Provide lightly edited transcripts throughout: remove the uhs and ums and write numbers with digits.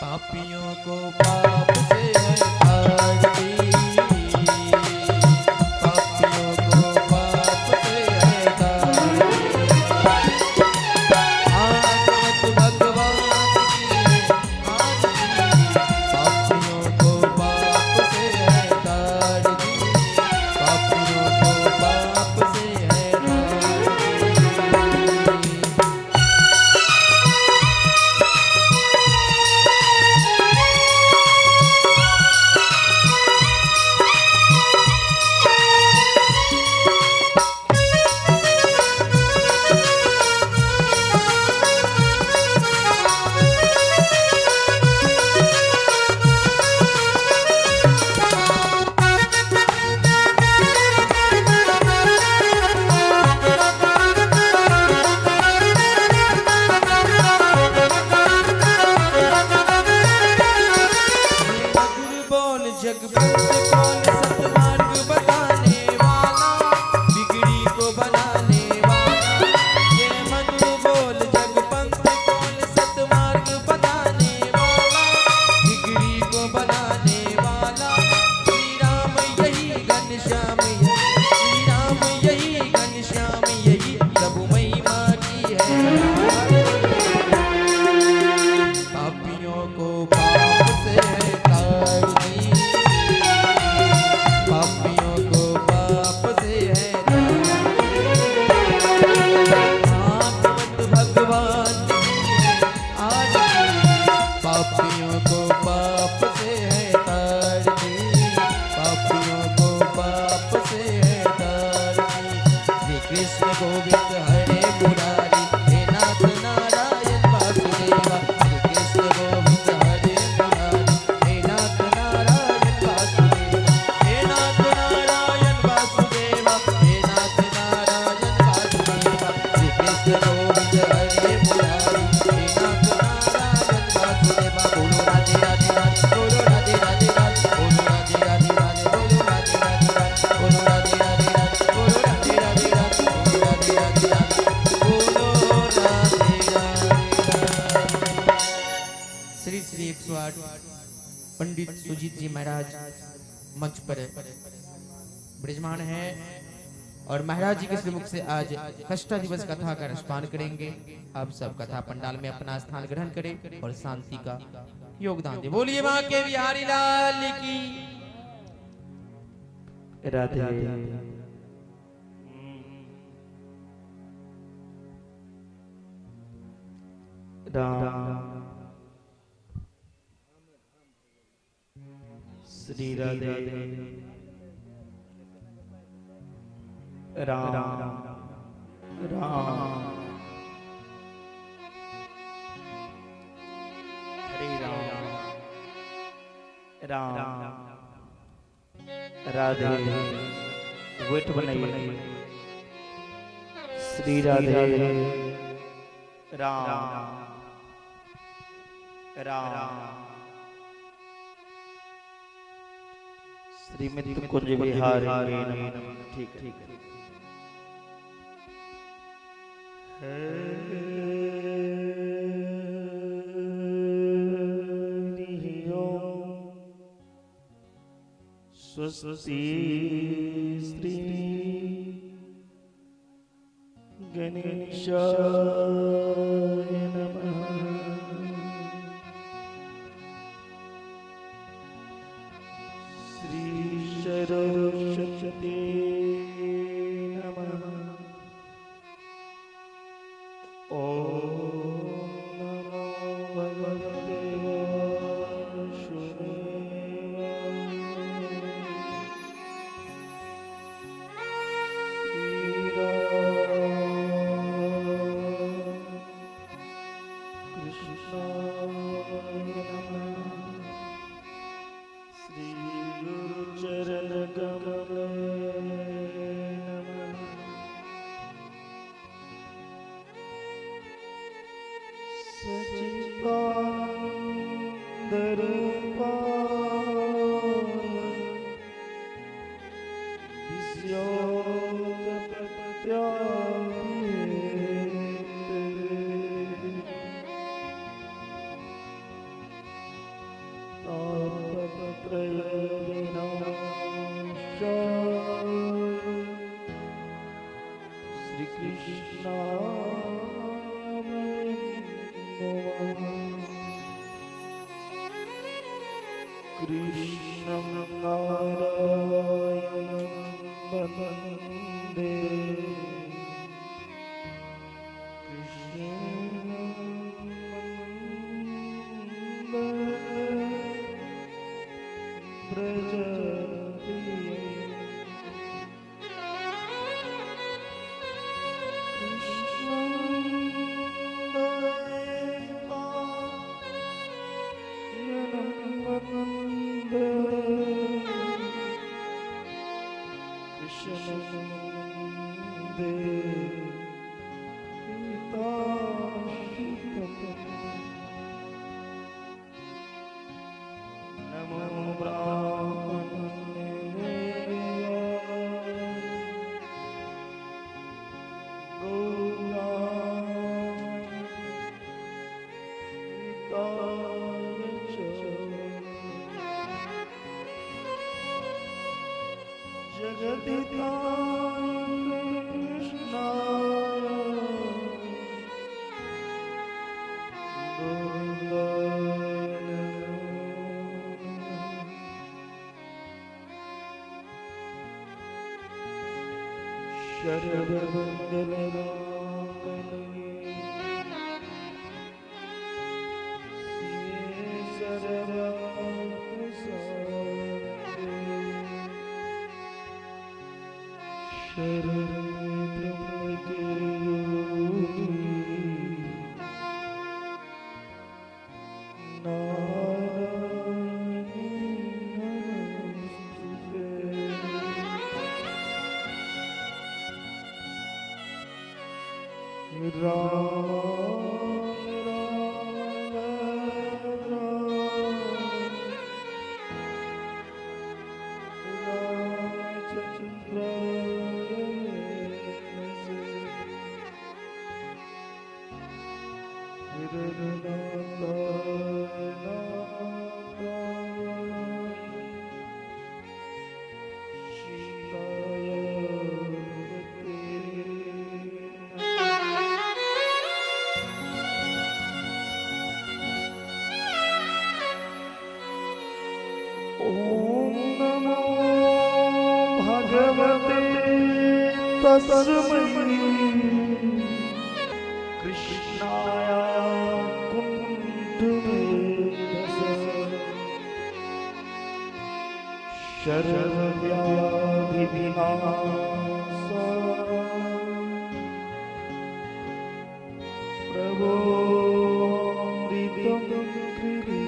पापियों को पाप से है तारती, पापियों को पाप से है तारती। भागवत भगवान की आरती, पापियों को पाप से है तारती, पापियों को पाप से है तारती। मधुर बोल जगबंद कौन सतमार्ग बताने वाला, बिगड़ी को बनाने वाला। ये मधुर बोल जगपंथ कौन सतमार्ग बताने वाला, बिगड़ी को बनाने वाला। श्री राम यही घनश्याम यही, श्री राम यही घनश्याम यही, प्रभु महिमा की है। पापियों को पाप से है तारती, पापियों को पाप से है तारती। भागवत भगवान की है आरती, पापियों को पाप से है तारती, पापियों को पाप से है तारती। श्री कृष्ण गोविंद हरे मुरारी, हे नाथ नारायण वासुदेवा। श्री कृष्ण गोविंद हरे मुरारी, हे नाथ नारायण वासुदेवा, हे नाथ नारायण वासुदेवा, हे नाथ नारायण वासुदेवा। श्री कृष्ण गोविंद हरे मुरारी, हे नाथ नारायण वासुदेवा। बोलो राधे राधे राधे, बोलो राधे राधे राधे, बोलो राधे राधे राधे, बोलो राधे राधे राधे, बोलो राधे राधे राधे, बोलो राधे राधे राधे, बोलो राधे राधे राधे, बोलो राधे राधे राधे। श्री श्री 108 पंडित सुजीत जी महाराज मंच पर विराजमान है और महाराज जी के श्रीमुख से आज कष्टा दिवस कथा का रसपान करेंगे। आप सब कथा पंडाल में अपना स्थान ग्रहण करें और शांति का योगदान दें। बोलिए मां के बिहारी लाल की। राधे। राम श्री राधे राम राम हरे राम राम राधे। वेट बनाइए। श्री राधे राम राम। श्रीमती कुंज बिहारी नमः। ठीक है। हरि ओम। स्वस्ति श्री गणेशाय नमः। श्री सरस्वती नमः। ॐ नमो भगवते वासुदेवाय। श्री राम कृष्णाय नमः। श्री गुरु चरण कमले नमः। सच्चिदानंद रूपाय विश्वोत्पत्त्यादिहेतवे। कृष्णं नारायणं वन्दे, कृष्णं वन्दे व्रजप्रियं, कृष्णं द्वैपायनं वन्दे, कृष्णं वन्दे पितासुतम्। नमो ब्राह्मणेभ्यः गौराय च जगदिताय कृष्णाय गोविन्दाय नमो नमः। सर्वमङ्गलमाङ्गल्ये शिवे सर्वार्थसाधिके शरण्ये त्र्यम्बके गौरी नारायणी नमोस्तुते। राम राम राम रामचन्द्राय वेदसे रघुनाथाय नाथाय सीताय पते ॐ नमो भगवते तस्मै कृष्णाय कुण्डमेधस सर्वव्याधिविनाश प्रभो अमृतं कृते।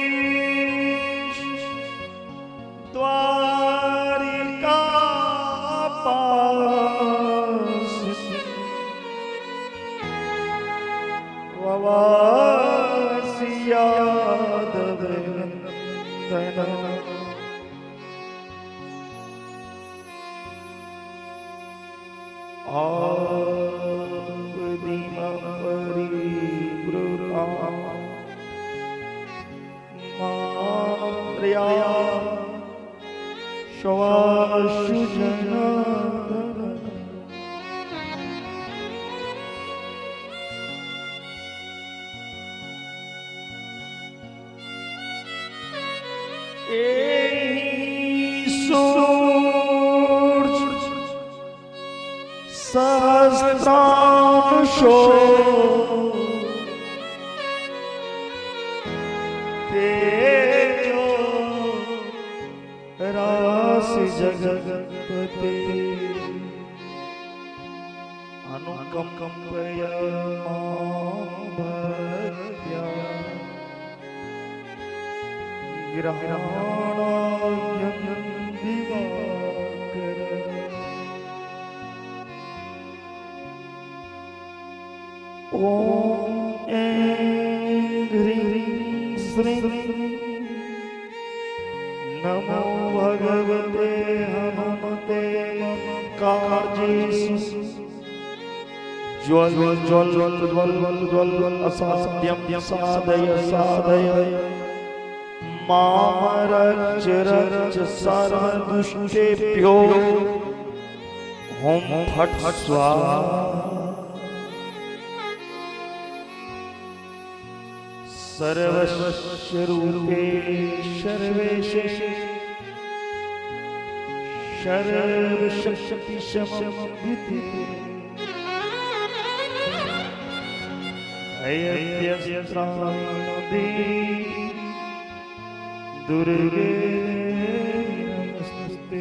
हरीश द्वारिका पास ववासी यादव नंदन आपदिम परिवृता मात्र्या श्वासुजनार्दन। एहि सूर्य सहस्रांशो तेजो राशि जगत्पते अनुकम्पय मां भक्त्या ग्रहणार्घ्यं दिवाकर। ॐ ऐं ह्रीं श्रीं नमो भगवते हनुमते मम कार्येषु ज्वल ज्वल ज्वल ज्वल असाध्यं साधय साधय। माम रक्ष रक्ष सर्वदुष्टेभ्यो हुं फट् स्वाहा। सर्वस्य रूपे सर्वेशे सर्वशक्ति समन्विते भयव्यस्त्राणि दुर्गे नमस्ते।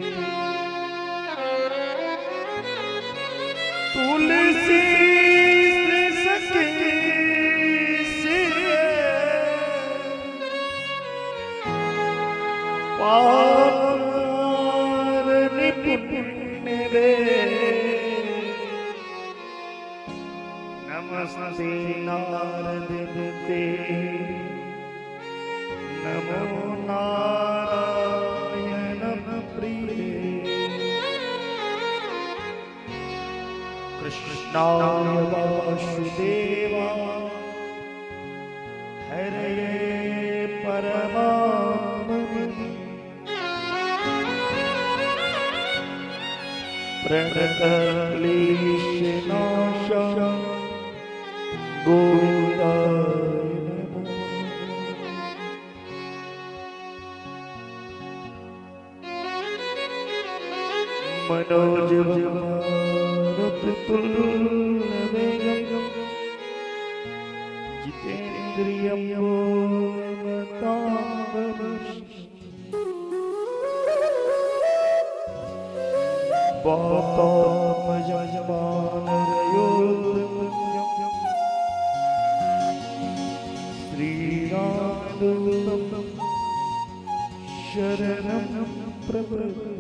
तुलसी सके पार निपुण्य रे नमस्ते नारद ते नमो नारायण प्रिय कृष्णाय वासुदेवा हरये परमात्मने प्रणतक्लेशनाश गोविन्दाय नमः। मनोजवमारुतुल्यवेगं जितेन्द्रियं भूमतां वातात्मजमानरयोर्मुख्यं श्रीरामदूतं शरणं प्रपद्ये।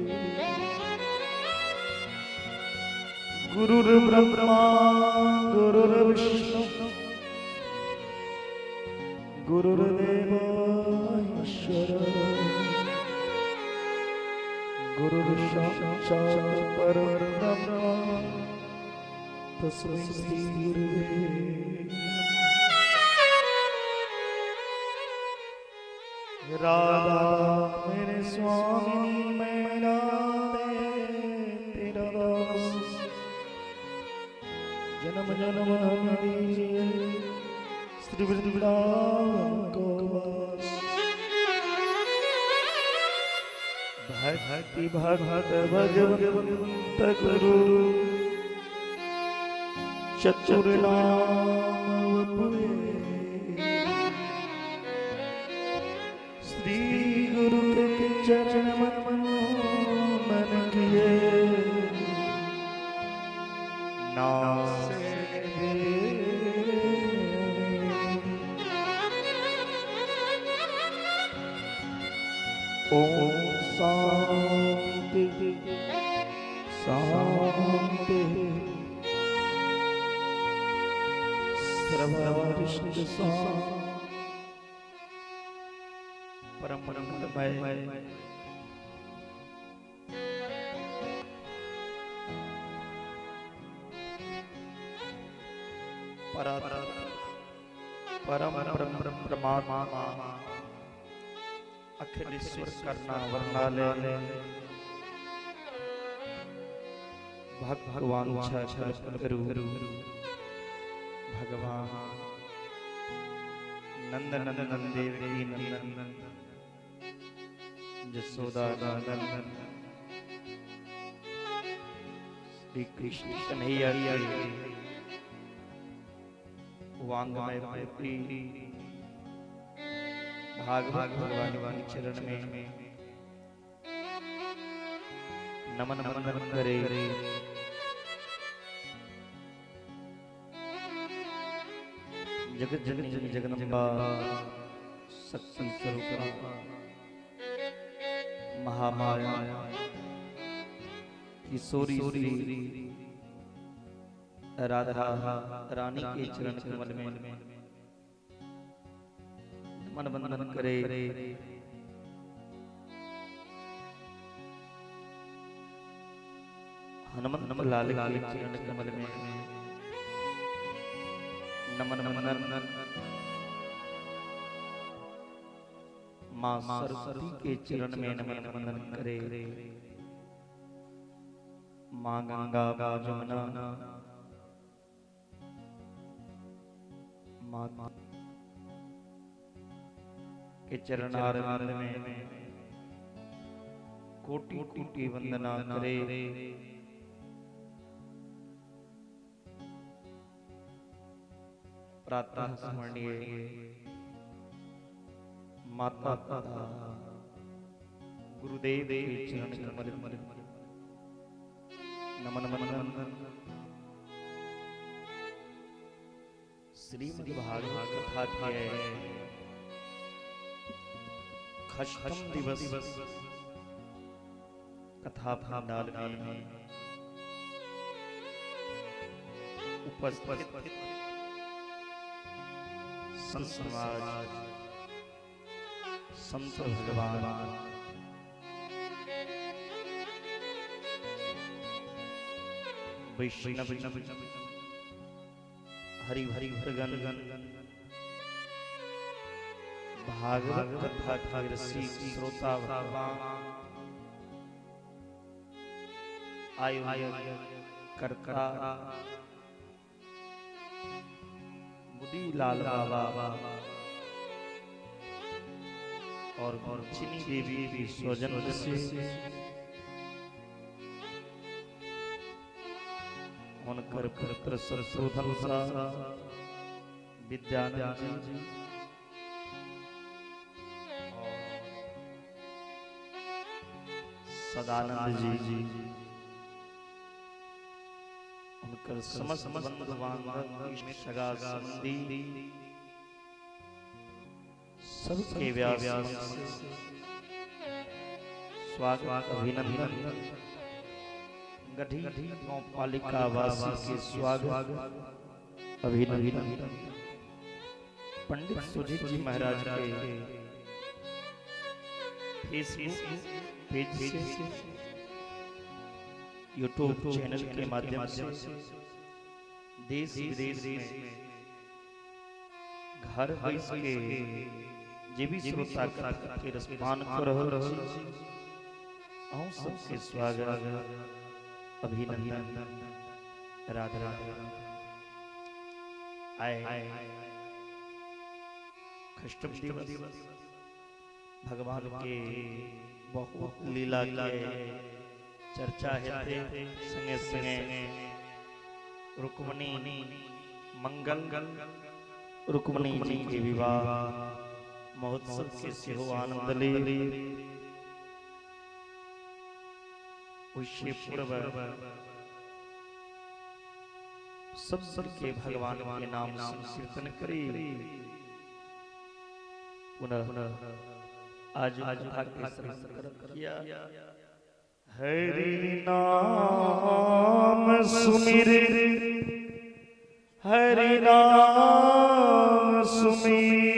गुरुर्ब्रह्मा गुरुर्विष्णु गुरुर्देवो महेश्वर गुरुर्साक्षात् परब्रह्म तस्मै श्री गुरुवे नमः। राधा मेरे स्वामी मैं राधे तेरा दास जन्म जन्म हम दीजिए श्री वृंदावन को वास। भक्ति भगत भगवंत गुरु चतुर नाम पुरे श्री गुरु के चरण मन किए नासे। ओम शांति शांति। सर्वरिष्ट परम परममय परम परम परमात्मा अखिलेश्वर करना वर्णाले भगवान करू भगवान नंद नंदन देवकी नंदन जसोदा नंदन श्री कृष्ण कन्हैया वांगमय मूर्ति भागवत भगवान के चरण में नमन वंदन करे। जगत जननी जगदम्बा शक्ति स्वरूपा महामाया किशोरी श्री राधा रानी के चरण कमल में मन वंदन करे। हनुमंत लाल के चरण कमल में नमन वंदन। माँ सरस्वती के चरण में नमन वंदन करे। माँ गंगा, माँ जमुना, माँ के चरणारविंद में कोटि कोटि वंदना करे। प्रातः स्मरणीय माता पिता गुरुदेव के चरण कमल नमन वंदन। श्रीमद् भागवत कथा के खष्टम दिवस कथा पंडाल में उपस्थित संत समाज, संत भगवान, वैष्णव, हरि हरि भगन, भागवत कथा के रसिक श्रोता भगवान, आयोजक कर्ता बुद्धि लाल बाबा और चिनी देवी की स्वजन से उनकर पुत्र सरसोधन सा विद्यानंद जी और सदानंद जी, उनकर समस्त बंधु बांधव, इष्ट सगा संबंधी सबके व्यास स्वागत अभिनंदन। गढ़ी गांवपालिका वासी के स्वागत अभिनंदन। पंडित सुजीत जी महाराज के फेसबुक पेज से, यूट्यूब चैनल के माध्यम से देश विदेश में घर बैस के जे भी श्रोता कथा के रसपान कर रहल छी, अहूँ सबके स्वागत अभिनंदन। राधे राधे। आए खष्टम दिवस भगवान के बहुत लीला के चर्चा हेतै, संगे संगे रुक्मणी मंगल रुक्मणी जी के विवाह महोत्सव के सेहो आनंद ले। ओहिसे पूर्व सब के भगवान के नाम संकीर्तन करी। पुनः आज कथा के श्रवण किया। हरि नाम सुमिर, हरि नाम सुमिर,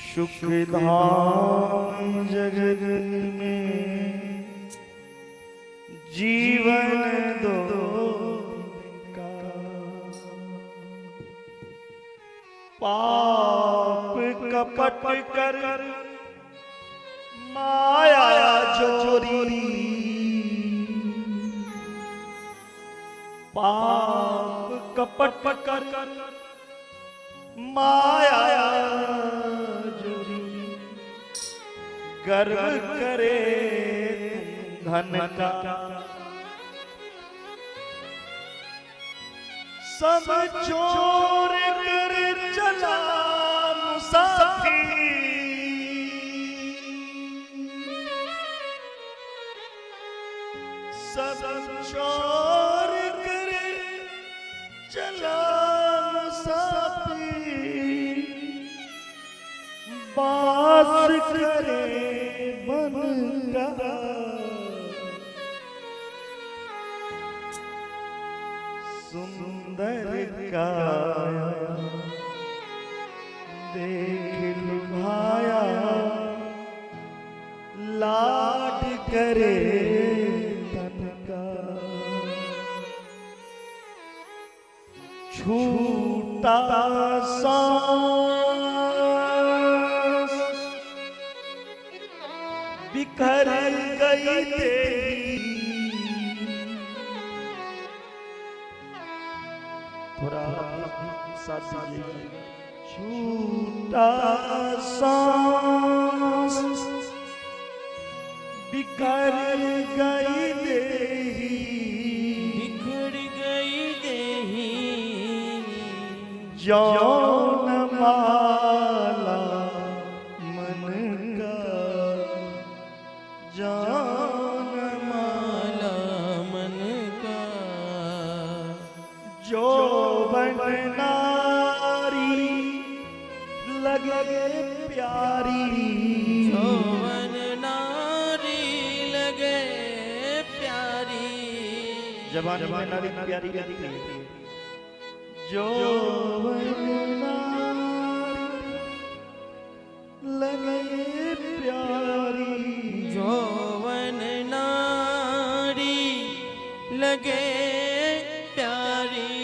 सुख धाम जगत में जीवन दो का। पाप कपट कर माया जोरी, पाप कपट कर माया जोरी, गर्व करे धन का। सब चोर कर चला मुसाफिर, सब चोर कर चला मुसाफिर, बास करे मन का। सुंदर काया देख लुभाया, लाड करे तन का। छूटा सांस बिखर गई देही। थोड़ा साथ दीजिएगा। छूटा सांस बिखर गई देही, बिखर गई देही। जौन माला मन का, जौन माला मन का, जो बन नारी लगे प्यारी, जोवन नारी लगे प्यारी। जवानी में नारी प्यारी लगती है। जोवन नारी लगे प्यारी, जोवन नारी लगे प्यारी।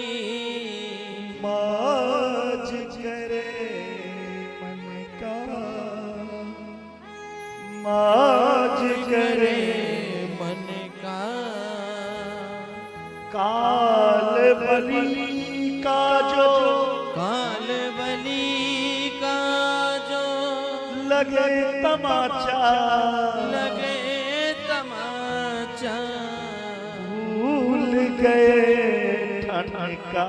मौज करे मन का, मौज करे मन का। काल बली का जो, काल बली का जो लगे तमाचा, लगे तमाचा। भूल गए ठनका,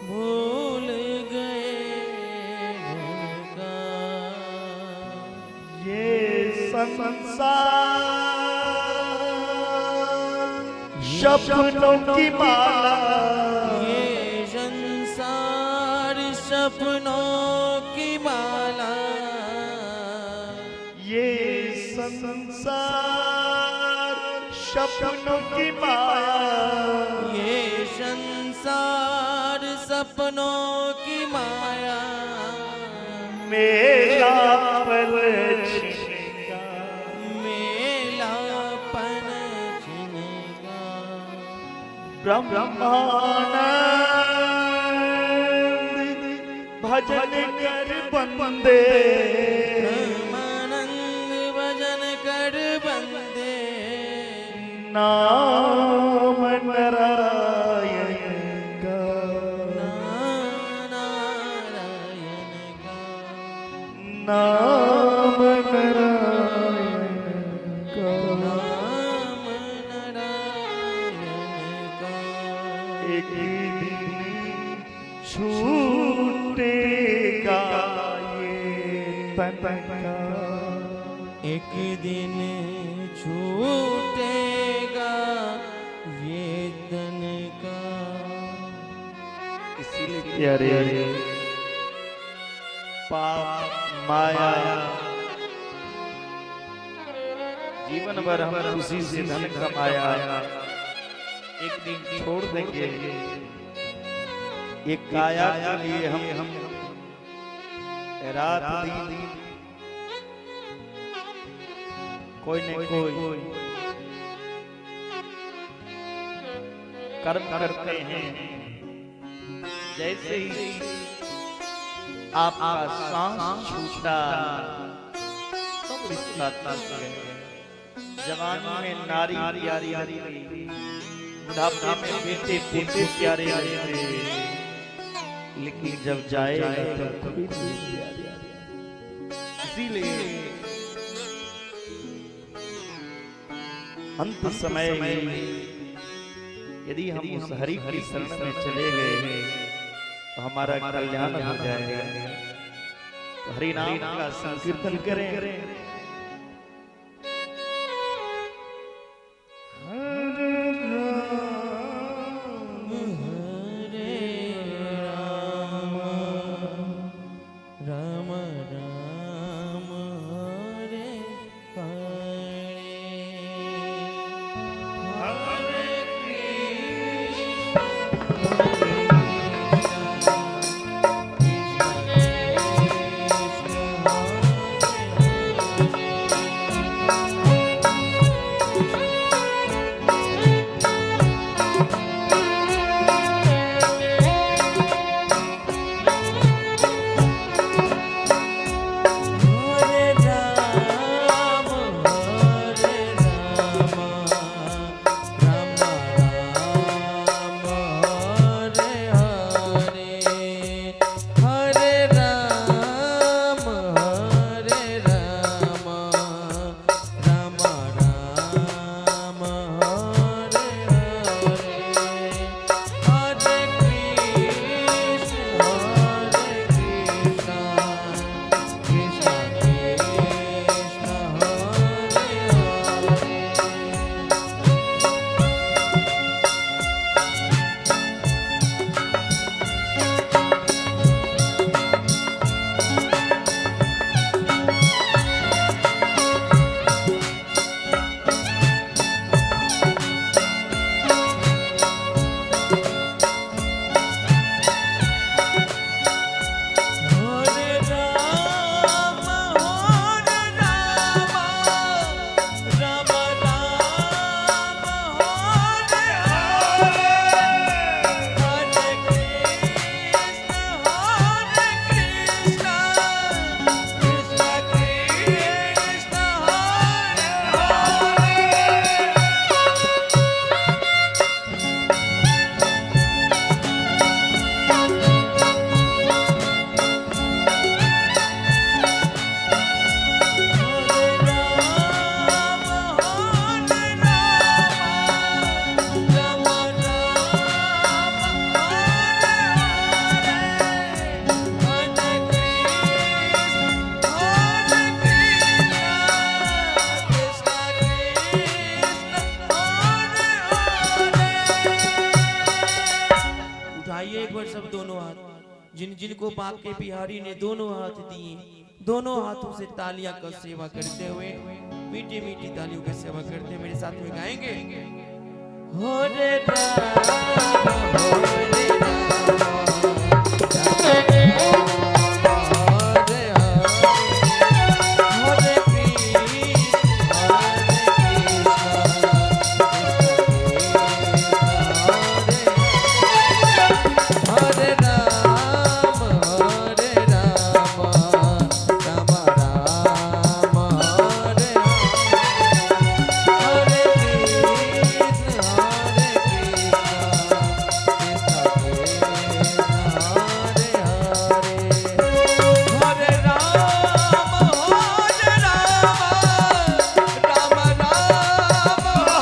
भूल गए ढंका। ये संसार सपनों की माला, ये संसार सपनों की माला। ये संसार सपनों की माया, ये संसार सपनों की माया। मेला पल छिनका, मेलापन छिनका। ब्रह्मानंद भजन कर बंदे, ब्रह्मानंद भजन कर बंदे। नाम नारायण का, नाम नारायण का, नाम नारायण का। नाम नारायण का। एक दिन छूटेगा ये तन का, एक दिन छूटेगा ये तन का। इसीलिए प्यारे पाप माया जीवन भर हम खुशी से धन कमाया, एक दिन छोड़ देंगे। ये काया के लिए हम रात दिन कोई न कोई कर्म करते हैं। जैसे ही आपका सांस छूटा सब रिश्ता टूट गए। जवानी में नारी प्यारी लगती, बुढ़ापे में बेटे पोते प्यारे लगते, लेकिन जब जाएगा तब कोई नहीं प्यारे। इसीलिए अंत समय में यदि हम उस हरि की शरण में चले गए तो हमारा कल्याण हो जाएगा। तो हरि नाम का संकीर्तन करें। हरे राम राम राम हरे हरे, हरे कृष्ण हरे कृष्ण कृष्ण कृष्ण जिन जिनको बांके बिहारी ने दोनों हाथ दिए, दोनों हाथों से तालियां का सेवा करते हुए, मीठी मीठी तालियों की सेवा करते मेरे साथ में गाएंगे। हरे राम हरे राम हरे हरे कृष्ण हरे कृष्ण हरे राम हरे राम राम राम हरे हरे कृष्ण हरे कृष्ण कृष्ण कृष्ण हरे हरे हरे राम हरे राम राम राम हरे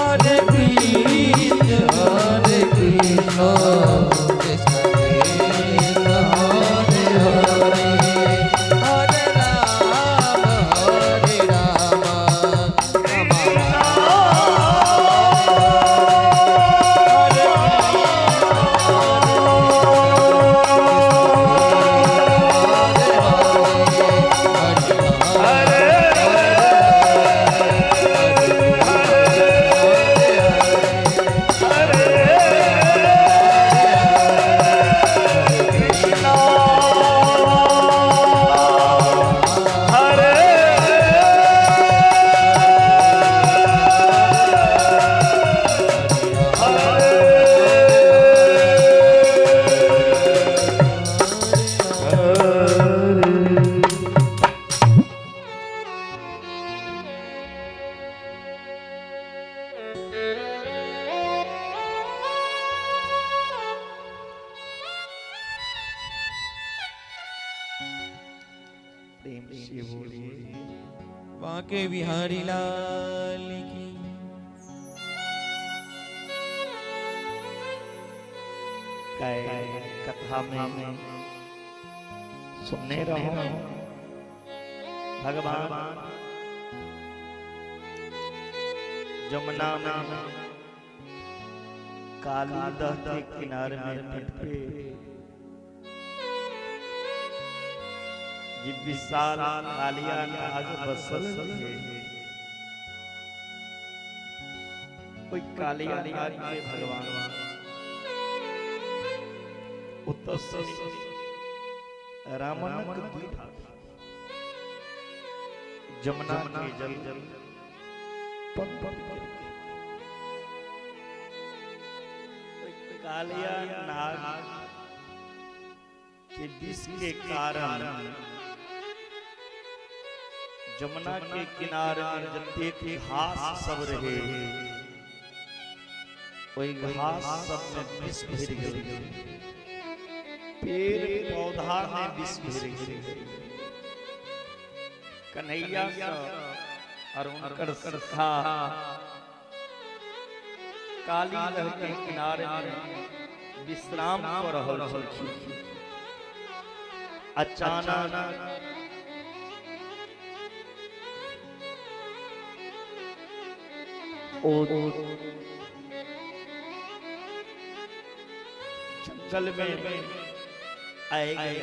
हरे कृष्ण हरे कृष्ण कृष्ण हरे हरे। हरे राम हरे राम राम राम हरे हरे हरे कृष्ण हरे कृष्ण कृष्ण कृष्ण हरे हरे हरे राम हरे राम राम राम हरे प्रेम से बोलिए। बांके बिहारी लाल की। काय कथा में सुनने रहो भगवान जमुना में काली दह के किनारे में तट पे जी विशाल कालिया नाग बसल थे। कोई कालिया नाग के भगवान उत्तर रावणक द्वीप जमुना के जल पग पग करके कालिया नाग के विष के कारण जमुना के किनारे में जतेक घास सब रहे ओहि घास सब में विष भरि गेल, पेड़ पौधा में विष भरि गेल। कन्हैया और उनकर सखा काली नह के किनारे में विश्राम कर रहल छलखिन। अचानक ओ जंगल में आए गए,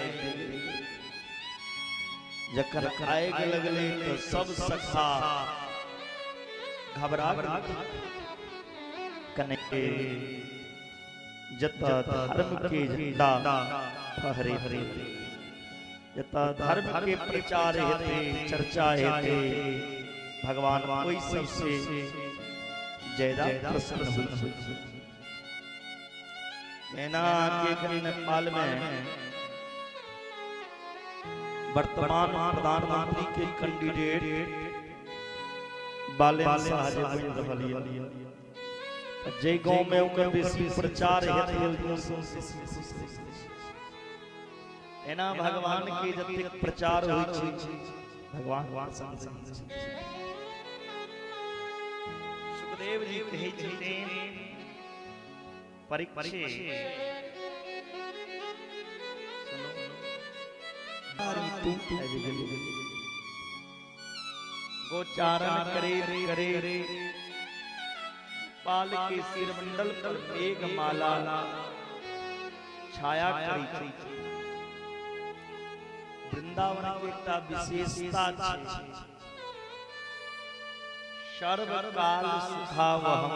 जखन आए लगले तो सब सखा घबरा कने जत धर्म के झंडा फहरे हरे, जत धर्म के प्रचार हेते चर्चा हेते भगवान कोई सबसे ज्यादा प्रसन्न होय। जेना के नेपाल में वर्तमान प्रधानमंत्री के कैंडिडेट बालेन शाह जे बनि रहल यऽ, जाहि गाँव में ओकर बेसी प्रचार हेतै ओहि गाँव से बेसी खुश रहै छै। एना भगवान के जतेक प्रचार होइ छै भगवान प्रसन्न रहै छै। सुखदेव जी कहै छथिन परीक्षित सुनो, गोचारण करे करे पाल के सिरमंडल पर मेघमाला छाया करी। वृंदावन के एकटा विशेषता छै, सर्वकाल सुखावहम।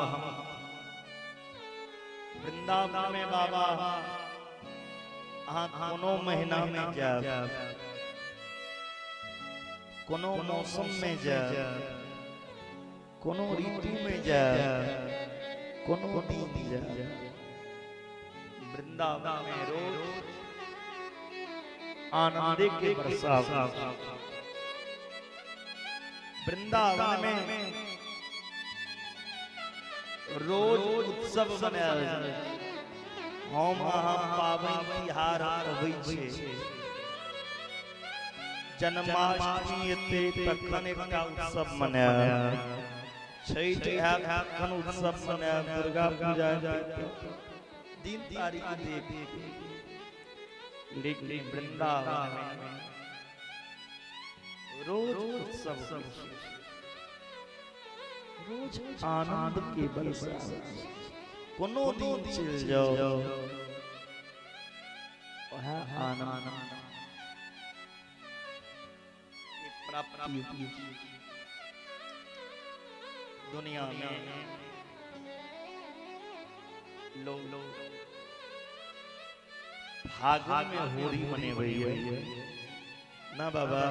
वृंदावन में बाबा अहाँ कोनो महीना में जायब, कोनो मौसम में जायब, कोनो ऋतु में जायब, कोनो दिन जायब, वृंदावन में रोज आनंदे के वर्षा। वृंदावन में रोज उत्सव मनायल जाइ। हम अहाँ पाबनि तिहार अबै छै, जन्माष्टमी एतै तखन एकटा उत्सव मनायब, छठि आयत तखन उत्सव मनायब, दुर्गा पूजा एतै दिन तारीख देख। लेकिन वृंदावन में रोज उत्सव होइ छै, रोज आनंद के वर्षा। कोनो दिन चलि जाओ वह आनंद के प्राप्ति। दुनिया में लोग फागुन में होली मनेबै ना बाबा,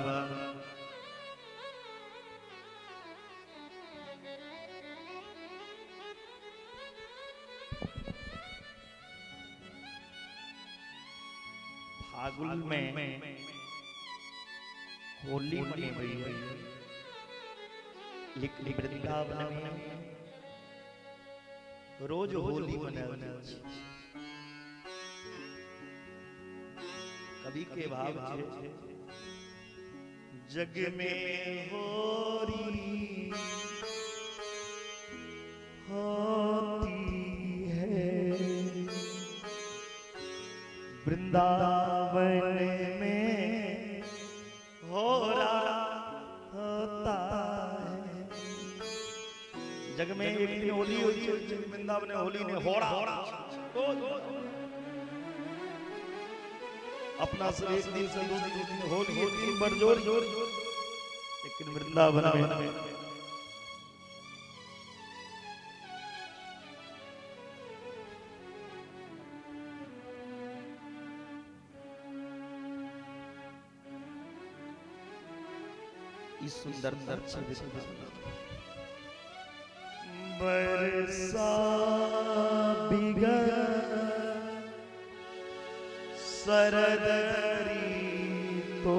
फागुन में होली मनेबै, लेकिन वृंदावन में रोज होली मनायल जाइ छै। कवि के भाव छै, जग में होरी होती है, वृंदावन में हो रहा होता है। जग में एक दिन होली होई छै, वृंदावन में होली ने हो रहा रोज। अपना सब एक दिन से दो दिन, दिन होली एक दिन बड़ जोर, लेकिन वृंदावन में ई सुंदरता छै। बरसा बिगर शरद तो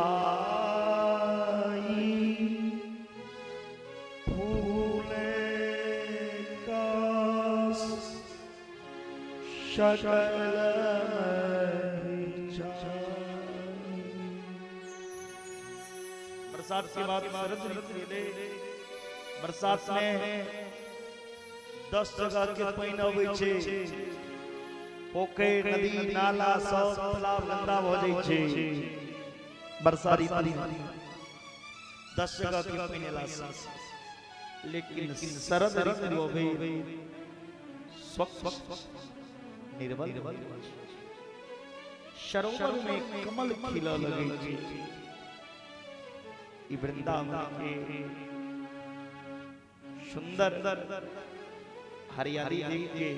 आई, फूले का शकल बरसात के बाद शरद ऋतु एलै। बरसात में 10 जगह के पानि अबै छै, पोखरि नदी नाला सब तालाब गंदा भऽ जाइ छै। बरसा ऋतु 10 जगह के पानि एला से, लेकिन शरद ऋतु अबै स्वच्छ निर्मल, सरोवर में कमल खिलऽ लगै छै। ई वृंदावन के सुंदर हरियाली देख के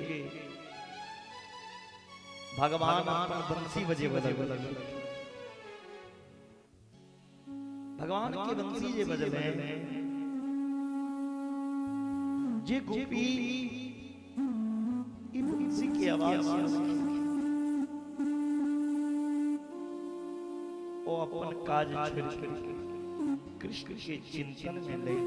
भगवान अपन बंसी बजेबऽ लगल। भगवान के बंसी जे बजलै, जे गोपी ई बंसी के आवाज ओ अपन काज छोड़ि के कृष्ण के चिंतन में लय।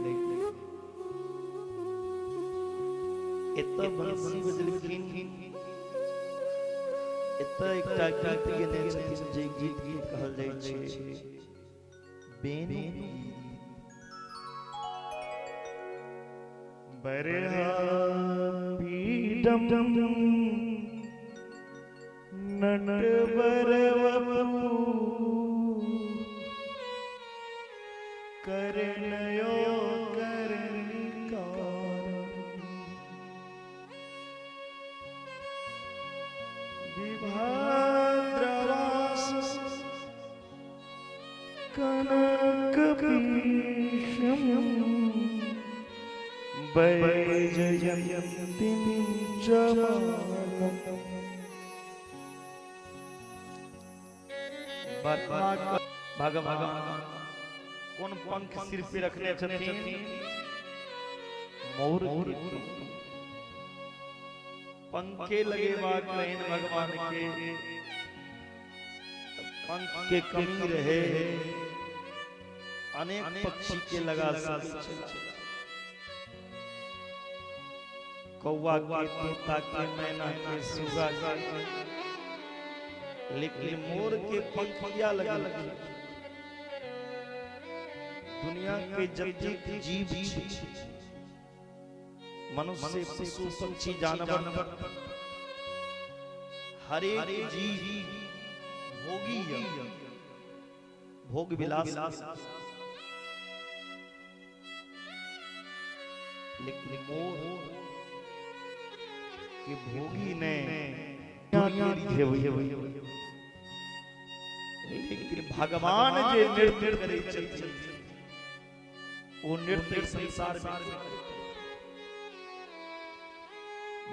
एतऽ बंसी बजलखिन, एतऽ एकटा गीत गेने छथिन जे गीत के कहल जाइ छै बेनु गीत। बरहा पीडम नटवरवपु कर्णयो कर्णिकार विभाद्रवास कनकपीशम वैजयन्तीं च मालम्। भगवान कोन पंख सिर पे रखने छथिन? मोर के पंखे लगेबाक रहनि भगवान के, पंख के कमी रहे, अनेक पक्षी के लगा सकै छल, कौआ के, तोता के, मैना के, सुगा के, लेकिन मोर के पंख किया लगल? दुनिया के जतेक जीव छै, मनुष्य, पशु, पक्षी, जानवर, हरेक जीव भोगी है, भोग विलास, लेकिन मोर के भोगी ने दुनिया के रिझेबै, लेकिन भगवान जे नृत्य करै छथिन ओ नृत्य संसार में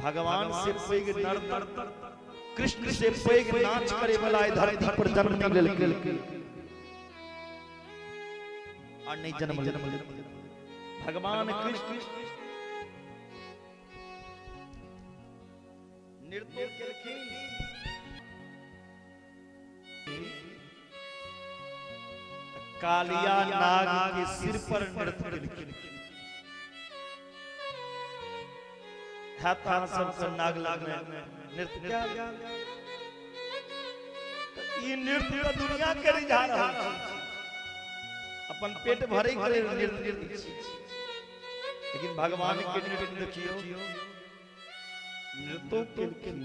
भगवान से पैघ नर्तक, कृष्ण से पैघ नाच करे वाला एहि धरती पर जन्म नहीं लेलकै और नहीं जन्म लेलकै। भगवान कृष्ण नृत्य केलखिन, कालिया नाग के सिर पर नृत्य केलखिन। है त अहाँ सबके नाग लगमे नृत्य कयल, तऽ ई नृत्य तऽ दुनिया के रिझा रहल छै, अपन पेट भरे के लेल नृत्य करै छै, लेकिन भगवान के नृत्य देखियौ, नृत्यो केलखिन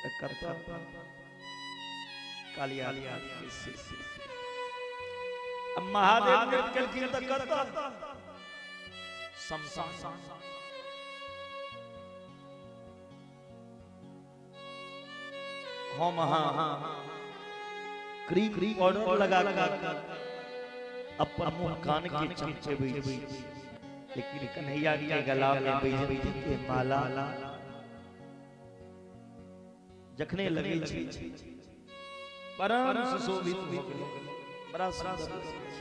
तऽ कतऽ? कालिया नाग के सिर। अब महादेव नृत्य केलखिन तऽ कतऽ? शमशान। हम अहाँ क्रीम पाउडर लगा के अपन मुंह कान के चमचेबै छी, लेकिन कन्हैया के गला में बैजंती के माला जखने लगै छै परम सुशोभित भऽ गेलै, बड़ा सुंदर लगै छै।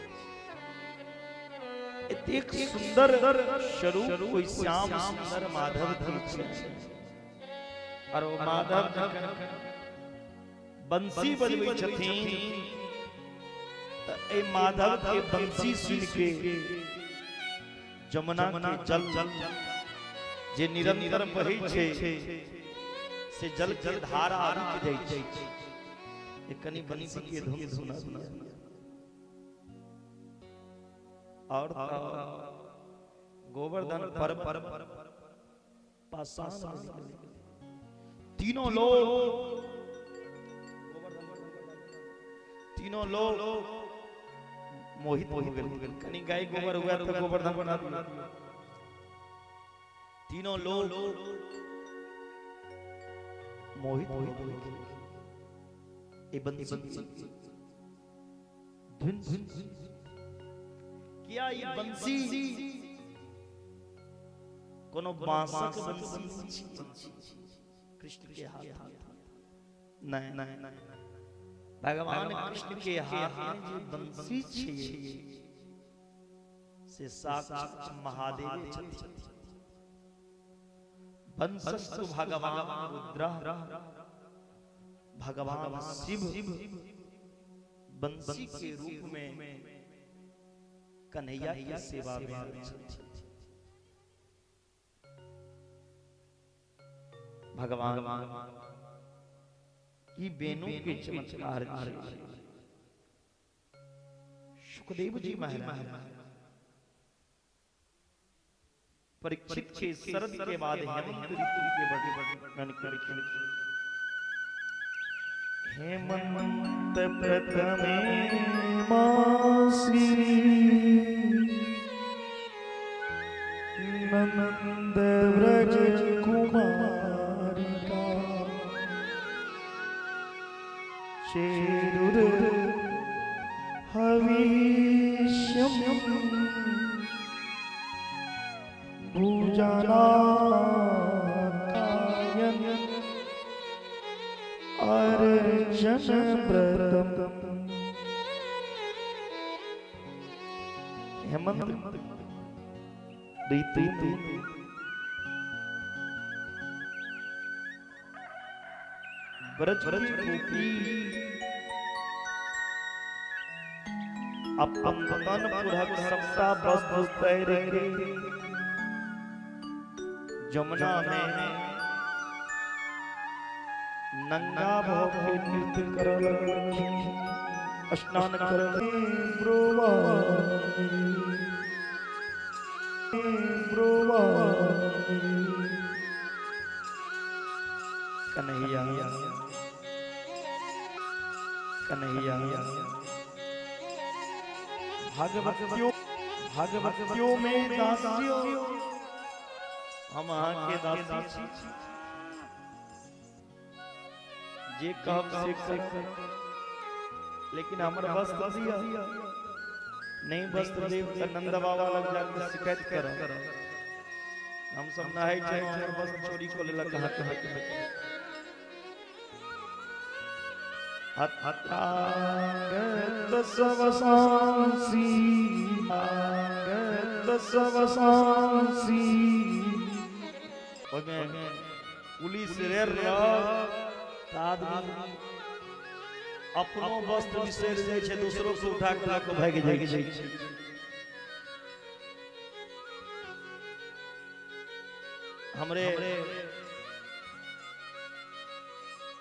एतेक सुंदर स्वरूप कोई श्याम सुंदर माधव के छै, और ओ माधव जखन बंसी बजबै छथिन तऽ एहि माधव के बंसी सुनि के जमुना के जल जे निरंतर बहै छै से जल के धारा रुकि जाइ छै। एक कनि बंसी के धुन सुना दिया। और गोवर्धन पर्व पाषाण बनि गेलै। तीनों लोग, तीनों लोग मोहित हो गेल। कनि गाय गोबर हुआ तऽ गोवर्धन बना दिया। तीनों लोग मोहित हो गेल। ए बंसी धुन धुन किया? ई बंसी कोनो बांसक बंसी छी कृष्ण के हाथ नहीं, नहीं, भगवान कृष्ण के हाथ में जे बंसी छै से साक्षात महादेव छथिन। बंसस्तु भगवान रुद्र, भगवान शिव बंसी के रूप में कन्हैया के सेवा में आयल छथिन। भगवान की बेनु के चमत्कार छै। सुखदेव जी महाराज परीक्षित के शरद के बाद हेमंत ऋतु के वर्णन केलखिन। हेमंत प्रथमे मासी नंद व्रज कुमारिका चेरुर हविष्यम भुजनाकायन अर्चन व्रतम। हेमंत ऋतु में ब्रज की गोपी अपन तन पुरहक सबटा वस्त्र तैर के जमुना में नंगा भऽ के नृत्य करऽ लगलखिन, स्नान करऽ। ब्रुवामि ब्रुवामि कन्हैया कन्हैया भागवतियों भागवतियों में दासियों, हम अहाँ के दासी छी, जे कहब से करब, लेकिन हमर वस्त्र दिअ। नहीं वस्त्र देब तऽ नंद बाबा लग जाके शिकायत करब, हम सब नहाय छै, हमर वस्त्र चोरी कऽ लेलक अहाँ के। हत्थागत सवसांसी आगत सवसांसी। ओहिमे पुलिस रे तऽ आदमी अपनो वस्त्र बिसरि जाइ छै, दोसरो के उठा के लऽ कऽ भागि जाइ छै। हमरे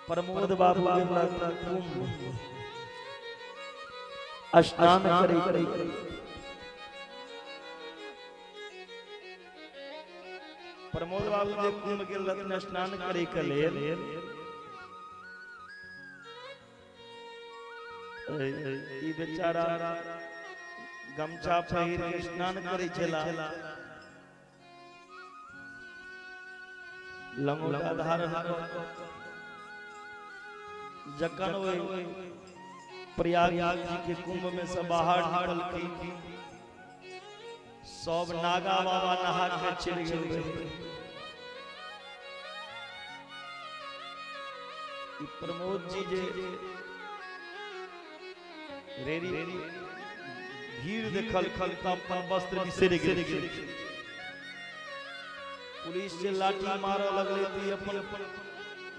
प्रमोद बाबू गेलक कुंभ स्नान करे। प्रमोद बाबू जे कुंभ गेल रहथिन स्नान करे के लेल, ई बेचारा गमछा पहिर के स्नान करे छला, लंगोटा धारण कऽ। जखन ओहि प्रयाग जी के कुंभ में से बाहर निकलखिन, सब नागा बाबा नहा के चलि गेल रहे। ई प्रमोद जी जे रेरी भीड़ देखलखिन तऽ अपन वस्त्र बिसरि गेल। पुलिस जे लाठी मारऽ लगलै तऽ ई अपन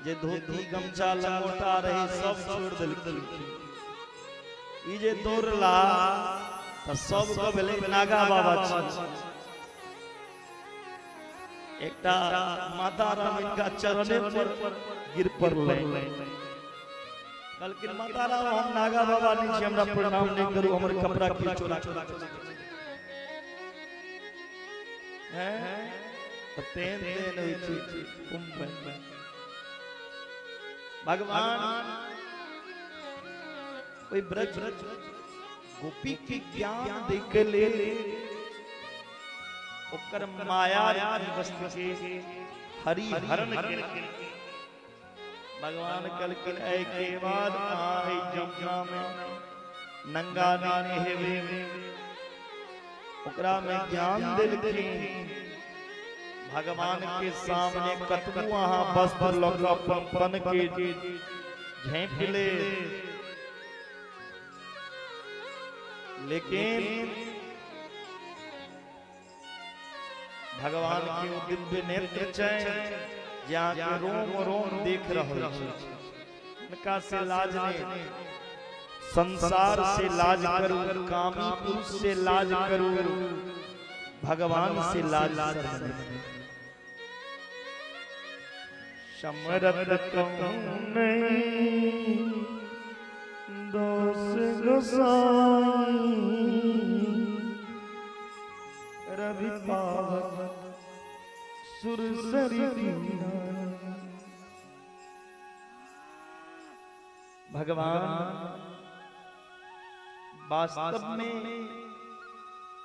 जे धोती गमछा लंगोटा रहे सब छोड़ि देलखिन। ई जे दौड़ला तऽ सबके भेलै नागा बाबा छी। एकटा माता राम इनका चरणे पर गिर पड़लै, कहलखिन माता राम हम नागा बाबा नहीं छी, हमरा प्रणाम नहीं करू, हमर कपड़ा के चोरा के हैं। तऽ तेहन तेहन होइ छै कुंभ में। भगवान ओहि ब्रज गोपी के ज्ञान दै के लेल ओकर माया रूपी वस्त्र के हरि हरण केलखिन। भगवान कहलखिन एहि के बाद अहाँ एहि जमुना में नंगा नहि हेबै। ओकरा में ज्ञान देलखिन। भगवान के सामने कतबो अहाँ वस्त्र लऽ कऽ अपन तन के झाँपि ले, लेकिन भगवान के ओ दिव्य नेत्र छै जे अहाँके रोम रोम देख रहल छै। हुनका से लाज नहि, संसार से लाज करू, कामी पुरुष से लाज करू, भगवान से लाज शर्म नहि। समरथ कहूँ नहीं दोष गोसाई रवि पावक सुरसरी। भगवान वास्तव में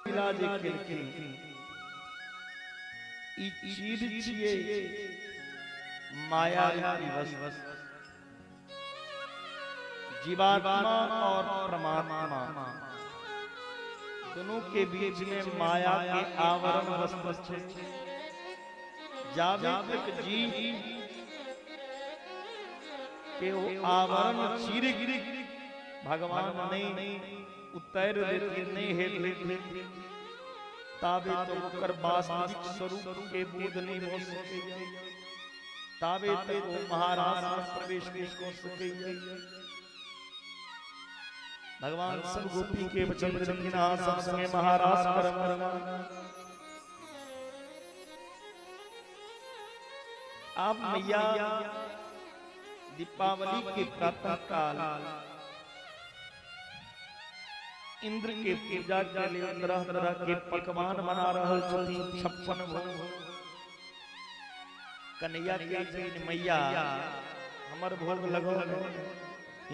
जे केलखिन ई चीज छियै माया रूपी वस्तु। जीवात्मा और परमात्मा दोनों के बीच में माया के आवरण वस्तु छै। जाबे तक जीव के वो आवरण चीर भगवान नहीं उतार देते नहीं हेत ताबे तो ओकर वास्तविक स्वरूप के बोध नहीं हो सकैया, ताबे तक वो महाराज में प्रवेश नहीं कर सकैया। भगवान सब गोपी के वचन देलखिन अहाँ सब संगे महाराज करम। आप मैया दीपावली के प्रातः काल इंद्र के पूजा के लिए तरह तरह के पकवान बना रहल छथिन, 56 भोग। कन्हैया के छथिन मैया हमर भोग लगाउ,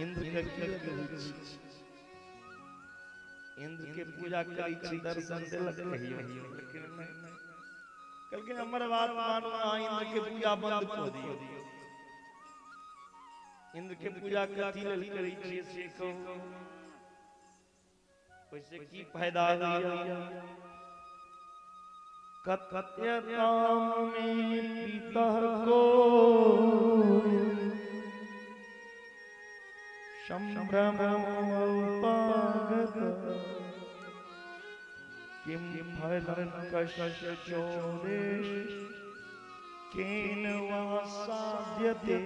इंद्र के की कहै छी, इंद्र के पूजा करै छी, दर्शन देलक कहियो, लेकिन कहलखिन हमर बात मानू, अहाँ इंद्र के पूजा बंद कऽ दियौ। इंद्र के पूजा कथी लेल करै छियै से कहू, ओहिसे की फायदा होइया? कथ्यताम में पितः को संभ्रमोपागत किम फलं कस्य चोरेश केन वा साध्यते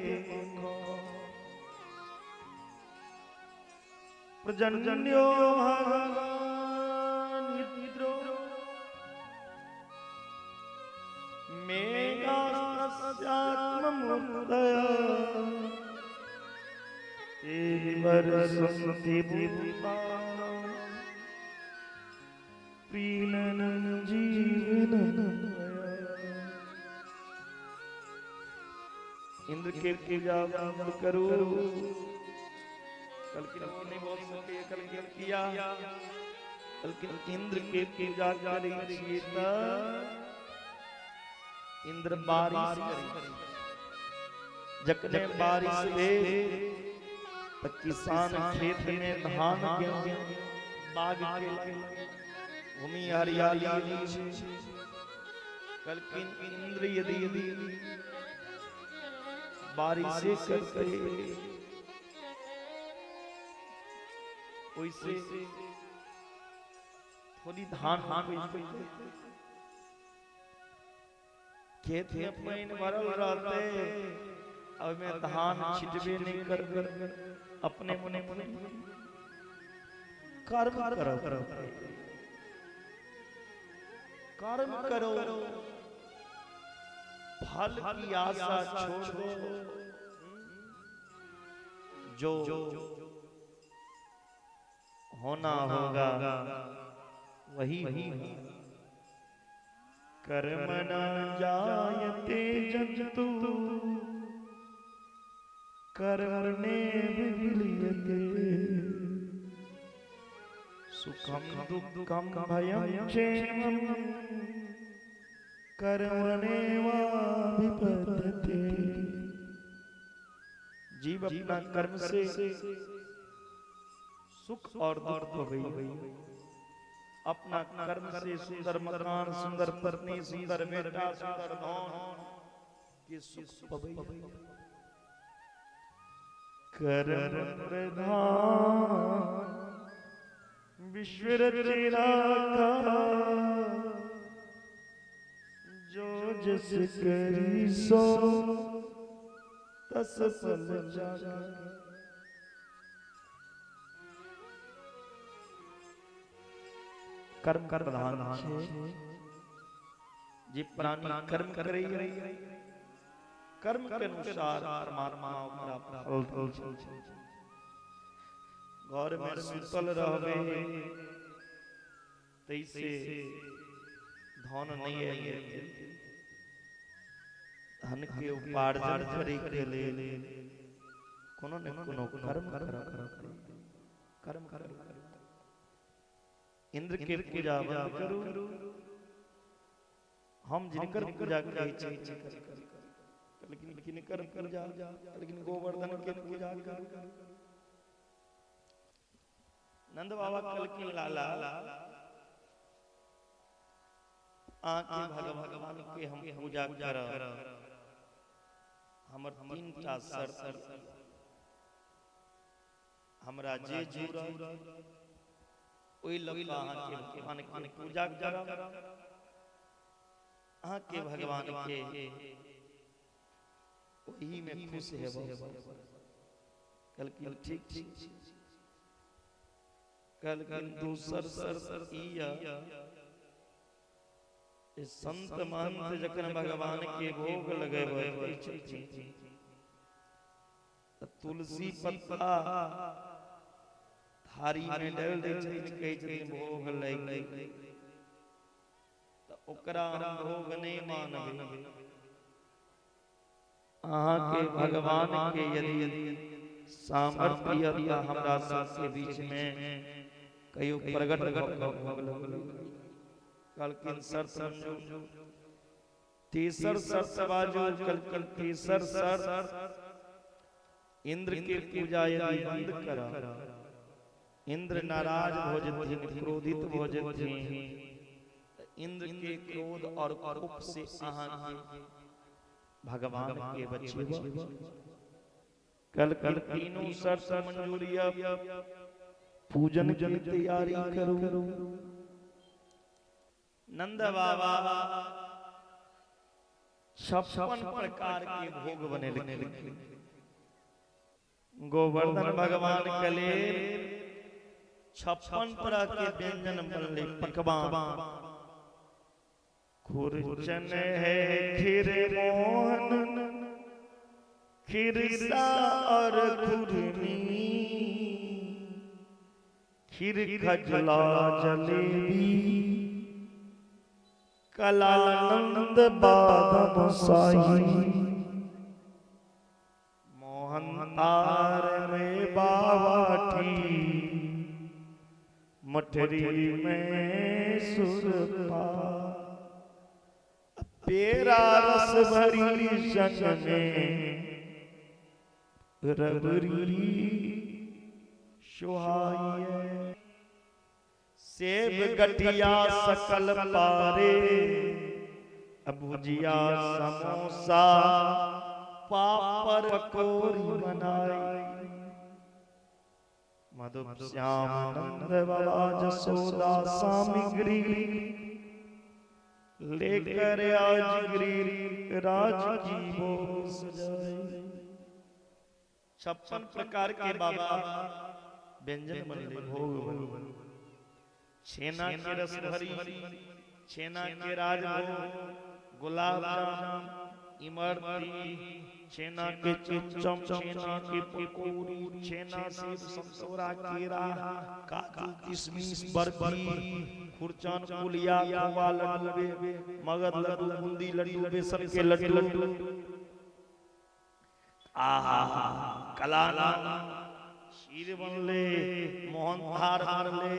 प्रजन्यो भगवान इंद्रो मेघास्तस्यात्ममूर्तय ते वर्षन्ति भूतानां प्रीणनं जीवनं। इंद्र के पूजा करू, कल के नहीं बोल सके, कल के किया, कल के इंद्र के पूजा करै छियै त इंद्र बारिश करै, जखने बारिश भेल त किसान खेत में धान गेहूं बाग केलक, भूमि हरियाली होइ छै। कलकिन इंद्र यदि बारिशे करतै ओइसे थोड़ी धान खेत में पानि भरल रहते, ओहिमे धान छिटबे नहीं करबे, अपने मने मने कर्म करो, कर्म करो, फल की आशा छोड़ दो। जो होना होगा वही होगा। कर्म न जायते जंतु कर्मणे विलीयते सुखम दुःखम भयं क्षेमं कर्मणेवाभिपद्यते। जीव अपना कर्म से सुख और दुख भई, अपना कर्म से सुंदर मकान, सुंदर पत्नी, सुंदर बेटा, सुंदर धन के सुख पबई। कर्म प्रधान विश्व रचना का जो जिस करी सो तस फल जागा। कर्म प्रधान छै, जे प्राणी कर्म करैया कर्म के अनुसार परमात्मा ओकरा फल दै छै। घर में सुतल रहबे तैसे धन नहीं आएत। धन के उपार्जन करे के लेल कोनो न कोनो कर्म करऽ पड़तै। कर्म करऽ। इंद्र के पूजा बंद करू। हम जिनकर पूजा करै छी, लेकिन किनकर पूजा, लेकिन गोवर्धन के पूजा करू। नंद बाबा कहलखिन लाला, अहाँके भगवान के हम पूजा करब, हमर 3टा शर्त। हमरा जे जुड़त ओहि लऽ कऽ अहाँके भगवान के पूजा करब, अहाँके भगवान के ओही में खुश हेब। कहलखिन ठीक ठीक। कहलखिन दोसर शर्त ई य, संत महंत जखन भगवान के भोग लगेबै छथिन तऽ तुलसी पत्ता थारी में डालि दै छथिन, कहै छथिन भोग लागि गेल, तऽ ओकरा हम भोग नहि मानबै। अहाँके भगवान के यदि सामर्थ्य यऽ तऽ हमरा सबके बीच में कहियो प्रकट भऽ कऽ भोग लगबै। कहलखिन शर्त मंजूर। तेसर शर्त बाजू। कहलखिन तेसर शर्त, इंद्र के पूजा यदि बंद करब, इंद्र नाराज भऽ जेथिन, क्रोधित भऽ जेथिन, इंद्र के क्रोध और कोप से अहाँके भगवान के बचेब। कहलखिन तीनों शर्त मंजूर यऽ, पूजन के तैयारी करू। नंद बाबा 56 प्रकार के भोग बनेलखिन। गोवर्धन भगवान के लेल 56 तरह के व्यंजन बनले, पकवान। खुरचन है खीर मोहन, खीरसा और खुरमी, खीर खजला जलेबी, कलानंद बादम साही, मोहन तार में बावाटी, मठरी में सुरपा, पेरा रस भरी संग में रबरी सुहाई, सेब गठिया सकल पारे, भुजिया समोसा पापड़ पकौड़ी बनाई। मधु श्याम नंद बाबा जसोदा सामग्री लेकर आज गिरी राज की भोग सजाई। 56 प्रकार के बाबा व्यंजन बनले, भोग बनले। छेना के रस भरी, छेना के राजभोग, गुलाब जाम, इमरती, छेना के चिमचम, छेना के पकौड़ी, छेना सेब संतोरा केरा, काजू किशमिश बर्फी, खुरचन कुलिया खोआ लड्डू, मगध लड्डू, बूंदी लड्डू, बेसन के लड्डू, आहा कलाना खीर बनले, मोहन थार बनले,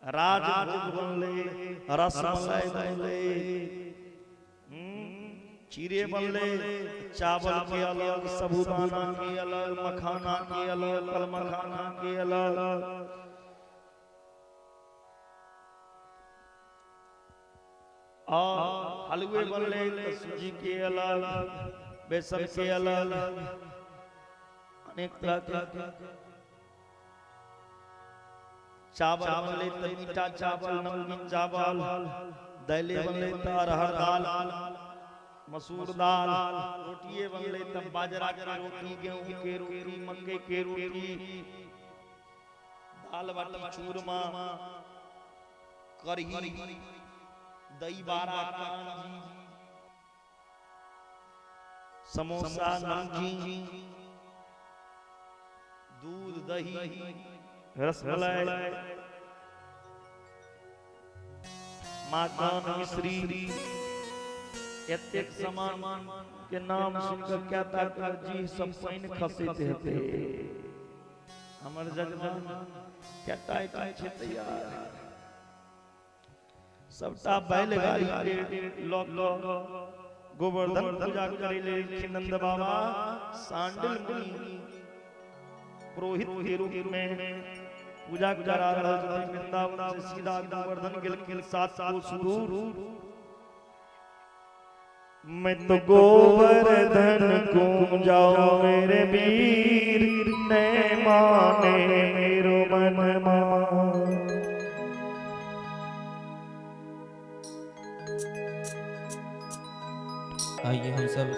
राजभोग बनले, रसमलाई बनले, चीरे बनले, चावल के अलग, साबूदाना के अलग, मखाना के अलग, कल मखाना के अलग, और हलवे बनले तो सूजी के अलग, बेसन के अलग, अनेक तरह के चावल बनले तो मीठा चावल, नमकीन चावल, दालें बनले तो अरहर दाल, मसूर दाल, रोटिए बनले तब बाजरा के रोटी, गेहूं के रोटी, मक्के के रोटी, दाल बाटी चूरमा, कढ़ी, दही बारा, कांजी। समोसा, नमकीन, दूध, दही, रसमलाई, माखन, मिश्री, एतेक सामान के नाम सुनकर क्या ताकत जी सब पानि खसैत हेतै। हमर जजमान क्या आइटम छै तैयार, सबटा बैलगाड़ी के लऽ कऽ गोवर्धन पूजा करै लेल एलखिन नंद बाबा। सांडिल मुनि पुरोहित के रूप में पूजा करा रहल छथिन। वृंदावन से सीधा गोवर्धन गेलखिन 7 कोस दूर। मैं तो गोवर्धन को जाओ मेरे वीर, ने माने मेरो मन। आइए हम सब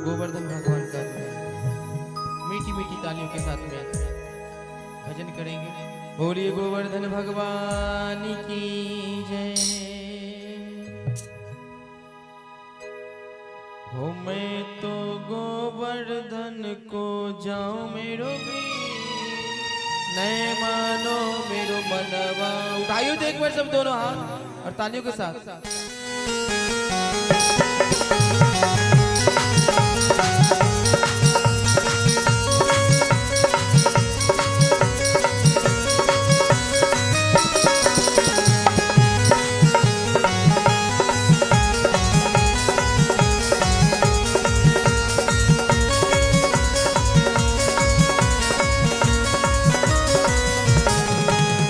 गोवर्धन भगवान का मीठी मीठी तालियों के साथ में भजन करेंगे। बोलिए गोवर्धन भगवान की जय। हो मैं तो गोवर्धन को जाऊं मेरो वीर, नहीं मानो मेरो मनवा। उठाइयो तो एक बार सब दोनों हाथ और तालियों के साथ।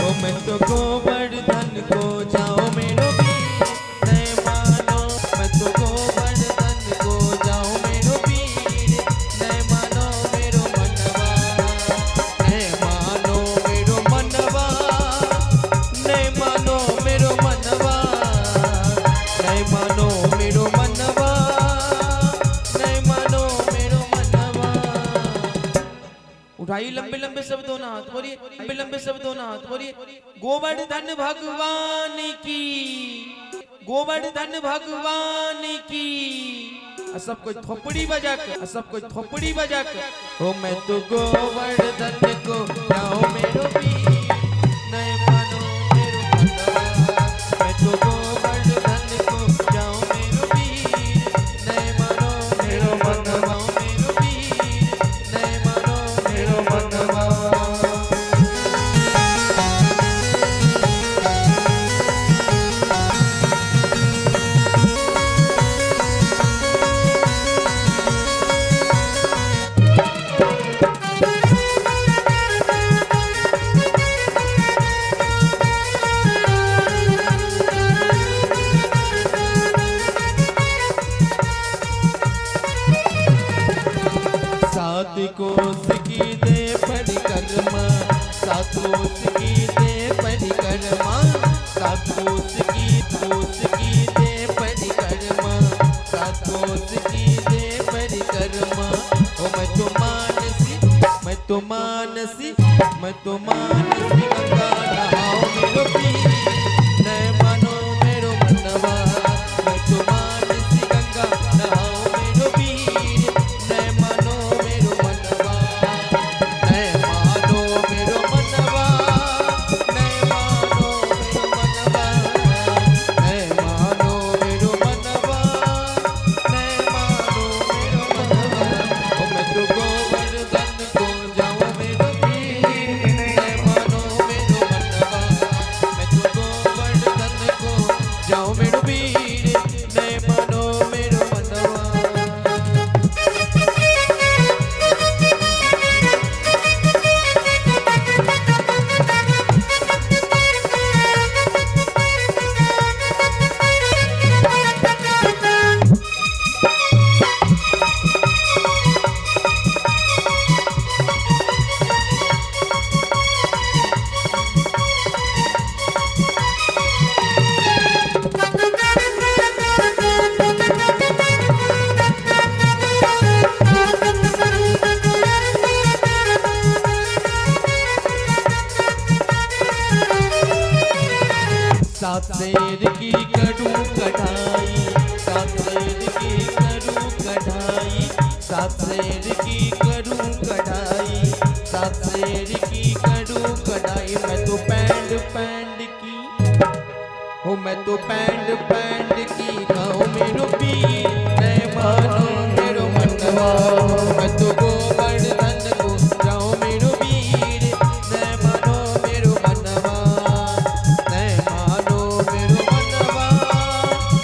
ओ मैं तो गोवर्धन को जाऊं मेरो वीर, नहीं मानो। मैं तो गोवर्धन को जाऊं मेरो वीर, नहीं मानो मेरो मनवा, नहीं मानो मेरो मनवा, नहीं मानो मेरो मनवा, नहीं मानो मेरो मनवा, नहीं मानो मेरो मनवा। उठाइए लंबे लंबे सब दोनों हाथ, बोलिए लंबे लंबे सब दोनों हाथ, बोलिए गोवर्धन भगवान की, गोवर्धन भगवान की। और सब कोई थोपड़ी बजा कर, और सब कोई थोपड़ी बजा कर। ओ मैं तो गोवर्धन को जाऊं मेरो वीर, नहीं मानो मेरो मनवा। मैं तो गोवर्धन को जाऊं मेरो वीर, नहीं मानो मेरो मनवा, मेरो वीर, नहीं मानो मेरो मनवा। सात कोस की दे परिक्रमा, सात कोस की दे परिक्रमा, सात कोस की, कोस की दे परिक्रमा, सात कोस की दे परिक्रमा। ओ मैं तो मानसी, मैं तो मानसी, मैं तो मानसी गंगा नहाओ मेरो पीर, नहीं मानो मेरो मनवा। मैं तो मानसी गंगा नहाओ मेरो वीर, नहीं मानो मेरो मनवा, नहीं मानो मेरो मनवा, नहीं मानो मेरो मनवा, नहीं मानो मेरो मनवा, नहीं मानो मेरो मनवा। ओ मैं तो गोवर्धन को जाऊं मेरो वीर, नहीं मानो मेरो सात शेर की करूं कढ़ाई, सात शेर की करूं कढ़ाई। मैं तो पैंड पैंड की, हो मैं तो पैंड पैंड की खाऊं मेरो पीर, न मानो मेरो मनवा। मैं तो गोवर्धन को जाऊं मेरो वीर, न मानो मेरो मनवा, न मानो मेरो मनवा,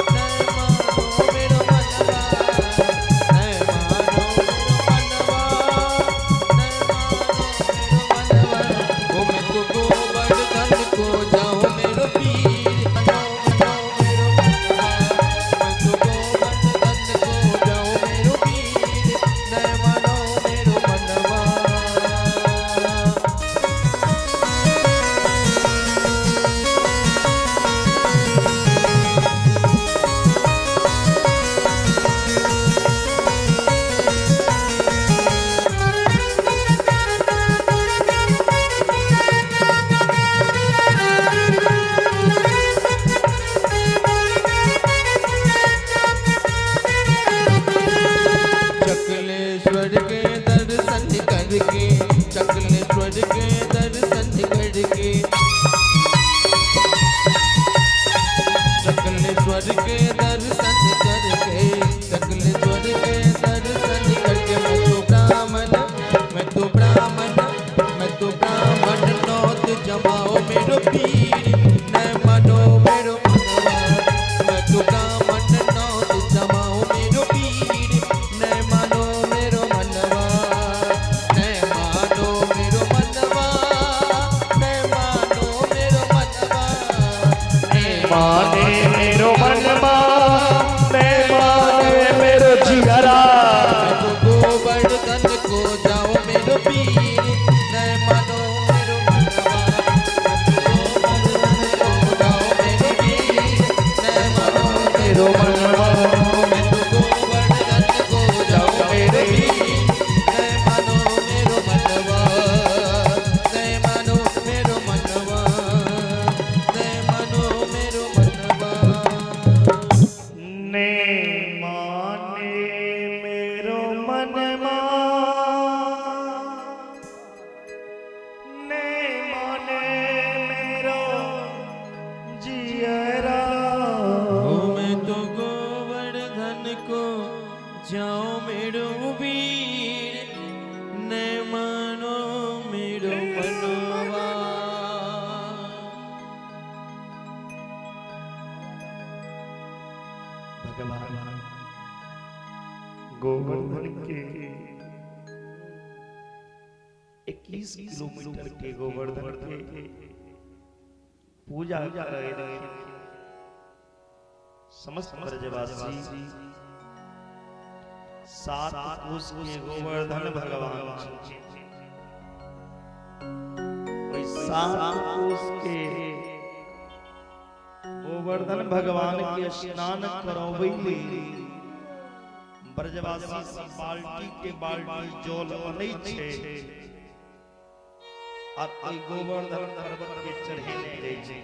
न मानो मेरो मनवा, न मानो मेरो मनवा, न मानो मेरो मनवा। ओ मैं तो गोवर्धन को जाऊं मेरो पीर, मनो मनो मेरो मनवा। मैं तो गोवर्धन को जाऊं मेरो वीर, न मानो मेरो मनवा। चकलेश्वर के दर्शन करके, चकलेश्वर के दर्शन करके, चकलेश्वर के दर्शन करके, चकलेश्वर के दर्शन करके। मैं तो ब्राह्मण, मैं तो ब्राह्मण, मैं तो ब्राह्मण नौत जमाओ मेरो पीर, न मानो मेरो मनवा। मैं तो ब्राह्मण नौत जमाओ मेरो पीर, न मानो मेरो मनवा, न मानो मेरो मनवा, न मानो मेरो मनवा, न माने मेरो मनवा, ने माने मेरो जियरा। मैं तो गोवर्धन को जाओ मेरो पीर, न मानो मेरो मनवा। मैं तो गोवर्धन को जाओ मेरो पीर, न मानो मेरो मनवा। मैं तो गोवर्धन को जाओ मेरो पीर, न मानो मेरो मनवा, न मानो मेरो मनवा, न मानो मेरो मनवा। ने माने मेरो मनवा, ने माने मेरो जियरा। हो मैं तो गोवर्धन को जाओ मेरो वीर, न मानो मेरो मनवा। भगवान गोवर्धन के 21 किलोमीटर के गोवर्धन के पूजा करे समस्त ब्रजवासी। 7 कोस के गोवर्धन भगवान छथिन। ओहि 7 कोस के गोवर्धन भगवान के स्नान करबै लेल ब्रजवासी सब बाल्टी के बाल्टी जल अनै छै और ओहि गोवर्धन पर्वत के चढ़ेने जाइ छै।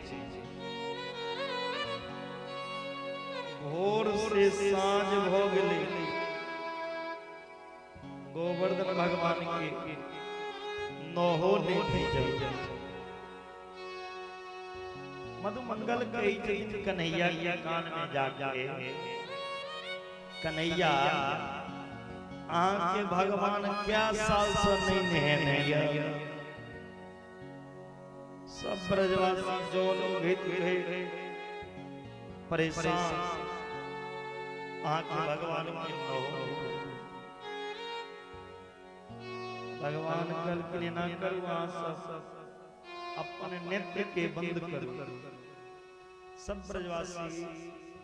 भोर से साँझ भ गेलै, गोवर्धन भगवान के नहो नहि भेजल। मधुमंगल कहै छथिन कन्हैया के कान में जाके, कन्हैया अहाँ के भगवान क्या साल से नहीं नहेने यऽ। सब ब्रजवासी जल उघैत उघैत परेशान, अहाँ के भगवान के नहो। भगवान कहलखिन एना करू, अहाँ सब अपन नेत्र के बंद करू। सब ब्रजवासी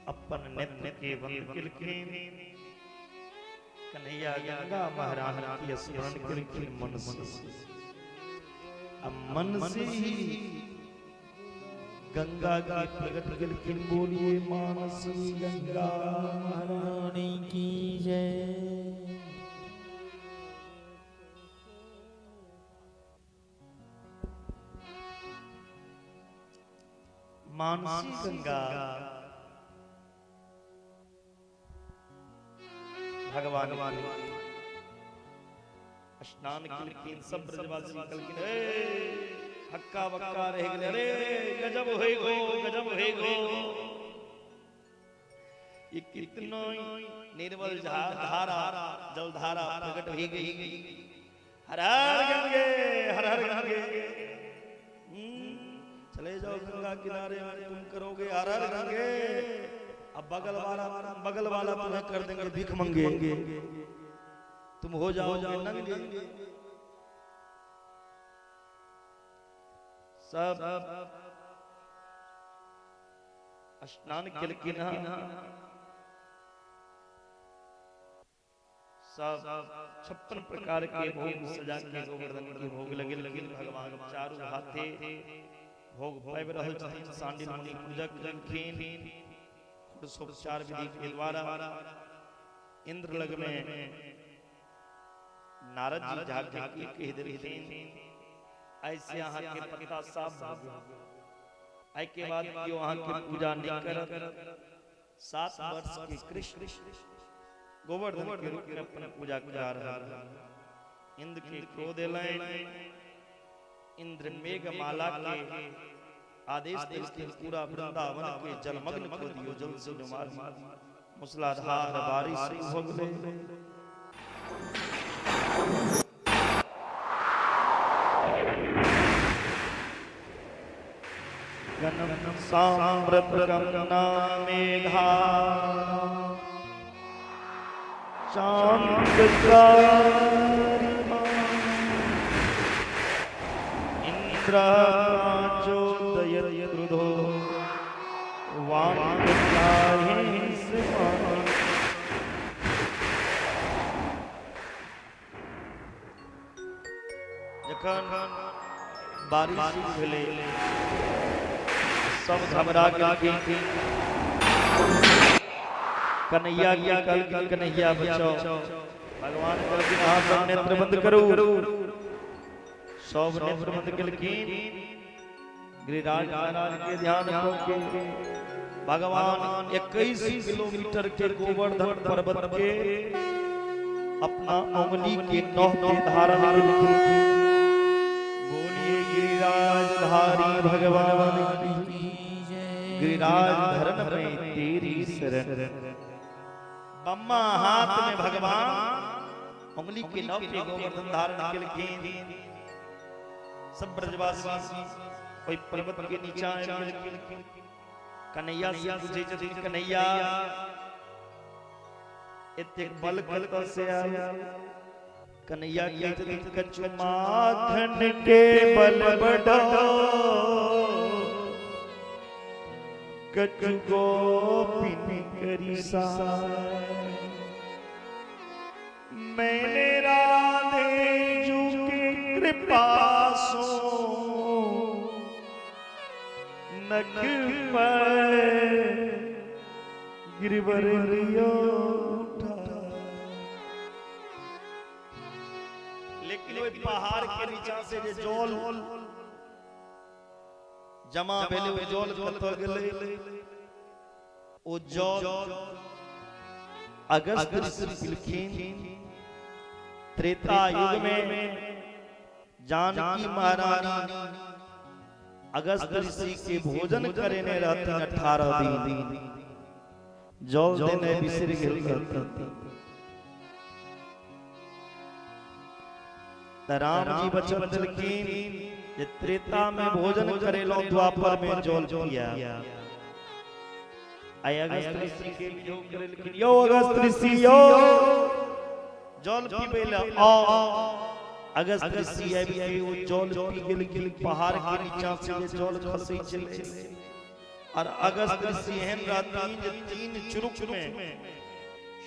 अपन नेत्र के बंद केलखिन। कन्हैया गंगा महारानी के स्मरण केलखिन मन से। अब मन से ही गंगा के प्रकट केलखिन। बोलिए मानसी गंगा महारानी की जय। मानसी गंगा भगवान की स्नान केलखिन। सब ब्रजवासी कहलखिन ए हक्का बक्का रहि गेलै, अरे गजब होय गो, गजब होय गो, ये कितनो निर्मल धारा जलधारा प्रकट हो गई। हर हर गंगे, हर हर गंगे। चले जाओ गंगा किनारे, तुम करोगे हर हर गंगे, अब बगल वाला तुम्हें कर देंगे भीख मंगे, तुम हो जाओगे नंगे। सब स्नान केलखिन, सब 56 प्रकार के भोग सजा के गोवर्धन के भोग लगेलखिन। भगवान चारू हाथे भोग पाबि रहल छथिन। सांडिल मुनि पूजा केलखिन षोडशोपचार विधि के द्वारा। इंद्र लग में नारद जी जाके कहि देलखिन, ऐसे अहाँ के पत्ता साफ भऽ गेल, एहि के बाद केओ अहाँ के पूजा नहीं करत। 7 वर्ष के कृष्ण गोवर्धन के रूप में अपन पूजा करा रहल। इंद्र के क्रोध एलनि, इंद्र मेघमाला के आदेश देलखिन, पूरा वृंदावन के जलमग्न कर दियो, जल से डुबा दियो। मूसलाधार बारिश शुरू हो गेलै। गणम साम्रतकम मेघा चांद इंद्र चोदयत क्रुधो वाम जखन बारिश शुरू भेलै सब घबरा गेलखिन। कन्हैया के कहलखिन, कन्हैया बचाओ। भगवान कहलखिन अहाँ सब नेत्र बंद करू। सब नेत्र बंद केलखिन। गिरिराज महाराज के ध्यान कऽ के भगवान 21 किलोमीटर के गोवर्धन पर्वत के अपना उंगली के नोह पे धारण केलखिन। बोलिए गिरिराज धारी भगवान की, गिरिराज धरन में तेरी शरण। बम्मा हाथ में भगवान उंगली के नोह पे गोवर्धन धारण केलखिन। सब ब्रजवासी ओहि पर्वत के नीचा आबि गेलखिन। कन्हैया से पूछै छथिन, कन्हैया एतेक बल कतऽ से आयल? कन्हैया कहै छथिन, कछु माखन के बल बढ़ो, कछु गोपिन करी साय। मैंने राधे जू के कृपा सो नख पर गिरवर लियो उठा। लेकिन ओहि पहाड़ के नीचा से जे जल जमा भेलै, ओ जल कतऽ गेलै? ओ जल अगस्त ऋषि पिलखिन। त्रेता युग में जानकी महारानी अगस्त ऋषि के भोजन करेने रहथिन 18 दिन, जल देने बिसरि गेल रहथिन। त राम जी वचन देलखिन जे त्रेता में भोजन करेलहुं, द्वापर में जल पिया। आइ अगस्त ऋषि के वियोग करेलखिन, यौ अगस्त ऋषि यौ जल पीबै लए आओ। अगस्त ऋषि आबि के ओ जल पी गेलखिन। पहाड़ के नीचा से जे जल खसै छलै, और अगस्त ऋषि एहन रहथिन जे 3 चुरुक में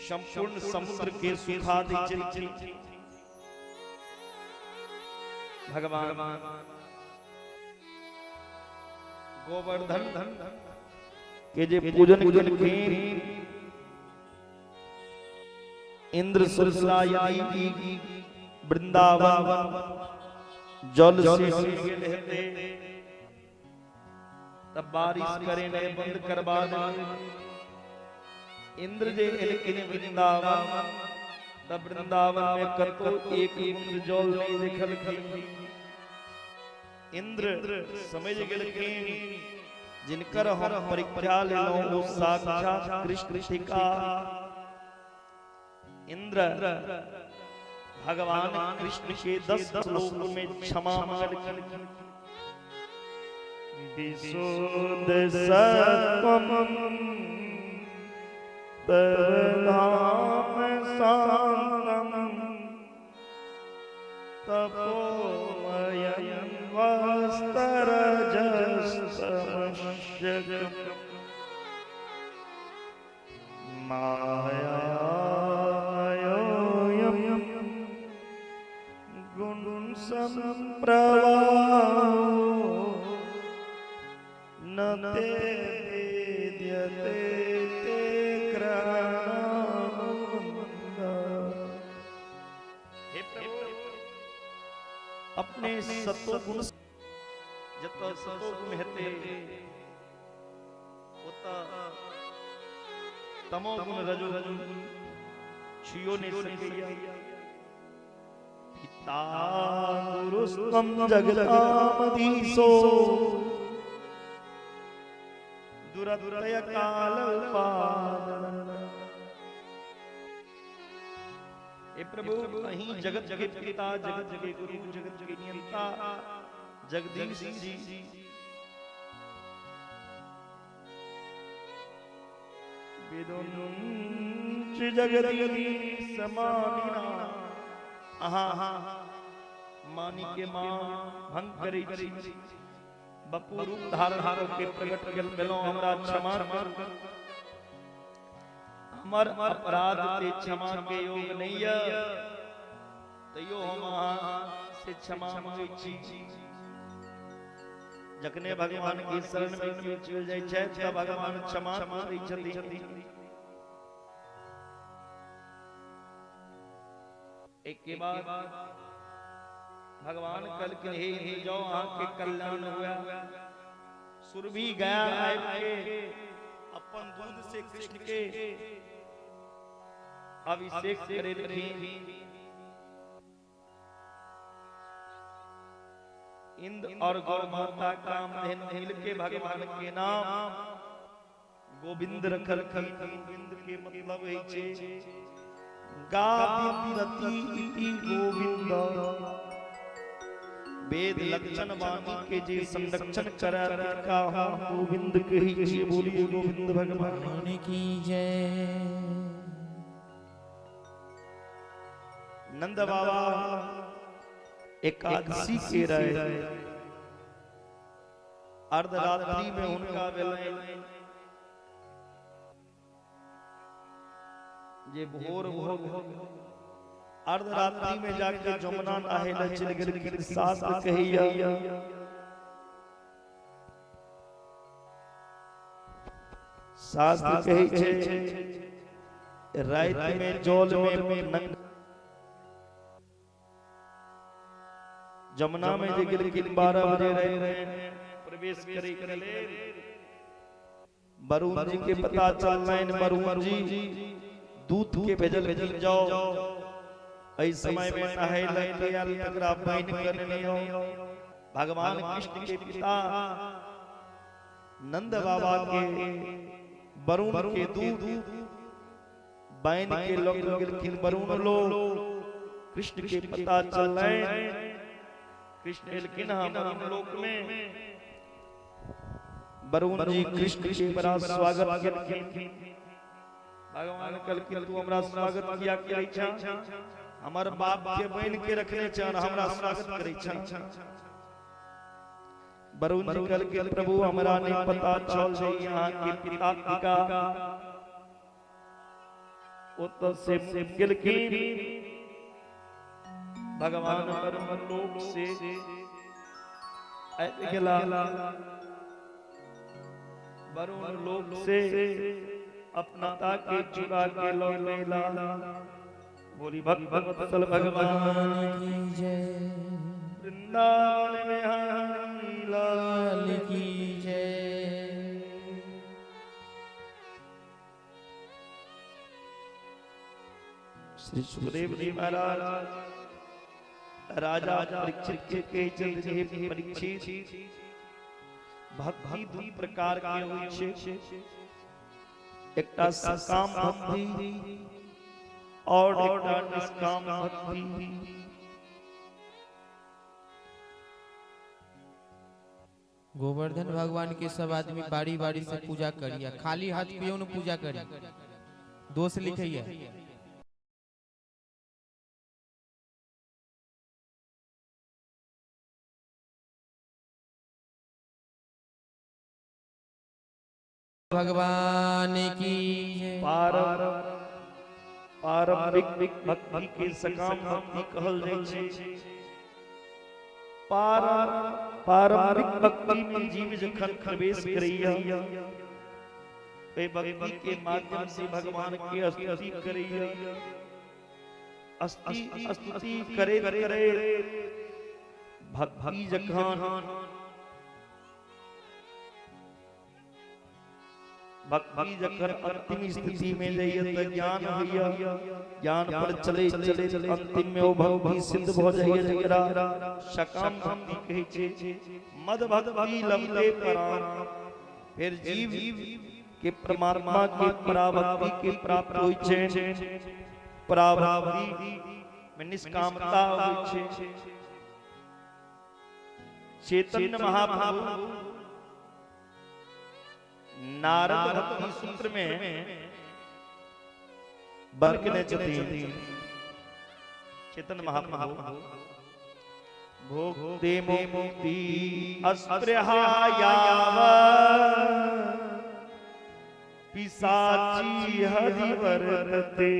संपूर्ण समुद्र के सुखा दै छलखिन। भगवान गोवर्धन के जे पूजन केलखिन, इंद्र सोचला यदि वृंदावन जल से भरि गेल हेतै तब बारिश करे ने बंद करबा दे। इंद्र जे एलखिन वृंदावन, तब वृंदावन में कतौ एक बूंद जल नहीं देखलखिन। इंद्र समझ गेलखिन जिनकर हम परीक्षा लेलहुं ओ साक्षात कृष्ण थिका। इंद्र भगवान कृष्ण के 10 श्लोक में क्षमा मांगलखिन। विशुद्ध सत्वम तव धाम शांतम तपोमयं वस्त्रजस्तमश्यकम् मायामयोऽयं गुण संप्रवाहो न ते विद्यते ते ग्रहणानुबंध। हे प्रभु, अपने सतोगुण जत सतोगुण हेते ओत तमोगुण रजोगुण छुयो नहीं सकैया। पिता गुरुस्त्वं जगतामधीशो दुरदय काल उपाद। हे प्रभु, अहीं जगत के पिता, जगत के गुरु, जगत के नियंता जगदीश जी, विदुंच जगदीश मानिना अहाँ मानी के मां भंग करै छी। बपू रूप धारण के प्रकट भेलहुँ, हमरा क्षमा करू। हमर अपराध ते क्षमा के योग नहीं है, तैयो हम अहाँ से क्षमा मांगै छी। जखने भगवान के शरण में केओ चलि जाइ छै तऽ भगवान क्षमा करै छथिन। एक के बाद भगवान कहलखिन हे इंद्र जाओ, अहाँ के कल्याण हुआ। सुरभि गया आबि के अपन दूध से कृष्ण के अभिषेक करेलखिन। इंद्र और गौ माता कामधेनु मिल के भगवान के नाम गोविंद रखलखिन। गोविंद के मतलब होइ छै गाविंदति इति गोविंद। वेद लक्षण वाणी के जे संरक्षण करै तिनका हम गोविंद कहै छियै। बोलिए गोविंद भगवान की जय। नंद बाबा एकादशी के रहे अर्धरात्रि में हुनका भेलनि जे भोर भोर अर्धरात्रि में जाके जमुना नहाय लए चलि गेलखिन। शास्त्र कहैया शास्त्र कहै छै राति में जल में नंग जमुना में जे गेलखिन 12 बजे राति में प्रवेश करे के लेल वरुण जी के पता चललनि। वरुण जी दूत के भेजलखिन, जाओ एहि समय में नहाय लए के आयल तकरा बान्हि कऽ नेने आउ। भगवान कृष्ण के पिता नंद बाबा के वरुण के दूत बान्हि के लऽ कऽ गेलखिन। वरुण लोग कृष्ण के पता चललनि। कृष्ण एलखिन हँ वरुण लोक में। वरुण जी कृष्ण के बड़ा स्वागत केलखिन। भगवान कहलखिन तू हमरा स्वागत किया करै छह? हमर बाप के बान्हि के रखने छह और हमरा स्वागत करै छह। वरुण जी कहलखिन प्रभु हमरा नहीं पता चल जे अहाँ के पिता थिका। ओतऽ से गेलखिन भगवान वरुण लोक से आबि गेला। वरुण लोक से अपना के चुरा के लऽ गेला। बोली भक्त वत्सल भगवान की जय। वृंदावन बिहारी लाल की जय। श्री सुखदेव जी महाराज राजा परीक्षित के कहै छथिन, हे परीक्षित, भक्ति दू प्रकार के होइ छै, एकटा सकाम भक्ति और एकटा निष्काम भक्ति। गोवर्धन भगवान के सब आदमी बारी बारी से पूजा करिए, खाली हाथ क्यों न पूजा करी, दोष लिखैया। भगवान की पारंपरिक भक्ति के सकाम भक्ति कहल जाइ छै। पारंपरिक भक्ति में जीव जखन प्रवेश करैया, ओहि भक्ति के माध्यम से भगवान के स्तुति करैया, स्तुति करे करे भक्ति जखन भक्ति जखन अंतिम स्थिति में जाइए त ज्ञान होइया, ज्ञान पर चले चले अंतिम में ओ भक्ति सिद्ध भ जाइए, जकरा सकाम भक्ति कहै छै। मद भक्ति लभते पराम, फिर जीव के परमात्मा के पराभक्ति के प्राप्त होइ छै। पराभक्ति में निष्कामता होइ छै। चैतन्य महाप्रभु नारद भक्ति सूत्र में बरकने छथिन चैतन्य महाप्रभु, भोक्ते मुक्ति अस्पृहायाव पिशाची हरिवर्तते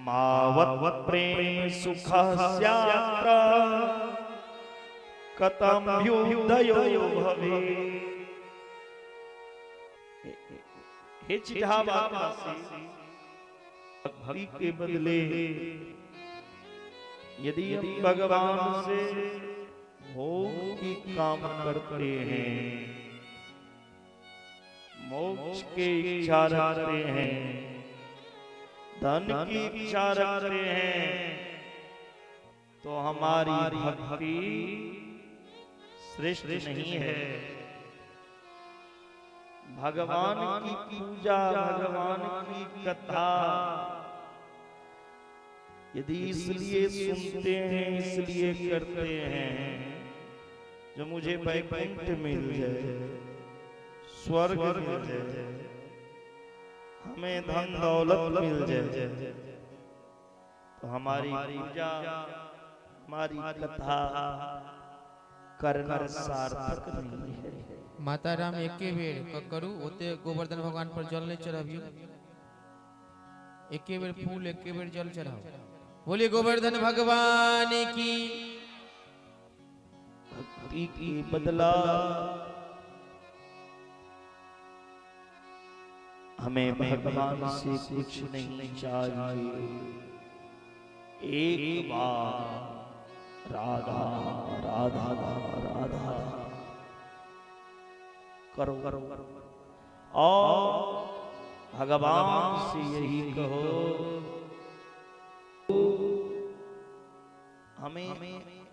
मावत प्रेम सुख स्यात्र कतम्भ्युदयो भवे। हे चिढ़ावासी, भक्ति के बदले यदि हम भगवान से भोग की कामना करते हैं, मोक्ष के इच्छा रखते हैं, धन की इच्छा रखते हैं, तो हमारी भक्ति श्रेष्ठ नहीं है। भगवान की पूजा, भगवान की कथा यदि इसलिए सुनते हैं, इसलिए करते हैं जो मुझे वैकुंठ मिल जाए, स्वर्ग मिल जाए, हमें धन दौलत मिल जाए, तो हमारी पूजा, हमारी कथा करना सार्थक नहीं है। माता राम एके बेर करू, ओते गोवर्धन भगवान पर जल नहीं चढ़ाबियो, एके बेर फूल, एके बेर जल चढ़ाओ। बोलिए गोवर्धन भगवान की। भक्ति की बदला हमें भगवान से कुछ नहीं चाहिए। एक बार राधा राधा राधा करो करो और भगवान से यही कहो, हमें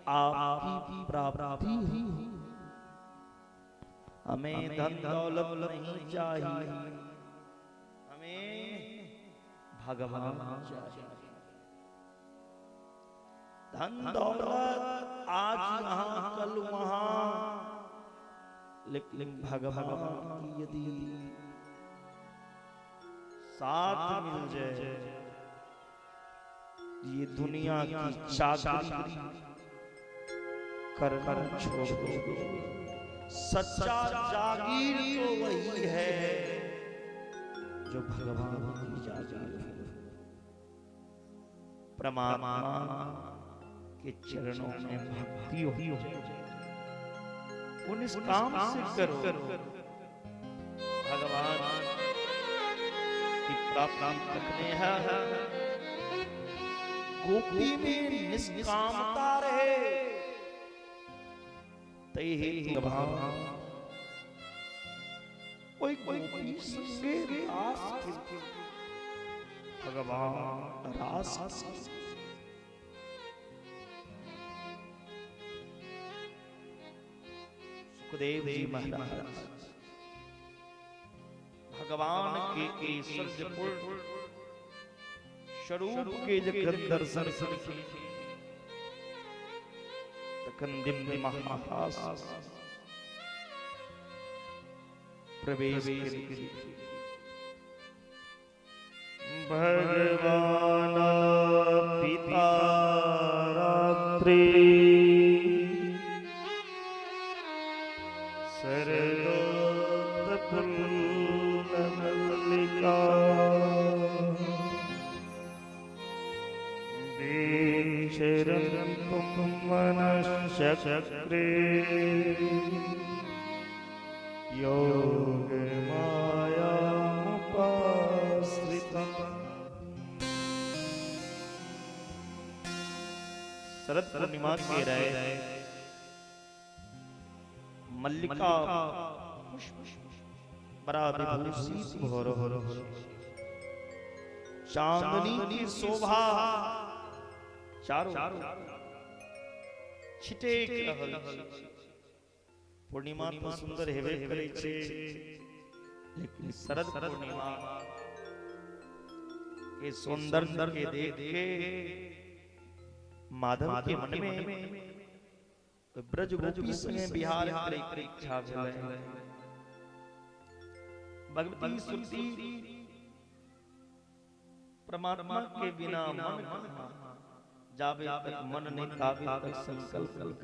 आपकी प्राप्ति हो, हमें धन दौलत नहीं चाहिए, हमें भगवान चाहिए। धन दौलत आज यहाँ कल वहां, लेकिन भगवान की यदि साथ मिल जाए, ये दुनिया की चाकरी करना छोड़ दो। सच्चा जागीर तो वही है जो भगवान की जागीर है। परमात्मा के चरणों में भक्ति हो, उन इस काम से करो, भगवान की प्राप्ति तकने है। गोपी में निष्कामता रहे तही भाव, कोई गोपी संगे रास। भगवान रास सुखदेव जी महाराज भगवान के ऐश्वर्यपूर्ण स्वरूप के जखन दर्शन तखन दिव्य महारास प्रवेश भगवान पिता रात्रि शरदोत्फुल्लमल्लिका वीक्षरन्तु मनश्चक्रे योगमायामुपाश्रितम्। शरद पूर्णिमा के रहे मल्लिका पुष्प बड़ा विभूषित भर चांदनी की शोभा चारों छिटेक रहल। पूर्णिमा तो सुंदर हेबे करै छै, लेकिन शरद पूर्णिमा के सौंदर्य के देख के माधव के मन में ब्रज गोपी संगे बिहार करे के इच्छा भेलै। भगवती श्रुति परमात्मा के बिना मन जाबे तक मन नहीं ताबे तक संकल्प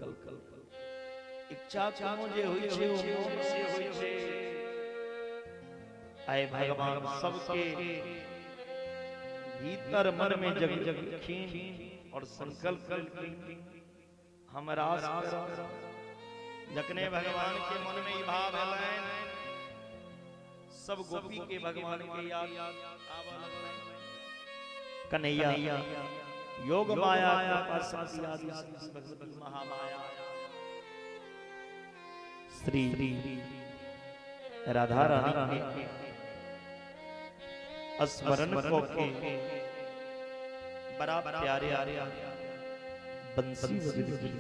इच्छा कोनो जे होई छै ओ मन से होई छै। आए भगवान सबके भीतर मन में जगखीन और संकल्प हम रास जखने भगवान के मन में ई भाव एलनि सब गोपी के भगवान के याद आबऽ लगलनि। कन्हैया योग माया कृपा शक्ति आदि भगवती महामाया श्री राधा रानी के स्मरण को के बड़ा प्यारे बंसी बजती।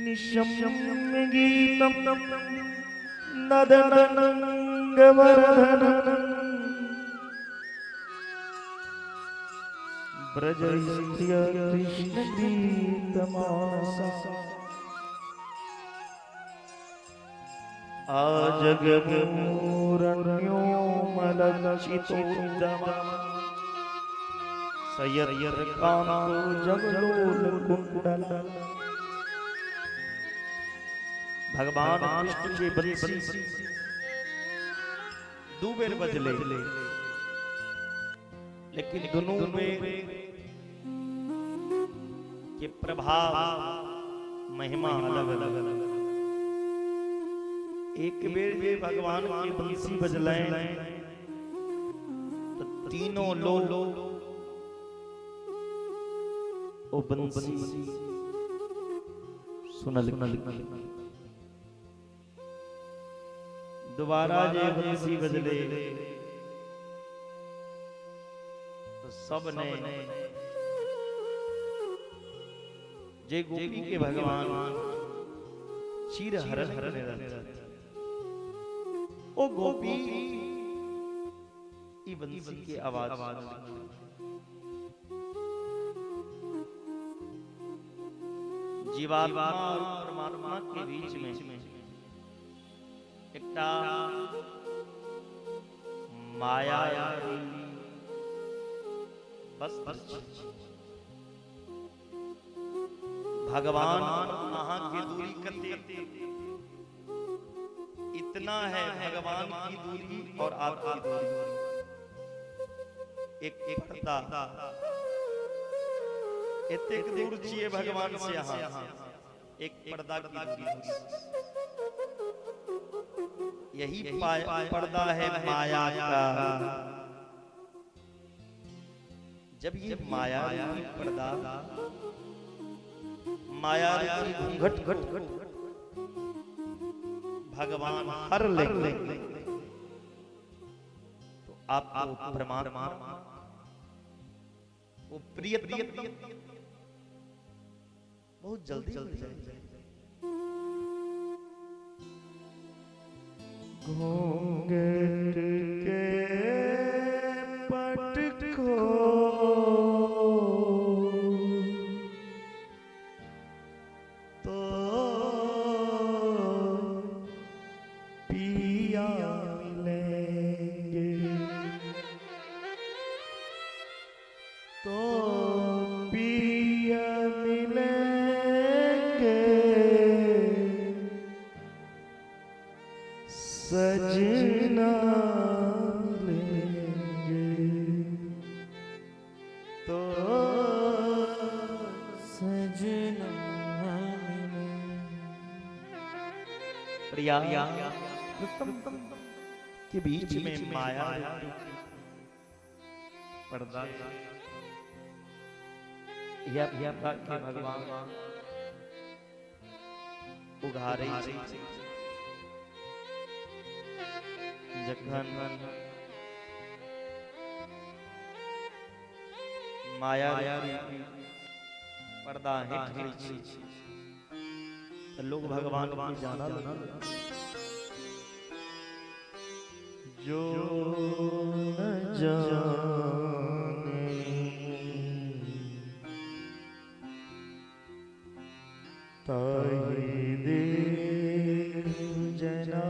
निशम गीतम नदनंगवर्धन ब्रज स्त्रिय कृष्ण गीतमासा आजगमूरण्यो मलक्षितोद्यमा सयत्र कांतो जगलोल कुंडल। भगवान कृष्ण के बंसी दू बेर बजले, लेकिन दोनों बेर के प्रभाव महिमा अलग अलग। एक बेर जे भगवान के बंसी बजले तो तीनों लोग ओ बंसी सुनल। दोबारा जे बंसी बजले तो सब ने जे गोपी के भगवान चीर हरण करने रहते ओ गोपी ई बंसी के आवाज जीवात्मा और परमात्मा के बीच में एकटा माया बस भगवान अहाँ के दूरी कते इतना है भगवान की दूरी और आपकी दूरी एक एक पर्दा एतेक दूर छिए भगवान से अहाँ एक पर्दा की दूरी। यही पर्दा है माया का। जब ये माया पर्दा माया रूपी घूंघट को भगवान हर लेंगे तो आपको परमात्मा वो प्रियतम बहुत जल्दी मिल जाएगा। घूंघट के पट को तो पिया मिलेंगे, तो पिया मिलेंगे, सजना मिलेंगे, तो सजना मिलेंगे। प्रिया के बीच में माया पर्दा यह के भगवान उघारे जखन माया पर्दा हटि जाइ छै त लोग भगवान के जाना जो न जाने ताहि देख जना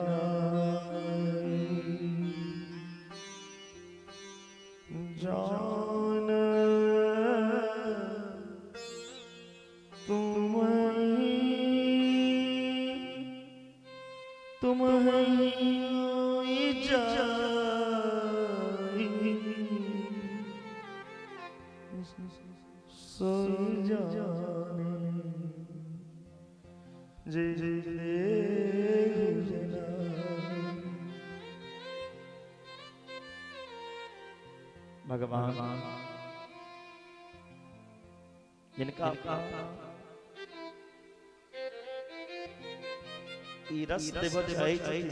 जान तुम ही जाई सो जाने जे जना। भगवान जिनका ई रस देव चाहै छथिन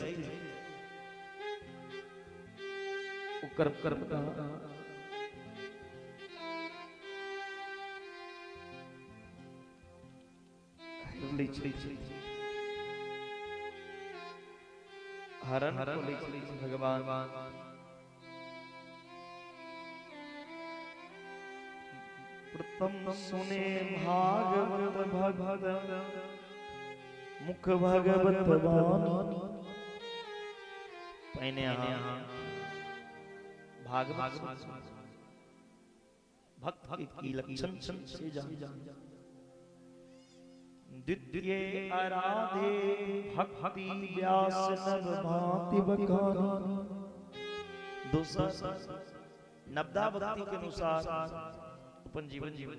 ओकर लै छै, हरण को लै छै भगवान। प्रथम सुने भागवत भगवत मुख भगवत वाणी। पहिने अहाँ भागवत भक्त के की लक्षण से जान। द्वितीय आराधे भक्ति व्यास नव भांति बखानी। दूसरा नवदा भक्ति के अनुसार अपन जीवन जीवन।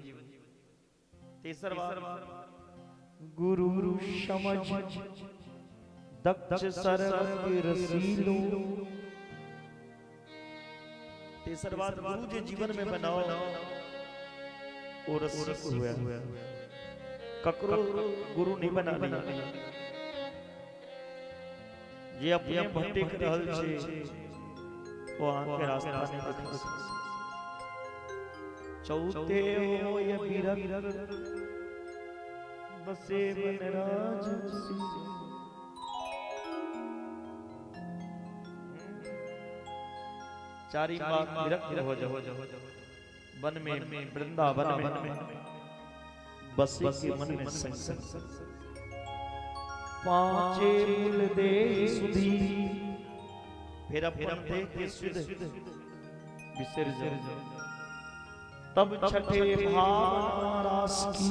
तेसर गुरु समझ दक्ष सर्वज्ञ रसीलो। तेसर बात गुरु जे जीवन में बनाओ ओ रसिक हुआ, ककरो गुरु नहीं बना लिया। जे अपने भटक रहल छे ओ अहाँ के रास्ता नहीं देखा। चौथे हो ये विरक्त बसे वनराज सी। चारी बात विरक्त हो जाओ, वन में वृंदावन में बसे के मन में संग। पांचे मूल दे सुधी फिर अपन देह के सुध बिसर जाओ। तब छठे भावना रास की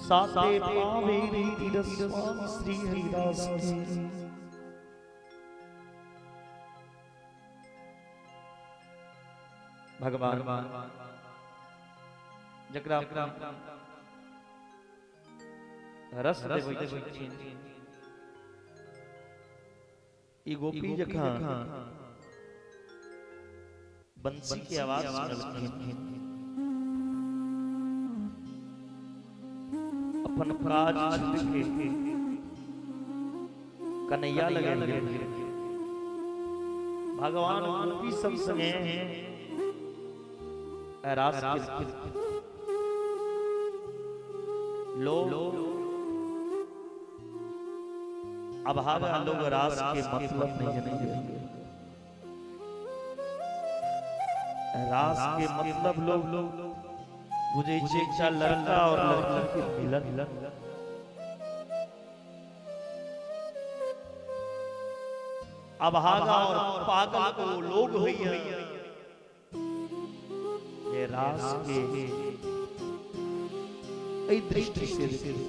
साते पावे रीति रसवामी श्री हरिदास की। भगवान जकरा रस देबै छथिन ई गोपी जखन बंसी के आवाज सुनलखिन अपन काज छोड़ि के कन्हैया लग गेल। भगवान गोपी सब संगे रास केलखिन। लोग अभागा लोग रास के मतलब नहीं जने। रास के मतलब लोग बुझै छै एकटा लड़का और लड़की के मिलन। अभागा और पागल ओ लोग होइया जे रास के एहि दृष्टि से देखै।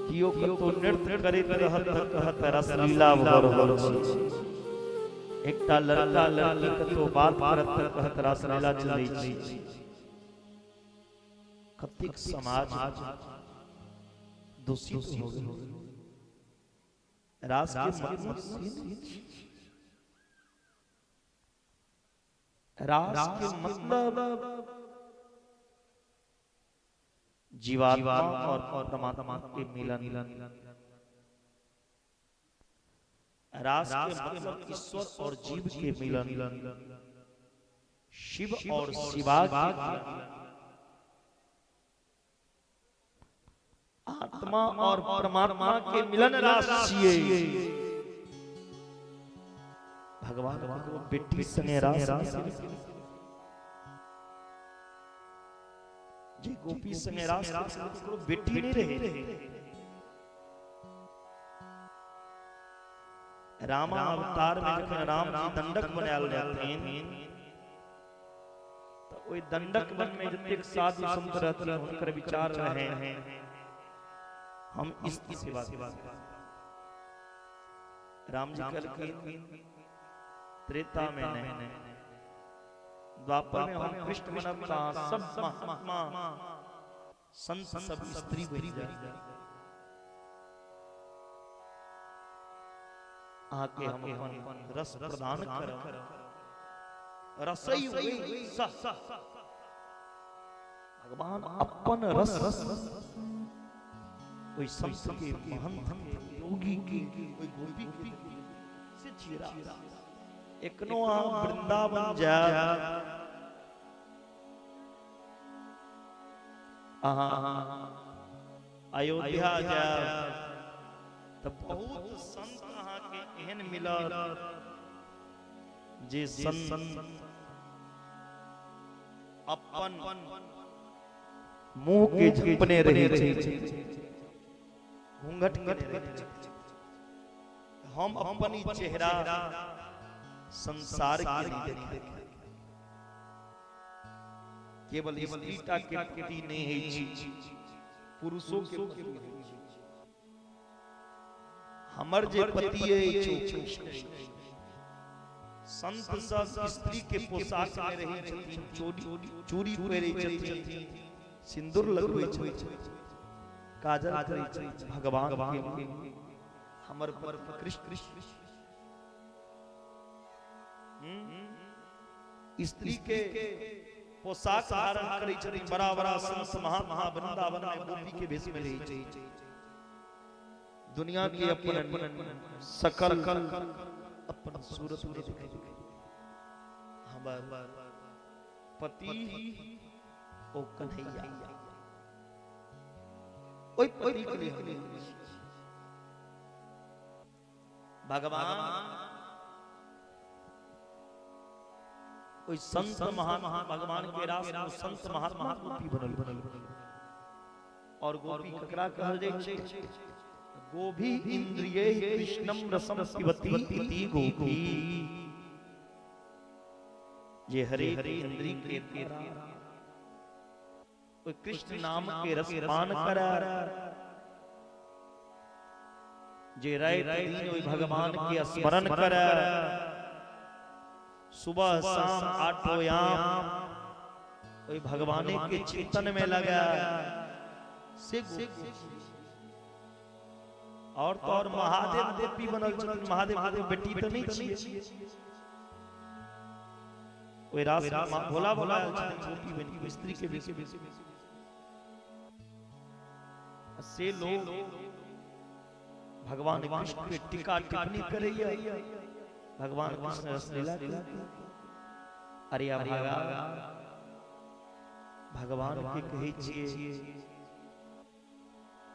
कियो कतौ नृत्य करैत रहत तऽ कहत रसलीला भऽ रहल छै। एकटा लड़का लड़की कतौ बात करत तऽ कहत रसलीला चलै छै। कतेक समाज दूषित हो गेल। रास के मतलब से नहि छै। रास के मतलब जीवात्मा और परमात्मा के मिलन। रास के मतलब ईश्वर और जीव के मिलन, शिव और शिवा के मिलन, आत्मा और परमात्मा के मिलन रास छियै। भगवान ककरो बेटी संगे रास नहि केलखिन। जे गोपी संगे रास केलखिन, ककरो बेटी नहि रहै। रामा अवतार में जखन राम जी दंडक बनायल रहथिन तऽ ओहि दंडक वन में जतेक साधु संत रहथिन हुनकर विचार रहे हम स्त्री सेवा करब। राम जी कहलखिन त्रेता में नहीं, द्वापर में हम कृष्ण बनब तऽ सब महात्मा संत सब स्त्री बनि जाय। अहाँके हम अपन रस प्रदान करब। रसई भगवान अपन रस ओहि संत के, महंत के, योगी के, ओहि गोपी के से छियै रास। एखनो अहाँ वृंदावन जायब, अहाँ अयोध्या जायब तऽ बहुत संत अहाँके एहन मिलत जे संत अपन मुंह के झपने रहै छै, घूंघट केने रहै छै। हम अपन ई चेहरा संसार के नहीं देखे। केवल स्त्री टा के पति नहीं होइ छै, पुरुषो के पति होइ छै। हमर जे पति अछि ओ कृष्ण अछि। संत सब स्त्री के पोशाक में रहै छथिन, चोरी चूड़ी पहिरै छथिन, सिंदूर लगबै छथिन, काजल करै छथिन भगवान के। हमर पति कृष्ण। स्त्री के पोशाक धारण करै छथिन बड़ा बड़ा संत महात्मा, वृंदावन में गोपी के भेष में रहै छथिन। दुनिया के अपन सकल अपन सूरत में दिखाई। हमर पति ओ कन्हैया, ओहि पति के लिए हम भगवान ओहि संत महात्मा भगवान के रास में संत महात्मा गोपी बनल। और गोपी ककरा कहल जाइ छै? गोभी इंद्रिय कृष्णम रसम पिबती इति गोपी। जे हरे इंद्रिय के द्वारा ओहि कृष्ण नाम के रस पान करे, जे राति दिन ओहि भगवान के स्मरण करे, सुबह शाम आठो याम ओहि भगवाने के चिंतन में लगा से गोपी। और तो और महादेव गोपी बनल छथिन। महादेव के बेटी तऽ नहि छियै। ओहि रास में भोला भोला आयल छथिन गोपी बनि के, स्त्री के वेश में। से लोग भगवान कृष्ण पे टीका टिप्पणी करैया, भगवान कृष्ण रसलीला। अरे अभागा, भगवान के कहै छियै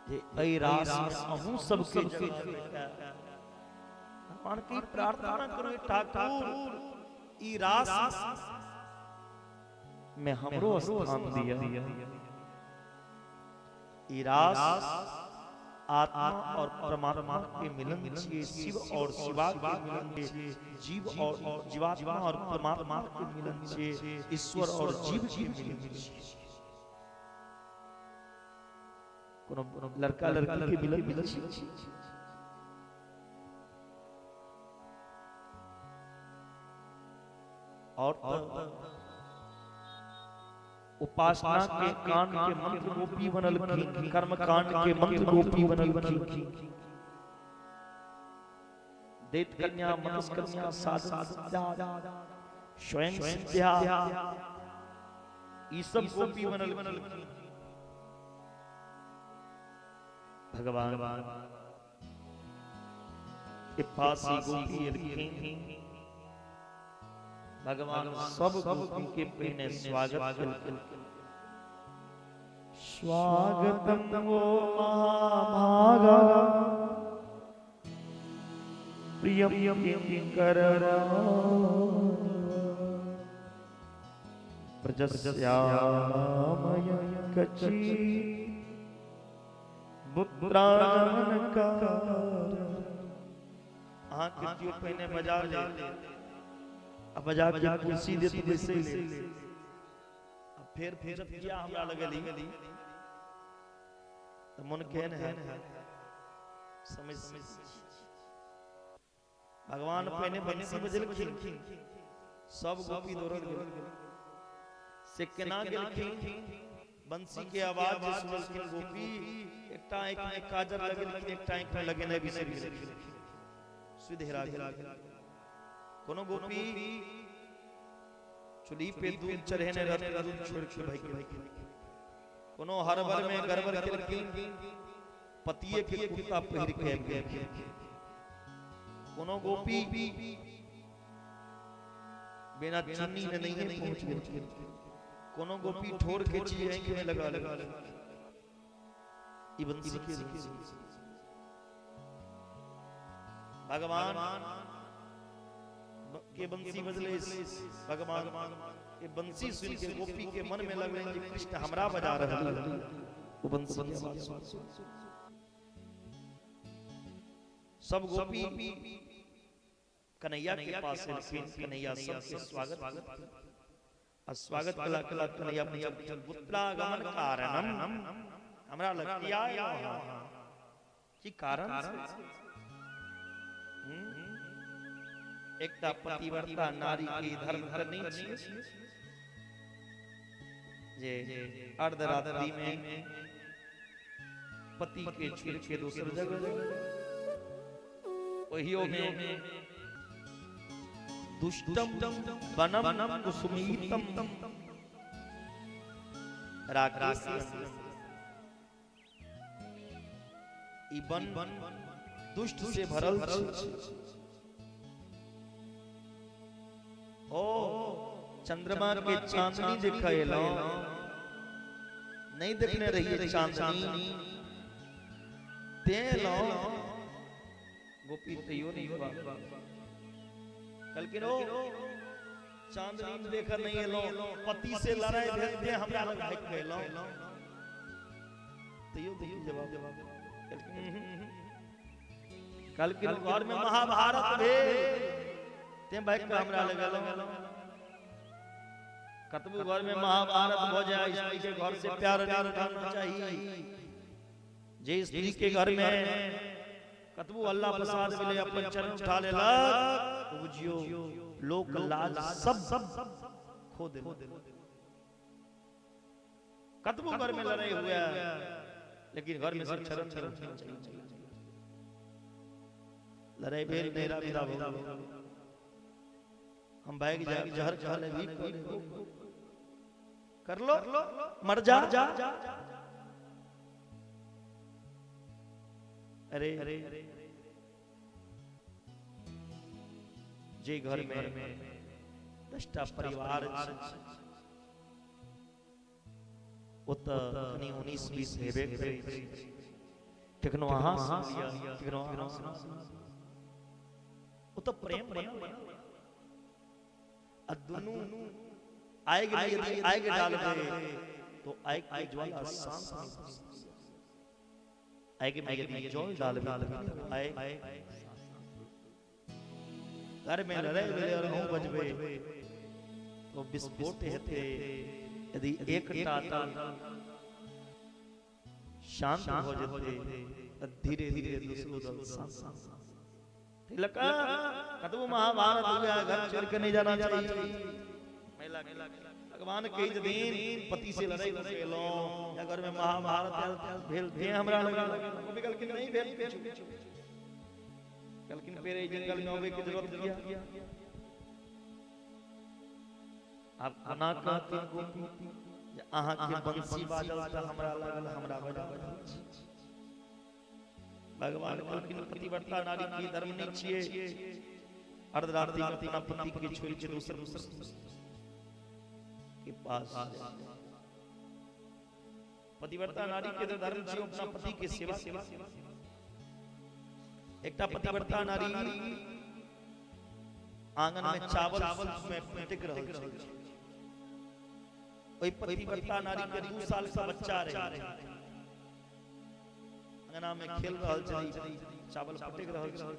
जे एहि रास में अहूँ सबके जगह भेटय। भगवान के प्रार्थना करू, ठाकुर ई रास में हमरो स्थान दिया। ई रास आत्मा और परमात्मा के मिलन छियै, शिव और शिवा के मिलन छियै, जीव और जीवात्मा और परमात्मा के मिलन छियै, ईश्वर और जीव के मिलन छियै। कोनो लड़का लड़की के मिलन मिलन छियै? और उपासना के कांड के मंत्र गोपी बनलखिन, कर्म कांड के मंत्र गोपी बनलखिन, दैत कन्या, मनुष्य कन्या, साधन सिद्धा, स्वयं सिद्धा, ई सब गोपी बनलखिन। भगवान के पास ही गोपी एलखिन। भगवान सब गोपी के पहिने स्वागत केलखिन। स्वागतम वो महाभागा प्रियम किंकर प्रजस्यामय कची पुत्रागमन कार। अहाँ के केओ पहिने बजा ले, आ बजा के कुर्सी देत बैसै ले, आ फेर पूछत किया हमरा लगली, त मन केहन है समझ। भगवान पहिने बंसी बजेलखिन, सब गोपी दौड़ल गेल। से केना गेलखिन? बंसी के आवाज जे सुनलखिन गोपी, एकटा आँखि में काजर लगेलखिन, एकटा आँखि में लगेनाइ बिसरि गेलखिन, सुध हेरा गेल। कोनो गोपी चूल्ही पे दूध चढ़ेने रहथिन, दूध छोड़ि के भागि गेलखिन। कोनो हड़बड़ में गड़बड़ केलखिन, पतिये के कुर्ता पहिर के आबि गेलखिन। कोनो गोपी बिना चुन्नी ने नहीं पहुंच गेलखिन। कोनो गोपी ठोर के चीज आँखि में लगा लेलखिन। ई बंसी के भगवान के बंसी बजले, भगवान के बंसी सुन के गोपी के मन में लगलै जे कृष्ण हमरा बजा रहल। ओ बंसी के आवाज सुन सब गोपी कन्हैया के पास एलखिन। कन्हैया सबके स्वागत आ स्वागत कला कला कन्हैया पूछलखिन, पुत्रागमन कारणम, हमरा लग किया आएलहुँ अहाँ? की कारण? एकटा पतिव्रता नारी के धर्म त नहीं छियै जे अर्धरात्रि में पति के छोड़ के दोसर जगह, ओहियो में दुष्टम वनम कुसुमितम राकेश, ई वन दुष्ट से भरल छै। ओ चंद्रमा के चांदनी देखेलौ, नहीं देखने रहिए चांदनी, तेलो गोपी तैयो नहीं हुआ। कहलखिन ओ चांदनी देखऽ नहीं एलौ, पति से लड़ाई भेल ते हमरा लग भागि के एलौ, तैयो देखी जवाब। कहलखिन घर में महाभारत भेल ते भागि के हमरा लग एलौ। कतबो घर में महाभारत भ जाए, स्त्री के घर से प्यार नहीं उठाना चाहिए। जे स्त्री के घर में कतबो अल्लाह प्रसाद मिले अपन चरण उठा लेलक, बुझियो लोक लाज सब खो देलक। कतबो घर में लड़ाई हुआ लेकिन घर में से चरण नहीं उठाना चाहिए। लड़ाई भेल नैरा विदा भऽ गेल। हम भागि जायब, जहर खा लेब, ई कऽ लेब, कर लो, मर जा। अरे जे घर में 10टा परिवार छै ओतऽ कनि 19-20 हेबे करै छै। कखनो अहाँ सुनि लिअ, कखनो अहाँ सुनि लिअ, ओतऽ प्रेम बनल। आ दुनू आगि में यदि आगि डालबै तो आगि के ज्वाला शांत नहीं होई। आगि में यदि जल डालबै तो आगि घर में लड़ाई भेलै और अहूँ बजबै तो विस्फोट हेतै। यदि एकटा शांत भऽ जेतै तऽ धीरे धीरे दूसरो दल शांत। लका कतबो महाभारत हो गया, घर छोड़ के नहीं जाना चाहिए। महिला भगवान कही छथिन पति से लड़ाई कऽ के एलहुँ या घर में महाभारत भेल ते हमरा लगल, ओ कहलखिन नहीं भेल, कहलखिन फेर एहि जंगल में अबै के जरूरत किया? आब कोना कहथिन गोपी जे अहाँ के बंसी बाजल तऽ हमरा लागल हमरा बजा रहल छी। भगवान कहलखिन पतिव्रता नारी के धर्म नहीं छियै, अर्धरात्रि में अपना पति के छोड़ के दोसर के पास। पतिव्रता नारी के धर्म छियै अपना पति के सेवा। एकटा पतिव्रता नारी आंगन में चावल में पटक रहल छै। ओहि पतिव्रता नारी के 2 साल का बच्चा रहे, अंगना में खेल रहल छलै, चावल पटक रहल छलै।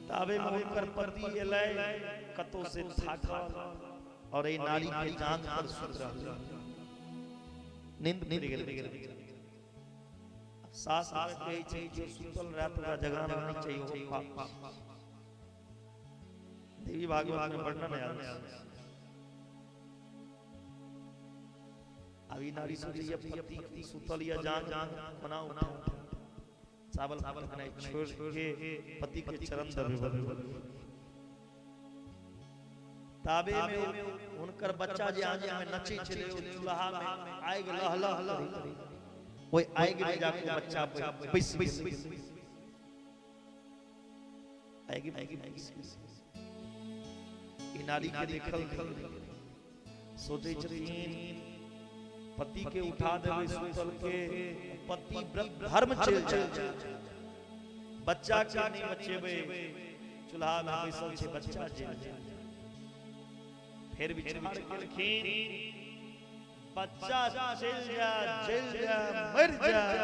ताबे में हुनकर पति एलै कतौ से थाकल और एहि नारी के जांघ पर सुत रहल, नींद पड़ि गेल। सास कहै छै जे सुतल रहत ओकरा जगाना नहीं चाहिए, ओ पाप। देवी भागवत में वर्णन आयल छै। अब ई नारी सोचैया पति सुतल या जांघ बना उठा, चावल पटकनाइ छोड़ के पति के चरण दबेबै। ताबे में हुनकर बच्चा जे आंगन में नचै छलै, ओ चूल्हा में आगि लह लह करै, ओहि आगि में जाके बच्चा बैस गेल। आगि बैस गेल। ई नारी के देखल सोचै छथिन पति के उठा देबै सुतल के, पति व्रत धर्म चलि जाय, बच्चा के नहीं बचेबै, चूल्हा में बैसल छै बच्चा जलि जाय। फेर विचार केलखिन बच्चा चलि जाय, जलि जाय, मरि जाय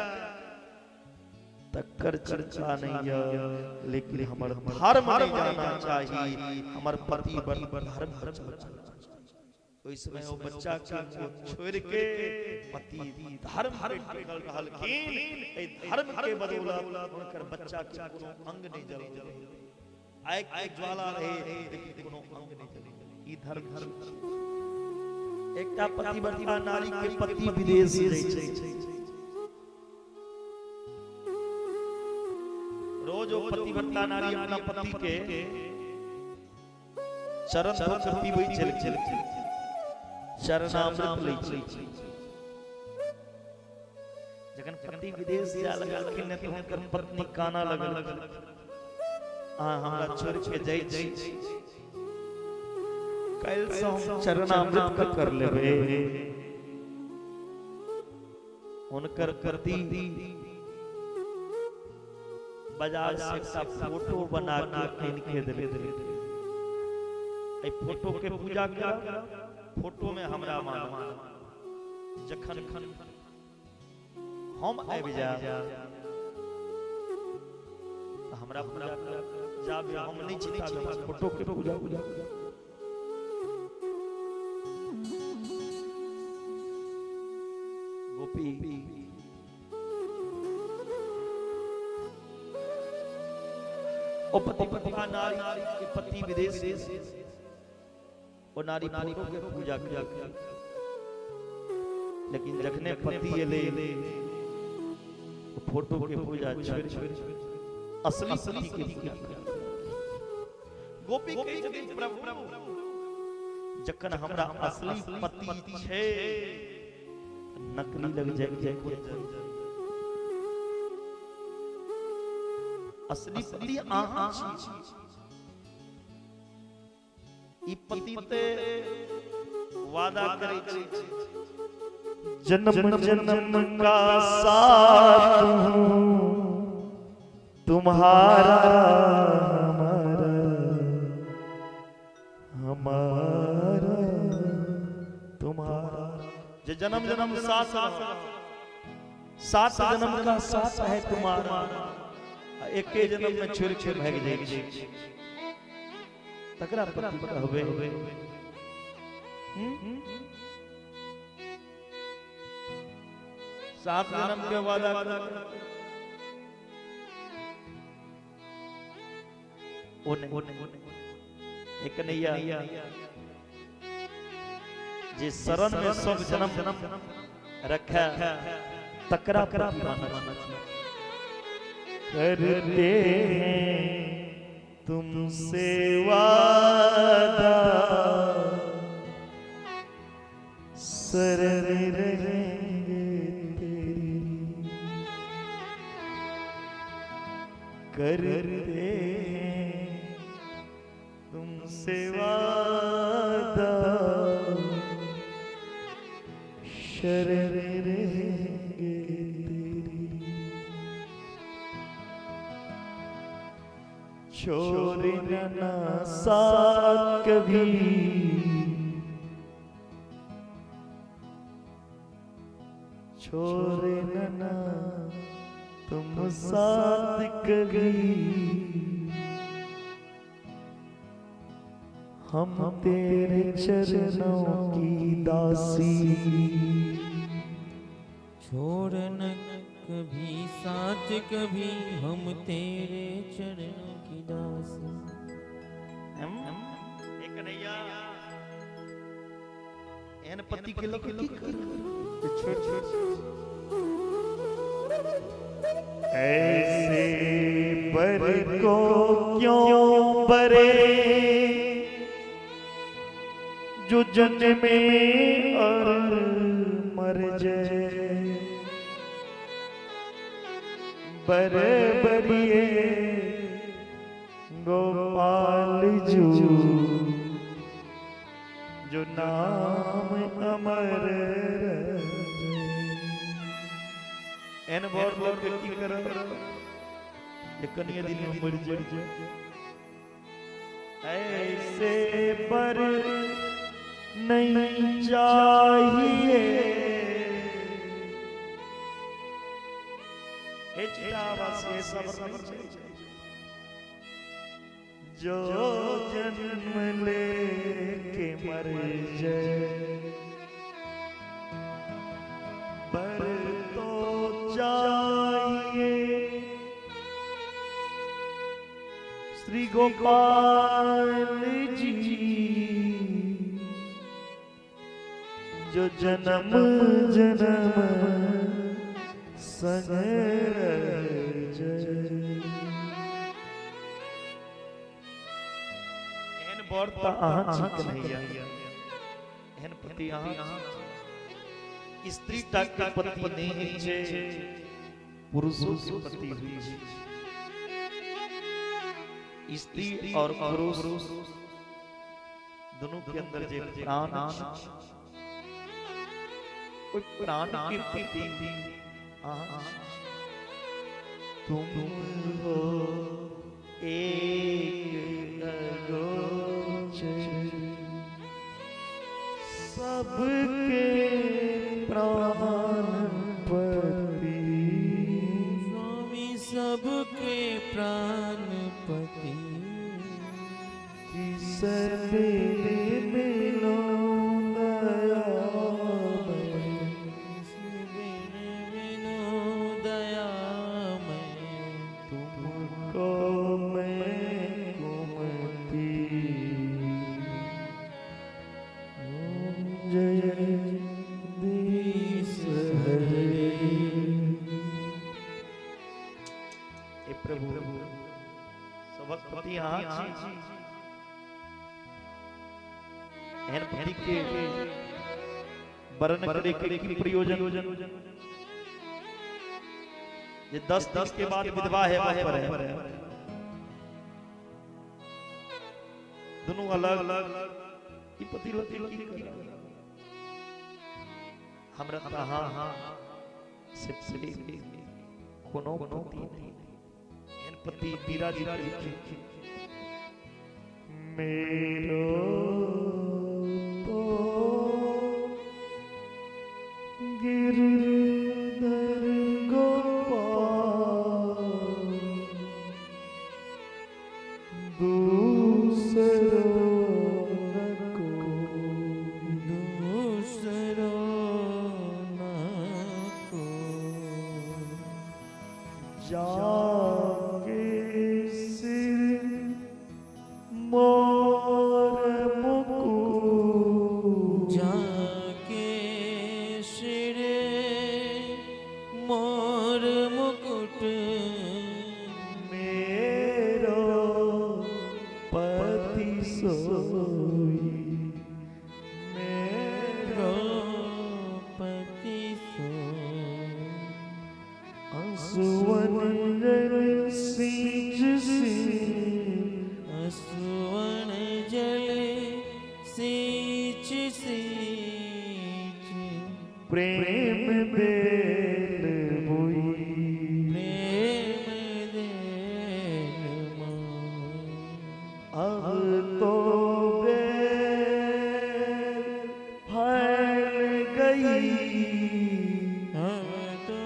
तकर चर्चा नहीं है, लेकिन हमर धर्म नहीं जाना चाहिए, हमर पति धर्म बचल। ओहि समय ओ बच्चा के छोड़ के पति धर्म पे टिकल रहलखिन। एहि धर्म के बदौलत हुनकर बच्चा के कोनो अंग नहीं जलल, आगि के ज्वाला रहे लेकिन कोनो अंग नहीं जलल। ई धर्म। एकटा पतिव्रता नारी के पति विदेश जाइ छै, रोज ओ पतिव्रता नारी अपना पति के चरण धो के पीबै छलखिन, चरणामृत लै छै। जखन पति विदेश जाय लगलखिन ने तऽ हुनकर पत्नी काना लगल, अहाँ हमरा छोड़ के जाइ छी, काल्हि से हम चरणामृत कर लेबै। हुनकर पति बाजार से एकटा फोटो बना के आनि के देलखिन। एहि फोटो के पूजा करब, फोटो में हमरा मानब, जखन हम आबि जायब तऽ हमरा पूजा करब, जाबे हम नहि छी ताबे फोटो के पूजा। गोपी ओ पतिव्रता नारी के पति विदेश, ओ नारी फोटो के पूजा कर, लेकिन जखने पति एलै फोटो के पूजा छोड़ असली पति के पूजा कर। गोपी कहै छथिन प्रभु जखन हमरा असली पति छै नकली लग जाय के कोन जरूरत। असली पति अहाँ छी। ई पति ते वादा करै छै जन्म जन्म का साथ हूँ तुम्हारा हमारा हमारा तुम्हारा। जे जन्म जन्म साथ, सात जन्म का साथ है तुम्हारा, आ एके जन्म में छोड़ के भागि जाइ छै तकरा पति कहबै? सात जन्म के वादा ओ नहीं। एक नैया जे शरण में सब जन्म रखा तकरा पति माना चाहिए। करते हैं तुमसे वादा शरण रहेंगे तेरी, करते हैं तुमसे वादा शरण रहेंगे तेरी, छोड़ना ना साथ कभी, छोड़ना ना तुम साथ कभी, हम तेरे चरणों की दासी। छोड़न कभी साथ कभी, हम तेरे चरणों की दासी। एक नैया एहन पति के लोग की करब जे छोड़ छोड़। ऐसे बर को क्यों बरे जो जन्मे और मर जाए, बर बरिए गोपाल जू जो नाम अमर रह जाए। एहन बर लोग के की करब जे कनिए दिन में मरि जाए? ऐसे बर नहीं चाहिए। हे चितावासी, ऐसा बर नहीं चाहिए जो जन्म ले के मर जाए, बर तो चाहिए श्री गोपाल जी जो जन्म जन्म संग रह जाए। एहन बर तऽ अहाँ छी कन्हैया, एहन पति अहाँ छी। स्त्री टा के पति नहि होइ छै, पुरुषो के पति होइ छै। स्त्री और पुरुष दोनों के अंदर जे प्राण छै, ओहि प्राण के पति अहाँ छी। तुम हो एक अगोचर सबके प्राण पति, स्वामी सबके प्राण पति, किस बिन मिलो दया मैं, किस बिन बिनु दया मैं, तुमको मैं कुमति। ओम जय जगदीश हरे। हे प्रभु, सबक पति अहाँ छी। एहन पति के वर्ण करे के की प्रयोजन जे 10 दिन के बाद विधवा है पर है। दोनों अलग अलग ई पति लती की करे हमरा तहाँ से कोनो पति नहीं। एहन पति मीरा जी के मेरो तो गिरधर गोपाल दूसरो न कोई, दूसरो न कोई। जाके सिर मोर मुकुट, जाके सिर मोर मुकुट, मेरो पति सोई, मेरो पति सोई। आंसुअन जल सींच सींच, आंसुअन जल सींच सींच, प्रेम बेल बोई, प्रेम देल मोई। अब तो बेल फैल गई, अब तो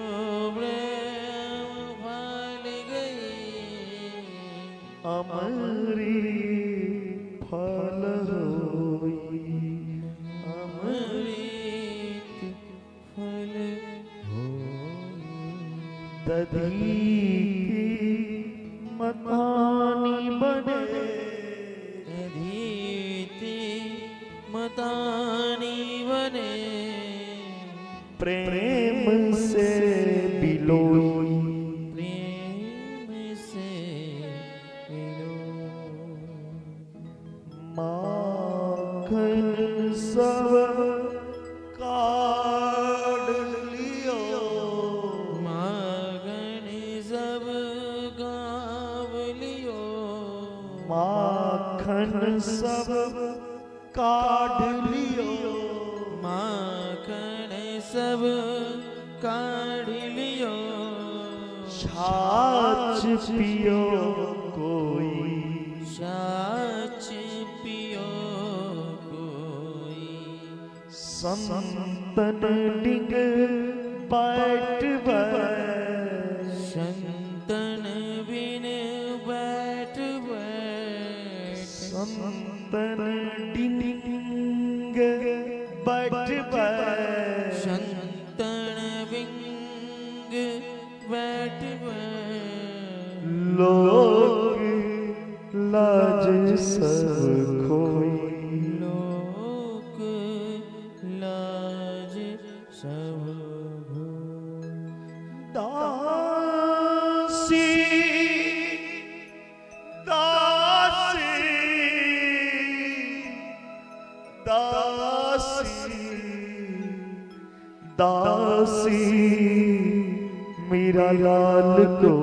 प्रेम फैल गई, अमृत फल होई, अमृत फल होई। दधी की मथानी बने, दधीति मतानी बने, प्रेम से बिलोई, प्रेम से मिलो। माखन सब काढ़ लियो, मागन सब गाव लियो, माखन सब काढ़ लियो, माखन सब काढ़ लियो, छाछ पियो कोई, छाछ पियो कोई। संतन डिंग बैठ बैठ, संतन बिन बैठ बैठ, संतन डिंग बैठ बैठ, संतन बिंग बैठ बैठ, लोक लाज सब खोई, लोक लाज सब खोई। दासी दासी दासी दासी मेरा लाल को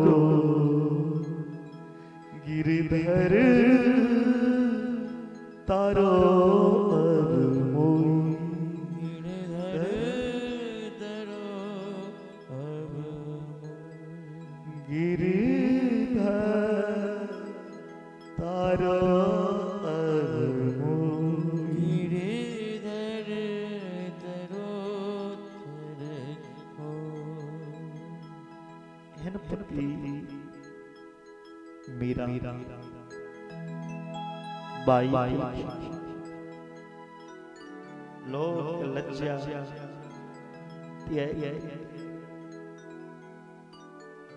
गिरधर तारो अब मोई, गिरधर धरो अब मोई। गिरधर तारो अब मोई। गिरधर धरो धर मोई। एहन पति मीरा बाई लोक लज्जा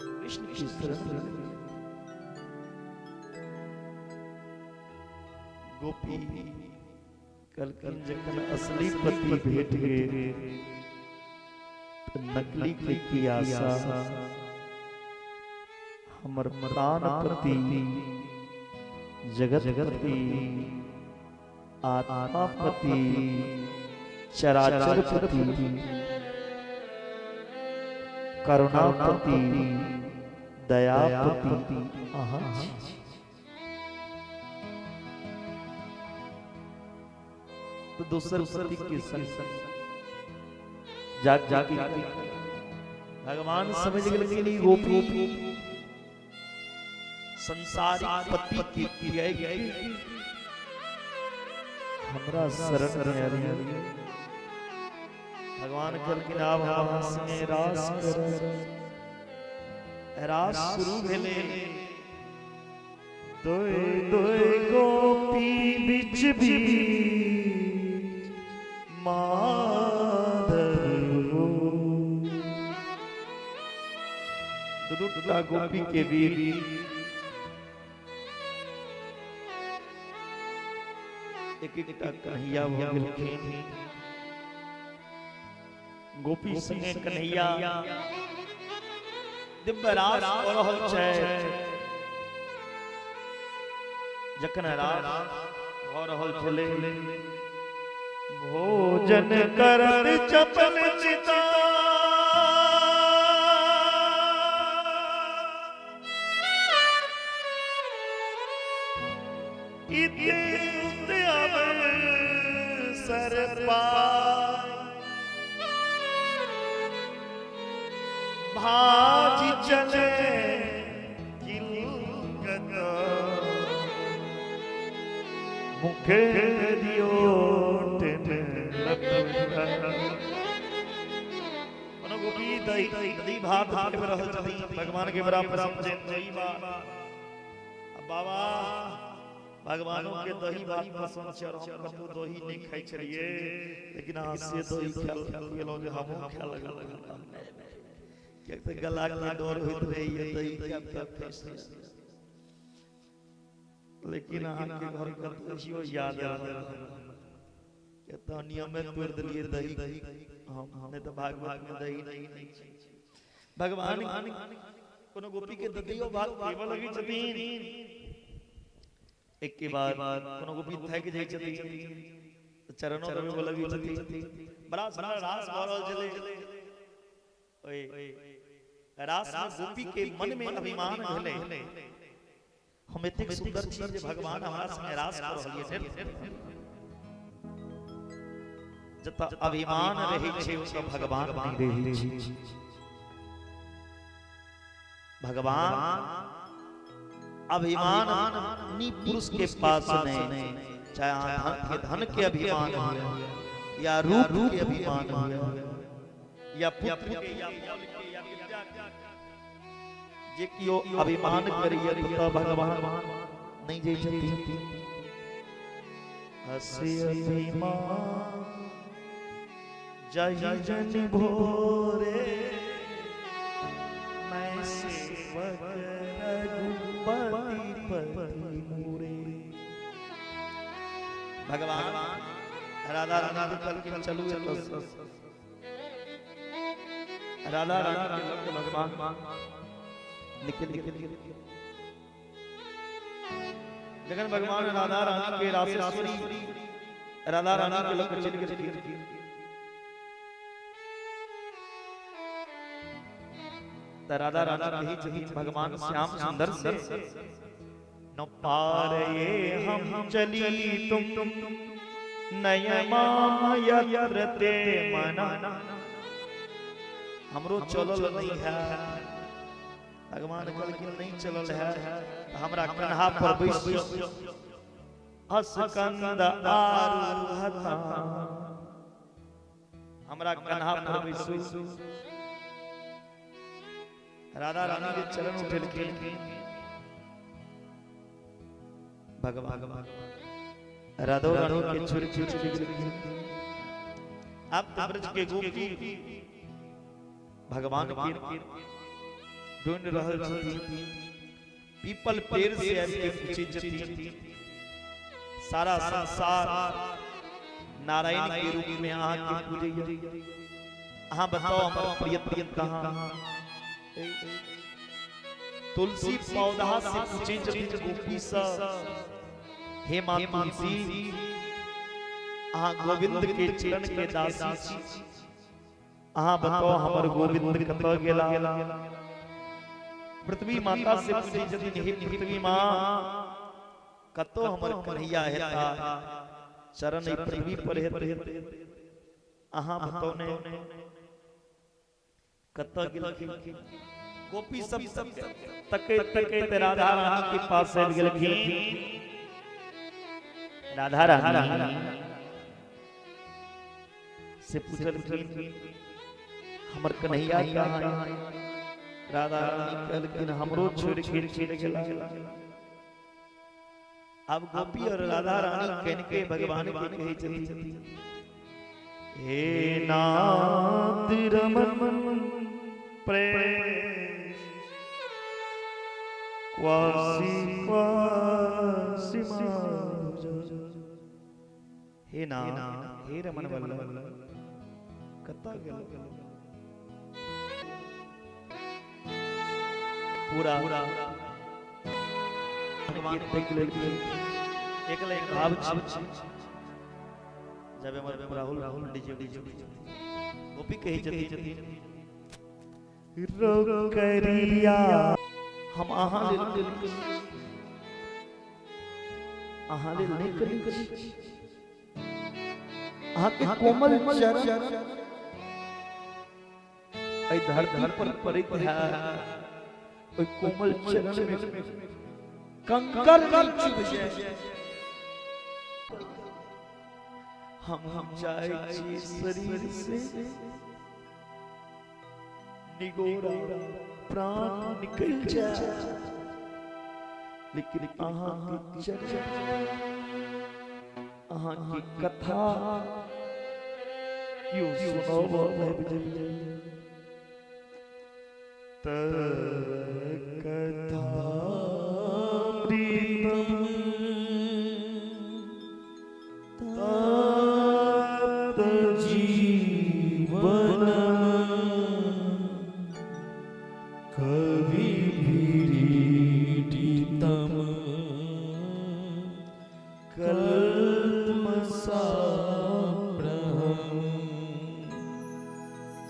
कृष्ण की शरण गोपी कलकन जखन असली पति भेट गेल त नकली के की आशा हमर प्राण पति जगत पति आत्मापति चराचरपति करुणापति दयापति अहाँ छी। तो दोसर पति के संग जाग जाग के भगवान समझ गेलखिन ई गोपी संसारिक पति के त्याग के हमरा शरण में आयल। भगवान कहलखिन आब हम अहाँ संगे रास करब। रास शुरू भेलै। दोय दोय गोपी बिच बीच माधव, दू दूटा गोपी के बीच एक एकटा कन्हैया भऽ गेलखिन। गोपी संगे कन्हैया दिव्य रास कऽ रहल छै। जखन रास भऽ रहल छलै, भोजन करत चपल चिता इत अवसर पाय भाजी चले किलकत मुख दियो। कोनो गोपी दही दही भात खाबि रहल छथिन, भगवान के बड़ा पसंद छै दही भात। आ बाबा, भगवानों के दही भात पसंद छै और हम कतौ दही नहि खाइ छलियै, लेकिन अहाँ से दही खेलहुँ जे हमहूँ खाय लगलहुँ, किएक तऽ गला के डर होइत रहैए दही खायब तऽ फँसि जायब। लेकिन अहाँके घर के दहियो याद रहल, किएक तऽ नियमे तोड़ि देलियै दही हम, नहि तऽ भागवत मे दही नहि छै। भगवान कोनो गोपी के दधियो भात खुआबऽ लगै छथिन। एक के बाद कोनो गोपी थाकि जाइ छथिन तऽ चरणो दबेबऽ लगै छथिन। बड़ा सुन्दर रास भऽ रहल छलै। ओहि रास मे गोपी के मन मे अभिमान भेलै, हम एतेक सुन्दर छी जे भगवान हमरा संगे रास कऽ रहल ये। जतऽ अभिमान रहै छै ओतऽ भगवान नहि रहै छै। भगवान अभिमान पुरुष के पास नहीं, चाहे अहाँ धन के धन के अभिमान हुए या रूप के अभिमान हुए या पुत्र के या बल के या विद्या के, जे कियो अभिमान करैए तऽ भगवान नहि जाइ छथिन। हसे अभिमान जहि जन भोरे, मैं सेवक रघुपति पति मोरे। भगवान राधा रानी के कहलखिन चलू एतऽ से। राधा रानी के लग भगवान निकल निकल। जखन भगवान राधा रानी के रासेश्वरी राधा रानी के लग चलि गेलखिन तऽ राधा रानी कहै छथिन भगवान श्याम सुंदर से, न पार ये हम चली तुम नयमाम यत्र ते मना, हमरो चलल नहीं है। भगवान कहलखिन नहीं चलल है तऽ हमरा कन्हा पर बैस जाउ। अस्कंद आरूहता, हमरा कन्हा पर बैसू। राधा रानी के चरण उठेलखिन भगवान, राधो रानी के छुरी छुरी गेलखिन। अब तो ब्रज के गोपी भगवान के ढूंढ रहल छथिन। पीपल पेड़ से आबि के पूछै छथिन, सारा संसार नारायण के रूप में अहाँ के पूजैया, अहाँ बताओ हमर प्रियतम कहाँ? तुलसी पौधा से पूछै छथिन गोपी सब, हे माँ तुलसी, अहाँ गोविंद के चरण के दासी छी। अहाँ बताओ हमर गोविंद कतऽ गेला? पृथ्वी माता से पूछै छथिन, हे पृथ्वी माँ, कतौ हमर कन्हैया हेता, चरण एहि पृथ्वी पर हेतै, अहाँ बताओ ने कतऽ गेलखिन? गोपी सब तकैत तकैत राधा रानी के पास आबि गेलखिन। राधा रानी से पूछलखिन, हमर कन्हैया कहाँ है? राधा रानी कहलखिन, हमरो छोड़ के चलि गेला। अब गोपी और राधा रानी कह के भगवान के कहै छथिन, हे नाथ रमन प्रेम क्वासी क्वासी माधुर्य। हे नाथ, हे रमन वल्लभ, कतऽ गेल? पूरा भगवान देख लेलखिन। एक लाइन भाव छै। जब हमर राहुल राहुल डीजे गोपी कहै छथिन, रोकरिया हम अहाँ लेल, अहाँ लेल नहि करै छी। अहाँ के कोमल चरण एहि धरती पर पड़ैत है, ओहि कोमल चरण में कंकर नहीं चुभ जाए। हम चाहे छी शरीर से निगोरा प्राण निकल जाए, लेकिन अहाँ के चरण, अहाँ की कथा क्यों सुनाब आबि जाइए। तव कथामृतम तप्त जीवनम कविभिरीडितम कल्मषापहम्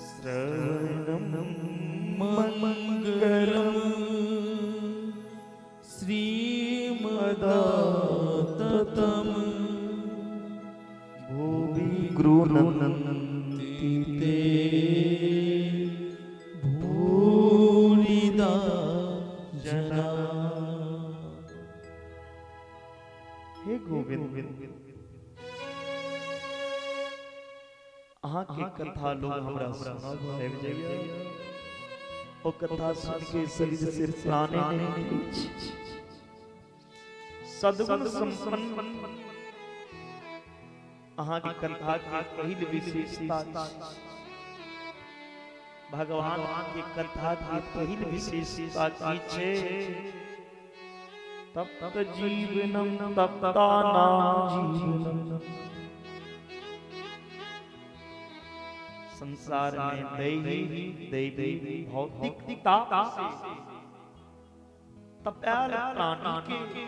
श्रवणं मंगलम श्रीमदाततम भुवि गृह्णन्ति ते भूरिदा जना। हे गोविंद, अहाँ के कथा लोग हमरा सुनाब आबि जाइए। ओ कथा सुन के शरीर से प्राणे नहि निकलै छै। सद्गुण संपन्न अहाँ के कथा के पहिल विशेषता छै। भगवान के कथा के पहिल विशेषता की छै? तप्त जीवनम तप्तानाम जीवनम। संसार में दैवी दैवी भौतिक ताप से तपायल प्राणी के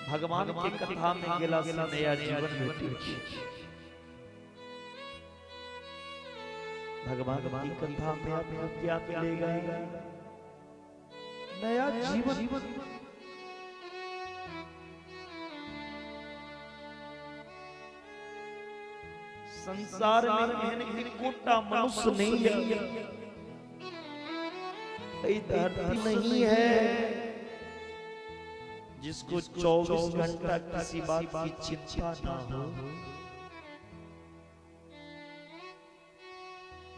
भगवान के कथा में गेला से नया जीवन भेटै छै। भगवान की कथा में आपको क्या मिलेगा? नया जीवन। संसार में एहन एकोटा मनुष्य नहीं है, एहि धरती नहीं है जिसको 24 घंटा किसी बात की चिंता ना हो।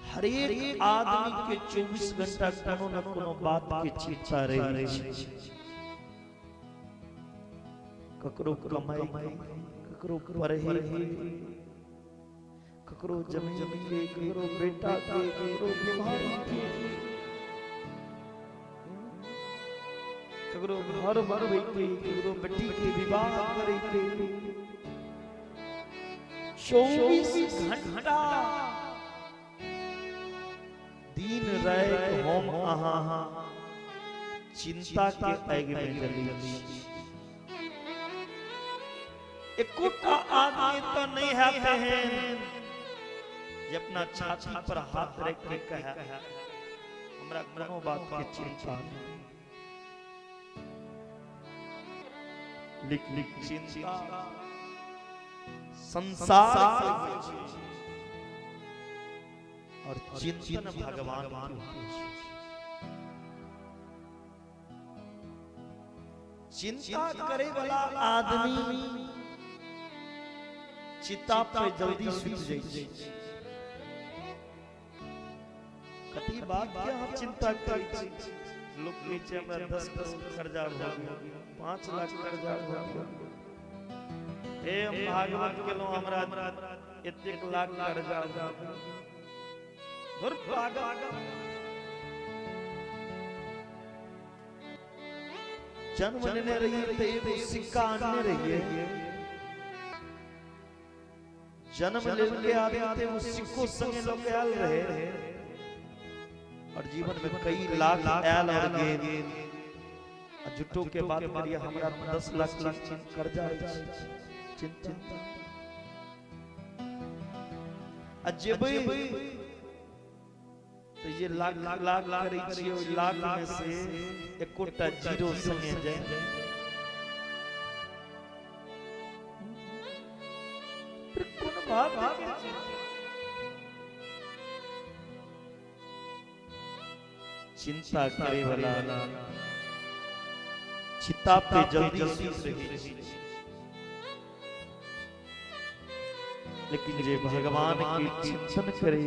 हर एक आदमी के 24 घंटा कोनो न कोनो बात के चिंता रहे छै। ककरो कमाई के, ककरो पढ़े के, ककरो जमीन के, ककरो बेटा के, ककरो बीमारी के, ककरो घर बनबै के, ककरो बेटी के विवाह करे के। 24 घंटा दिन राति हम अहाँ चिंता के आगि में जलै छी। एकोटा आदमी तो नहीं हैते हैं जे अपना छाती पर हाथ रख के कहे हमरा कोनो बात के चिंता नहीं। लेकिन चिंता संसार के होइ छै और चिंतन भगवान के होइ छै। चिंता करे वाला आदमी चिता पे जल्दी सुत जाइ छै। कति बात के अहाँ चिंता करै छी? लोक कहै छै हमरा 10 करोड़ कर्जा भऽ गेल, 5 लाख कर्जा भऽ गेल, हे हम भागवत केलहुँ हमरा एतेक लाख कर्जा भऽ गेल। धुर पागल, जन्म लेने रहिए तऽ एगो सिक्का आनने रहिए, जन्म लेके आदमी ते एगो सिक्को संगे लऽ के आयल रहे और जीवन में कई लाख आयल और गेल। आ झूठो के बात करिए हमरा 10 लाख कर्जा अछि, चिंता। आ जेबै तऽ जे लाख लाख करै छियै ओहि लाख में से एकोटा जीरो संगे जाय। फिर कोन बात के चिंता करे वाला चिता पे जल्दी सुत रही छै, लेकिन जे भगवान के चिंतन करे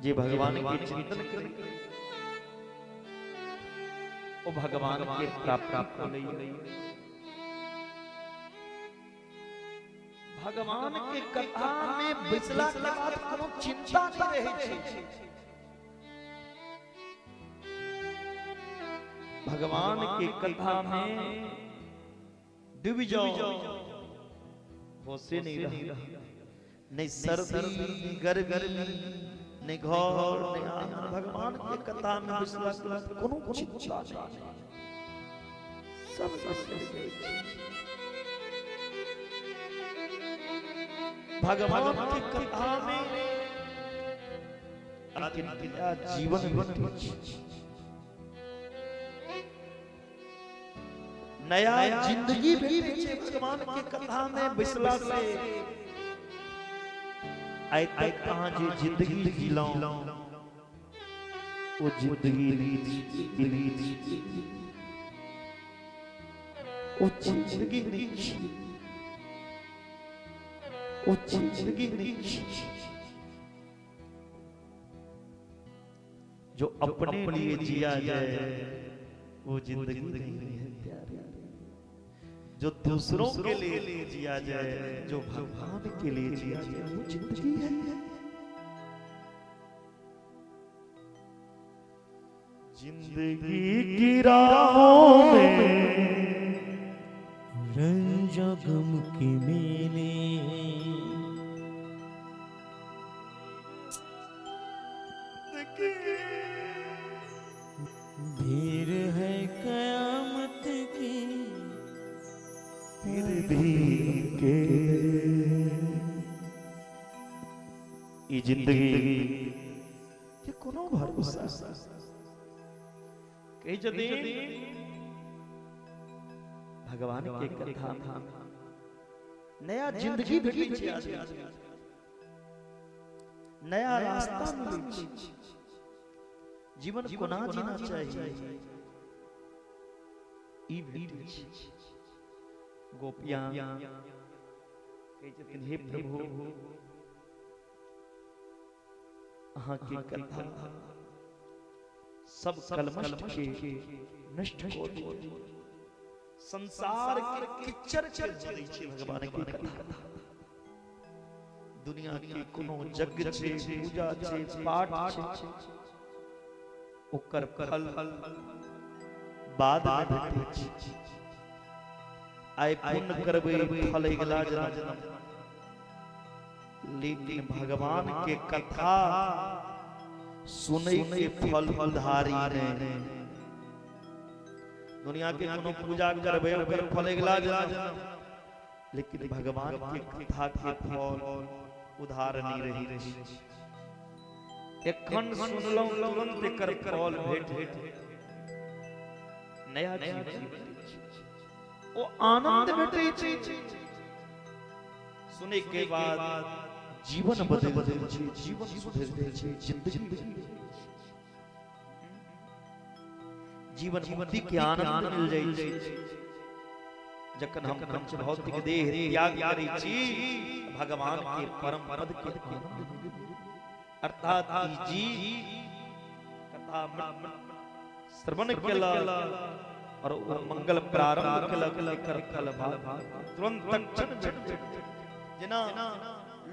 जे भगवान के चिंतन करे ओ भगवान के प्राप्ति को लई। भगवान के कथा में बैसला के बाद कोनो चिंता नहीं रहे छै। भगवान के कथा में डूब जाओ, होशे नहीं रहा, नहीं सर्दी नहीं गर्मी नहीं घर नहीं आंगन। भगवान के कथा में बैसला के बाद कोनो चिंता नहीं, सब बिसरि जाइ छै। भगवान के कथा में नया जीवन भेटै छै, नया जिंदगी भेटै छै। भगवान के कथा में बैसला से आइ तक अहाँ जे जिंदगी जीलहुँ ओ जिंदगी ओ जिंदगी नहीं छी, ओ जिंदगी नहीं छी। जो अपने लिए जिया जाए वो जिंदगी नहीं है प्यारे, जो दूसरों के लिए जिया जाए, जो भगवान के लिए जिया जाए वो जिंदगी है। जिंदगी की राहों में रंजो गम के मेले, भीड़ है कयामत की, फिर भी के ई जिंदगी के कोनो भरोसा कही जदी भगवान के कथा में नया जिंदगी भेटै छै आदमी, नया रास्ता मिलै छै, जीवन कोना जीना चाहिए ई भेटै छै। गोपियां कहै छथिन हे प्रभु अहाँ के कथा सब कलमश के नष्ट कऽ दैत, संसार के किच्चर के धो दै छै भगवान के कथा। दुनिया के कोनो यज्ञ छै, पूजा छै, पाठ छै, ओकर फल बाद में भेटै छै। आइ पुण्य करबै फल अगिला जन्म, लेकिन भगवान के कथा सुनै के फल उधारी नहि। दुनिया के कोनो पूजा करबै ओकर फल अगिला जन्म, लेकिन भगवान के कथा के फल उधार नहीं रही छै। एखन सुनलहुँ तुरंत एकर फल भेट नया जीवन भेटै छै, ओ आनंद भेटै छै। सुनै के बाद जीवन बदल जाइ छै, जीवन सुधरि जाइ छै, जिंदगी बदलि जाइ छै, जीवन मुक्ति के आनंद मिल जाइ छै। जखन हम पंच भौतिक देह त्याग करै छी, भगवान के परम पद के आनंद मिलै। अर्थात ई जी कथा श्रवण केलक और ओ मंगल प्रारंभ केलक, एकर फल तुरंत तत्क्षण भेट जाइ छै। जेना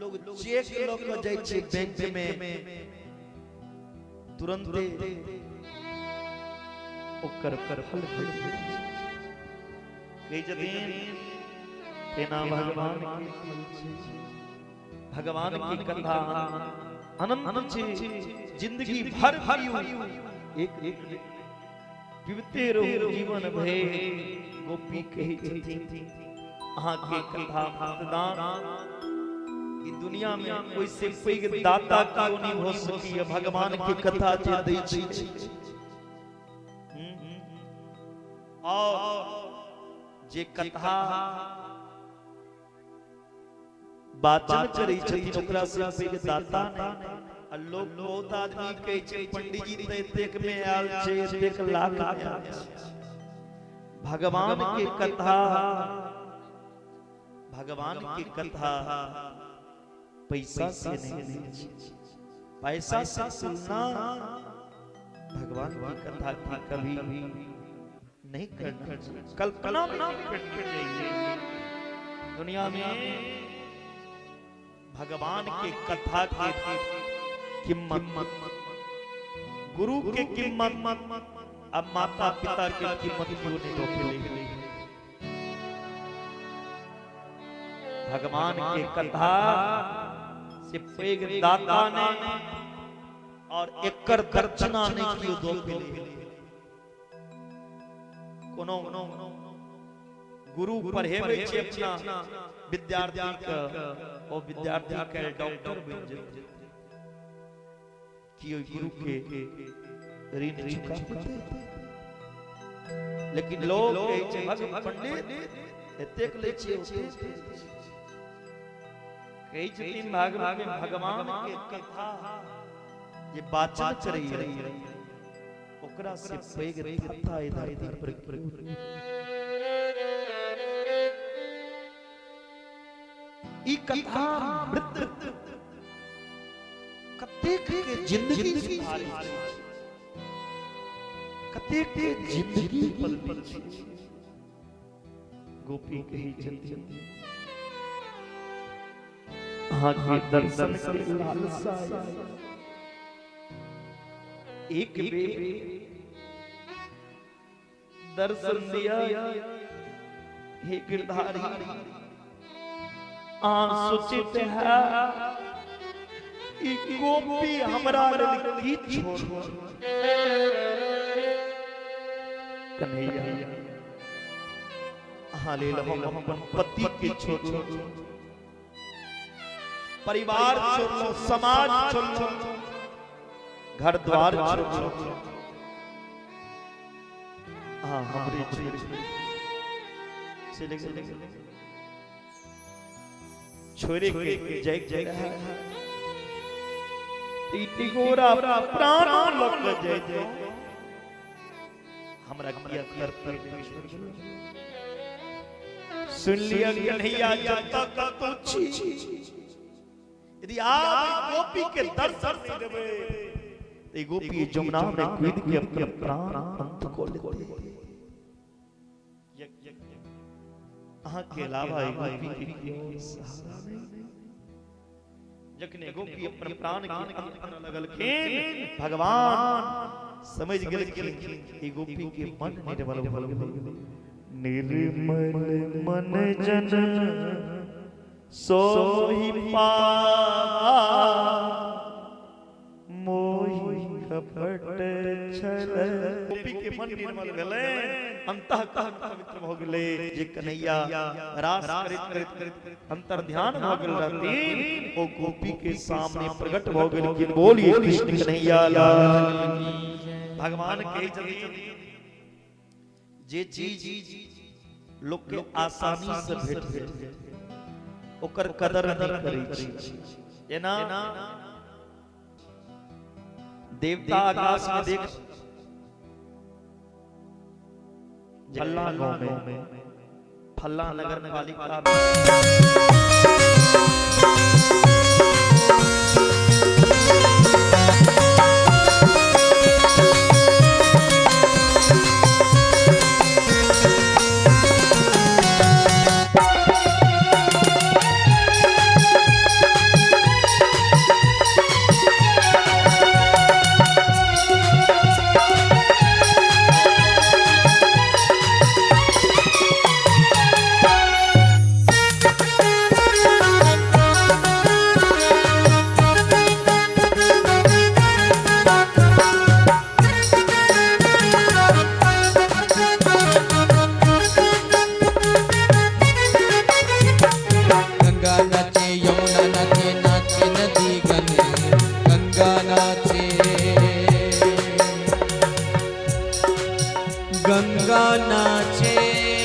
लोग चेक लऽ कऽ जाइ छै बैंक में, तुरंते ओकर फल भेट जाइ छै। कहै छथिन तेना भगवान के फल छै। भगवान की कथा अनंत छै, जिंदगी भर पियू, एक एक पीबते रहू जीवन भे। गोपी कहै छथिन अहाँ के कथा मतदान ई दुनिया में कोई से पैघ दाता केओ नहीं हो सकी भगवान के कथा जे दै छै। और जे कथा वाचन करै छथिन ओकरा से पैघ दाता नहि। आ लोक बहुत आदमी कहै छै पंडीजी तऽ एतेक मे आयल छै, एतेक लाख मे आयल छै। भगवान के कथा, भगवान के कथा पैसा से नहीं मिलै छै। पैसा से तुलना भगवान की कथा की कभी नहीं करना चाहिए, कल्पना भी नहीं करनी चाहिए। दुनिया में भगवान के कथा के कीमत, गुरु के कीमत, अब माता पिता के कीमत क्यों नहीं रोके। भगवान के कथा से पैघ दाता ने और एकर दक्षिणा नहीं कियो दो पेले। कोनो गुरु पढ़ेबै छै अपना विद्यार्थी के, ओ विद्यार्थी के डॉक्टर बनि जेतै, कि ओहि गुरु के ऋण चुका पेतै? लेकिन लोग कहै छै भग पंडित एतेक लै छै, ओतेक लै छै। कहै छथिन भागवत में भगवान के कथा जे वाचन करैया ओकरा से पैघ दाता एहि धरती पर केओ नहि। ई कथा मृत कतेक के जिंदगी सुधारै छै, कतेक के जिंदगी बदलै छै। गोपी कहै छथिन अहाँ के दर्शन के लालसा एक बेर दर्शन दिया हे गिरधारी। अहाँ सोचित है ई गोपी हमरा लेल की छोड़। कन्हैया अहाँ लेल हम अपन पति के छोड़लहुँ, परिवार छोड़लहुँ, समाज छोड़लहुँ, घर द्वार छोड़लहुँ, अहाँ हमरे छोड़ि चलि गेलहुँ। छोड़े के जय जय ई टिगोरा प्राण लऽ कऽ जय जय हमरा किया तर सुन लिअ कन्हैया, जतऽ कतौ छी यदि आप गोपी के दर्शन नहीं देबै तऽ ई गोपी जमुना में कूद के अपना प्राण अंत कऽ लेतै। अहाँ के अलावा ई गोपी के केओ सहारा नहीं। जखने गोपी अपन प्राण के अंत करऽ लगलखिन, भगवान समझ गेलखिन ई गोपी के मन निर्मल भऽ गेलै। निर्मल मन जन सोहि पावा, मोहि कपट छल। गोपी के मन निर्मल भेलै, अंतःकरण पवित्र भ गेलै। जे कन्हैया रास करैत करैत अंतर ध्यान भ गेल रहथिन, ओ गोपी के सामने प्रकट भ गेलखिन। बोलिए कृष्ण कन्हैया लाल। भगवान कहै छथिन जे चीज लोक के आसानी से भेट जाय ओकर कदर नहीं करै छै। जेना देवता आकाश में देख फल्ला गांव में फल्ला नगर पालिका गंगा नाचे यमुना नाचे नाचे नदी गन, गंगा नाचे गंगा नाचे।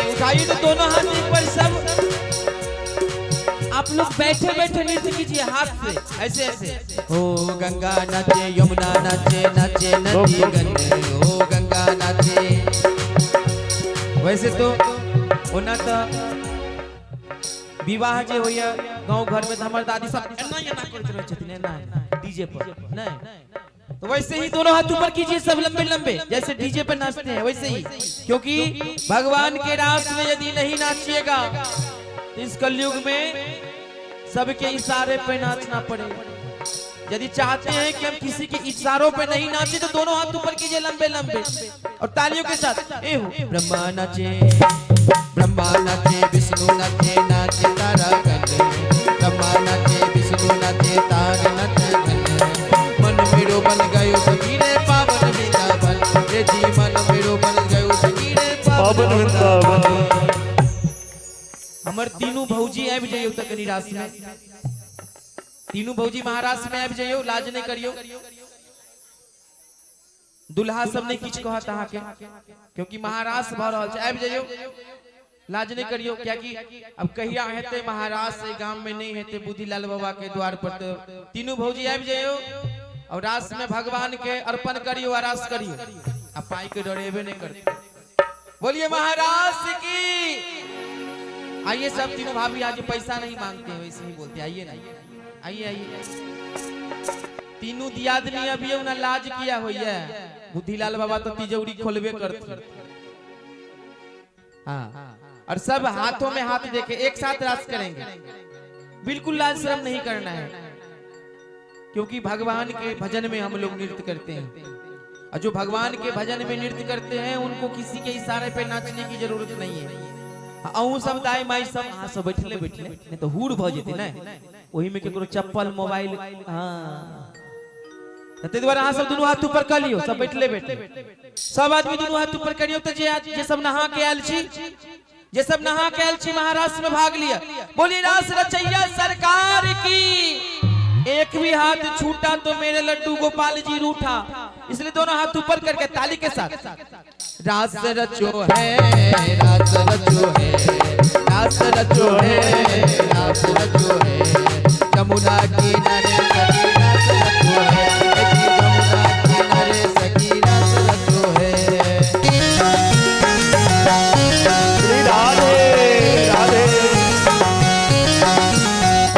उठाइए तो दोनों हाथ ऊपर सब। आप लोग बैठे बैठे नृत्य कीजिए हाथ से ऐसे ऐसे। हो गंगा नाचे यमुना नाचे नाचे नदी गन, हो गंगा नाचे। वैसे तो ओना तो विवाह जे होइया गांव घर में तो हमारे दादी सब एना एना करैत रहै छथिन, एना एना डीजे पर नहीं तो वैसे ही दोनों हाथ ऊपर कीजिए सब लंबे लंबे, जैसे डीजे पर नाचते हैं वैसे ही। क्योंकि भगवान के रास में यदि नहीं नाचिएगा तो इस कलयुग में सबके इशारे पे नाचना पड़ेगा। यदि चाहते हैं कि हम किसी के इशारों पे नहीं नाचे तो दोनों हाथ ऊपर कीजिए लंबे लंबे और तालियों के साथ। ए हो ब्रह्मा नाचे ब्रह्मा नाचे विष्णु नाचे नाचे तारा गण, ब्रह्मा नाचे विष्णु नाचे तार नाचे गण। मन मेरो बन गयो सखी रे पावन वृंदावन, रे जी मन मेरो बन गयो सखी रे पावन वृंदावन। हमर तीनू भौजी आबि जइयो त कनी रास में, तीनू भौजी महाराष्ट्र में आबि जइयो, लाज नहीं करियो। दुल्हा सब नहीं किछु कहत अहाँके, क्योंकि महाराष्ट्र भऽ रहल छै, आबि जइयो, लाज नहीं करियो। कियाकि अब कहिया हेतै महाराष्ट्र गाम में नहीं हेतै बुद्धिलाल बाबा के द्वार पर, तो तीनू भौजी आबि जइयो और रास में भगवान के अर्पण करियो आ रास करियो, आ पाई के डरेबे नहीं करते। बोलिए महाराष्ट्र की। आइए सब तीनों भाभी, आज पैसा नहीं मांगते हैं वैसे ही बोलते, आइए ना, आइए आइए। तीनों दियादनी अभी ना लाज किया होइए, बुद्धिलाल बाबा तो तिजोरी खोलबे करते। हाँ, और सब हाथों में हाथ देके एक साथ रास करेंगे, बिल्कुल लाज शर्म नहीं करना है, क्योंकि भगवान के भजन में हम लोग नृत्य करते हैं, और जो भगवान के भजन में नृत्य करते हैं उनको किसी के इशारे पे नाचने की जरूरत नहीं है। अहूँ सब दाई माई सब अहाँ सब बैठले बैठले नहीं तो हूर भऽ जेतै ने, ओही में केकरो चप्पल मोबाइल। हाँ, ताहि दुआरे अहाँ सब दुनू हाथ ऊपर कऽ लियौ, सब बैठले बैठले सब आदमी दुनू हाथ ऊपर करियौ। तऽ जे सब नहा के आयल छी, जे सब नहा के आयल छी महाराष्ट्र में भाग लिया। बोलिए रास रचैया सरकार की। एक भी हाथ छूटा तो मेरे लड्डू गोपाल जी रूठा, इसलिए दोनों हाथ ऊपर करके ताली के साथ। रास रचो है रास रचो है रास रचो है रास रचो है, यमुना किनारे सखी रास रचो है, यमुना किनारे सखी रास रचो है। श्री राधे राधे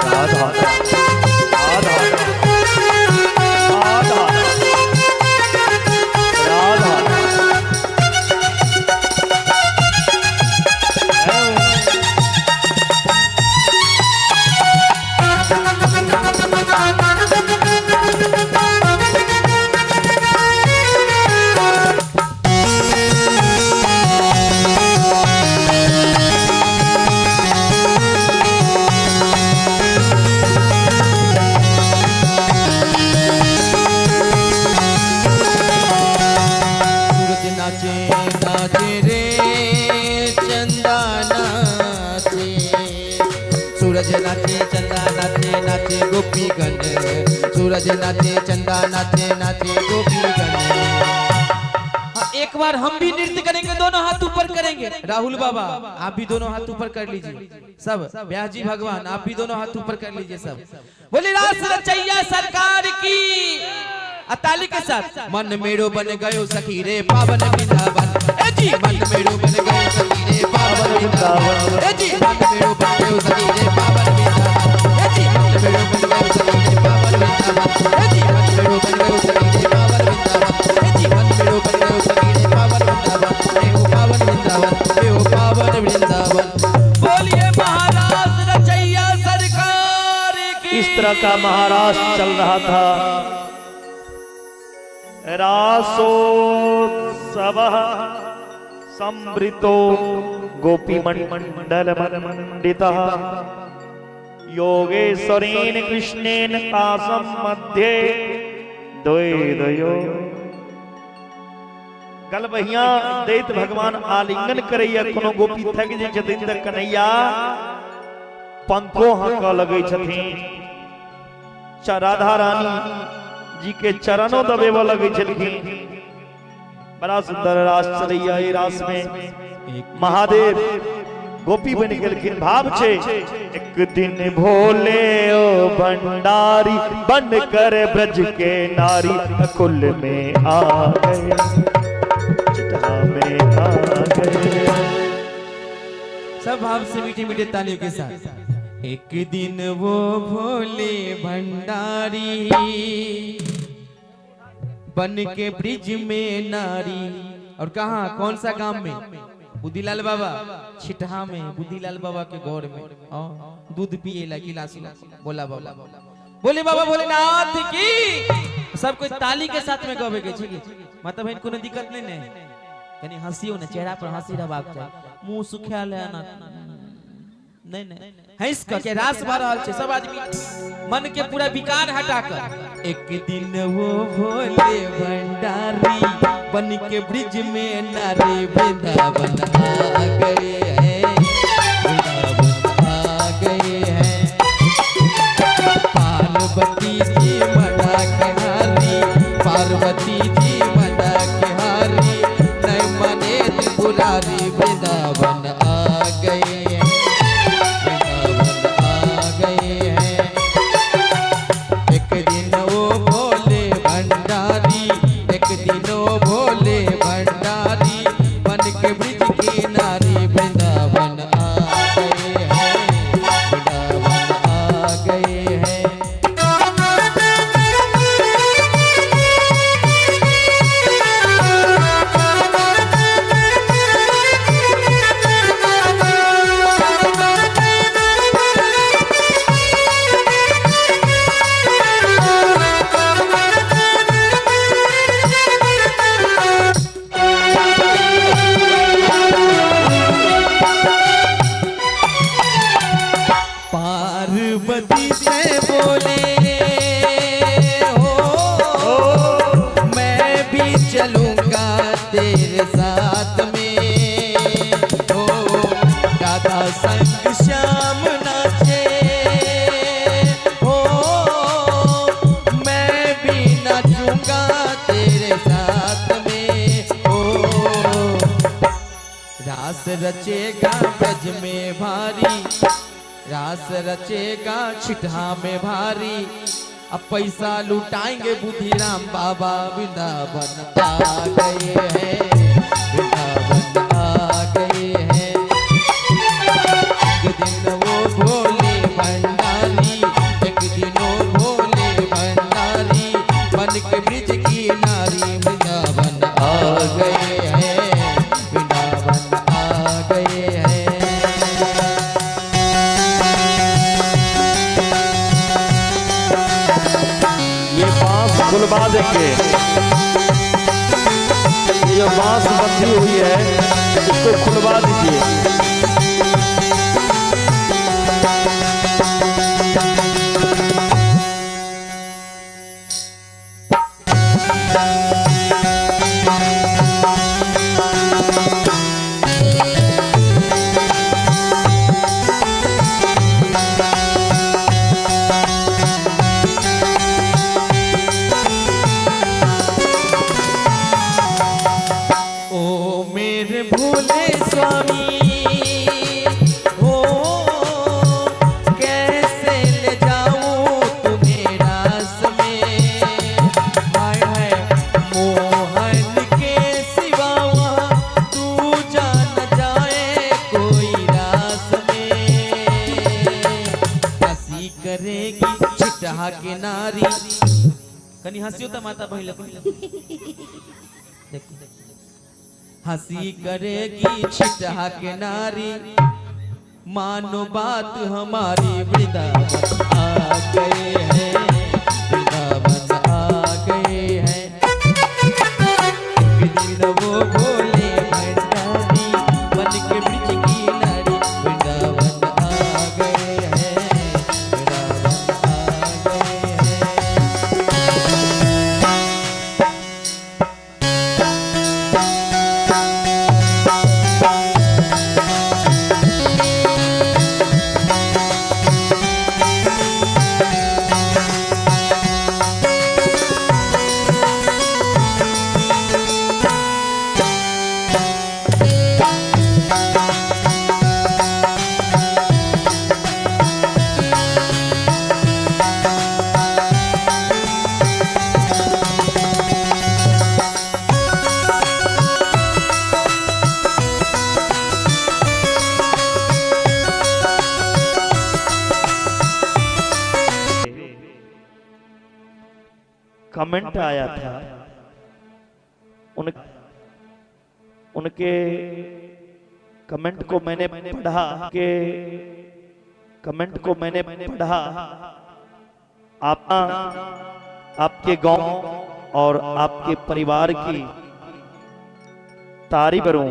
राधा राधा राधा राधा। राधा। नाचे चंदा नाचे नाचे गोपीगण, सूरज नाचे चंदा नाचे नाचे गोपीगण। हाँ, एक बार हम भी नृत्य करेंगे, दोनों हाथ ऊपर करेंगे। राहुल बाबा आप भी दोनों हाथ ऊपर कर लीजिए, सब व्यास जी भगवान आप भी दोनों हाथ ऊपर कर लीजिए सब। बोले रास रचैया सरकार की ताली के साथ। मन मेरो बन गयो सखी रे पावन वृंदावन, ए जी मन मेरो बन गयो सखी रे पावन वृंदावन, ए जी मन मेरो बन गयो सखी रे पावन वृंदावन, ए जी मन मेरो बन गयो सखी रे पावन वृंदावन, ए जी मन मेरो बन गयो सखी रे पावन वृंदावन, ए जी मन मेरो बन गयो सखी रे पावन वृंदावन, ए हो पावन वृंदावन, ए हो पावन वृंदावन। बोलिए महाराज रचैया सरकार की। इस तरह का महाराज चल रहा था। रासोत्सव संवृतो गोपी मंडल मंडितः योगेश्वरेण कृष्णेन तासं मध्ये द्वैदयो। गलबहिया दैत भगवान आलिंगन करैया, कोनो गोपी थकि जाइ छथिन त कन्हैया पंखो हाँकऽ लगै छथिन। राधा रानी जी के चरणों दबेबऽ लगै छलखिन। बड़ा सुंदर रास चलैया। एहि रास में महादेव गोपी बनि गेलखिन। भाव छै, एक दिन भोले ओ भंडारी बन कर ब्रज के नारी कुल में आ गए, चिता में आ गए। सब भाव से मीठे मीठे तालियों के साथ। एक दिन वो भोले भंडारी बन के ब्रिज में नारी, और कहा कौन सा गांव में? बुद्धिलाल बाबा छिटहा में, बुद्धिलाल बाबा के घर में दूध पिए ला गिलास। बोला बाबा, बोले बाबा भोलेनाथ की। सब कोई ताली के साथ में गवे के छी मतलब बहन कोनो दिक्कत नहीं ने, कनी हंसियो ने, चेहरा पर हंसी रहबाक चाही, मुंह सुखायल है ना नहीं नहीं, हंस के के रास भर रहल छै सब आदमी, मन के पूरा विकार हटा कर। एक दिन वो भोले भंडारी बन के ब्रिज में नारी वृंदावन आ गए हैं, वृंदावन आ गए हैं। पार्वती जी मना के हारी, पार्वती जी मना के हारी, नहीं मने त्रिपुरारी वृंदावन आ गए हैं, वृंदावन आ गए हैं। एक दिन वो भोले भंडारी, एक दिन वो भोले भंडारी बन के ब्रिज की नारी वृंदावन आ गए हैं, वृंदावन आ गए हैं। पार्वती से बोले हो मैं भी चलूंगा तेरे साथ में, हो राधा संग श्याम नाचे, हो मैं भी नाचूंगा तेरे साथ में, हो रास रचेगा ब्रज में भारी, रास रचेगा छिटहा में भारी, अब पैसा लुटाएंगे बुद्धिराम बाबा वृंदावन आ गए हैं, वृंदावन आ गए हैं। एक दिन वो भोले भंडारी, एक दिन वो भोले भंडारी बन के ब्रिज की नारी वृंदावन आ गए हैं, वृंदावन आ गए हैं। ये बांस खुलवा देंगे, ये जो बांस बंधी हुई है इसको खुलवा दीजिए। तनी हंसियो त माता बहिन लोग देखो। हंसी करेगी छिटहा के नारी, मानो बात हमारी, वृंदावन आ गए हैं, वृंदावन आ गए हैं। एक दिन वो भोले भंडारी बन के ब्रिज की नारी, वृंदावन आ गए हैं, वृंदावन आ गए हैं। कमेंट आया था उन उनके कमेंट को मैंने पढ़ा के कमेंट को मैंने पढ़ा। आप आपके गांव और आपके परिवार की तारीफ करूं,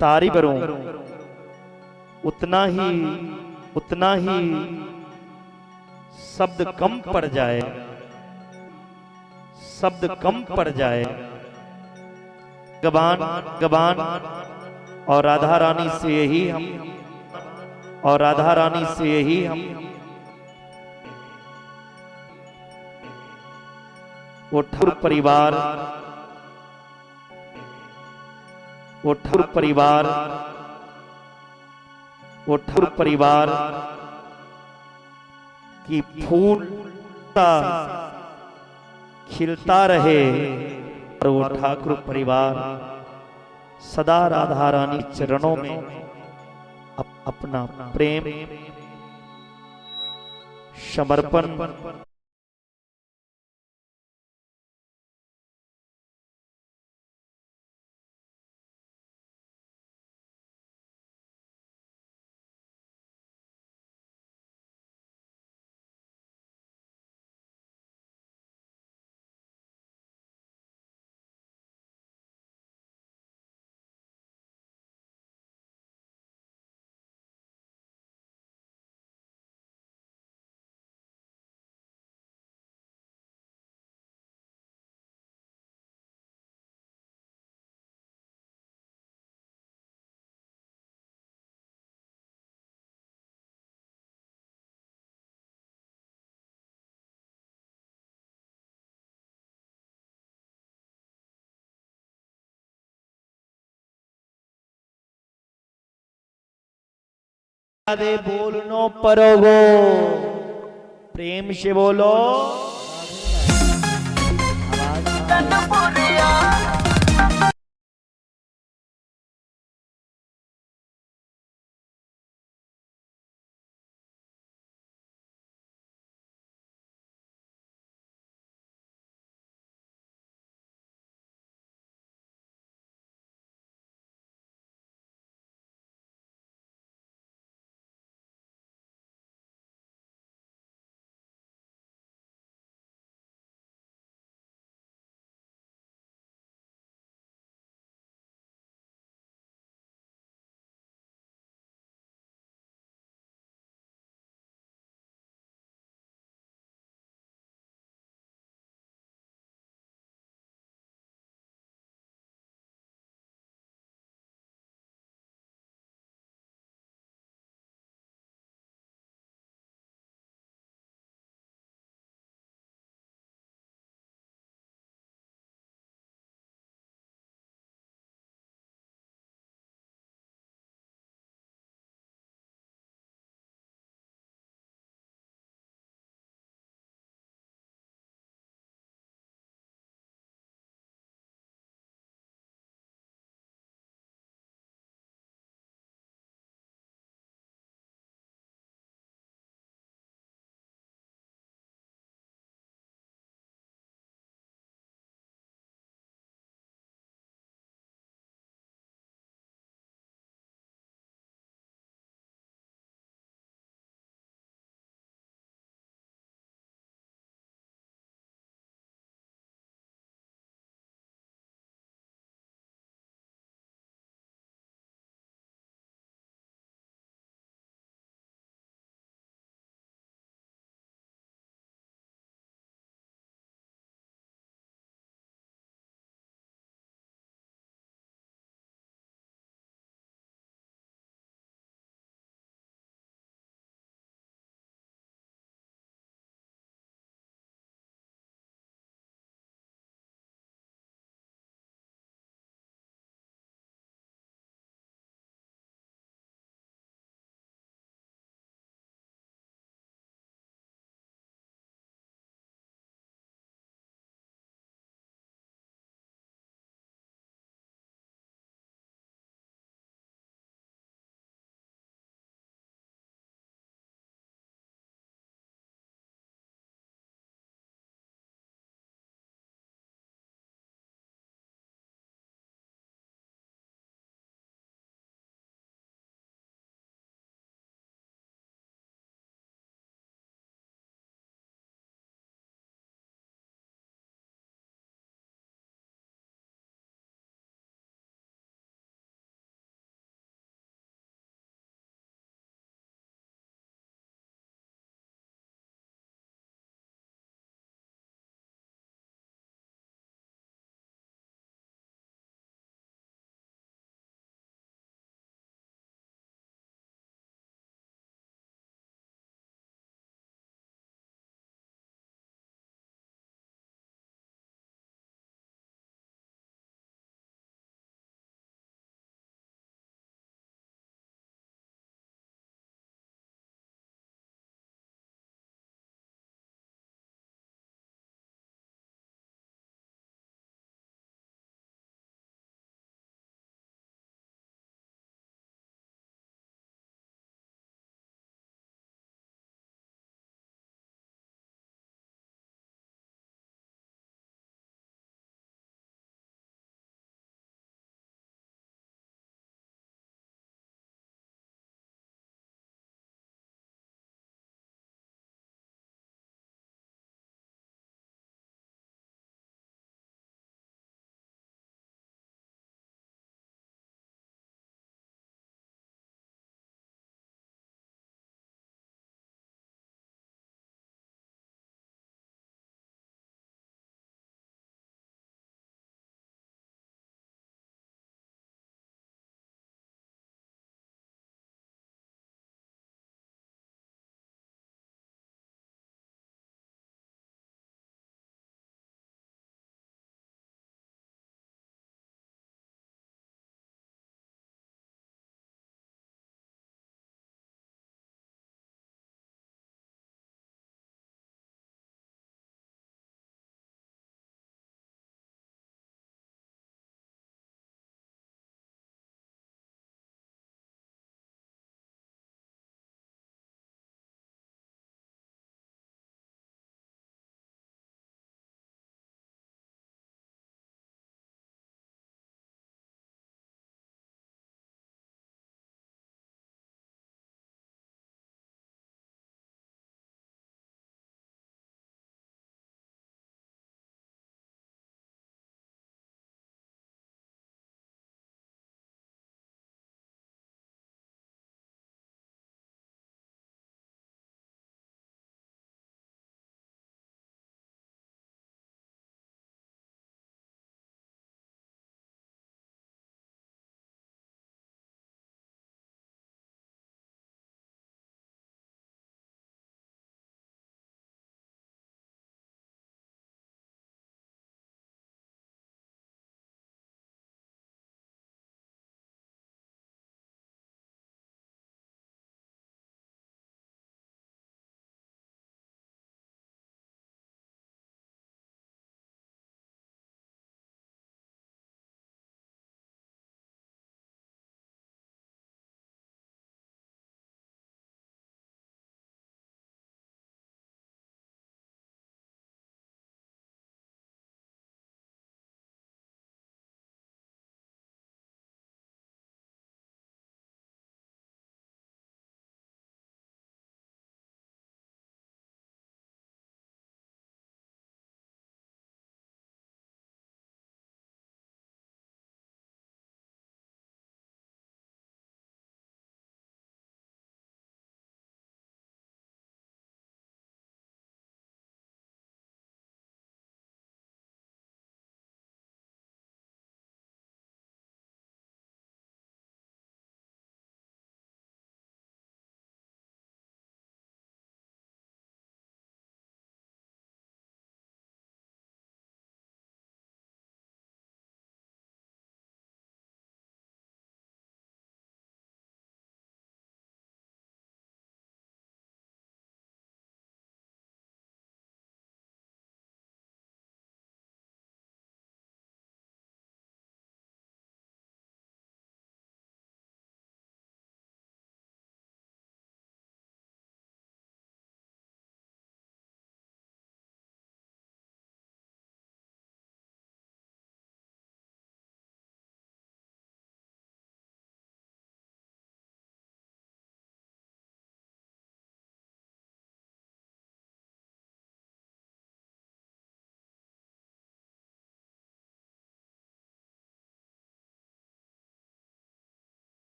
तारीफ करूं, उतना ही शब्द कम पड़ जाए, शब्द कम पड़ जाए। भगवान भगवान और राधा रानी से यही हम और राधा रानी से यही हम वो ठाकुर परिवार, वो ठाकुर परिवार, वो ठाकुर परिवार की फूल खिलता रहे और वो ठाकुर परिवार सदा राधा रानी चरणों में अपना प्रेम समर्पण राधे बोलनो परोगो, प्रेम से बोलो।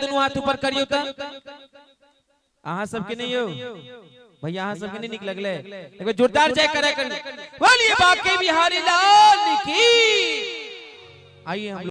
दुनू हाथ ऊपर करियौ तऽ। अहाँ सबके नहीं यौ भैया, अहाँ सबके नहीं निक लगले? एक बेर जोरदार जय करे करियौ। बोलिए बाके बिहारी लाल की। आइए हम लोग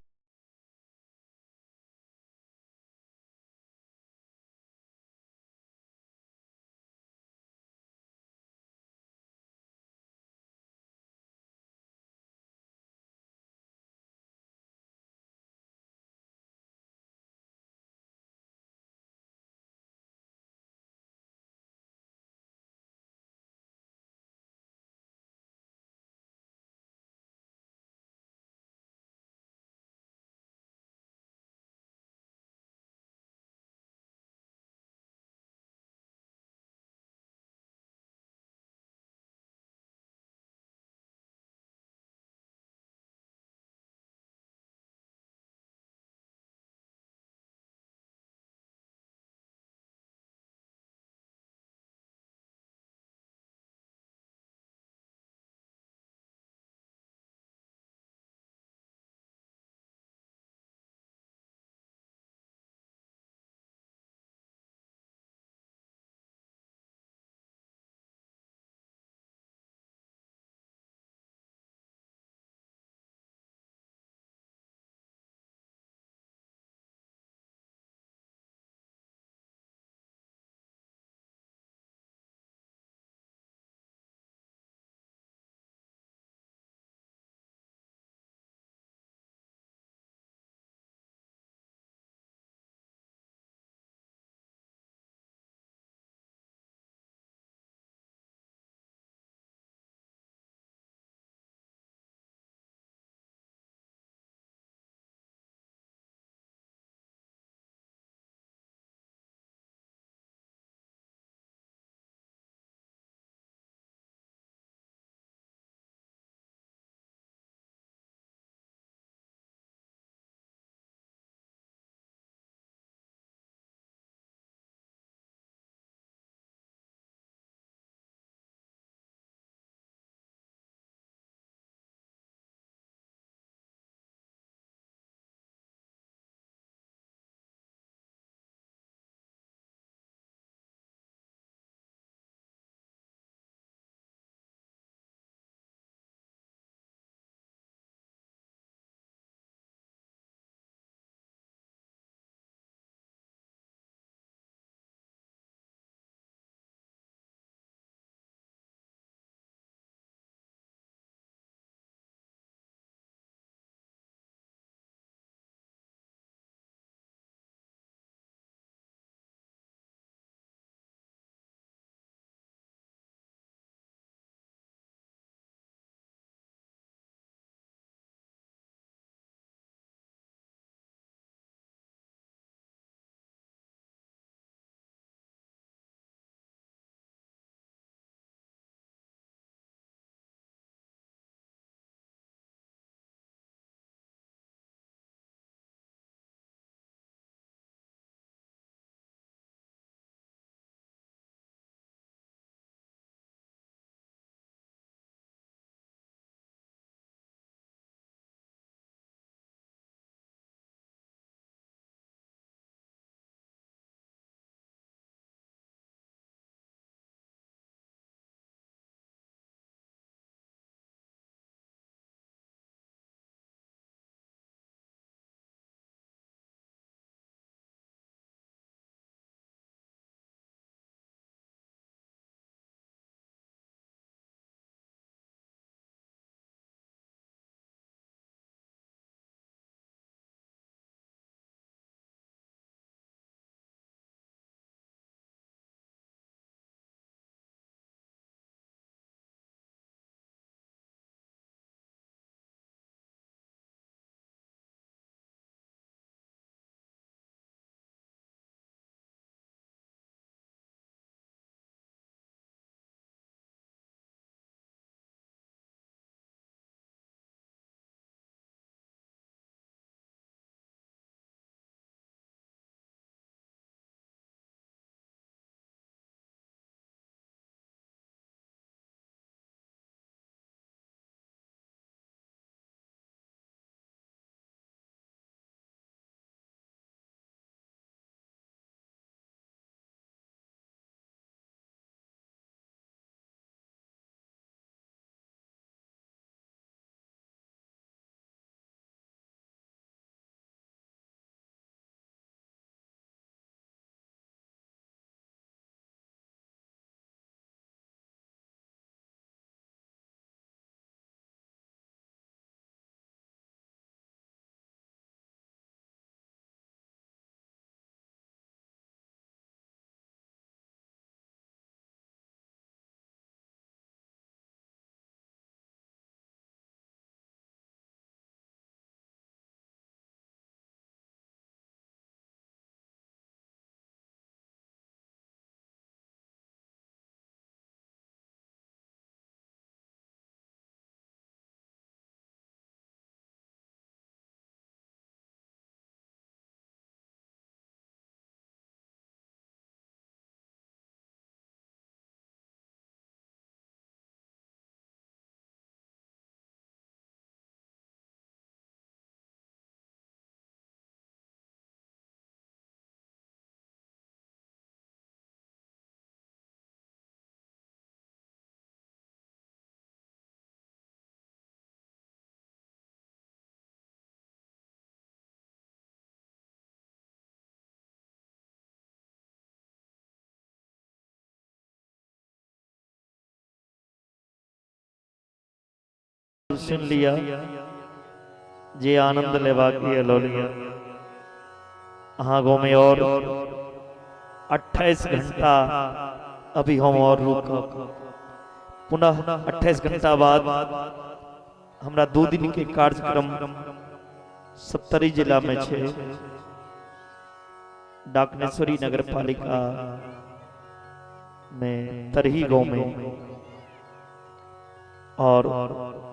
सुनि लिअ, जे आनंद लेबाक यऽ लऽ लिअ। अहाँ गाँवमे और 28 घंटा अभी हम और रुकब। पुनः 28 घंटा बाद हमरा 2 दिन के कार्यक्रम सप्तरी जिला में छै, डाकनेश्वरी नगर पालिका में तरही गांव में, और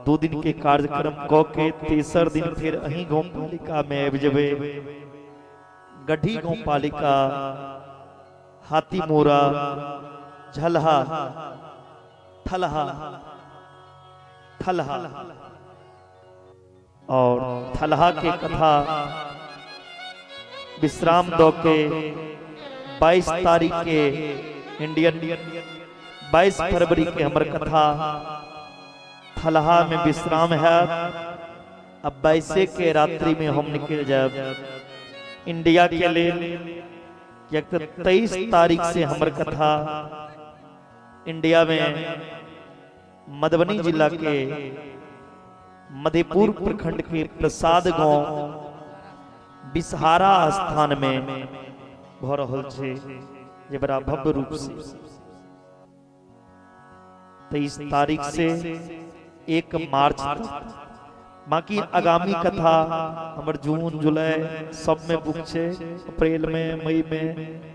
2 दिन के कार्यक्रम क के तेसर दिन फिर अही गांव पालिका में आबि जेबै, गढ़ी गांव पालिका, हाथीमोरा, झलहा, थलहा, थलहा, और थलहा के कथा विश्राम दो के 22 तारीख के इंडियन 22 फरवरी के हमर कथा थलहा में विश्राम है। अब 22 के रात्रि में हम निकल जाए इंडिया के लेल, 23 तारीख से हमर कथा इंडिया में मधुबनी जिला के मधेपुर प्रखंड के प्रसाद गांव बिसहारा स्थान में भ रहल छै, जे बड़ा भव्य रूप से 23 तारीख से 1 मार्च तक। बाकी आगामी कथा हमर जून जुलाई सब में बुक छै, अप्रैल में मई में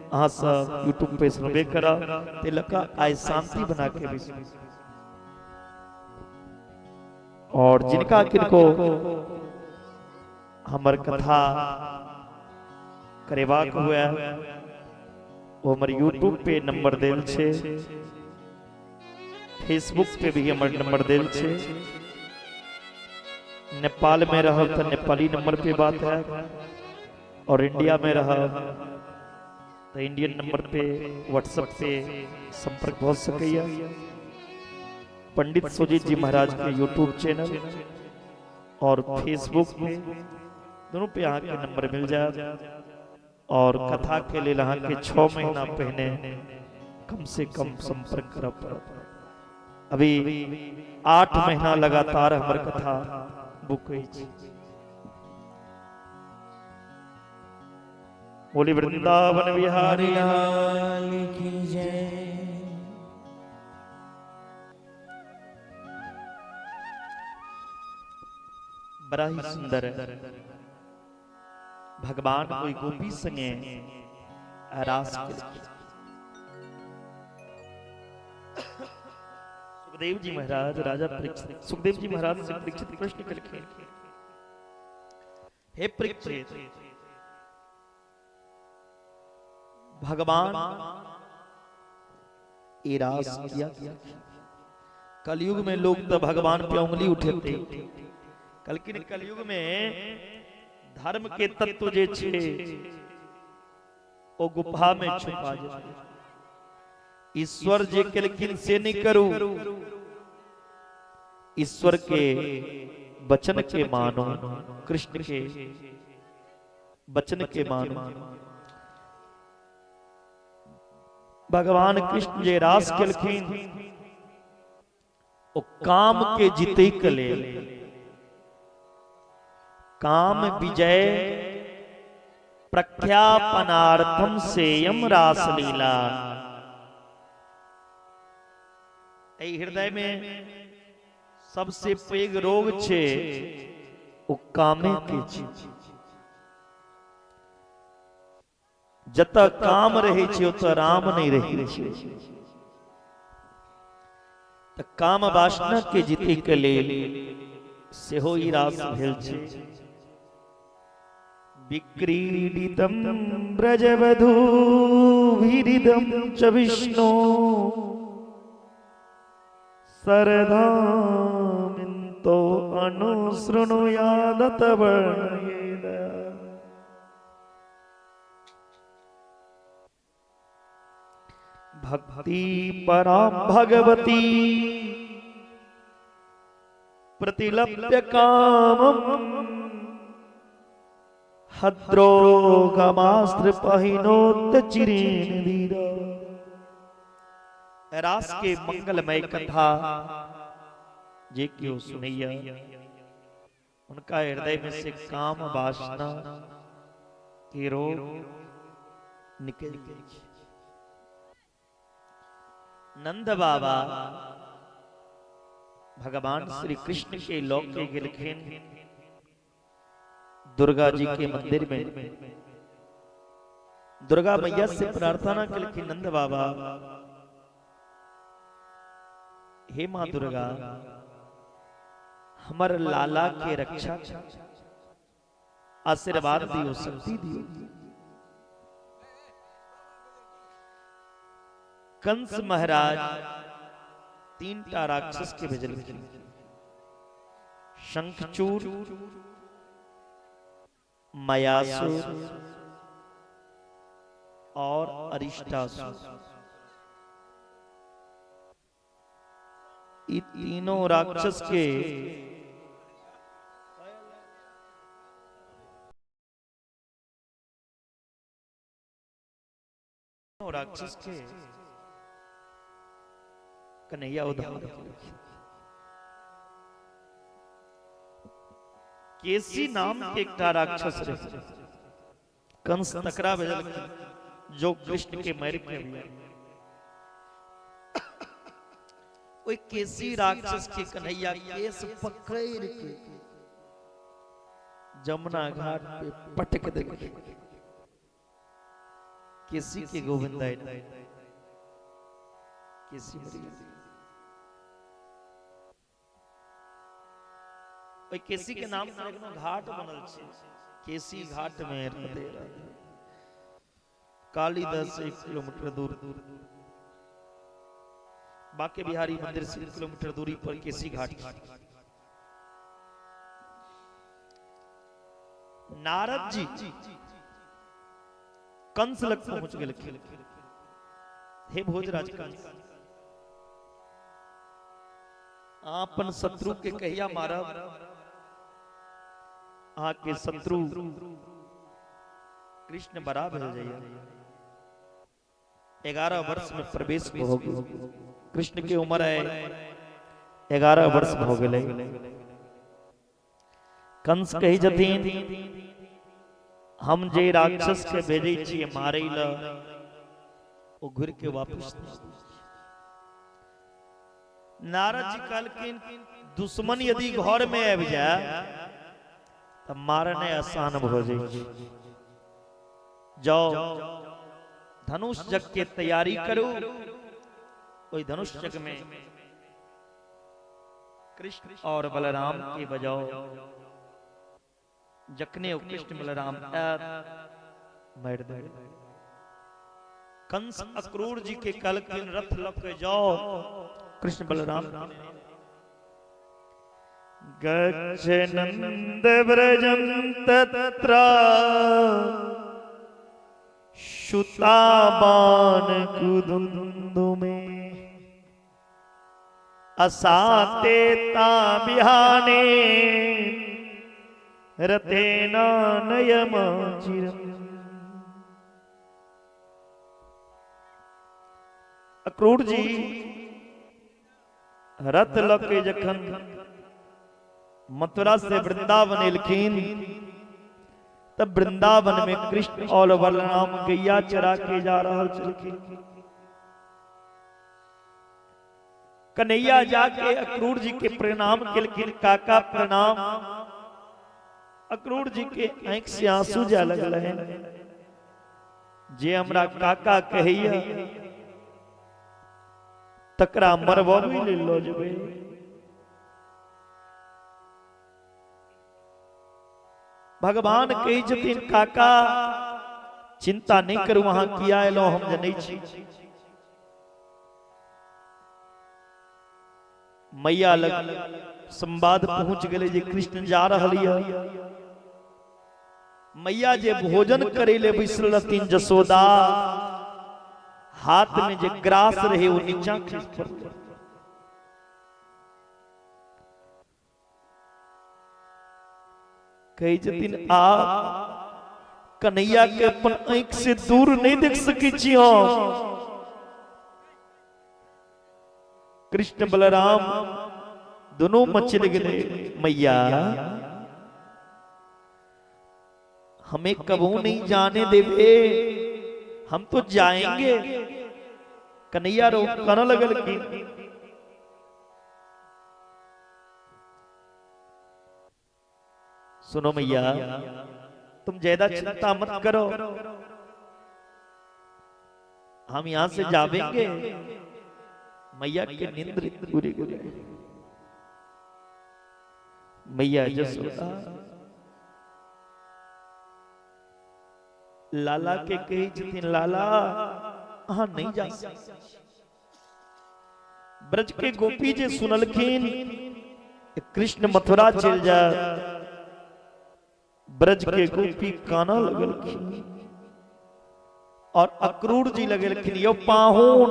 अहाँ सब यूट्यूब पे सुनबे करब। ते लऽ कऽ आइ शांति बना के भी सुनू। और जिनका किनको हमर कथा करेबाक हुए वो हमर यूट्यूब पे नंबर देल छै, फेसबुक पे भी हमर नंबर देल छै। नेपाल में रहब तो नेपाली नंबर पे बात है, और इंडिया में रहब तो इंडियन नंबर पे व्हाट्सएप पे संपर्क भऽ सकैया। पंडित सुजीत जी महाराज के यूट्यूब चैनल और फेसबुक पे दोनों पे अहाँ के नंबर मिल जाए। और कथा के लेल अहाँ के 6 महीना पहिने कम से कम संपर्क करऽ पड़त। अभी 8 महीना लगातार हमर कथा बुक अछि। बोली वृंदावन बिहारी लाल की जय। बड़ा ही सुंदर है भगवान कोई गोपी संगे रास केलखिन। सुखदेव जी महाराज राजा परीक्षित, सुखदेव जी महाराज से परीक्षित प्रश्न केलखिन, हे परीक्षित, भगवान ई रास किया? कलयुग में लोग तो भगवान पे उंगली उठेते, लेकिन कलयुग में धर्म के तत्व जे छे ओ गुफा में छुपा जेतै। ईश्वर जे केलखिन से नहीं करू, ईश्वर के वचन के मानो, कृष्ण के वचन के मानो। भगवान कृष्ण जे रास केलखिन ओ काम के जीते के लेल, काम विजय प्रख्यापनार्थम सेयम रासलीला। एहि हृदय में सबसे पैघ रोग छे ओ कामे के छे। जतऽ काम रहै छै ओतऽ राम नहि रहै छै। तऽ काम वासना के जीते के लेल सेहो ई रास भेल छै। विक्रीडितं ब्रजवधूभिरिदं च विष्णु सरधामिन्तो अनुशृणुयादत वर्णयेद। भक्ति परां भगवती प्रतिलप्य कामम हद्रोगमास्त्र पहिनोत चिरेण धीर। रास के मंगलमय कथा जे केओ सुनैया हुनका हृदय में से काम वासना के रोग निकलि जाइ छै। नंद बाबा भगवान श्री कृष्ण के लऽ के गेलखिन दुर्गा जी के मंदिर में। दुर्गा मैया से प्रार्थना केलखिन नंद बाबा, हे माँ दुर्गा, हमर लाला के रक्षा, आशीर्वाद दियो, शक्ति दियो। कंस महाराज तीनटा राक्षस के भेजलखिन, शंखचूर, मयासुर और अरिष्टासुर। ई तीनों राक्षस के राक्षस के कन्हैया उद्धार केलखिन। केसी नाम के एकटा राक्षस रहे, कंस तकरा भेजलखिन जो कृष्ण के मारि के अबिया। ओहि केसी राक्षस के कन्हैया केस पकड़ के जमुना घाट पे पटक देलखिन। केसी के गोविंद केसी मरि गेल। ओहि केसी के नाम पर एखनो घाट बनल छै, केसी घाट में राधे राधे। कालीदास से 1 किलोमीटर दूर, बांके बिहारी मंदिर से 1 किलोमीटर दूरी पर केसी घाट। नारद जी कंस लग पहुंच गेलखिन। हे भोजराज कंस, अपन शत्रु के कहिया मारब? अहाँ के शत्रु कृष्ण बड़ा भेल जाइए, 11 वर्ष में प्रवेश भऽ गेल। कृष्ण के उम्र है 11 वर्ष भऽ गेलै। कंस कहै छथिन, हम जे राक्षस के भेजै छियै मारै ल, ओ घुरि के वापस। नारद जी कहलखिन, दुश्मन यदि घर में आबि जाए तऽ मारनाइ आसान भऽ जाइ छै। जाओ, धनुष जग के तैयारी करू। ओहि धनुष जग में कृष्ण और बलराम के बजाओ। जखने ओ कृष्ण बलराम आयत, मारि देबै। कंस अक्रूर जी के कहलखिन, रथ लऽ के जाओ, कृष्ण बलराम। गच्छ नंद व्रजं तत्र सुताबान कुदुंदुमे असाते ता बिहाने रतेन नयम चिरम। अक्रूर जी रथ लऽ के जखन मथुरा से वृंदावन एलखिन, तब वृंदावन में कृष्ण और बलराम गैया चरा के जा रहल छलखिन। कन्हैया जाके अक्रूर जी के प्रणाम केलखिन, काका प्रणाम। अक्रूर जी के आंखि से आंसू जाय लगल है, जे हमरा काका कहैया तकरा मरबबै लेल लऽ जेबै। भगवान कहै छथिन, काका चिंता नहि करू, अहाँ किया एलहुँ हम जनै छी। मैया लग संवाद पहुंच गेलै जे कृष्ण जा रहल यऽ। मैया जे भोजन करे ले बैसल रहथिन जसोदा, हाथ में जे ग्रास रहे ओ नीचा खसि पड़लै। कहै छथिन, आ कन्हैया के अपन आंखि से दूर नहीं देख सकै छी हम। कृष्ण बलराम दुनू मचल गेलै। मैया हमें कबू नहीं जाने देवे, हम तो जाएंगे। कन्हैया रो करऽ लगलखिन। सुनो मैया, तुम ज्यादा चिंता मत करो, हम यहां से जावेंगे। मैया के नींद पूरी गई। मैया जसोदा लाला के कहै छथिन, लाला अहाँ नहीं जा सकै। ब्रज के गोपी जे सुनलखिन कृष्ण मथुरा चल जा, ब्रज के गोपी काना लगलखिन और अक्रूर जी लगलखिन, यो पाहुन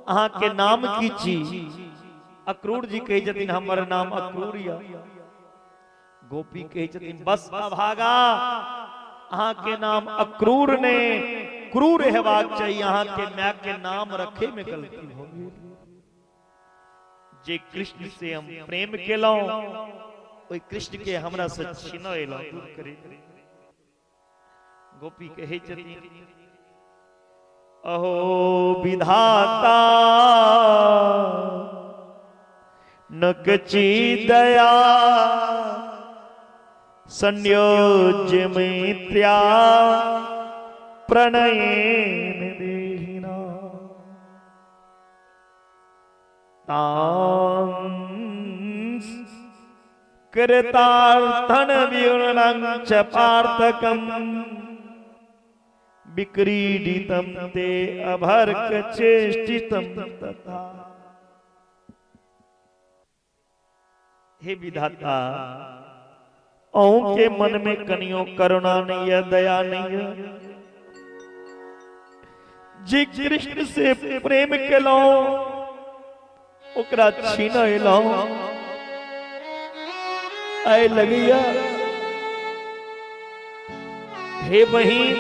अहाँ के नाम की छी? अक्रूर जी कहै छथिन, हमर नाम अक्रूर या। गोपी कहै छथिन, बस अभागा, अहाँ के नाम अक्रूर ने क्रूर हेबाक चाही, अहाँ के my के नाम रखे में गलती हो गेल। जे कृष्ण से हम प्रेम केलहुं ओहि कृष्ण के हमरा से छीन एलहुं, दूर करे। गोपी कहै छथिन, अहो विधाता नकची दया संयोज्य मैत्र्या प्रणयेन देहिना तां कृतार्थन विवरणं च पार्थकं विक्रीडितं ते अभर्क चेष्टितं तथा। हे विधाता, अहूं के मन में कनियो करुणा नहीं है, दया नहीं है। जे कृष्ण से प्रेम केलहुं ओकरा छीन एलहुं, आय लगैया। हे बहिन,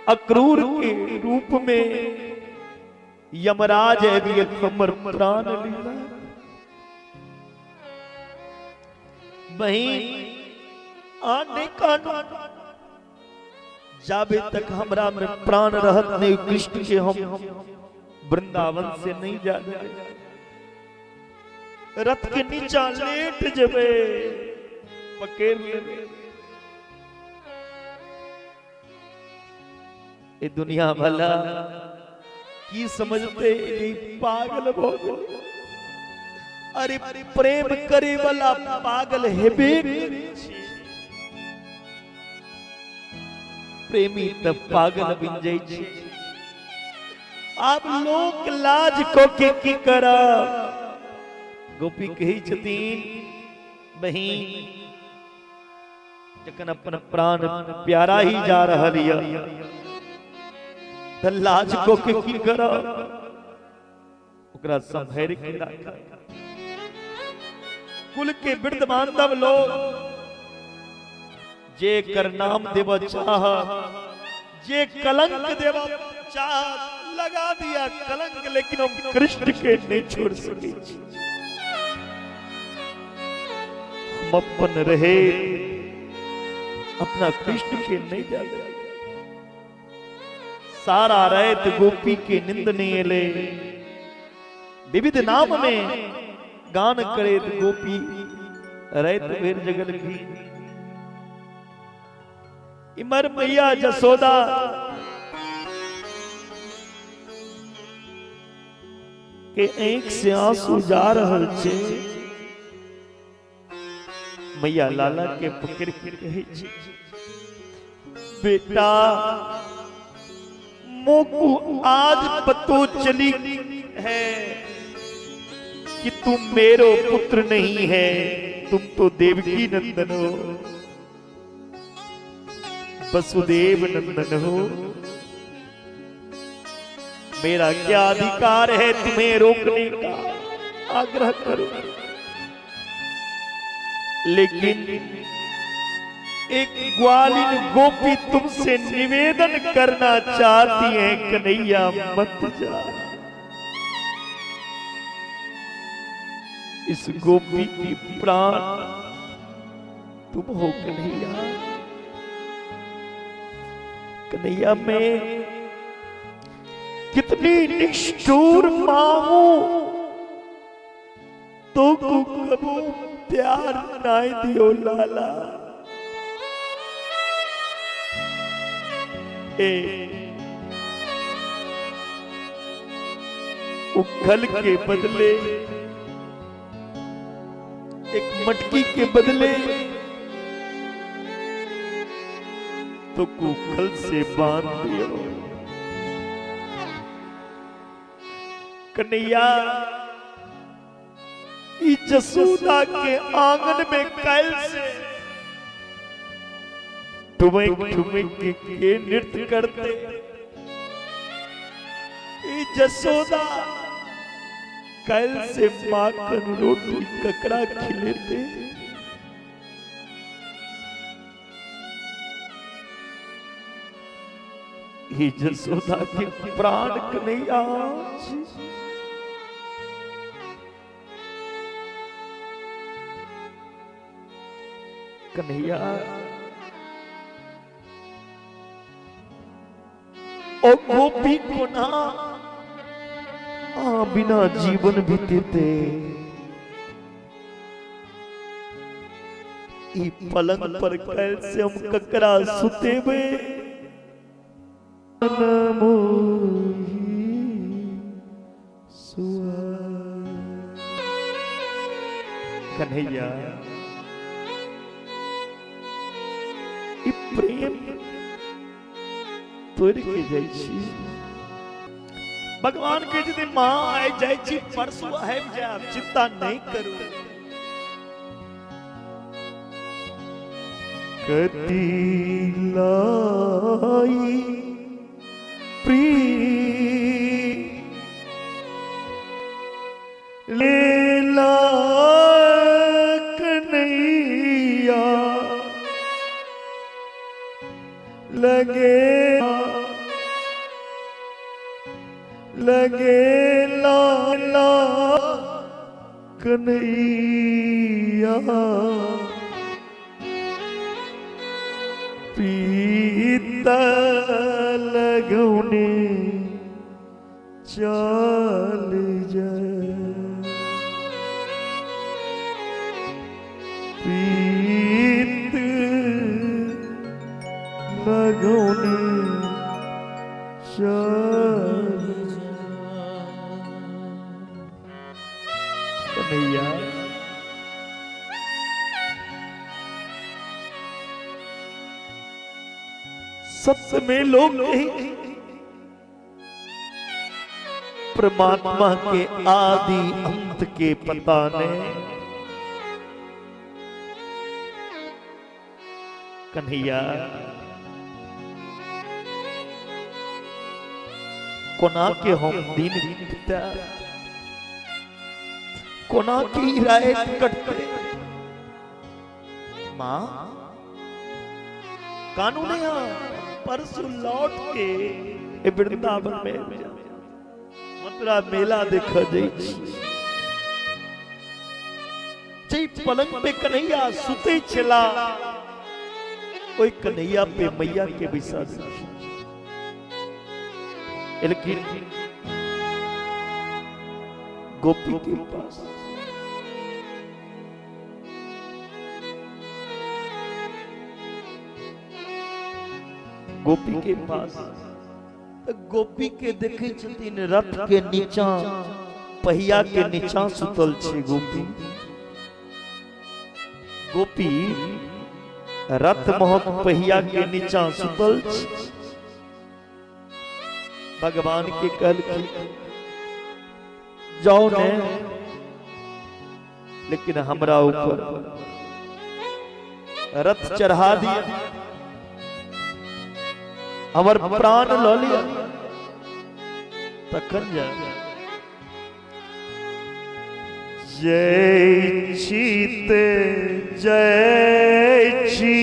अक्रूर के रूप में यमराज आबि हमर प्राण लीला। बहिन आने कानू, जाबे तक हमरा में प्राण रहत नहीं कृष्ण के हम वृंदावन से नहीं जा देबै। रथ के नीचा लेट जेबै, पकड़ लेबै। ए दुनिया भला की समझते ये पागल भ गेलै। अरे प्रेम करे वाला पागल हेबे करै छै। प्रेमी त पागल बन जाइ छै। आब लोक लाज को के की करब? गोपी कहै छथिन, बहिन जखन अपन प्राण प्यारा ही जा रहल यऽ त लाज को के की करब? ओकरा सम्हारि के राखब। कुल के वृद्ध बांधव लोग जे कर नाम देव चाह, जे कलंक देव चाह, लगा दिया कलंक, लेकिन हम कृष्ण के नहीं छोड़ सके छी। हम अपन रहे अपना कृष्ण के नहीं जा दे। सारा रात गोपी के निंद नहीं एले, विविध नाम में गान करे गोपी रात भर जगल भी। इमर मैया जसोदा के आंख से आंसू जा रहल छे। मैया लाला के पकड़ के कहै छै, बेटा मोको आज पतो चली है कि तुम मेरो पुत्र नहीं है, तुम तो देवकी नंदन हो, वसुदेव नंदन हो। मेरा क्या अधिकार है तुम्हें रोकने का? आग्रह करो, लेकिन एक ग्वालिन गोपी तुमसे निवेदन करना चाहती है, कन्हैया मत जा। इस गोपी की प्राण तुम हो कन्हैया। कन्हैया मैं कितनी निष्ठुर मां हूं, तो को कबू प्यार नाय दियो लाला। ए उखल के बदले, एक मटकी के बदले तो कुखल से बांध दियो। कन्हैया ई जसोदा के आंगन में कैल से ठुमक ठुमक के नृत्य करते, ई जसोदा कैल से माखन रोटी ककरा खिलेते। ई जसोदा के प्राण कन्हैया कन्हैया ओ गोपी कोना आ बिना जीवन बीतेते, ई पलंग पर कैल से हम ककरा सुतेबे। कन्हैया ई प्रेम तोड़ के जाइ छी। भगवान के यदि माँ आइ जाइ छी, परसू आबि जायब, चिंता नहीं करू। कति लाई प्री लेला कन्हैया लगे लगे लाला कन्हैया पीता लगौने चल जाए, पीत लगौने चल कन्हैया। सत्य में लोग नहीं, परमात्मा के आदि अंत के पता नहीं। कन्हैया कोना के हम दिन बीता, कोना की रात कटते। मां कानून है परसों लौट के ए वृंदावन में मथुरा मेला देख जाइ छी। जै पलंग पे कन्हैया सुते छला, ओई कन्हैया पे मैया के बैसा देलखिन। लेकिन गोपी के पास गोपी के पास गोपी के देखे छथिन रथ के नीचा, पहिया के नीचा सुतल छे गोपी। गोपी रथ महक पहिया के नीचा सुतल छे। भगवान के कहलखिन जाओ ने, लेकिन हमरा ऊपर रथ चढ़ा दिया, हमर प्राण ल लिया, तखन जा। जय चीत जय छी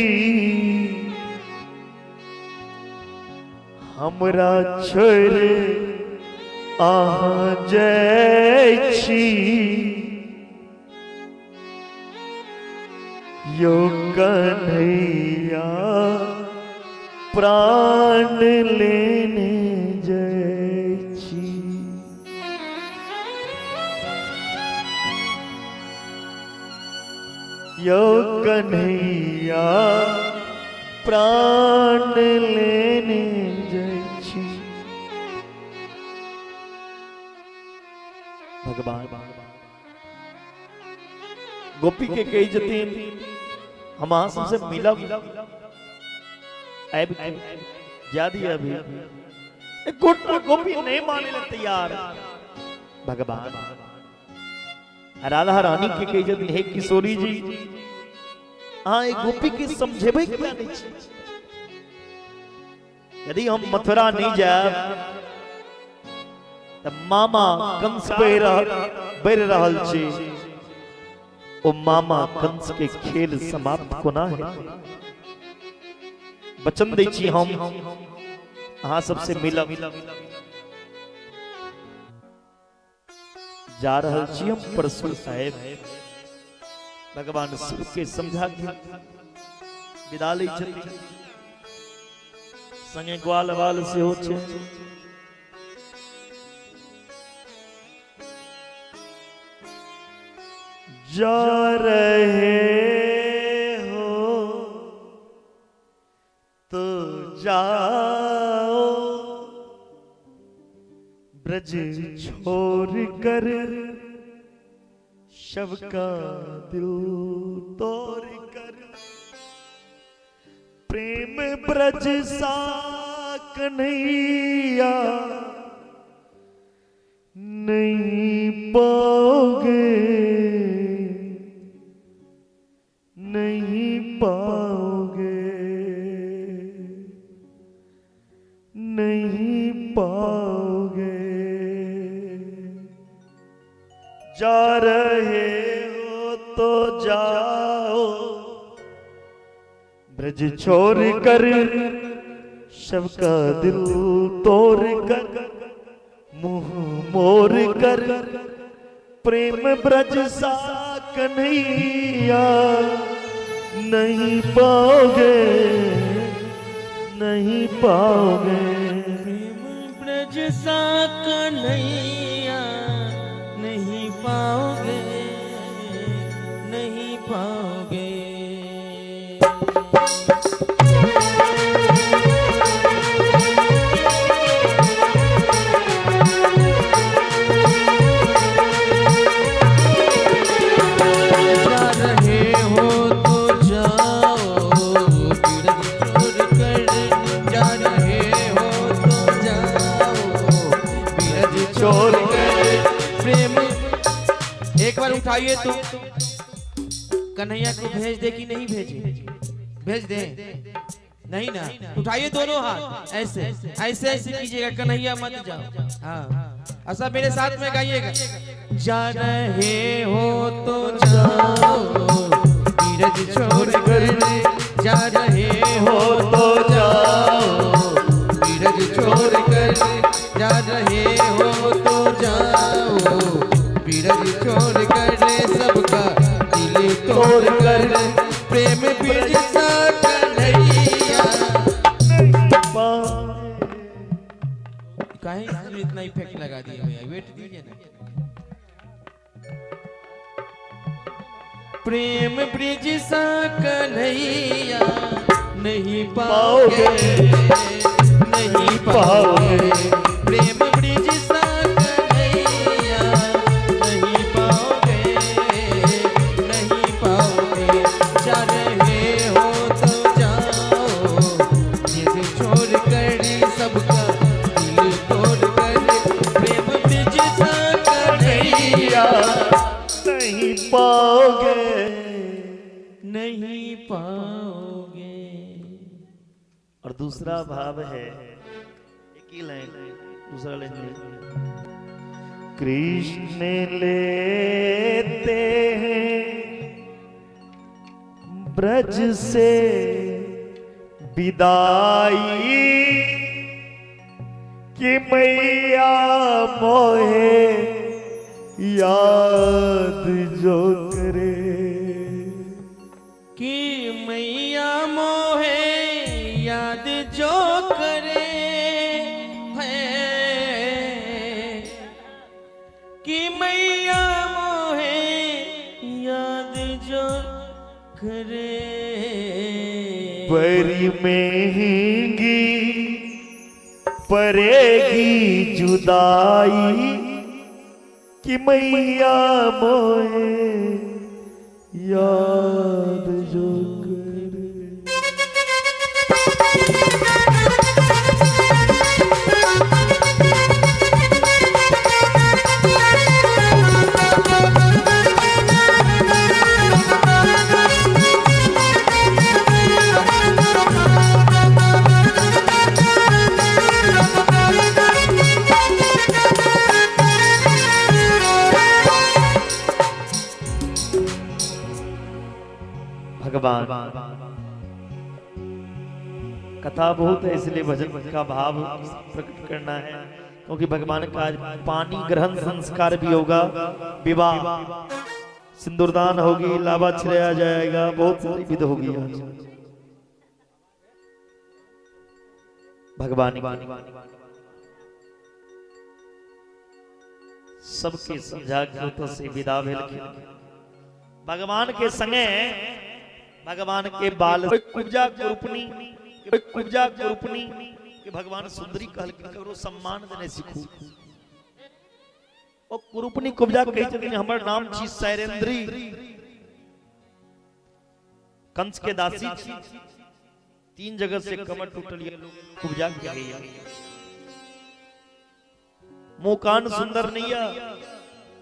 हमरा छोड़ अहाँ जय छी। यो कन्हैया प्राण लेने जाइ छी। यो कन्हैया प्राण लेने जाइ छी। भगवान गोपी के कही जतीन हम अहाँ सबसे मिलब आबि के जा दिया अभी एक गोटा गोपी नहीं माने ला तैयार। भगवान राधा रानी के कही जतीन हे किशोरी जी अहाँ एक गोपी के समझेबै किया नहीं छी? यदि हम मथुरा नहीं जायब तऽ मामा कंस बढ़ि रहल छी, ओ मामा कंस के खेल समाप्त कोना है? वचन दै छी हम अहाँ सबसे मिलब, जा रहल छी हम परसू साहेब। भगवान शिव के समझा के विदा लै छथिन, संगे ग्वाल बाल सेहो छै। जा रहे हो तो जाओ, ब्रज छोड़ कर शव का दिल तोड़ कर, प्रेम ब्रज सा कन्हैया नहीं पाओगे, नहीं पाओगे, नहीं पाओगे। जा रहे हो तो जाओ, ब्रज छोड़ कर शव का दिल तोड़ कर, मुंह मोड़ कर, प्रेम ब्रज सा कन्हैया नहीं पाओगे, नहीं पाओगे। प्रेम ब्रज सा कन्हैया नहीं पाओगे, नहीं पाओगे। जा रहे हो तो जाओ, ब्रज छोड़ कर जा रहे हो तो जाओ, ब्रज छोड़ कर प्रेम। एक बार उठाइए तो कन्हैया को भेज दे कि नहीं भेजे? भेज दे नहीं ना? उठाइए दोनों हाथ, ऐसे ऐसे ऐसे कीजिएगा, कन्हैया मत जाओ। हाँ, और सब मेरे साथ में गाइएगा। जा रहे हो तो जाओ, ब्रज छोड़ कर जा रहे हो तो जाओ, ब्रज छोड़ कर जा रहे हो तो जाओ, ब्रज छोड़ कर सबका दिल तोड़ कर, प्रेम ब्रज सा कन्हैया। काहे इसमें इतना इफेक्ट लगा दिया भैया? वेट दीजिए ना। प्रेम ब्रिज सा कन्हैया नहीं पाओगे, नहीं पाओगे। प्रेम ब्रिज सा कन्हैया नहीं पाओगे, नहीं पाओगे। जा रहे हो तो जाओ, जिस छोड़ कर सबका दिल तोड़ कर, प्रेम ब्रिज सा कन्हैया नहीं पाओगे, नहीं पाओगे। और दूसरा भाव है एक ही लाइन, दूसरा लाइन नहीं। कृष्ण लेते हैं ब्रज से विदाई कि मैया मोहे याद जो करे, कि बड़ी महंगी पड़ेगी जुदाई कि मैया मोए याद जो करे। भगवान कथा बहुत है, इसलिए भजन का भाव प्रकट करना है, क्योंकि भगवान का आज पानी ग्रहण संस्कार भी होगा, विवाह सिंदूरदान होगी, लावा छिड़ाया जाएगा, बहुत सारी विध होगी आज भगवान सबके समझा के तो से विदा भेलखिन। भगवान के संगे भगवान के बाल कुब्जा कुरुपनी कुब्जा कुरुपनी के भगवान सुंदरी कहलखिन ककरो सम्मान देने सीखू। ओ कुरुपनी कुब्जा कहै छथिन हमर नाम छी शैलेंद्री, कंस के दासी छी, तीन जगह से कमर टूटल ये कुब्जा के गैया, मुंह कान सुंदर नहीं है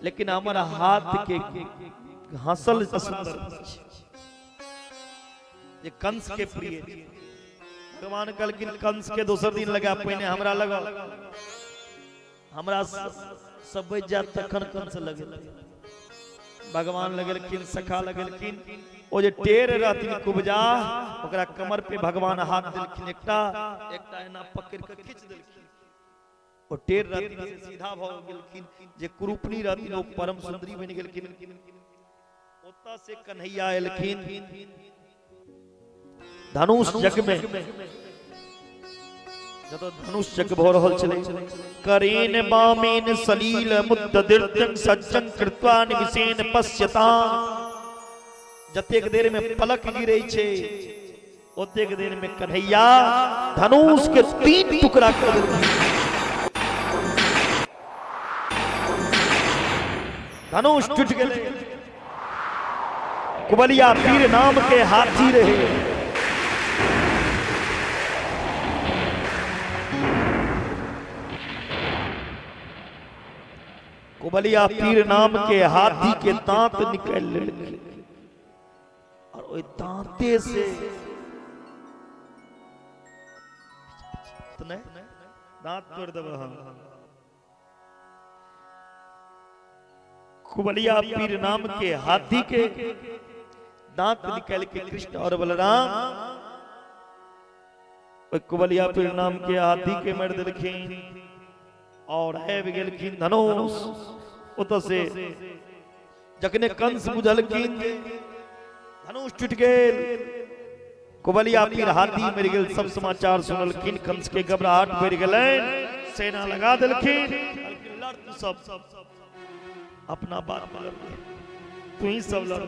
लेकिन हमर हाथ के हंसल सुंदर जे कंस के प्रिय। भगवान कहलखिन कंस के दोसर दिन लगा पहिने हमरा लगा, हमरा सब बचि जात तखन कंस लगे। भगवान लगलखिन, सखा लगलखिन, ओ जे टेर रहथिन कुब्जा ओकरा कमर पे भगवान हाथ देलखिन, एकटा एकटा एना पकड़ के खींच देलखिन, ओ टेर रहथिन से सीधा भ गेलखिन, जे कुरूपनी रहथिन ओ परम सुंदरी बनि गेलखिन। ओतऽ से कन्हैया एलखिन धनुष यज्ञ में, जब धनुष यज्ञ भ रहल छलै, करेन बामेन सलील मुद्ददिर्जं सज्जं कृत्वा निमिषेन पश्यता, जतेक देर में पलक गिरै छै ओतेक देर में कन्हैया धनुष के तीन टुकड़ा कर देलखिन। धनुष टूट गेलै, कुबलिया पीर नाम के हाथी रहे, कुबलिया पीर नाम के हाथी के दांत निकल लेलखिन और ओहि दांते से नहीं दांत तोड़ देब हम। कुबलिया पीर नाम के हाथी के दांत निकल के कृष्ण और बलराम ओहि कुबलिया पीर नाम के हाथी के मारि देलखिन और आबि गेलखिन धनुष ओतऽ से। जखने कंस बुझलखिन जे धनुष टूटि गेल, कुबलिया पीर हाथी मरि गेल, सब समाचार सुनलखिन, कंस के घबराहट बढ़ि गेलनि, सेना लगा देलखिन, कहलखिन लड़ तू सब अपना बात में लड़, तू ही सब लड़।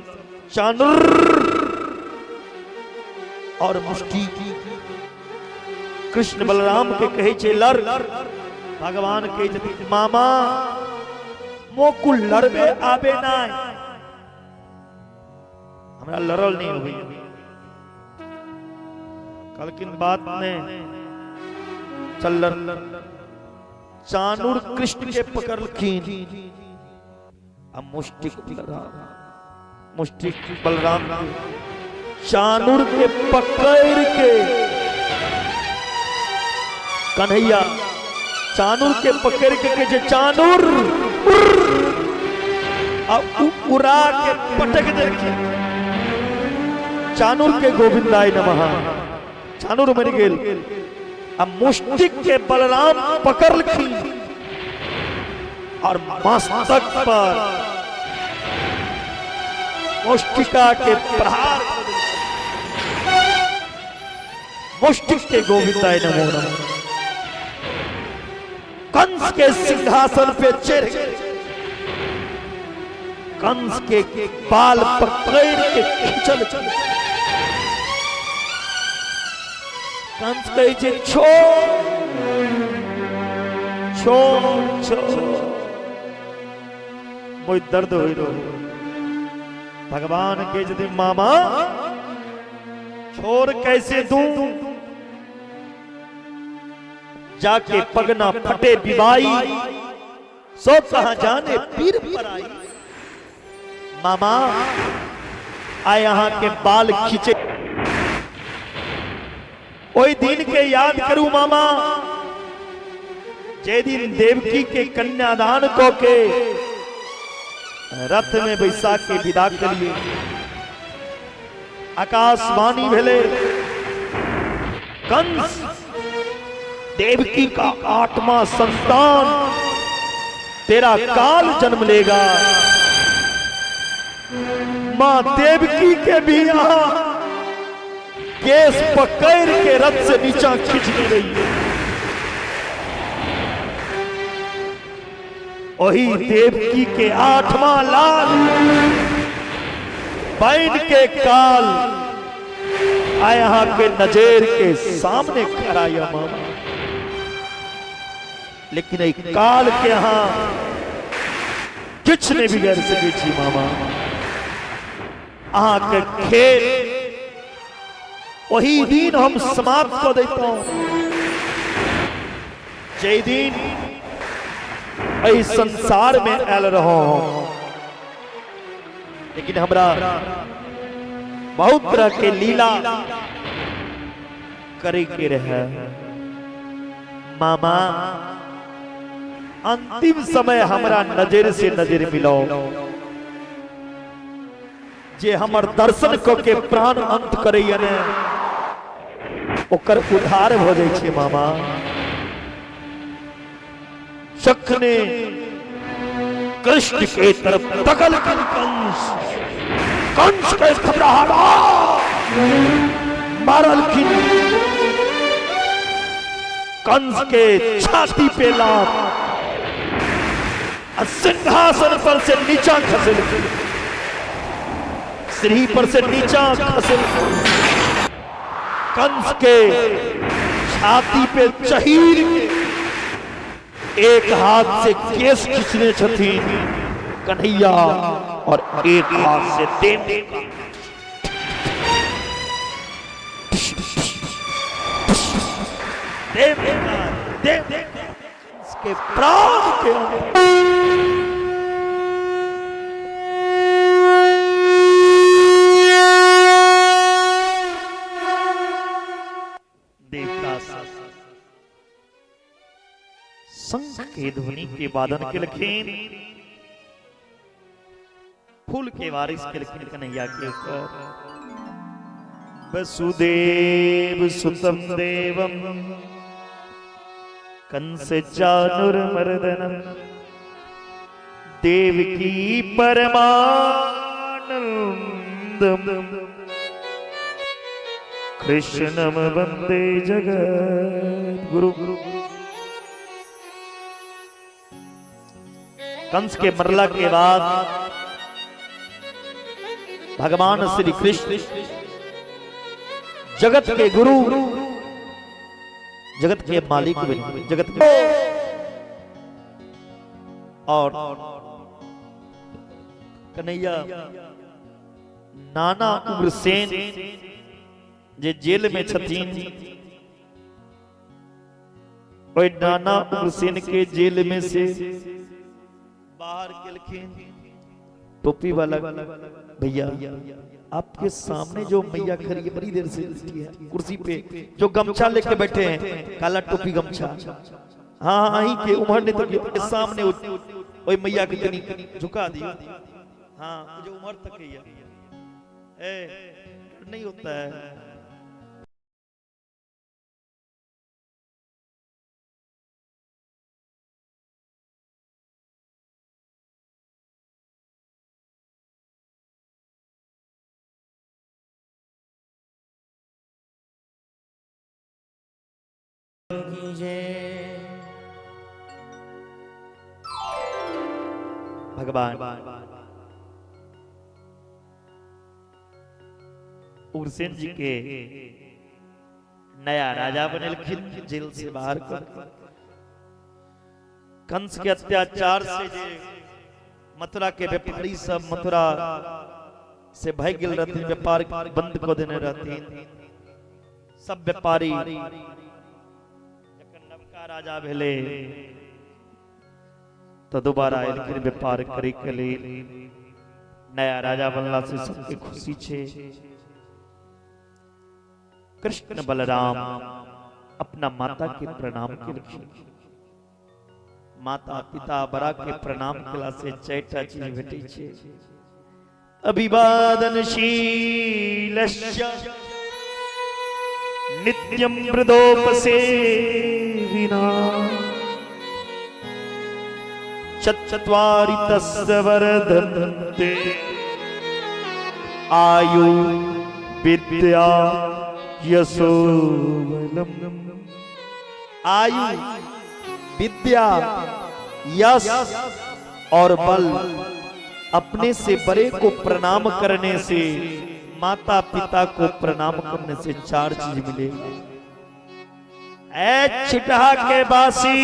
चाणूर और मुष्टि कृष्ण बलराम के कहै छै लड़, भगवान कहै छथिन मामा मोकु लड़बे आबे नहीं, हमरा लड़ल नहीं होइए। कहलखिन बात नहीं, चल लड़। चाणूर कृष्ण के पकड़लखिन आ मुष्टिक बलराम, मुष्टिक बलराम चाणूर के पकड़ के कन्हैया चाणूर के पकड़ के कहै छै चाणूर आ उड़ा के पटक देलखिन चाणूर के गोविंदाय नमः। चाणूर मरि गेल आ मुष्टिक के बलराम पकड़लखिन और मस्तक पर मुष्टिका के प्रहार, मुष्टिक के गोविंदाय नमो नमः। कंस के सिंहासन पे चढ़ कंस के बाल पकड़ के खिंचल कंस कहै छै छोड़ छोड़ छोड़, मोय दर्द होई रहो। भगवान के यदि मामा छोड़ कैसे दूं, जाके पगना फटे बिबाई, सो कहा जाने पीर पर आई। मामा आय यहाँ के बाल खींचे, ओहि दिन के याद करू मामा, जे दिन देवकी के कन्यादान को के रथ में बैसा के विदा करिए, आकाशवाणी भेले कंस देवकी का आठवां संतान तेरा काल जन्म लेगा। मां देवकी के भी यहां केस पकड़ के रथ से नीचा खींच रही है। वही देवकी के आठवां लाल बैन के काल आय यहाँ के नजेर के सामने खड़ा या मामा, लेकिन एक काल के यहाँ किछ नहीं बिगड़ सके छी मामा। अहाँ के खेल वही दिन हम समाप्त कर देता हूं जे दिन एहि संसार में आयल रहो, लेकिन हमरा बहुत तरह के लीला करे के रहे मामा। अंतिम समय हमरा नजर से नजर मिलो, जे हमर दर्शन क के प्राण अंत करैया ने ओकर उद्धार भ जाइ छै मामा। जखने कृष्ण के तरफ तकल कंस, कंस के घबराहट मारलखिन कंस के छाती पे लात, सिंहासन पर से नीचा खसेलखिन, सीढ़ी पर से नीचा खसेलखिन, कंस के छाती पे चहीर के एक हाथ से केस खींचने छथिन कन्हैया और एक हाथ से देव देव देव के प्राण के देवता शंख के ध्वनि के वादन केलखिन, फूल के बारिश केलखिन कन्हैया के ऊपर। वसुदेव सुतम देवम कंस चानुर्मर्दनम देवकी परमानंदम कृष्णम वंदे जगत गुरु। कंस के मरला के बाद भगवान श्री कृष्ण जगत के गुरु, जगत के मालिक बने, जगत के और कन्हैया नाना उग्रसेन जे जेल में छथिन, ओहि नाना उग्रसेन के जेल में से बाहर केलखिन। टोपी वाला भैया आपके सामने जो मैया खड़ी है बड़ी देर से बैठी है कुर्सी पे, जो गमछा लेके बैठे हैं, काला टोपी गमछा, हाँ हाँ ही के उम्र नहीं तो सामने ओई मैया के तनी झुका दियो, हाँ जो उम्र तक है ए नहीं होता है। भगवान उग्रसेन जी के नया राजा बनेलखिन, जेल से बाहर कर कंस के अत्याचार से जे मथुरा के व्यापारी सब मथुरा से भाग गेल रहथिन, व्यापार बंद कऽ देने रहथिन सब व्यापारी। जखन नवका राजा भेलै तऽ दोबारा एलखिन व्यापार करे के लेल। नया राजा बनला से सबके खुशी छै। कृष्ण बलराम अपना माता के प्रणाम केलखिन। माता पिता बड़ा के प्रणाम केला से चारिटा चीज भेटै छै। अभिवादनशीलस्य नित्यं मृदोपसेविना चत्वारि तस्य वर्धन्ते आयु विद्या यशो बलम। आयु, विद्या, यश और बल अपने से बड़े को प्रणाम करने से, माता पिता को प्रणाम करने से चार चीज मिलेगी। ए छिटहा के बासी,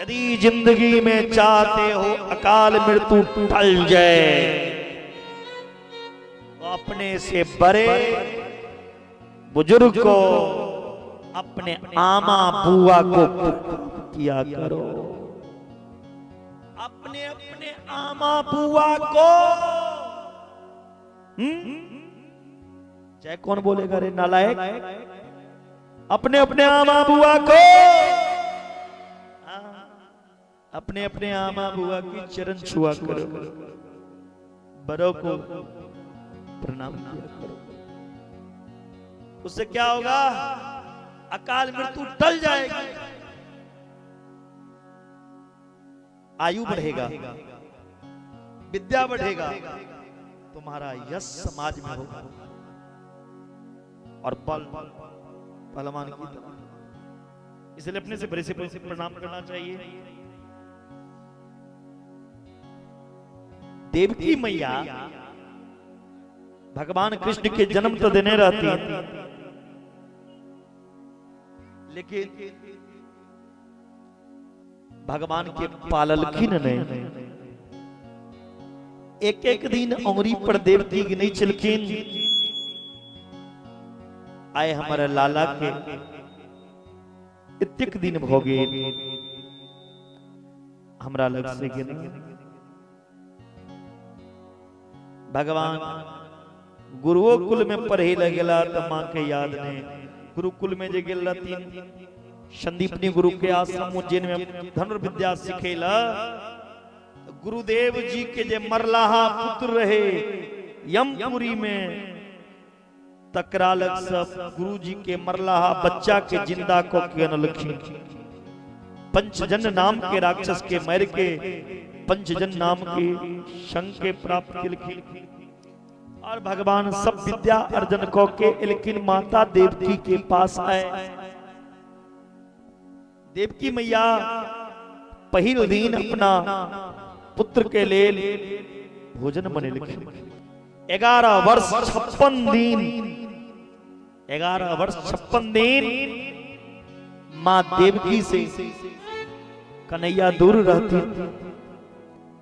यदि जिंदगी में चाहते हो अकाल मृत्यु टल जाए तो अपने से बड़े बुजुर्ग को, अपने आमा बुआ को किया करो। अपने अपने आमा बुआ को। जय कौन बोलेगा रे नालायक? अपने अपने आमा बुआ को, हाँ, अपने अपने आमा बुआ की चरण छुआ करो, बड़ों को प्रणाम किया करो। उससे क्या होगा? अकाल मृत्यु टल जाएगी, आयु बढ़ेगा, विद्या बढ़ेगा, तुम्हारा यश समाज में होगा और बल पहलवान की तरह। इसलिए अपने से बड़े से प्रणाम करना चाहिए। देवकी मैया भगवान कृष्ण के जन्म तो देने रहती, लेकिन भगवान के पाललखिन नहीं। एक एक दिन अंगुरी पर देवकी नहीं छलखिन। आए हमारे लाला के इतक दिन भ गेल हमरा लग से गेल। भगवान गुरुओ कुल में पढ़े लग गेला तो माँ के याद नहीं। गुरुकुल में जे गेल रहथिन संदीपनी गुरु के आश्रम उज्जैन में धनुर्विद्या सिखेला, गुरुदेव जी के जे मरलाहा पुत्र रहे यमपुरी में, तकरा लग सब गुरु जी के मरलाहा बच्चा के जिंदा को के अनलखिन। पंचजन नाम के राक्षस के मर के पंचजन नाम के शंख के प्राप्त केलखिन और भगवान सब विद्या अर्जन क के लेकिन माता देवकी के पास आए। देवकी मैया पहिल दिन अपना पुत्र के लेल भोजन बनेलखिन। 11 वर्ष 56 दिन, 11 वर्ष 56 दिन माँ देवकी से कन्हैया दूर रहती।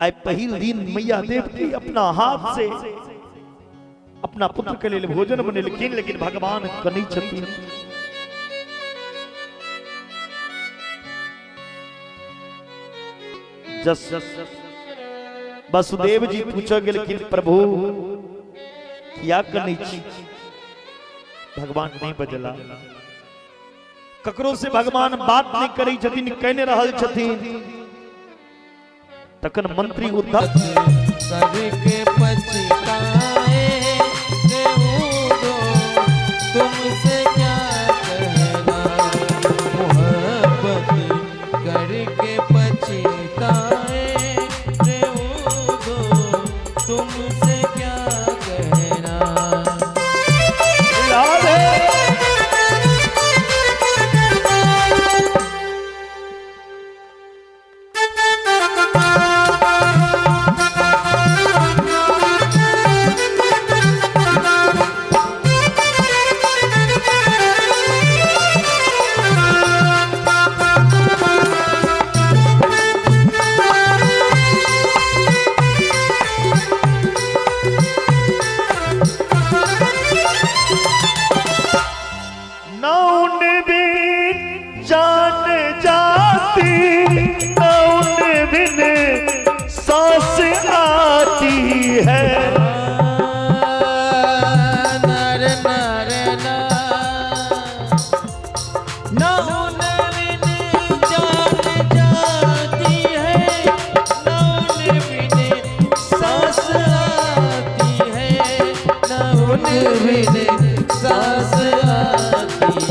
आइ पहिल दिन मैया देवकी अपना हाथ से अपना पुत्र के लेल भोजन बनेलखिन, लेकिन भगवान कनै छथिन। जस वसुदेव जी पूछ गेलखिन, प्रभु किया कनै छी? भगवान नहीं बजला। ककरो से भगवान बात नहीं करै छथिन, कहने रहल छथिन। तखन मंत्री उद्धव करके पछताए रे उदो, तुमसे क्या कहना, मोहब्बत करके पछताए रे उदो, तुमसे क्या कहना। राधे। उन बिन जान जाती है, न उन बिन सांस आती है, न उन बिन सांस आती।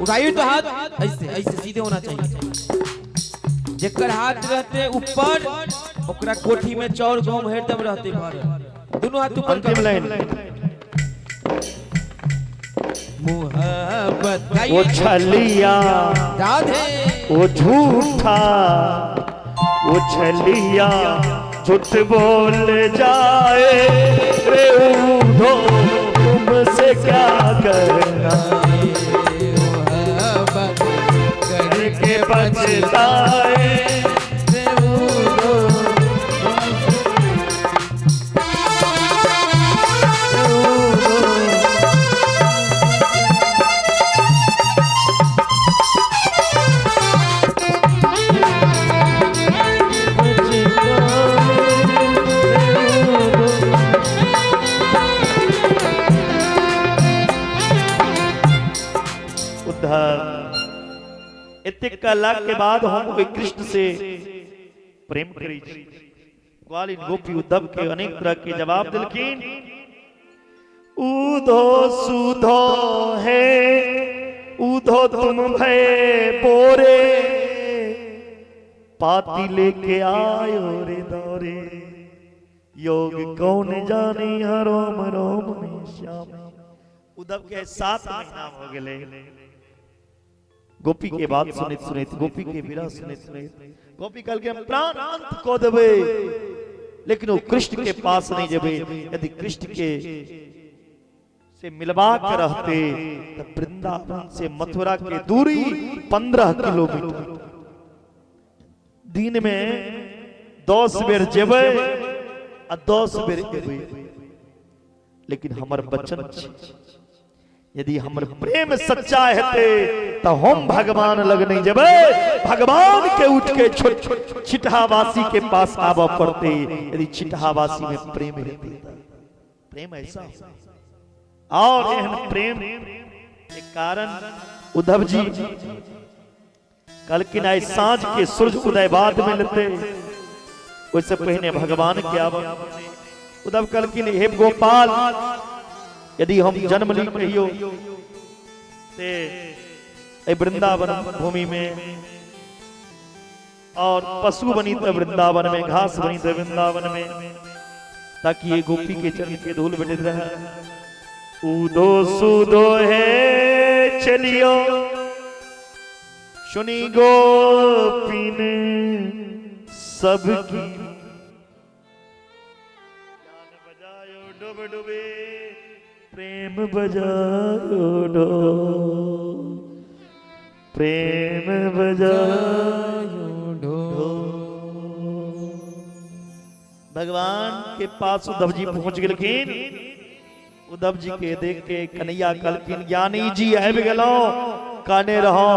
उठाइए तो हाथ ऐसे ऐसे सीधे होना चाहिए। जेकर हाथ रहते ऊपर ओकरा कोठी में चाउर गहूम हरदम रहते भरल। दोनों हाथ ऊपर अंतिम कर। लाइन। मोहब्बत वो गाइए। छलिया, राधे। वो झूठा, वो छलिया झूठ बोल जाए रे उधो, तुमसे क्या करना, मोहब्बत करके पछताए रे उधो, उद्धव एतेक कहला के बाद हम ओहि कृष्ण से प्रेम करै छी। ग्वालिन गोपी उद्धव के अनेक तरह के जवाब दिलखिन। उधो सुधो है उधो तुम भय बोरे, पाती लेके आयो रे दौरे, योग कौन जाने हरोम रोम में श्याम। उद्धव के 7 महीना हो गए। गोपी के बात सुनैत सुनैत, गोपी के विरह सुनैत सुनैत, गोपी कहलकै हम प्राण अंत कऽ देबै, लेकिन वो कृष्ण के पास नहीं जेबै। यदि कृष्ण के से मिलबाक रहते तो वृंदावन से मथुरा के दूरी 15 किलोमीटर, दिन में 10 बेर जेबै आ 10 बेर एबै, लेकिन हमर वचन छै, यदि हमर प्रेम सच्चा हेतै तो हम भगवान लग नहीं जेबै, भगवान के उठ के छोट छिटहावासी के पास आबऽ पड़ते। यदि छिटहावासी में प्रेम हेतै त प्रेम ऐसा हो। और एहन प्रेम के कारण उद्धव जी कहलखिन आइ साँझ के सूर्य उदय बाद में लेते, ओहिसँ पहिने भगवान के आबऽ। उद्धव कहलखिन हे गोपाल, यदि हम जन्म ली कहियो ते एहि वृंदावन भूमि में, और पशु बनी तो वृंदावन में, घास बनी तो वृंदावन में, ताकि ये गोपी के चरण के धूल भेटैत रहे। उदो सुदो है चलियो सुनी गोपिन सबकी, ज्ञान बजायो डूब डूबे, प्रेम बजायो डो, प्रेम बजायो ढो। भगवान के पास उद्धव जी पहुंच गेलखिन। उद्धव जी के देख के कन्हैया कहलखिन ज्ञानी जी आबि गेलहुं, कहने रहो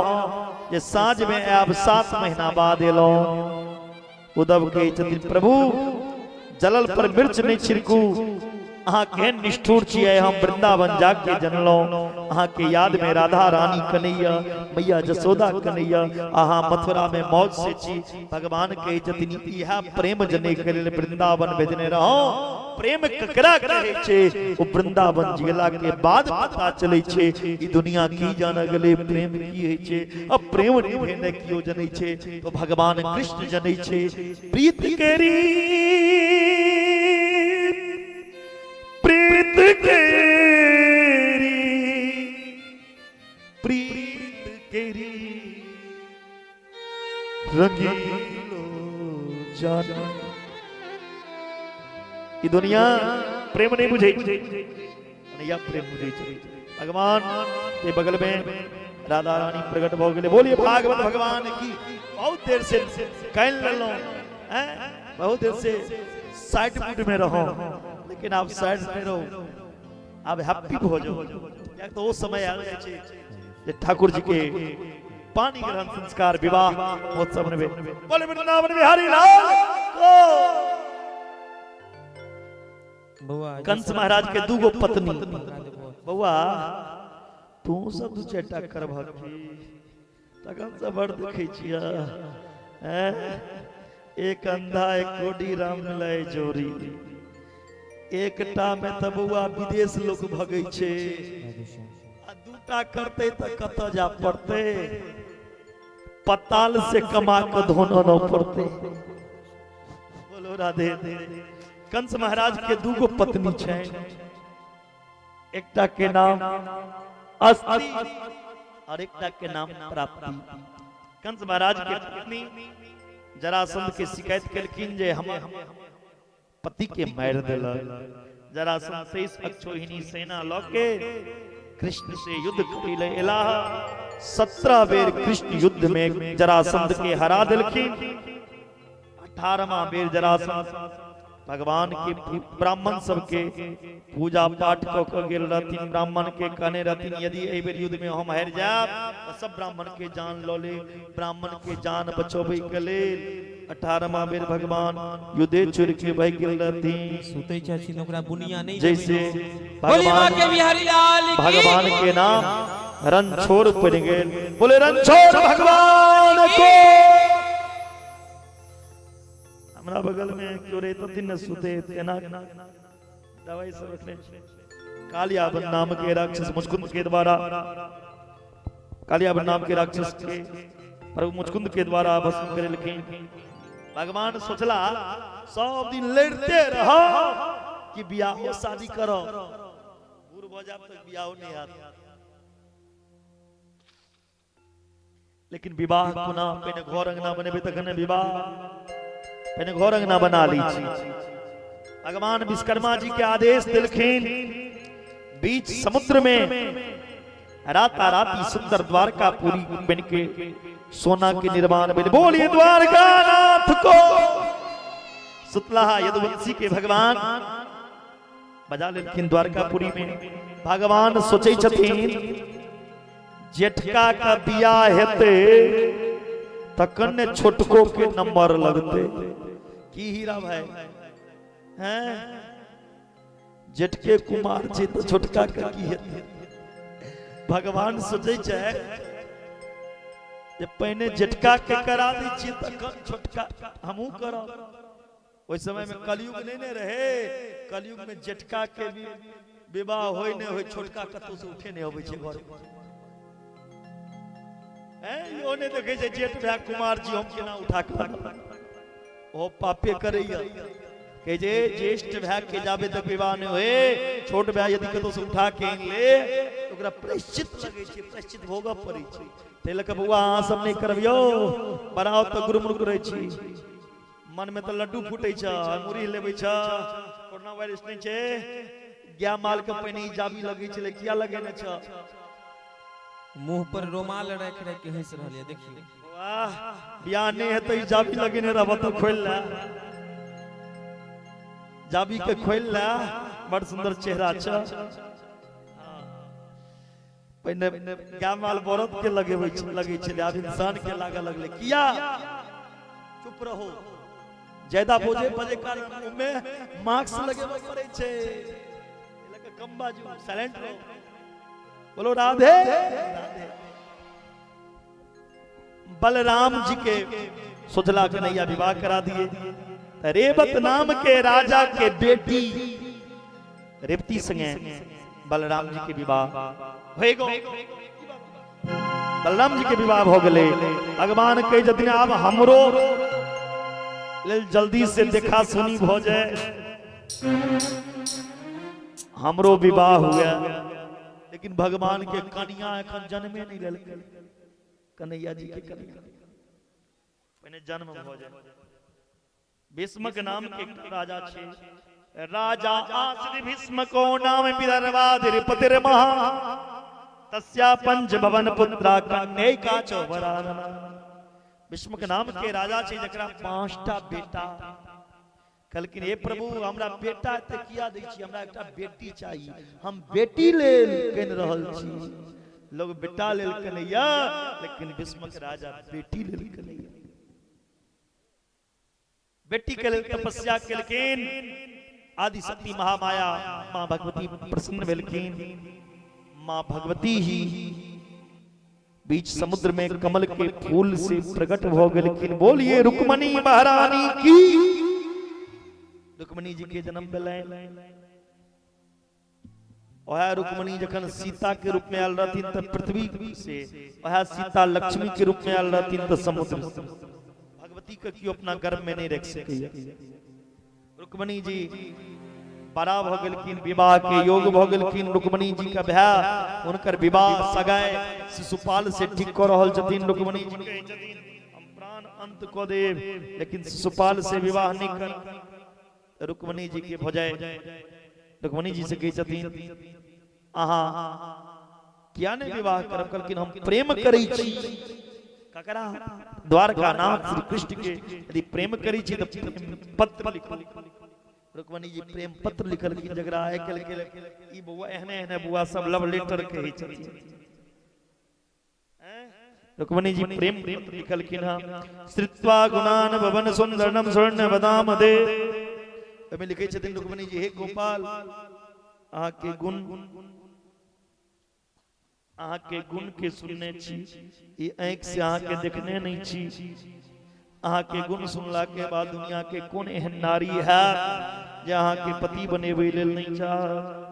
जे साँझ में आयब, 7 महीना बाद एलहुं। उद्धव कहै छथिन प्रभु जलल पर मिर्च नहीं छिड़कू, अहाँ केहन निष्ठुर छियै, हम वृंदावन जाके जनलहुं, अहाँ के याद में राधा रानी कन्हैया, मैया जसोदा कन्हैया, अहाँ मथुरा में मौज से छी। भगवान कहै छथिन इएह प्रेम जनै के लेल वृंदावन भेजने रहो। प्रेम ककरा कहै छै, ओ वृंदावन गेला के बाद पता चलै छै। ई दुनिया की जान गेलै प्रेम की होइ छै। अब प्रेम निभेने कियो जनै छै तो भगवान कृष्ण जनै छै। प्रीत केरी, प्रीत केरी, प्रीत केरी रंगीलो जाना। ई दुनिया प्रेम नहीं बुझै छै, कन्हैया प्रेम बुझै छै। भगवान के बगल में राधा रानी प्रकट भऽ गेलै। बोलिए भागवत भगवान की। बहुत देर से कानि लेलहुं, हैं, बहुत देर से साइड मूड में रहो, लेकिन आप साइड में रहो, आब हैप्पी भऽ जाओ। कियाक तऽ ओ समय आयल जाइ छै जे ठाकुर जी के पानी ग्रहण संस्कार विवाह महोत्सव में। बोले वृंदावन बिहारी लाल को। बौआ, कंस महाराज के दूगो पत्नी। बौआ, तू सब दू चारिटा करबहक की? तखन से बड़ देखै छियै एक अंधा एक कोडी राम मिलाए जोड़ी। एकटा में तऽ बौआ विदेश लोक भगै छै, आ दूटा करतै तऽ कतऽ जा पड़तै? पताल से कमा कऽ धोन आनऽ पड़तै। बोलो राधे। कंस महाराज के दूगो पत्नी छै, एकटा के नाम अस्ति और एकटा के नाम प्राप्ति। कंस महाराज के पत्नी जरासंध के शिकायत केलखिन जे हम पति के मारि देलक। जरासंध 23 अक्षोहिणी सेना लऽ के कृष्ण से युद्ध करै ले एलाह। 17 बेर कृष्ण युद्ध में जरासंध के हरा देलखिन। 18वां बेर जरासंध भगवान के ब्राह्मण सबके पूजा पाठ कऽ के गेल रहथिन। ब्राह्मण के कहने रहथिन, यदि एहि बेर युद्ध में हम हारि जायब तऽ सब ब्राह्मण के जान लऽ ले। ब्राह्मण के जान बचबै के लेल 18वां बेर भगवान युद्धे छोड़ के भागि गेल रहथिन। सुतै छथिन ओकरा बुनिया नहीं। जैसे बोली मां भगवान के बिहारी लाल की। भगवान के नाम रणछोड़ पड़ गेल। बोले रणछोड़ भगवान को। हमरा बगल में क्यों रहे तथिन न सुते तेना दवाई सब रखने। कालियाबन नाम के राक्षस मुचकुंद के द्वारा, कालियाबन नाम के राक्षस के प्रभु मुचकुंद के द्वारा भस्म करेलखिन। भगवान सोचला सब दिन लड़ते रहो कि बियाहो शादी करो, बूढ़ भऽ जायब तऽ बियाहो नहीं हैत। लेकिन विवाह कोना? पहिने घर अंगना बनेबै तखन ने विवाह। पहिने घर अंगना बना लै छी। भगवान विश्वकर्मा जी के आदेश देलखिन, बीच समुद्र में राता राती सुंदर द्वारका पूरी बन के सोना के निर्माण भेल। बोलिए द्वारका नाथ को। सुतलाहा यदुवंशी के भगवान बजा लेलखिन द्वारकापुरी में। भगवान सोचै छथिन जेठका का बियाह हेतै तखन ने छोटको के नंबर लगतै। की हीरा भाई हैं, जेठके कुमार छै तऽ छोटका के की हेतै? भगवान सोचै छै जे पहिने जेठका के करा दै छियै तखन छोटका हमहूँ करब। ओहि समय में कलयुग नहीं ने रहे। कलयुग में जेठका के भी विवाह होय नहीं होय, छोटका कतौ से उठे नहीं अबै छै घर। हैं, इहो नहीं देखे छै जेठ भाई कुमार जी, हम केना उठा के ओ पापे करैया। कहे जे ज्येष्ठ भाई के जाबे तक विवाह नहीं होए, छोट भाई यदि कतौ से उठा के आनि ले तऽ ओकरा प्रायश्चित लगै छै, प्रायश्चित भोगऽ पड़ै छै। ताहि लऽ कऽ बौआ अहाँ सब नहि करबियौ। बनाओ तऽ गुरमुख रहै छी, मन में तऽ लड्डू फूटे छ, मुरही लेबै छ। कोरोना वायरस नहीं छै, गाय माल के पहिने ई जाबी लगै छलै, किया लगेने छ? मुंह पर रुमाल राखि राखि के हंसि रहल ये देखियो। वाह, बियाह नहीं हेतै ई जाबी लगेने रहब तऽ खोलि ले, जाबी के खोलि ले। बड़ सुंदर चेहरा छ। पहिने गाय माल बरद के लगेबै लगै छलै, आब इंसान के लागऽ लगलै। किया चुप रहो? ज्यादा बोझे बजे कारण मुंह में मास्क लगेबऽ पड़ै छै। एहि लऽ कऽ कम बाजू, साइलेंट रहो। बोलो राधे राधे। बलराम जी के सोचला कन्हैया विवाह करा दिए। रेवत नाम के राजा के बेटी रेवती संगे बलराम जी के विवाह भए गो। बलराम जी के विवाह भ गेलै। भगवान कहे जथिन आब हमरो लेल जल्दी से देखा सुनी भ जाए, हमरो विवाह हुए। लेकिन भगवान के कन्या एखन जन्मे नहीं लेलकै। कन्हैया जी के कन्या पहिने जन्म भ जाए। भीष्मक नाम के एकटा राजा छै। राजा आश्री भीष्म को नाम विदर्भाधिपतिर महा तस्या पंच भवन पुत्रा कन्यैका चौबरानना। भीष्मक नाम के राजा छै जकरा 5टा बेटा। कहलखिन हे प्रभु हमरा बेटा एते किया दै छी, हमरा एकटा बेटी चाही, हम बेटी लेल कनि रहल छी। लोग बेटा लेल कनैया, लेकिन भीष्मक राजा बेटी लेल कनैया। बेटी के लेल तपस्या केलखिन। आदि शक्ति महामाया माँ भगवती प्रसन्न भेलखिन। माँ भगवती ही बीच समुद्र में कमल के फूल से प्रकट भऽ गेलखिन। बोलिए रुक्मणी महारानी की। रुक्मणी जी के जन्म भेलनि। वएह रुक्मणी जखन सीता के रूप में आयल रहथिन तऽ पृथ्वी से, वएह सीता लक्ष्मी के रूप में आयल रहथिन तऽ समुद्र से। भगवती के केओ अपना गर्भ में नहीं रख सकैया। रुक्मणी जी बड़ा भऽ गेलखिन, विवाह के योग भऽ गेलखिन। रुक्मणी जी के भाय हुनकर विवाह सगाय शिशुपाल से ठीक कऽ रहल छथिन। रुक्मणी जी कहै छथिन हम प्राण अंत कऽ देब लेकिन शिशुपाल से विवाह नहि करब। रुक्मणी जी के भऽ जाय, रुक्मणी जी से कहै छथिन अहाँ किया नहि विवाह करब? कहलखिन हम प्रेम करै छी। ककरा? द्वारका नाथ श्री कृष्ण के। यदि प्रेम करै छी तऽ प्रेम पत्र लिखू। रुक्मणी जी प्रेम पत्र लिखलखिन, जकरा आइ काल्हि के ई बौआ एहने एहने बौआ सब लव लेटर कहै छथिन। रुक्मणी जी प्रेम पत्र लिखलखिन हँ। श्रुत्वा गुणान भवन सुंदरनम स्वर्ण बदाम दे। ओहिमे लिखै छथिन रुक्मणी जी, हे गोपाल, अहाँके गुण, अहाँके गुण के सुनने छी, ई आँखि से अहाँके देखने नहि छी। अहाँके गुण सुनला के बाद दुनिया के कोन एहन नारी हैत जे अहाँके पति बनेबै लेल नहि चाहत?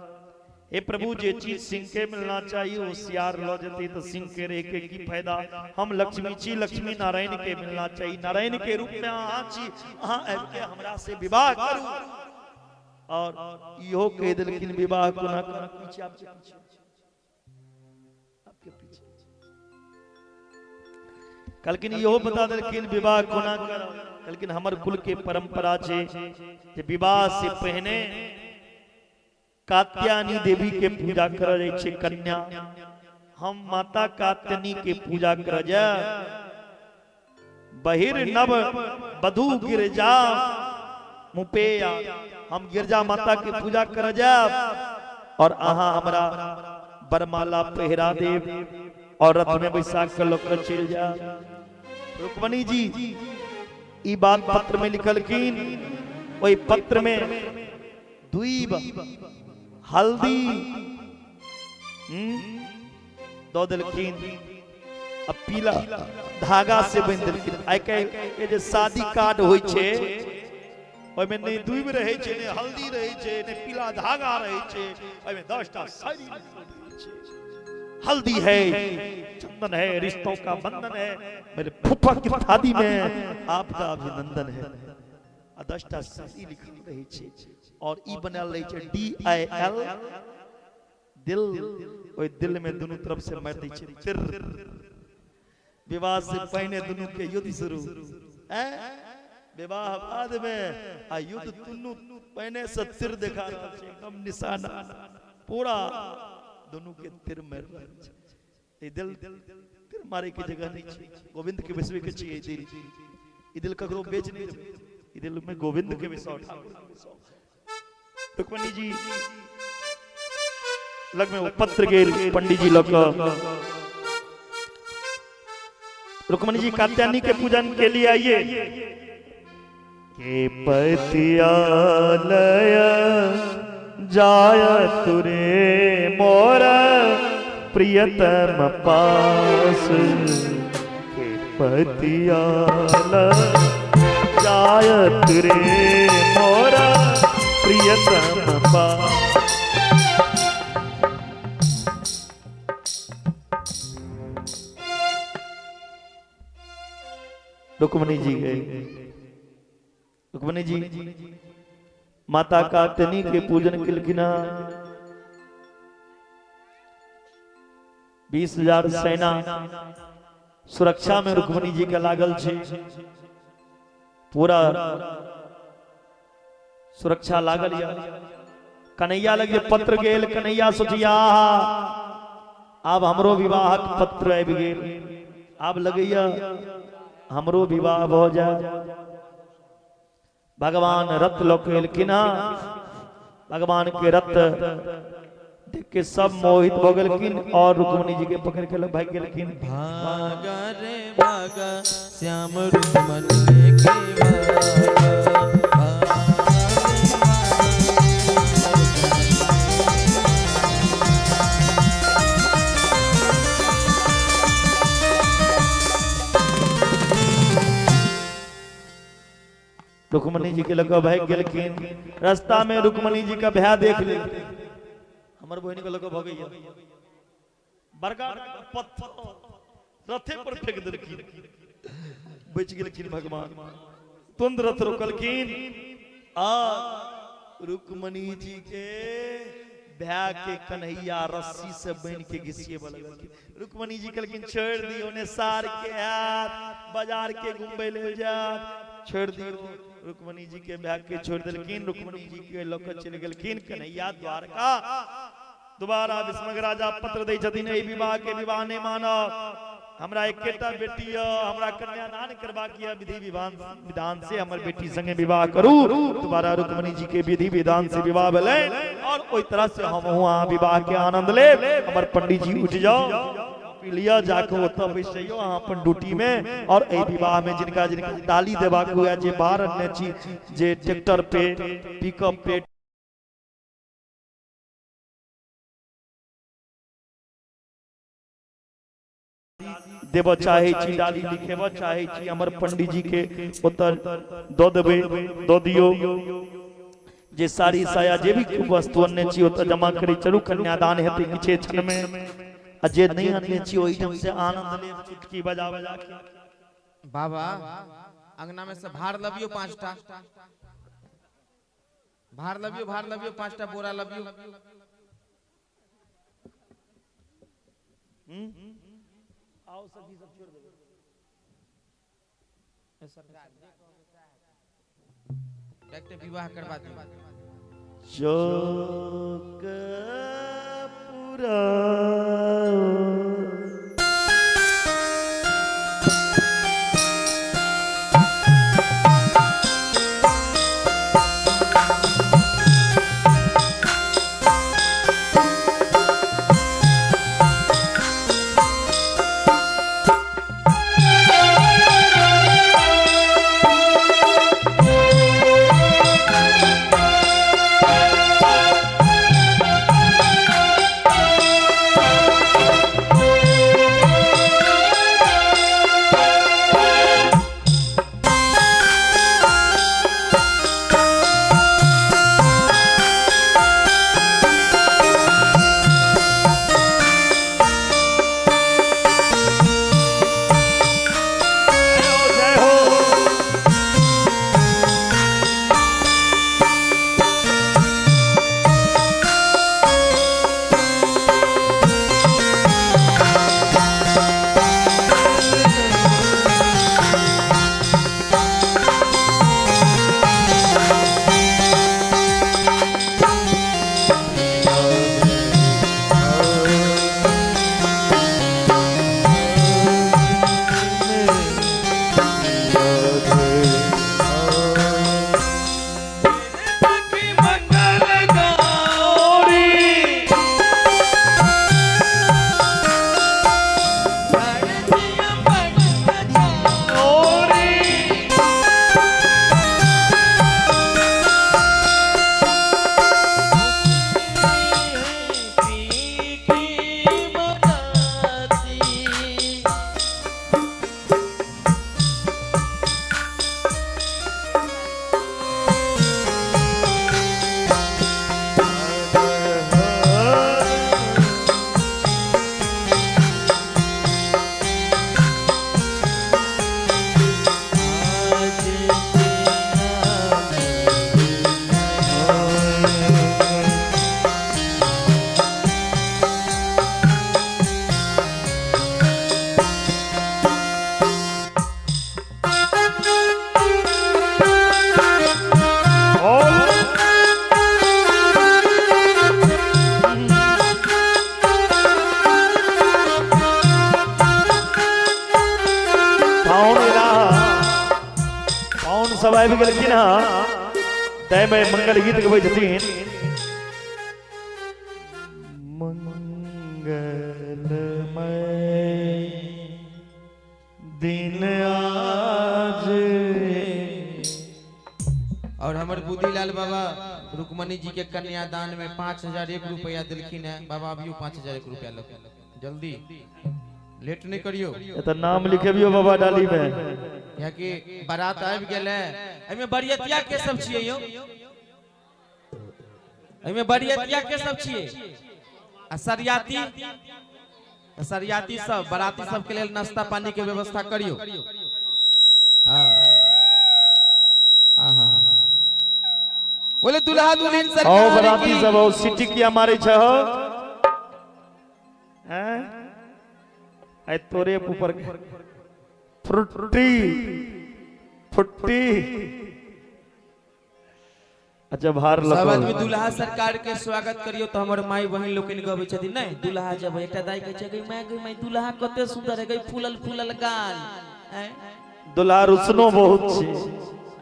हे प्रभु, जे चीज सिंह के मिलना चाहिए ओ सियार लऽ जेतै तऽ सिंह के रह के की फायदा? हम लक्ष्मी छी, लक्ष्मी नारायण के मिलना चाहिए, नारायण के रूप में अहाँ छी, अहाँ आबि के हमरा से विवाह करू। और इहो कहि देलखिन विवाह कोना करब। पीछे, आपके पीछे, आपके पीछे। कहलखिन इहो बता देलखिन विवाह कोना करब। कहलखिन हमर कुल के परंपरा छै जे विवाह से पहिने कात्यायनी देवी के पूजा करल जाइ छै। कन्या हम माता कात्यायनी के पूजा करल जाय। बहिर नव वधु गिरजा मुपेया, हम गिरजा माता के पूजा कर जायब और अहाँ हमरा बरमाला पहिरा देब और रथ में बैसा के लऽ के चलि जायब। रुक्मणी जी ई बात पत्र में लिखलखिन। ओहि पत्र में दुईब हल्दी दऽ देलखिन आ पीला धागा से बांधि देलखिन। आइ काल्हि के जे शादी कार्ड होइ छै ओहिमे नहि दुइब रहै छै, नहि हल्दी रहै छै, नहि पीला धागा रहै छै, ओहिमे 10टा साड़ी लिखल रहै छै। हल्दी है, चंदन है, रिश्तों का बंधन है, मेरे फूफा की शादी में आपका अभिनंदन है। आ 10टा साड़ी लिखल रहै छै और ई बनायल रहै छै डी I L दिल। ओहि दिल में दुनू तरफ से मारि दै छै तिर। विवाह से पहिने दुनू के युद्ध शुरू, विवाह बाद में आ युद्ध दुनू पहिने से तिर देखा रहल छै, एकदम निशाना पूरा दुनू के तिर मारि रहल छै। ई दिल तिर मारे के जगह नहीं छै, गोविंद के बैसवे के छै। ई दिल, ई दिल ककरो बेच नहीं देबै, ई दिल में गोविंद के बैसाओ, ठाकुर के बैसाओ। रुक्मणी जी लग में वो पत्र गेल पंडित जी लग। रुक्मणी जी कात्यायनी के पूजन के लिए आइए के पतिया लय जाय तुरे मोर प्रियतम पास, के पतिया लय जाय तुरे मोर प्रियतम पास। रुक्मणी जी गए। रुक्मणी जी माता कात्यायनी के पूजन केलखिन। 20,000 सेना सुरक्षा में रुक्मणी जी के लागल छै, पूरा सुरक्षा लागल या। कन्हैया लग जे पत्र गेल, कन्हैया सोचिया आब हमरो विवाहक पत्र आबि गेल, आब लगैया हमरो विवाह भऽ जाय। भगवान रथ लऽ के एलखिन हँ। भगवान के रथ देख के सब मोहित भऽ गेलखिन और रुक्मणी जी के पकड़ के भागि गेलखिन। भागा रे भागा श्याम रुक्मणी लेके भागा, भागा रे भागा श्याम रुक्मणी। रुक्मणी जी के लऽ कऽ भागि गेलखिन। रास्ता में रुक्मणी जी के भाय देख लेलखिन, हमर बहिन के लऽ कऽ भगैया, बड़का पत्थर रथे पर फेंक देलखिन, बचि गेलखिन भगवान। तुरंत रथ रोकलखिन आ रुक्मणी जी के भाय के कन्हैया रस्सी से बान्हि के घिसिएबऽ लगलखिन। रुक्मणी जी कहलखिन छोड़ि दियौ ने, सार के आयत बाजार के घुमबै लेल जायत, छोड़ि दियौ। रुक्मणी जी के भाय के छोड़ि देलखिन। रुक्मणी जी के लऽ कऽ चलि गेलखिन कन्हैया द्वारका। दोबारा भीष्मक राजा पत्र दै छथिन, एहि विवाह के विवाह नहि मानब, हमरा एकेटा बेटी यऽ, हमरा कन्यादान करबाक यऽ, विधि विधान से हमर बेटी संगे विवाह करू। दोबारा रुक्मणी जी के विधि विधान से विवाह भेलै और ओहि तरह से हम अहाँ विवाह के आनंद लेब। हमर पंडित जी उठि जाओ, पी लिअ, जाके ओतऽ बैस जइयौ अहाँ अपन ड्यूटी में। और एहि विवाह में जिनका जिनका डाली देबाक हुए, जे बाहर अनने छी, जे ट्रैक्टर पे पिकअप पे देबऽ चाहै छी, डाली लिखेबऽ चाहै छी, हमर पंडित जी के ओतऽ दऽ देबै, दऽ दियौ। जे साड़ी साया जे भी वस्तु अनने छी ओतऽ जमा करै चलू, कन्यादान हेतै किछे क्षण में। आ जे नहि अनने छी ओहिठाम से आनंद लेब चुटकी बजा बजा के। बाबा अंगना में से भार लबियो, 5टा भार लबियो, भार लबियो, 5टा बोरा लबियो। आओ सखी सब छोड़ देबै। डायरेक्ट विवाह करवा दियो। चौक पूरा सब आबि गेलखिन हँ, ताहिमे मंगल गीत गबै छथिन। मंगलमय दिन आज। और हमर बुद्धिलाल बाबा रुक्मणी जी के कन्यादान में 5001 रुपया दिलखिन है। बाबा अभियो 5001 रुपया लो, जल्दी लेट नहीं करियो। तो नाम लिखेबियो बाबा डाली में। कियाकि बारात आबि गेलै। एहिमे बरियतिया के सब छियै यौ? एहिमे बरियतिया के सब छियै आ सरियाती? सरियाती सब बाराती सब के लेल नाश्ता पानी के व्यवस्था करियो। हाँ आहा बोले दुल्हा दुल्हन आओ सरकार बराती की। सब आओ, सिटी किया मारे छ हो हैं आय तोरे ऊपर फ्रुटी फुट्टी। अच्छा भार सब आदमी लगो। दुल्हा सरकार के स्वागत करियो। तो हमर माई बहिन लोकनि गबै छथिन नहीं दुल्हा जब एकटा दाई कहै छै, गई माय, गई माय, दुल्हा कते सुंदर है, गई फूलल फूलल गाल हैं? दुल्हा रुसनो बहुत छी।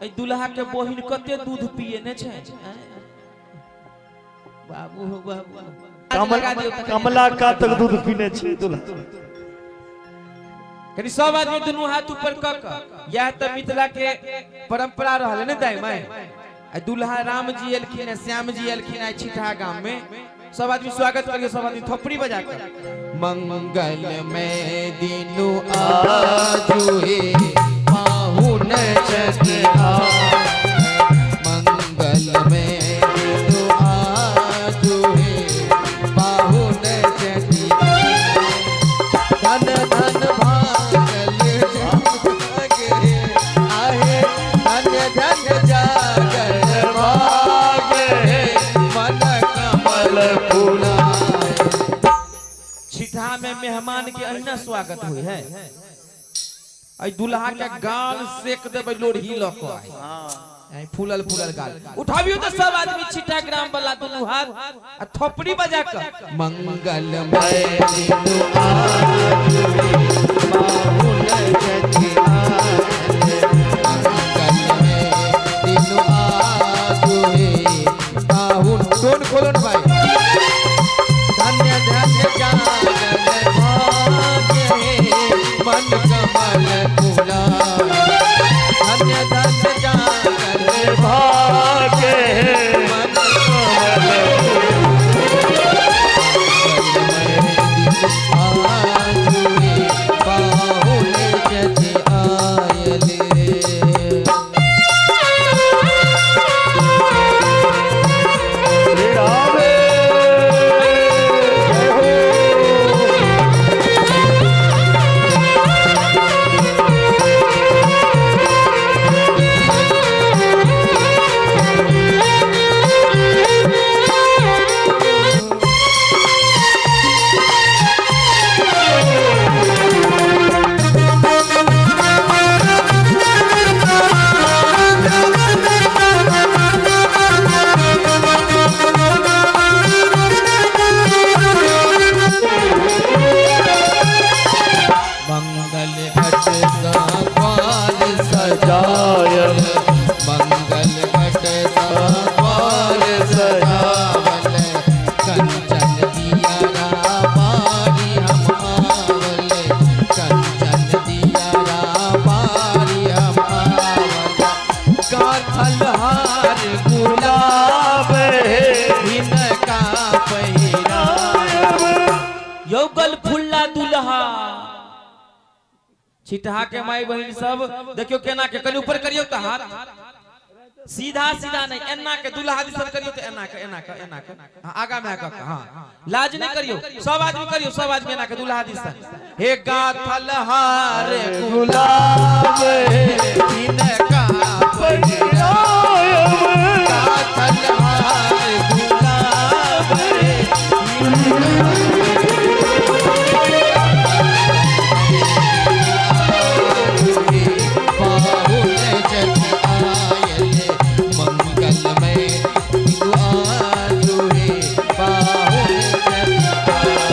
एहि दुल्हा के बहिन कते दूध पिए ने छै हैं? बाबू हो बाबू। कमल लगा दियौ तखन। कमला का तक दूध पीने छी दुल्हा। कनि सब आदमी दुनू हाथ ऊपर क क, यह तऽ मिथिला के परंपरा रहल ने दाई माई। आ दुल्हा राम जी एलखिन है, श्याम जी एलखिन है छिटहा गाम में। सब आदमी स्वागत करियो, सब आदमी थोपड़ी बजा के। मंगल में दिनु आजुए पाहुन छथि मंगल में दिनु आजुए पाहुन छथि। धन धन भागल जागे आहे, धन धन जागर भागे, मन कमल फुलाए। छिठा में मेहमान के अहिना स्वागत हुई है। आई दुल्हा के गाल सेक देबै लोरही ल के आइ। आई फूलल फूलल गाल उठाबियो। तो सब आदमी छिटा ग्राम वाला दुनू हाथ आ थोपड़ी बजा के मंगलमय दिनु आजुए पाहुन छथि आयल। मंगलमय दिनु आजुए पाहुन। टोन खोलो न भाई। धन्य धन्य जागल भाग्य हे, मन कमल फुलाए। धन्य धन्य जागल भाग्य हे, मन कमल आजुए पाहुन छथि आयल रे। श्री राम जय हो। मंगल घट द्वार सजायल, मंगल घट द्वार सजावल, कंचन दियारा बारी हम आवल, कंचन दियारा बारी हम आवल। गाथल हार गुलाब हिनका पहिरायब। यौगल फुल्ला दुल्हा छिटहा के माई बहिन सब देखियो केना के। कनि ऊपर करियो त हाथ, सीधा सीधा नहीं, एना के दुल्हा दिसन करियो त एना के, एना के, एना के। हाँ, आगा में आगा के। हाँ, लाज नहीं करियो, सब आदमी करियो, सब आदमी एना के दुल्हा दिसन। हे गाथल हार गुलाब हिनका पहिरायब। गाथल हार गुलाब हिनका पाहुन छथि आयल। मंगलमय दिनु आजुए पाहुन छथि आयल।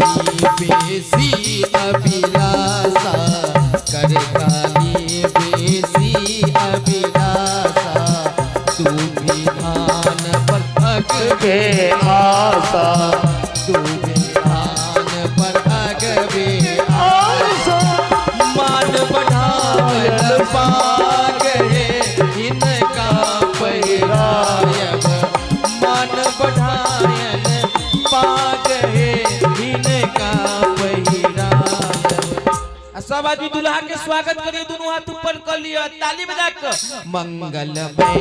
खाली बेसी अभिलाषा, कर खाली बेसी अभिलाषा, तू भी धान पर अगबे आशा, तू भी धान पर अगबे आशा, मान बढ़ायल पाग हे इनका पहिरायब, मान बढ़ायल पाग हे इनका पहिरायब। आ सब आदमी दुल्हा के स्वागत करिए, दोनों हाथ ऊपर कर लियो, ताली बजा के। मंगल में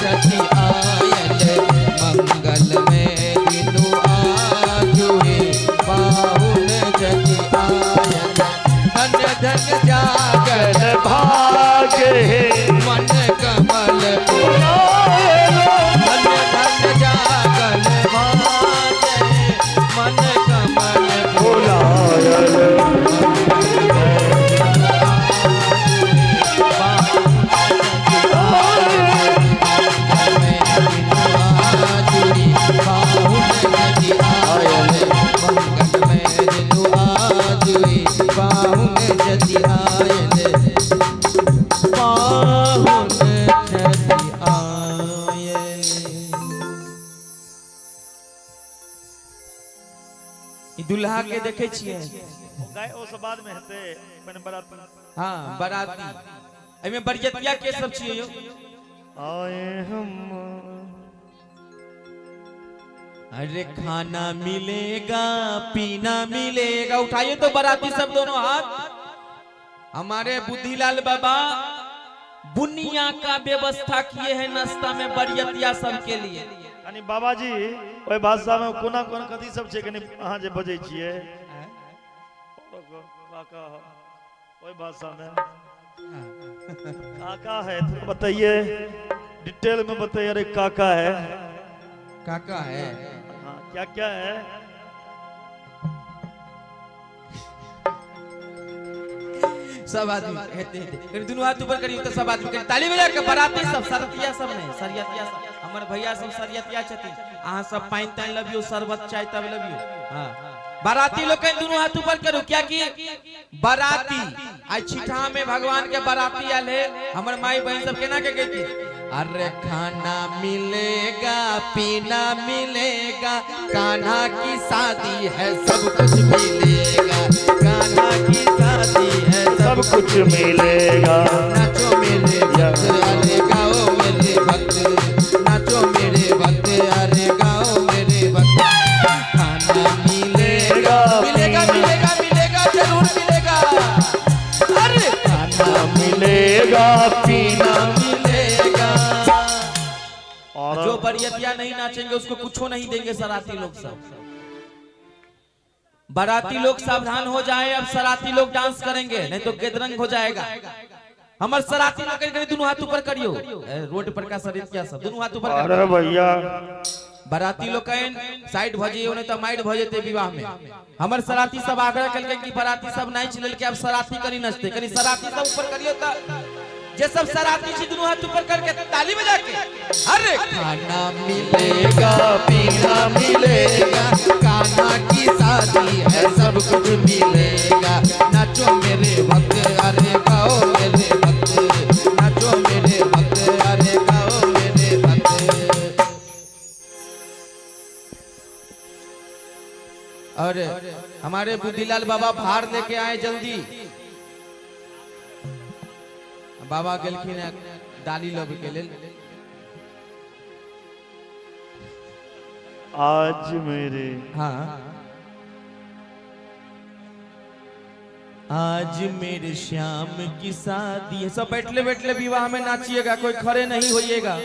सखी आयल, मंगल में दिनु आजुए पाहुन जति आयल, धन धन जागल भाग हे मन कमल पुरायल, धन धन जागल भाग मन कमल फुलायल। ई दुल्हा के देखे छियै। गाय ओ सब बाद में हेतै, पहिने बराती। हाँ बराती, एहिमे बरियतिया के सब छियै यौ। आए हम। अरे खाना मिलेगा पीना मिलेगा, उठाइए तो बराती सब दोनों हाथ। हमारे बुद्धिलाल बाबा बुनिया का व्यवस्था किए हैं नाश्ता में बरियतिया सब के लिए। कनी बाबाजी ओहि भाषा में कोना कोना कथी सब छै, कनी अहाँ जे बजै छियै काका, ओहि भाषा में काका है तो बताइए, डिटेल में बताइए। अरे काका है, काका है, हाँ क्या क्या है? सब आदमी हेते हेते कनी दुनू हाथ ऊपर करियो तो सब आदमी कनी ताली बजा के। बराती सब सरतिया सब नहीं, सरियतिया सब, हमर भैया सब सरियतिया छथिन। अहाँ सब पानि तानि लबियो, शरबत चाय तब लबियो। हाँ बाराती लोग कनी दुनू हाथ ऊपर करू, क्या कि बाराती आई छिठा में भगवान के बाराती आयल है। हमर माई बहन सब केना के गई, अरे खाना मिलेगा पीना मिलेगा, कान्हा की शादी है सब कुछ मिलेगा, कान्हा की शादी है सब कुछ मिलेगा। नाचो मेरे भक्त अरे गाओ मेरे भक्त, नाचो मेरे भक्त अरे गाओ मेरे भक्त, खाना मिलेगा मिलेगा मिलेगा मिलेगा जरूर मिलेगा। अरे खाना मिलेगा पीना मिलेगा। और जो बरियतिया नहीं नाचेंगे उसको कुछ नहीं देंगे सराती लोग सब। बाराती लोग सावधान हो जाए, अब सराती लोग डांस करेंगे नहीं तो गेदरंग हो जाएगा। हमारे सराती लोग करी दोनों हाथ ऊपर करियो, रोड पर का सरितिया सब दोनों हाथ ऊपर करियो। अरे भैया बाराती लोग कहें साइड भजियो नहीं तो माइट भजेते विवाह में। हमर सराती सब आग्रह कलके कि बाराती सब नाच लेलके, अब सराती कनी नचते, कनी सराती सब ऊपर करियो त जे सब सराती छी दोनों हाथ ऊपर करके ताली बजा के। अरे खाना मिलेगा पीना मिलेगा, कान्हा की शादी है सब कुछ मिलेगा, नाचो मेरे भक्त अरे गाओ मेरे भक्त, नाचो मेरे भक्त अरे गाओ मेरे भक्त। और हमारे बुद्धिलाल बाबा भार लेके आए जल्दी। बाबा गेलखिन है डाली लब के लेल। आज मेरे, हाँ आज मेरे श्याम की शादी है। सब बैठले बैठले विवाह में नाचिएगा, कोई खड़े नहीं होइएगा।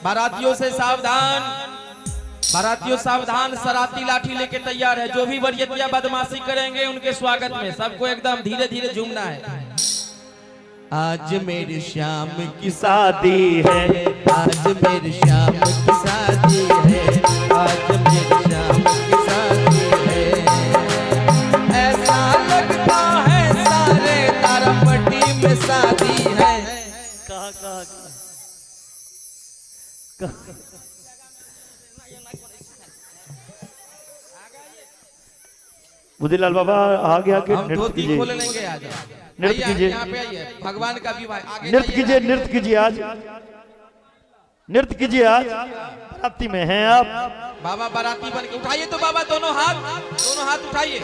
बारातियों से सावधान, बारातियों सावधान, सराती लाठी लेके तैयार है। जो भी बरियतिया बदमाशी करेंगे उनके स्वागत में सबको एकदम धीरे धीरे झूमना है। आज मेरे श्याम की शादी है, आज मेरे श्याम की शादी है, आज मेरे श्याम की शादी है, ऐसा लगता है सारे तारापट्टी में शादी है। कहाँ कहाँ कहाँ? बुद्धिलाल बाबा आगे आके हम नृत्य धोती कीजिए। खोल लेंगे आज। नृत्य आइए, कीजिए। यहाँ पे आइए, भगवान का विवाह, आगे नृत्य जाइए। कीजिए, नृत्य कीजिए आज, नृत्य कीजिए आज, रात्रि में हैं आप। बाबा बाराती बन के उठाइए तो बाबा दोनों हाथ, दोनों हाथ उठाइए,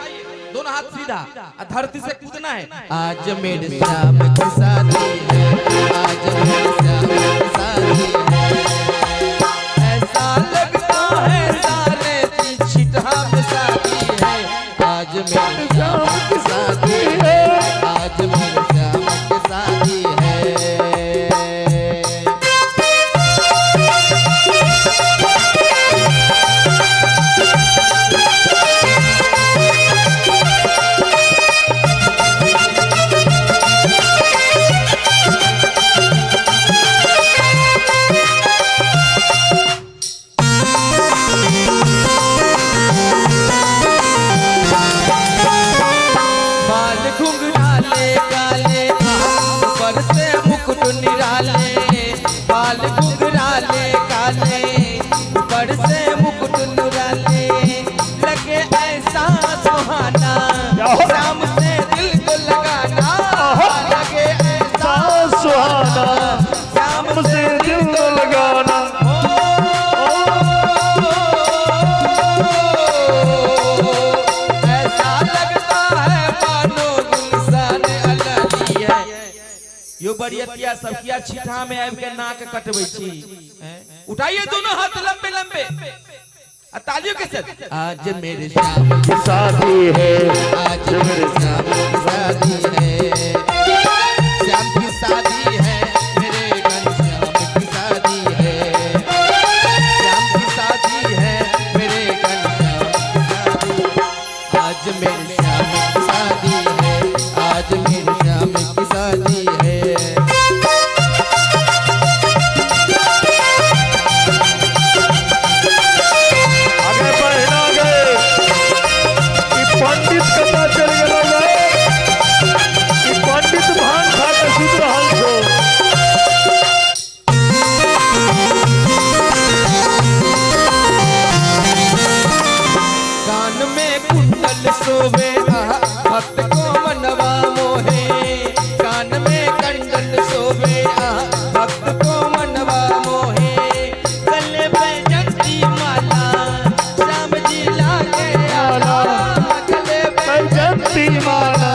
दोनों हाथ सीधा, और धरती से कूदना है। आज मेरे श्याम की शादी है, आज मेरे श्याम की शादी है, ऐसा लगता है सारे छिटहा में शादी है। आज मेरे श्याम की शादी है, आज मेरे श्याम की शादी है। बाल घुंघराले काले, ऊपर से मुकुट निराले, बाल घुंघराले काले, ऊपर से मुकुट निराले, लगे ऐसा सुहाना, श्याम से दिल को लगाना, लगे ऐसा सुहाना, श्याम से दिल को लगाना। ऐसा लगता है मानो गुलशन अलाली है। यो बरियतिया सब किया छिठा में आबि के नाक कटबै छी। हैं? उठाइए दोनों हाथ लंबे लंबे आ तालियों के साथ। आज मेरे श्याम की शादी है, आज मेरे श्याम की शादी है, श्याम की शादी है, मेरे घनश्याम की शादी है, श्याम की शादी है, मेरे घनश्याम की शादी। आज मेरे श्याम की शादी है, आज मेरे श्याम की शादी है। आगे बढ़ना गए ई पंडित कतऽ चलि गेलो रे? ई पंडित भांग खा के सुति रहल छौ। कान में कुंडल शोभे, आहा, भक्त को मनवा मोहे, कान में कुंडल शोभे, आहा, भक्त को मनवा मोहे, गले पे जंती माला, श्याम जी लागे आला, गले पे जयंती माला,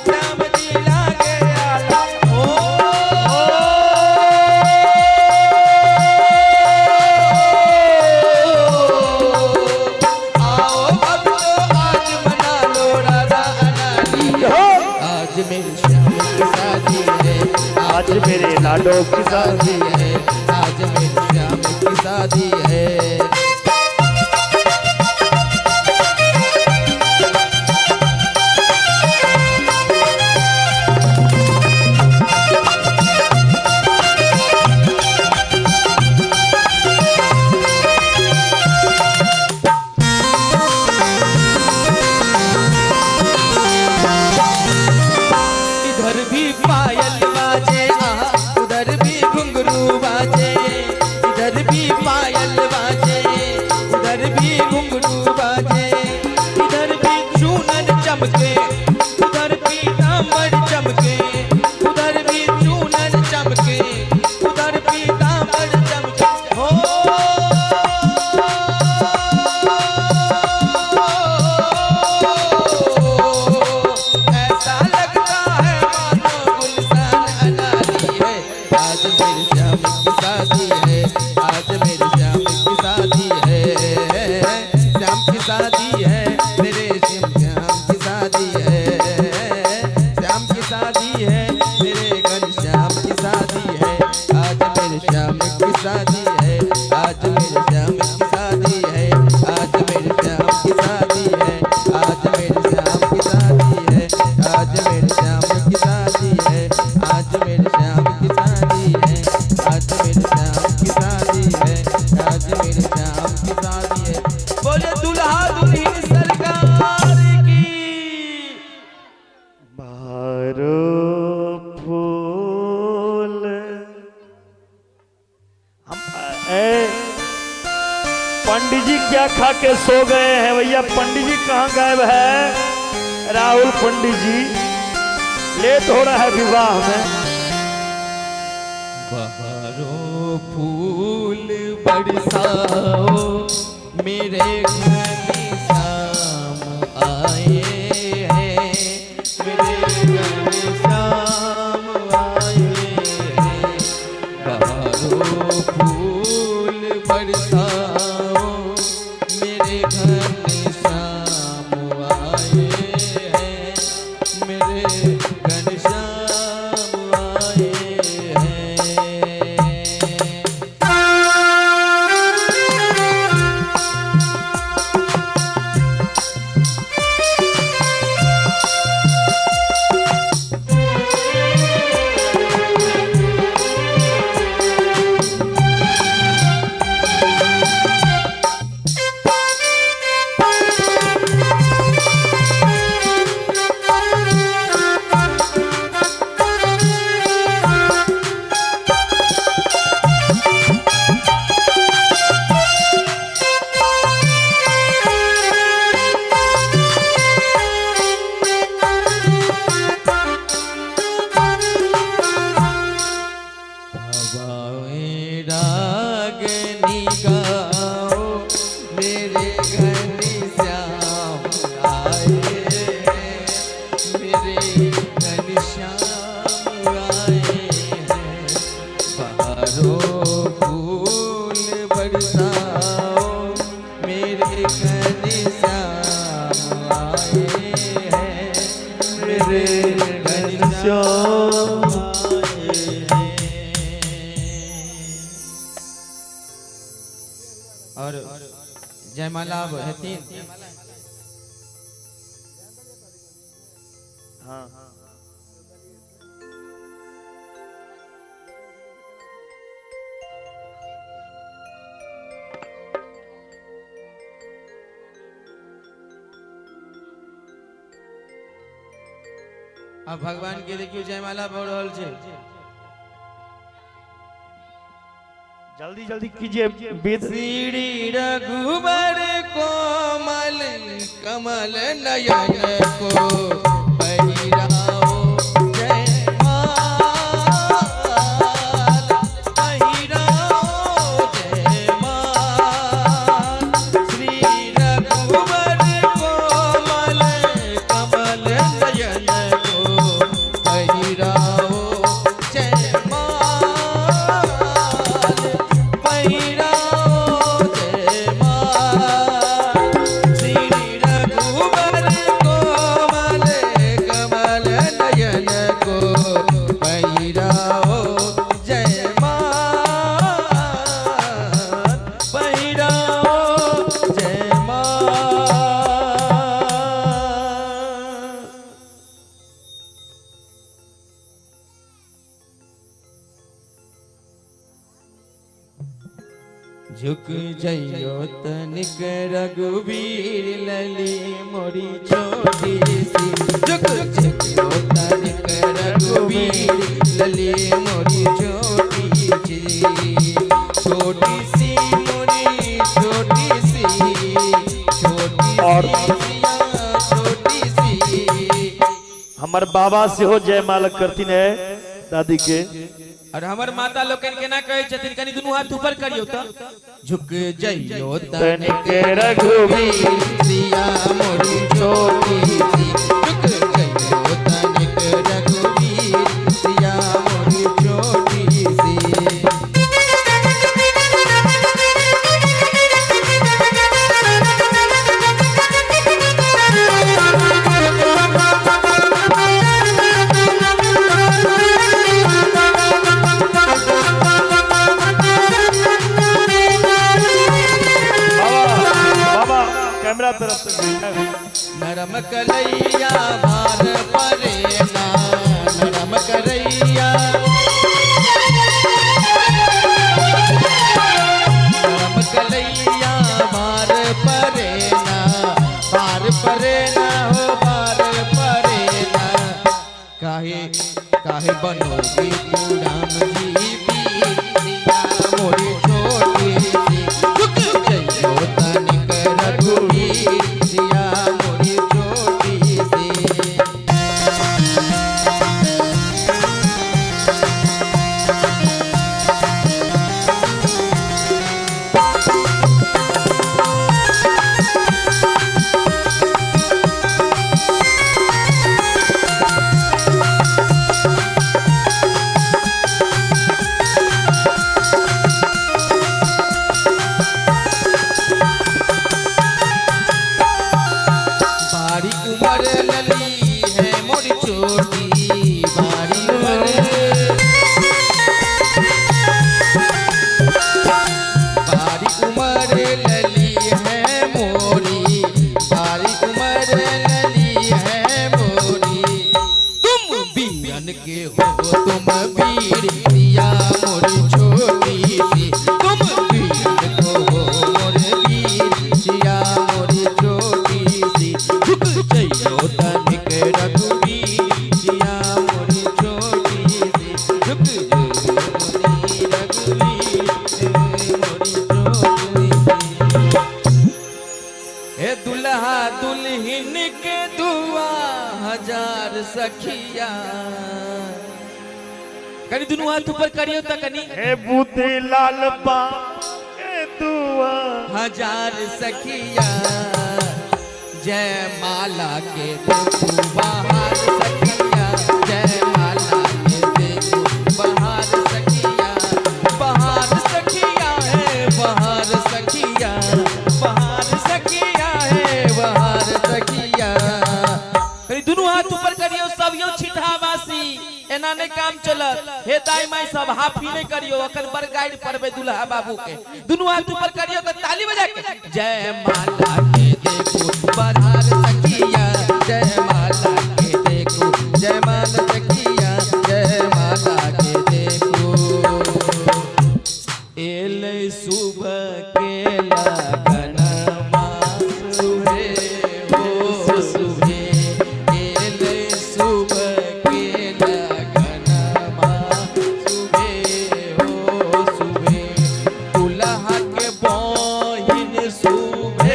श्याम जी लागे आला। ओ आओ भक्तो आज मना लो राधा अनाली, आज मेरे श्याम की शादी है, आज मेरे लाडो की शादी शादी है, आज मेरे श्याम की शादी है। इधर भी पायल बाजे, आहा, उधर भी घुंघरू बाजे, इधर भी पायल बाजे, उधर भी घुंघरू बाजे, इधर भी चूनन चमके, उधर पीताम्बर चमके, उधर भी चूनन चमके, उधर पीताम्बर चमके। हो ऐसा लगता है मानो गुलशन अनाली है। आज मेरे श्याम की शादी है, आज मेरे श्याम की शादी है, श्याम की शादी है, मेरे श्याम श्याम की शादी है, श्याम की शादी है, मेरे घनश्याम की शादी है। आज मेरे श्याम की शादी है, आज मेरे श्याम की शादी है, आज मेरे श्याम की शादी है, आज मेरे श्याम की शादी है, आज मेरे श्याम की शादी है, आज मेरे श्याम की शादी है, आज मेरे श्याम की शादी है, आज मेरे श्याम की शादी है। बोले दुल्हा दुल्हन सरकार की। बारो फूल हम ए पंडित जी क्या खा के सो गए हैं भैया? पंडित जी कहाँ गायब है? राहुल पंडित जी लेट हो रहा है विवाह में। बहारों फूल बरसाओ मेरे घनश्याम आए हैं, मेरे घनश्याम आए हैं। बहारों फूल बरसाओ मेरे घनश्याम आए हैं, मेरे घनश्याम आए हैं। हवाएं रागनी गाओ मेरे घनश्याम आए हैं, मेरे घनश्याम आए हैं। बहारों फूल बरसाओ मेरे घनश्याम आए हैं, मेरे घनश्याम आए हैं। और जयमाला अब हेथिन। हाँ अब भगवान के देखियो जयमाला भऽ रहल छै। जल्दी जल्दी कीजिए वेद। श्री रघुबर कोमल कमल नयन को पहिराओ जयमाल, पहिराओ जयमाल। श्री रघुबर कोमल कमल नयन को पहिराओ जयमाल, पहिराओ जयमाल। श्री रघुबर कोमल कमल नयन को पहिराओ जयमाल, पहिराओ जयमाल। झुक जइयो तनिक रघुबीर लली मोरी छोटी सी, झुक जइयो तनिक रघुबीर लली मोरी छोटी सी, छोटी सी मोरी छोटी सी, छोटी सी सिया छोटी सी। हमर बाबा सेहो जयमाला करथिन है दादी के। और हमर माता लोकनि केना कहै छथिन, कनि दुनू हाथ ऊपर करियौ त। झुक जइयो तनिक तनिक रघुबीर सिया मोरी छोटी सी, झुक जइयो तनिक रघुबीर सिया मोरी छोटी सी। बाबा बाबा कैमरा तरफ से। नरम कलैया भार परे ना, नरम करैया, नरम कलैया भार परे ना, भार परे ना हो भार परे ना। काहे काहे बनोगी तू राम जी पीर सिया मोरी छोटी सी, झुक जइयो तनिक रघुवीर सिया मोरी छोटी सी। उम्र लली है मोर छोटी, बारी उम्र, बारी उम्र लली है मोरी, बारी उम्र लली है मोरी। तुम वीरन के हो तुम वीर, सिया मोर छोटी सी। तुम वीरन को हो मोर वीर, सिया मोर छोटी सी। झुक जइयो तनिक रघुवीर, सिया मोर छोटी सी। झुक जइयो तनिक रघुवीर, मोर छोटी सी। हे दुल्हा दुल्हन के दुआ हजार सखिया। कनी दुनू हाथ ऊपर करियो त कनी। हे बुद्धि लाल बा के दुआ हजार सखिया। जय माला के देखू बहार सखिया, जय माला के देखू बहार सखिया। बहार सखिया है बहार सखिया, बहार सखिया है बहार सखिया। कनी दुनू हाथ ऊपर करियो सब यो छिटहावासी, एना नहीं काम चलत। हे दाई माई सब हाफी नहीं करियो, अखन बड़ गाइड पड़बे दुल्हा बाबू के। दुनू हाथ ऊपर करियो त ताली बजा के जय माला के देखो बहार सखिया, जय माला के देखो, जय माला सखिया, जय माला के देखो। एले सुबह के लगनमा सुबह हो सुबह, एले सुबह के लगनमा सुबह हो सुबह। दुल्हा के बहिन सुबह,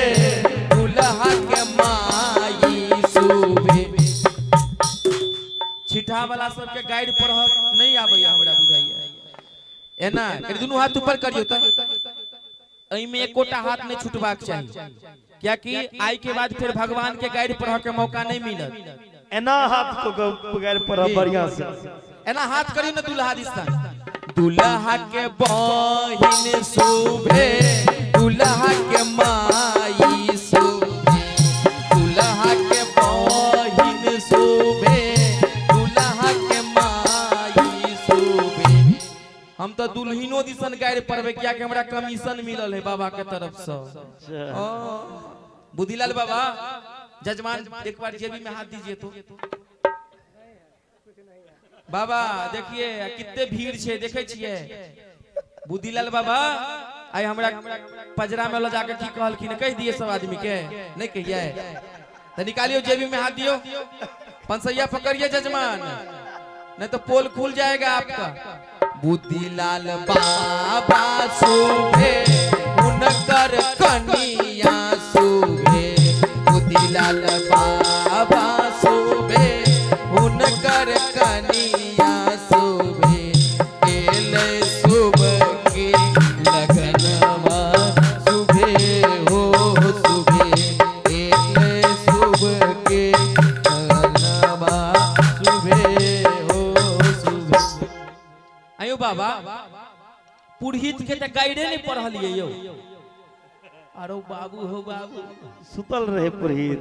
दुल्हा के माई सुबह। छिठा वाला सबके गाइड पर नहीं आबैया हमरा बुझाइया। एना कनि दुनू हाथ ऊपर करियो त एहिमे एकोटा हाथ नहीं छूटबाक चाही, कियाकि आई के बाद फिर भगवान के गाइड पढ़ के मौका नहीं मिलत। एना हाथ को बगैर पर बढ़िया से एना हाथ करियो न दुल्हा दिस्ता। दुल्हा के बहिन शोभे, दुल्हा के माई शोभे, दुल्हा के बहिन शोभे, दुल्हा के माई शोभे। हम तो दुल्हिनो दिसन गाइड पढ़बे, कियाकि हमरा कमीशन मिलल है बाबा के तरफ से। ओ, बुद्धिलाल बाबा जजमान एक बार जेबी में हाथ दीजिए तो। बाबा देखिए कितने भीड़ छे, देखे छिए बुद्धिलाल बाबा आई हमरा पजरा में ल जाके की कहलखिन, कह दिए सब आदमी के, नहीं कहिए तो निकालियो जेबी में हाथ दियो, पंसैया पकड़िए जजमान, नहीं तो पोल खुल जाएगा आपका। बुद्धिलाल बाबा शोभे उनकर कनिया शोभे, बुद्धिलाल बाबा शोभे उनकर कनिया शोभे। एले शुभ के लगनवा शुभे हो शुभे, एले शुभ के लगनवा शुभे हो शुभे। आयो बाबा पुरोहित के त गाइडे नहीं पढ़लिए यो। अरे बाबू हो बाबू सुतल रहे पुरोहित।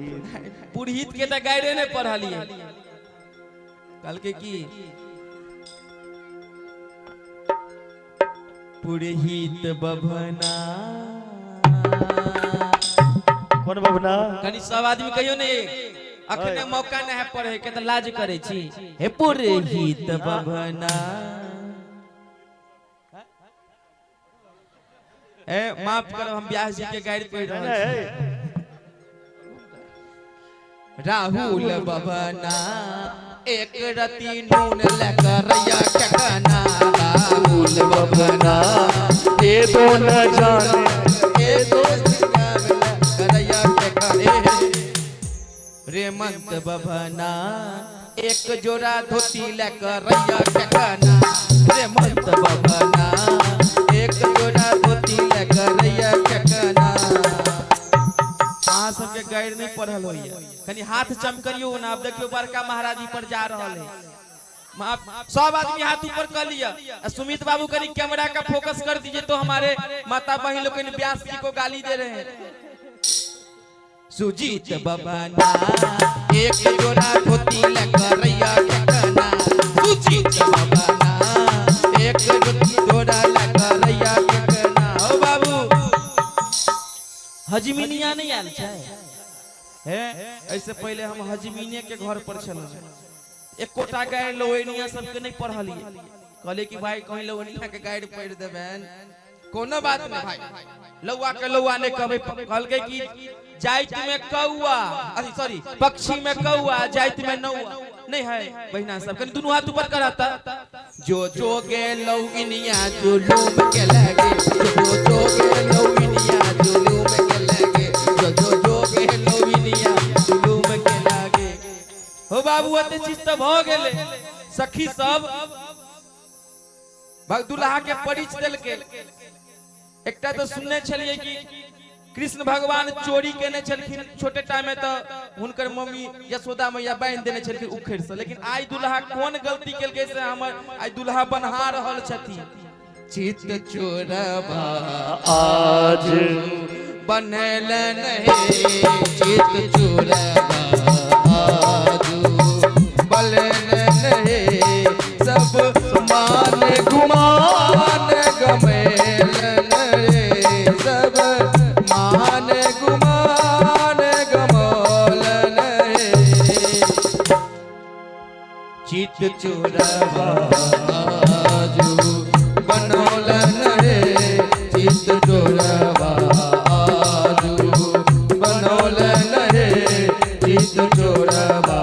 पुरोहित के त गाइडे नहीं पढ़लिए। कल के की पुरोहित बभना। कौन बभना? कनी सब आदमी कहियो ने, अखने मौका न है पढ़े के त लाज करे छी। हे पुरोहित बभना। ए माफ करो, हम व्यास जी के गाइड पढ़ रहल छी। राहुल बभना एक रति नून लेकर ककना। राहुल बभना ए दो न जाने ए दो करैया ककने। रेमंत बभना एक जोड़ा धोती लेकर ककना। रेमंत बभना एक जोड़ा धोती लेकर ककना। अहाँ सबके गाइड नहीं पढ़ल होइए, कनी हाथ चमकरियो ना। अब देखियो बड़का महाराजी पर जा रहल है। सब आदमी हाथ ऊपर कर लिया। सुमित बाबू कनी कैमरा का फोकस कर दीजिए तो हमारे माता बहन लोग व्यास जी को गाली दे रहे हैं। सुजीत बबना एक जोड़ा धोती लकरैया केकना सुजीत बबना एक जोड़ा लकरैया केकना। ओ बाबू हजमीनिया नहीं आयल छै हे? ऐसे पहले हम हजमीने के घर पर छलहुँ, एकोटा गारि लौनिया सबके नहीं पढ़लिए। कहले कि भाई कहीं लौनिया के गारि पढ़ देबेन, कोनो बात नहीं भाई, लौआ के लौआ नहीं कहबे। कहलकै कि जाइत में कौआ, अरे सॉरी पक्षी में कौआ, जाइत में नौआ नहीं है। बहिना सब कनी दुनू हाथ ऊपर कराता। जो जो गे लौनिया जुलूम के लगे, जो जो गे लौनिया जुलूम के लगे, जो जो जो गे लौनिया जुलूम के लगे। हो बाबू एते चीज तऽ भऽ गेलै। सखी सब दुल्हा के परिच देलकै। एकटा तऽ सुनने छलियै कि कृष्ण भगवान चोरी केने छलखिन छोटे टाइम में, तऽ हुनकर मम्मी यशोदा मैया बान्हि देने छलखिन उखड़ि से। लेकिन आइ दुल्हा कोन गलती केलकै से हमर आइ दुल्हा बन्हा रहल छथिन। चित चोरबा आज बनलन हे, चित चोरबा आजू बनलन हे, सब मान गुमान गमेलन रे, सब मान गुमान गमोलन हे, चित चोरबा आजू बनौलन हे, चित चोरबा आजू बनौलन हे, चित चोरबा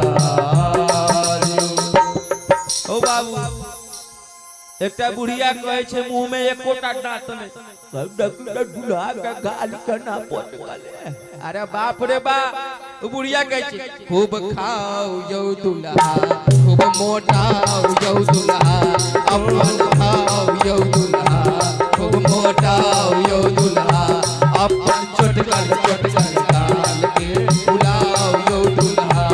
आजू। ओ बाबू एकटा बुढ़िया कहै छै मुंह में एकोटा दांत नहि, दुल्हा के गाल केना पटकले। अरे बाप रे बा, ओ बुढ़िया कहै छै खूब खाओ यौ दुल्हा, खूब मोटाओ यौ दुल्हा, अपन खाओ यौ दुल्हा, खूब मोटाओ यौ दुल्हा, अपन चोटकल चोटकल गाल के फुलाओ यौ दुल्हा,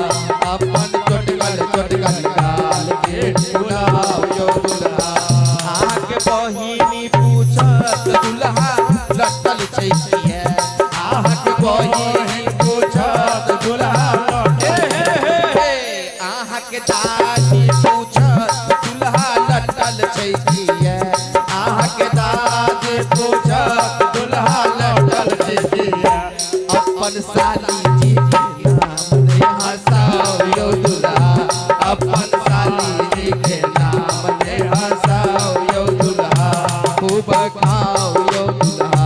अपन चोटकल चोटकल गाल के फुलाओ यौ दुल्हा। अहाँके बहिनी पूछत दुल्हा लटल छै किया, अहाँके बहिनी पूछत दुल्हा, हे हे हे हे, अहाँके दादी पूछत दुल्हा लटल छै किया, अहाँके दादी पूछत दुल्हा लटल छै किया, अपन साली जी के नाम ने हंसाओ यौ दुल्हा, अपन साली जी के नाम ने हंसाओ यौ दुल्हा, खूब खाओ यौ दुल्हा,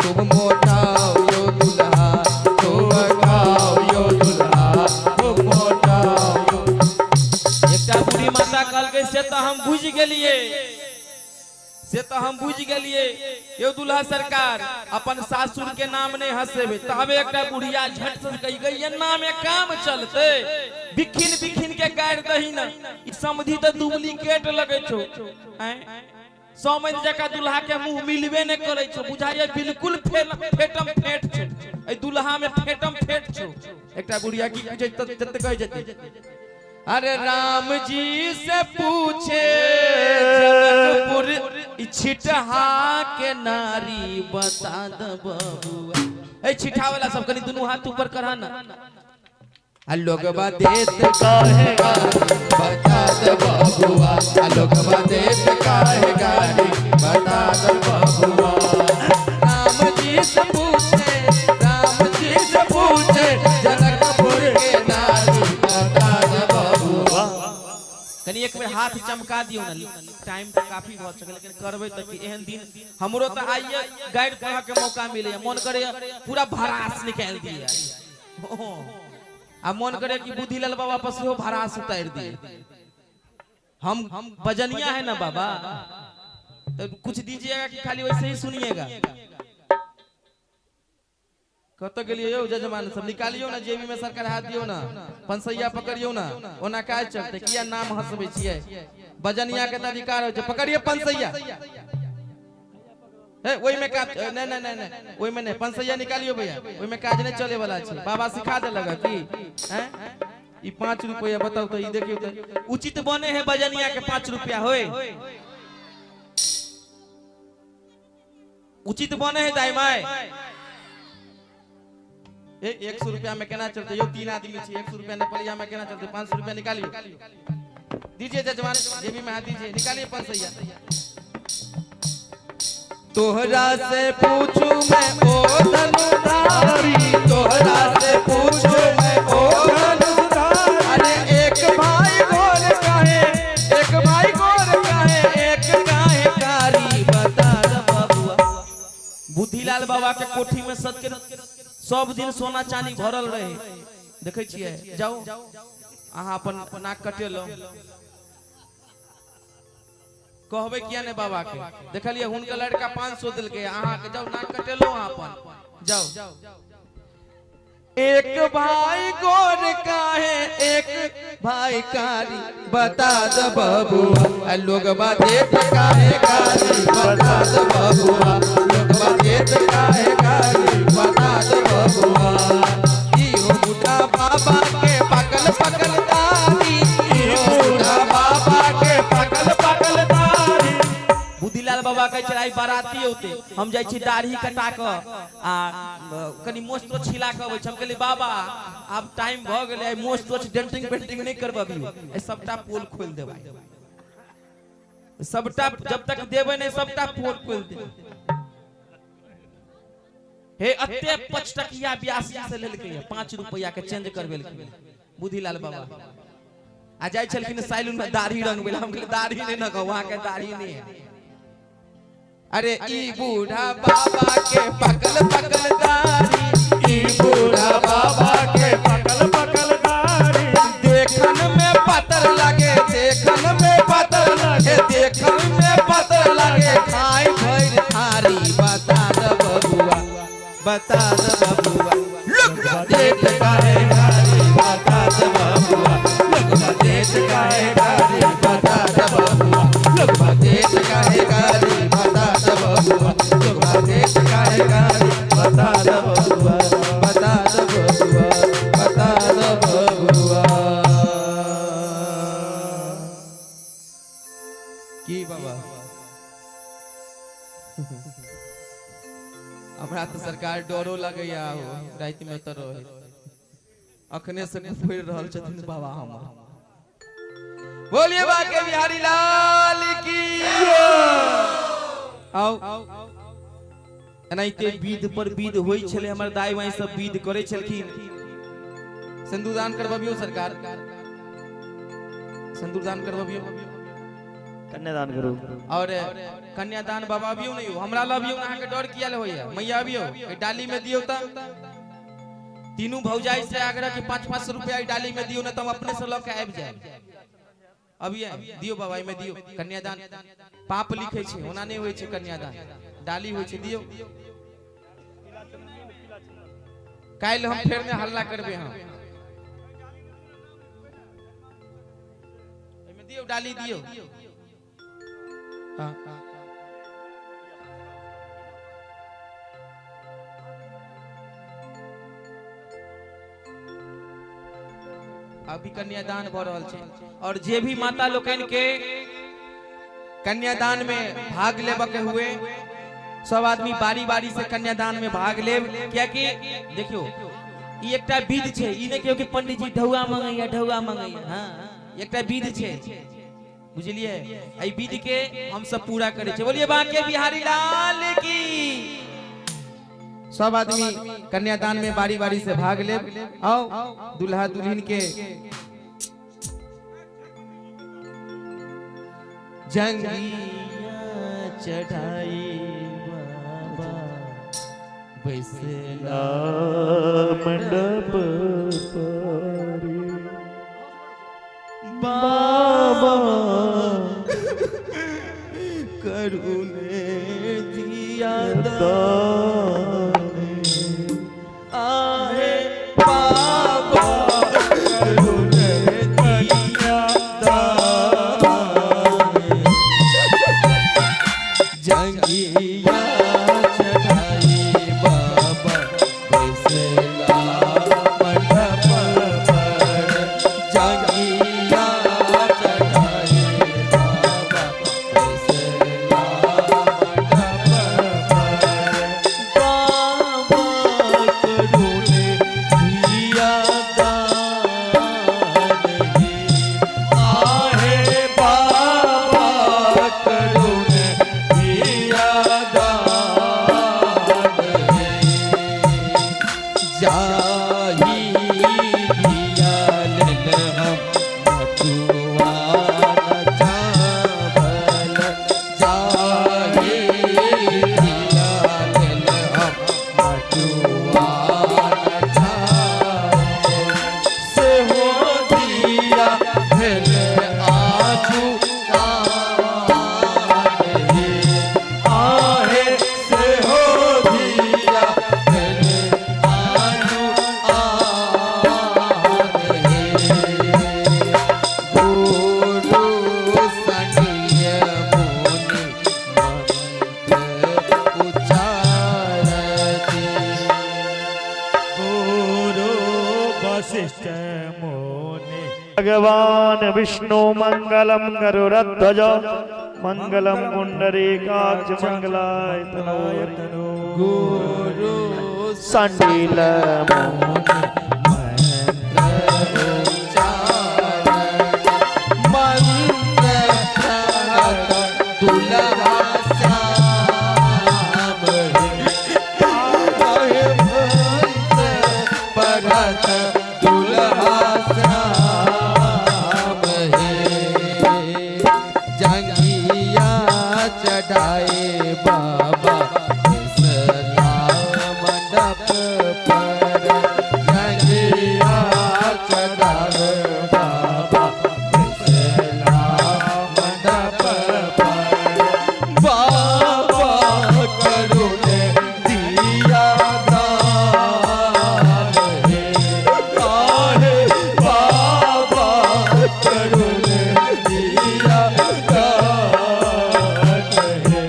खूब मोटाओ यौ दुल्हा, खूब खाओ यौ दुल्हा, खूब मोटाओ यौ। एकटा बूढ़ी माता कहलकै से तऽ हम बुझि गेलियै, से तऽ हम बुझि गेलियै यौ दुल्हा सरकार, अपन सासुर के नाम नहि हंसेबै। तबे एकटा बुढ़िया झट से कहि गई एना में काम चलते, बिखिन बिखिन के गारि दही न, ई समधि तऽ डुप्लीकेट लगै छौ, आँय समधि जकाँ दुल्हा के मुंह मिलबे नहि करै छौ, बुझाइए बिल्कुल फेटम फेट छौ, एहि दुल्हा में फेटम फेट छौ। एकटा बुढ़िया की पूछै जते कहै जेतै, अरे राम जी से पूछे जनकपुर ई छिटहा के नारी बता द बबुआ। ए छिठा वाला सब कनी दुनू हाथ ऊपर करहा ना। आ लोगबा देत काहे गारी बता द बबुआ, आ लोगबा देत काहे गारी बता द बबुआ। राम जी से पूछे, राम जी से पूछे जनकपुर के नारी बता द बबुआ। कनी एक बेर हाथ चमका दियौ ना, टाइम तऽ काफी भऽ चुकल, लेकिन करबै तऽ की, एहन दिन हमरो तऽ आइए गारि पढ़ऽ के मौका मिलैए, मन करैए पूरा भड़ास निकालि दिए, आ मन करे कि बुद्धिलाल बाबा पर सेहो भड़ास उतारि दिए। हम बजनिया है ना बाबा, तो कुछ दीजिएगा कि खाली वैसे ही सुनिएगा? कतऽ गेलियै यौ जजमान सब? निकालियौ ना जेबी में सरकार, हाथ दियौ ना, पंसैया पकड़ियौ ना, ओना काज चलतै? किया नाम हंसबै छियै? बजनिया के तऽ अधिकार होइ छै। पकड़िए पंसैया। हे ओहिमे काज नहि नहि नहि नहि, ओहिमे नहि, पंसैया निकालियौ भैया, ओहिमे काज नहि चले वाला छै। बाबा सिखा देलक की? हैं ई 5 रुपया बताउ तऽ, ई देखियौ तऽ उचित बने है बजनिया के 5 रुपया होय? उचित बने है दाई माय? ए 100 रुपया में केना चलते यो? तीन आदमी छी, 100 रुपया नेपालिया में केना चलते? 500 रुपया निकालियो, दीजिए जजमान, जेबी में हाथ दीजिए, निकालिए 500। तोहरा से पूछू मैं ओ धनुधारी, तोहरा से पूछू मैं ओ धनुधारी, अरे एक भाई गोर काहे, एक भाई गोर काहे, एक काहे कारी, बता द बबुआ। बुद्धिलाल बाबा के कोठी में सद के सब दिन सोना चांदी भरल रहे, देखै छियै। जाओ, अहाँ अपन नाक कटेलहुँ, कहबै किया ने बाबा के? देखलियै, हुनकर लड़का 500 देलकै अहाँके। जाओ, नाक कटेलहुँ अहाँ अपन, जाओ। एक भाई गोर काहे, एक भाई कारी, बता द बबुआ। लोगबा देत काहे गाली, बता द बबुआ। लोगबा देत काहे गाली, बता द बबुआ। ई हो बूढ़ा बाबा के पकल पकल दाढ़ी, ई हो बूढ़ा बाबा के पकल पकल दाढ़ी। बुद्धिलाल बाबा कहै छै, आइ बाराती औते, हम जाइ छी दाढ़ी कटा कऽ आ कनि मोछ तोछ छिला कऽ अबै छी। हम कहलियै, बाबा, आब टाइम भऽ गेलै, आइ मोछ तोछ डेंटिंग पेंटिंग नहि करबबियौ, आइ सबटा पोल खोलि देबै सबटा। जब तक देबै नहि, सबटा पोल खोलि देबै। हे, अते 5 टकिया ब्यासी से लेलकै, 5 रुपैया के चेंज करबेलकै बुद्धिलाल बाबा। आ जाइ छलखिन सैलून में दाढ़ी रंगबै लए। हम कहलियै, दाढ़ी नहि न कहू, अहाँके दाढ़ी नहि है। अरे ई बूढ़ा बाबा के पकल पकल दाढ़ी, ई बूढ़ा बाबा के पकल पकल दाढ़ी, देखन में पातर लागे, देखन में पातर लागे, देखन में पातर लागे, खाय भर थारी, बता द बबुआ, बता द बबुआ। लोग देत काहे गाली, बता द बबुआ। लोग देत काहे गाली, बता द बबुआ। लोग देत काहे गाली, बता द बबुआ। लोग देत काहे गाली, बता द बबुआ, बता द बबुआ, बता द बबुआ। की बाबा, हमरा तऽ सरकार डरो लगैया राति में तऽ रहे। अखने से पढ़ि रहल छथिन बाबा हमर। बोलिए बाके बिहारी लाल की। आओ, एनाहिते विध पर विध होइ छलै। हमर दाई माई सब विध करै छलखिन। सिंदूरदान करबबियौ सरकार, सिंदूरदान करबबियौ। कन्यादान करू। और कन्यादान बाबा अबियौ ने यौ, हमरा लबियौ ने, अहाँके डर किया होइया? मैया अबियौ, एहि डाली में दियौ। तऽ तीनू भौजाई से आग्रह कि 5-5 सौ रुपया एहि डाली में दियौ, ने तऽ हम अपने से लऽ के आबि जायब। अबिये, दियौ बाबा, एहिमे दियौ। कन्यादान पाप लिखै छै, ओना नहि होइ छै कन्यादान, डाली होइ छै, दियौ। काल्हि हम फेर ने हल्ला करबै हम। एहिमे दियौ, डाली दियौ। हाँ। अभी कन्यादान भऽ रहल छै और जे भी माता लोकनि के कन्यादान में भाग लेबऽ के हुए, सब आदमी बारी बारी से कन्यादान में भाग लेब। कियाकि देखियो, ई एकटा विध छै। ई नहि कहियो कि पंडित जी ढौआ मंगैया, ढौआ मंगैया। हाँ, एकटा विध छै, बुझलियै? एहि विध के हम सब पूरा करै छियै। बोलिए बांके बिहारी लाल की। सब आदमी कन्यादान में बारी बारी से भाग लेब। आओ, दुल्हा दुल्हन के जंगिया चढ़ाई बाबा बैसला मंडप पर बाबा, करुणे दिया दाने, आहे बाबा, करुणे दिया दाने, जंगिया चढ़ाई बाबा बैसला मंडप पर, जंगिया चढ़ाई बाबा बैसला मंडप पर, बाबा करुणे जाही दिया लेल हम बटुआ नचावल जाही दिया लेल हम बटुआ नचावल से हो दिया भेल आजू कान हे आहे से हो दिया भेल आजू आन हे गुरु सनिय मुनि मंत्र उचारते गुरु वशिष्ठ मुनि भगवान विष्णु मंगलम गरुड़ध्वज मंगलम पुंडरीकाक्ष मंगलाय तनोहरि। गुरु संडील मुनि मंत्र उच्चारण मंत्र कहत दुल्हा श्याम हे आहे मंत्र पढ़त दुल्हा श्याम हे जंगिया चढ़ाए बाबा इसला मंडप पर जंगिया चढ़ाए बाबा इसला मंडप पर बाबा करुण दिया दान हे आहे बाबा करुण दिया दान हे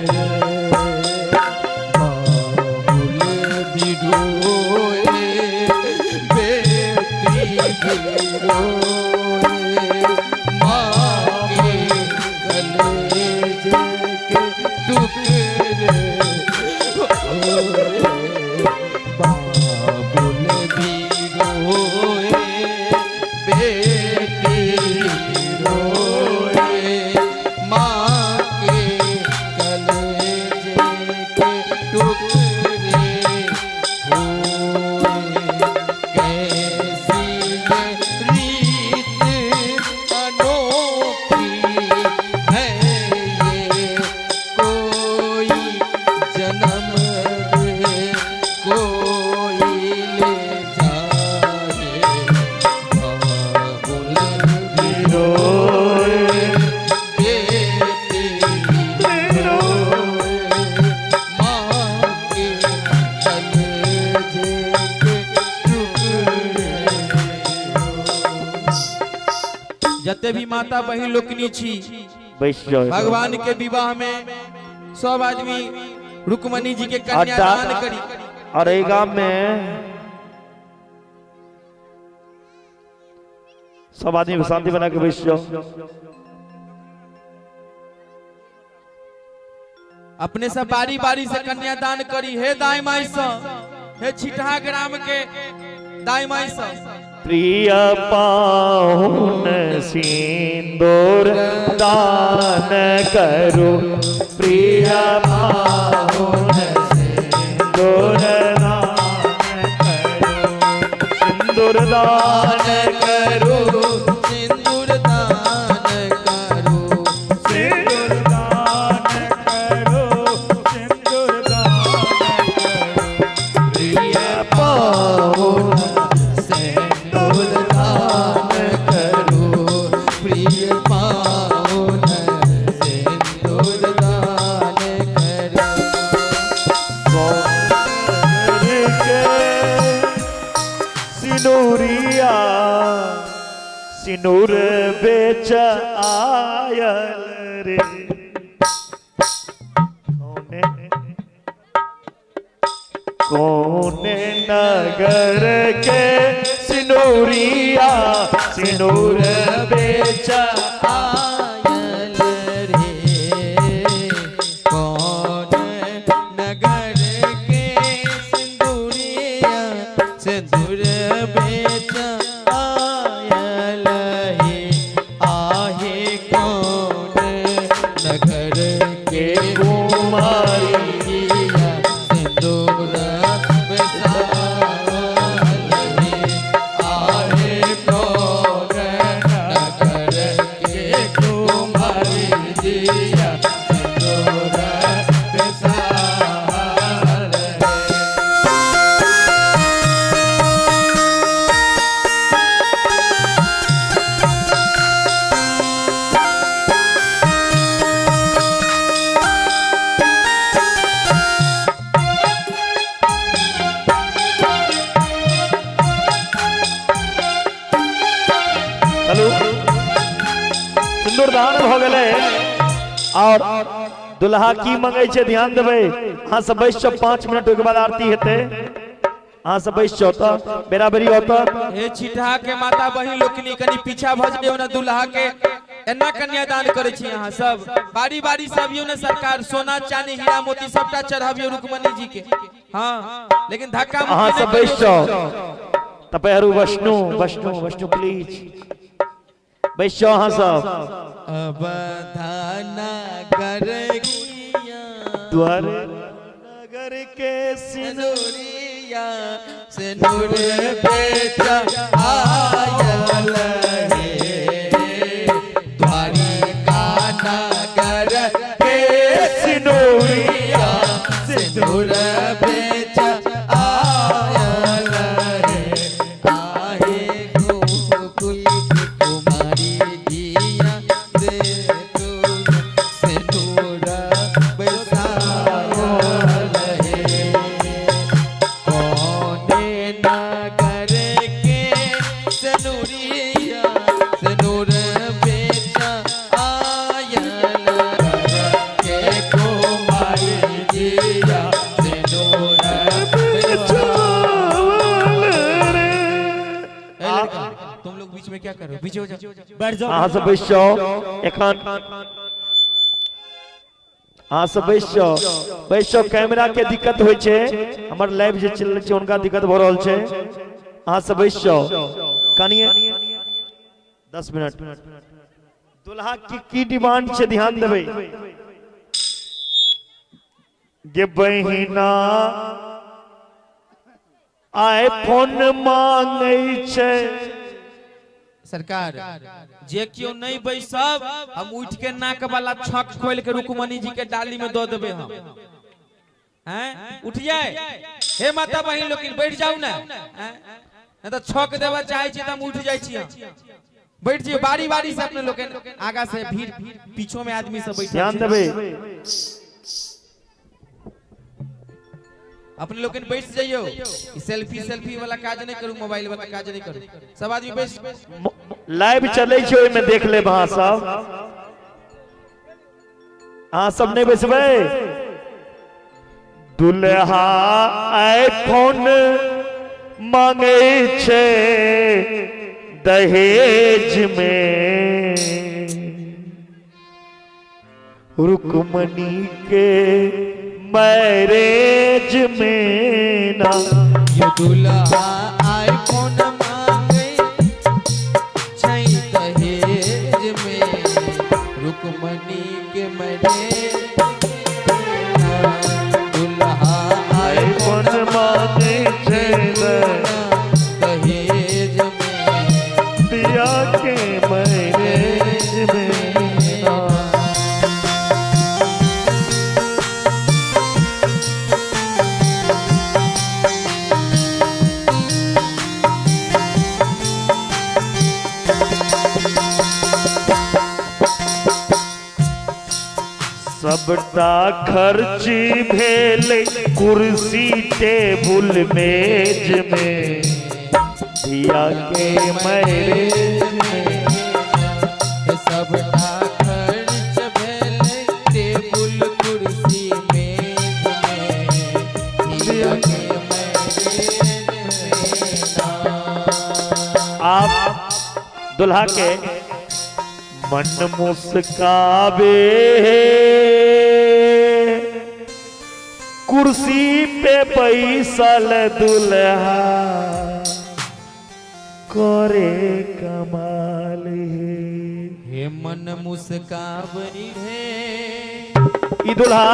बाबुल बिरोए बेटी बिरोए माँ के कलेजे के टुकड़े होए बाबुल बिरोए बेटी बिरोए माँ के कलेजे के टुकड़े होए कैसी ये रीत अनोखी है ये कोई जन्म दे कोई ले जाए बाबुल बिरोए बेटी बिरोए माँ के कलेजे के टुकड़े जते भी माता बहिन लोकनि छी बैस जाओ भगवान के विवाह में सब आदमी रुक्मणी जी के कन्यादान करी। और एहि गाम में सब आदमी शांति बना के बैस जाओ। अपने सब बारी बारी से कन्यादान करी। हे दाई माई स, हे छिटहा ग्राम के दाई माई स, प्रिय पाहुन सिंदूर दान करो, प्रिय पाहुन सिंदूर दान करो, सिंदूर दान करो, सिंदूर दान करो, सिंदूर दान करो, सिंदूर दान करो, प्रिय पाहुन सिंदूर दान करो, प्रिय पाहुन सिंदूर दान करो। सिनूरिया सिनूर बेच आयल रे, कौने कौने नगर के सिनूरिया सिनूर बेच आयल रे, कौन नगर के सिंदूरिया सिंदूर बेच आयल हे, आहे कौन नगर के कुमारिया सिंदूर बेसायल हे, सिंदूरदान भऽ गेलै। और दुल्हा की मंगै छै ध्यान देबै। अहाँ सब बैस जाउ, 5 मिनट ओहिके बाद आरती हेतै। अहाँ सब बैस जाउ तऽ बेरा बेरी औत। हे छिटहा के माता बहिन लोकनि कनि पीछा भऽ जइयौ ने, दुल्हा के एना कन्यादान करै छी अहाँ सब। बारी बारी से अबियौ ने सरकार, सोना चानी हीरा मोती सबटा चढ़ाबियौ रुक्मणी जी के। हाँ, लेकिन धक्का अहाँ सब बैस जाउ तऽ पहरू वैष्णु वैष्णु वैष्णु प्लीज बैस जाउ अहाँ सब। अवधाना कर द्वार नगर के सिनुरिया सिनुर बेटा आयल हे, द्वारिका नगर के सिनुरिया सिंदूर बेच आयल हे। आहे गोकुल कुमारी जिया देखो सिंदूर बैसायल हे। कौने नगर के सिनुरिया सिनुर बेच आयल के कुमारी जिया सिनुर तुम लोग बीच में क्या कर रहे हो? पीछे हो जाओ। बैठ जाओ। अहाँ सब बैस जाओ एखन, अहाँ सब बैस जाओ, बैस जाओ। कैमरा के दिक्कत होइ छै, हमर लाइव जे चल रहल छै हुनका दिक्कत भऽ रहल छै। अहाँ सब बैस जाओ कनिए 10 मिनट। दुल्हा की की डिमांड छै ध्यान देबै। गे बहिना आईफोन मांगै छै। सरकार जे केओ नहीं बैसब हम उठ के नाक वाला छक खोल के रुक्मणी जी के डाली में दऽ देबै हम। हैं, उठ जाए हे माता बहिन लोकिन बैठ जाउ ने। हैं, नहीं तऽ छक देबऽ चाहै छी तऽ हम उठ जाइ छी। हम बैठ जियो बारी बारी से अपने लोकिन, आगा से भीड़ पीछो में आदमी सब बैठल ध्यान छै। देबै। अपने लोकिन बैठ जइयो, ई सेल्फी सेल्फी वाला काज नहीं करू, मोबाइल वाला काज नहीं करू, सब आदमी बैठ। लाइव चलै छै ओहिमे देख लेब अहाँ सब। अहाँ सब नहि बैसबै। दुल्हा आईफोन मांगै छै दहेज में, रुक्मणी के मैरेज में ना। यो दुल्हा आईफोन मांगे छै दहेज में, रुक्मणी के मैरेज दुल्हा आईफोन मांगै छै दहेज में, दिया के मैरेज में ना। सबटा खर्च भेल कुर्सी टेबुल मेज में, धिया के मैरेज में। सबटा खर्च भेल टेबुल कुर्सी मेज में, धिया के मैरेज में ना। आप दुल्हा के मन मुस्कावे कुर्सी पे बैसल दुल्हा करे कमाल हे। हे मन मुस्कावई हे। ई दुल्हा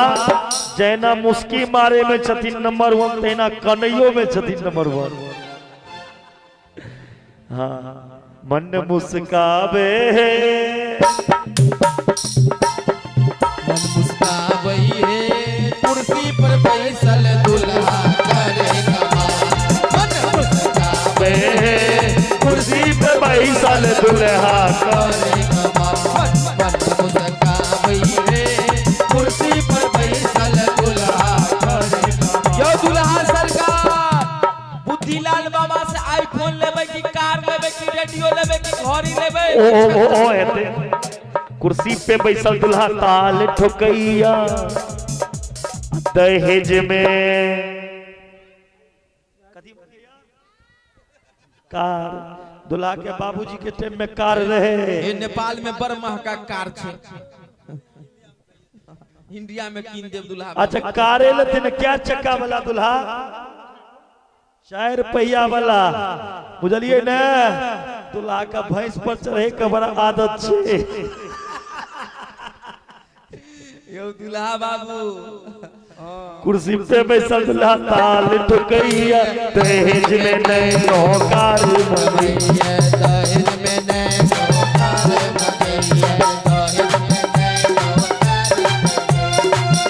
जैना मुस्की मारे में छथिन नंबर 1, तहिना कनैयो में छथिन नंबर 1। हाँ, मन मुस्कावे मन मुस्कावई हे कुर्सी पर बैसल दुल्हा करे कमाल। मन मुस्कावई कुर्सी पे बैसल दुल्हा करे कमाल। मन मुस्कावई हे कुर्सी पर बैसल दुल्हा करे कमाल। यो दुल्हा सरकार बुद्धिलाल बाबा से आईफोन लेबै कि कार लेबै कि रेडियो लेबै कि घड़ी लेबै? ओ ओ ओ ओ हेतै। कुर्सी पे बैसल दुल्हा ताल ठोकैया, दहेज में कार। दुल्हा के बाबूजी के टाइम में कार रहे। ए नेपाल में बड़ महंगा कार छै, इंडिया में कीन देब दुल्हा। अच्छा कारे लेते क्या चक्का वाला दुल्हा, 4 पहिया वाला, बुझलिए ने? दुल्हा का भैंस पर चढ़े के बड़ा आदत छे। यौ दुल्हा बाबू, कुर्सी पे बैसल दुल्हा ताल ठोकैया, दहेज में नैनो कार मंगैया। दहेज में नैनो कार मंगैया, दहेज में नैनो कार।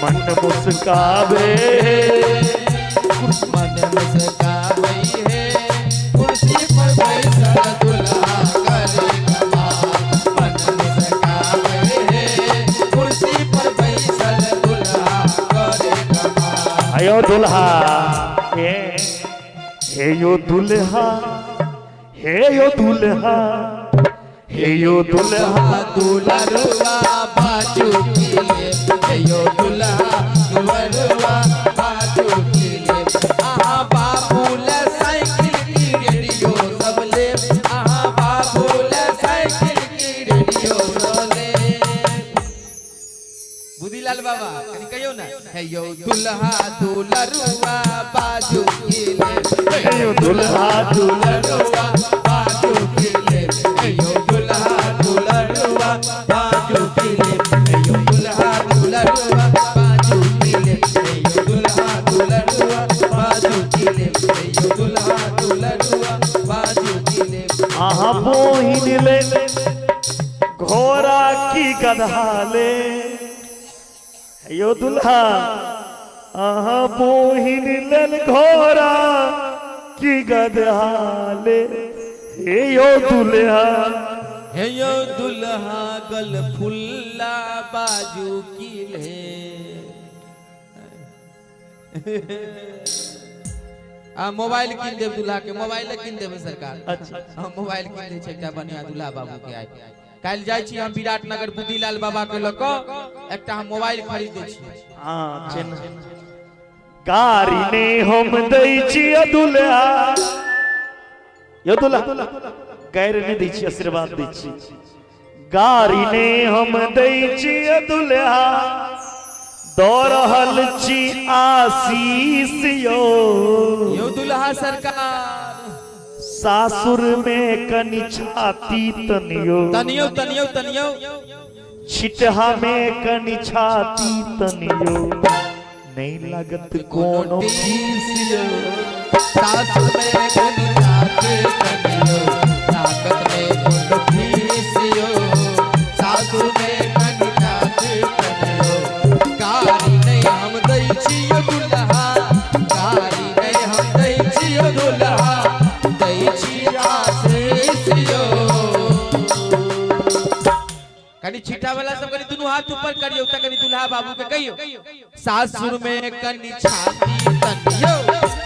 मन मुस्कावे, मन मुस्कावे है, कुर्सी पर बैसल दुल्हा करे कमाल। मन मुस्कावे है, कुर्सी पर बैसल दुल्हा करे कमाल। आयो दुल्हा, हे हे यो दुल्हा, हे यो दुल्हा, हे यो दुल्हा। दुलरुआ बाजू किले, हे यो दुल्हा दुलरुआ बाजू किले। आहा बाबू ले साइकिल की रेडियो सब ले, आहा बाबू ले साइकिल की रेडियो सब ले। बुद्धिलाल बाबा कनि कहियो ना। हे यो दुल्हा दुलरुआ बाजू किले, हे यो दुल्हा दुलरुआ बाजू किले, हे यो दुल्हा दुलरुआ बाजू किले, हे यो दुल्हा दुलरुआ बाजू किले, हे यो दुल्हा दुलरुआ बाजू किले, हे यो दुल्हा दुलरुआ बाजू किले। आहा बोहिन ले घोड़ा की गधा ले, यो दुल्हा। आहा बोहिन ले घोड़ा की गधा ले, हे यो दुल्हा। हे यो दुल्हा गल फुल्ला बाजू किले। आ मोबाइल कीन देब दुल्हा के, मोबाइल कीन देबै सरकार। अच्छा। हम मोबाइल कीन दै छै एकटा बढ़िया दुल्हा बाबू के। आइ काल्हि जाइ छी हम विराटनगर बुद्धिलाल बाबा के लऽ कऽ एकटा हम मोबाइल खरीद दै छी। हाँ, चिन्ह गारी ने हम दै छियै दुल्हा, यो दुल्हा गैर नहि दै छी, आशीर्वाद दै छी। गारी ने हम दै छियै दुल्हा, दऽ रहल छी आशीष यो। यौ दुल्हा सरकार, सासुर में कनि छाती तनियो, तनियो तनियो तनियो, छिटहा में कनि छाती तनियो, नहीं लागत कोनो फीस यो। सासुर में कनि छाती तनियो, लागत में कोनो फीस यो। सासुर में कनि छाती तनियो। गारी नहीं हम दै छियो दुल्हा, गारी नहीं हम दै छियो दुल्हा, दै छी आशीष यो। कनि छीटा वाला सब कनि दुनू हाथ ऊपर करियो त कनि दुल्हा बाबू के कहियो। सासुर में कनि छाती तनियो,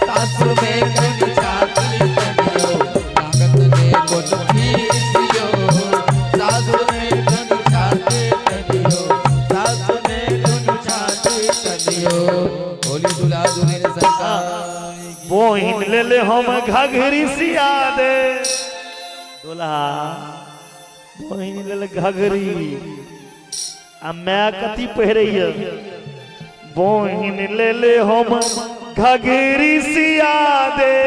सासुर में कनि छाती तनियो, लागत में कोनो फीस यो। सासुर में कनि छाती तनियो, सासुर में कनि छाती तनियो। बोली दुल्हा दुल्हन सरकार। बोहिन ले ले हम घघरी सिया दे दुल्हा, बोहिन ले ले घघरी आ मैं कथी पहिरैया। बोहिन ले ले हम घघरी सिया दे,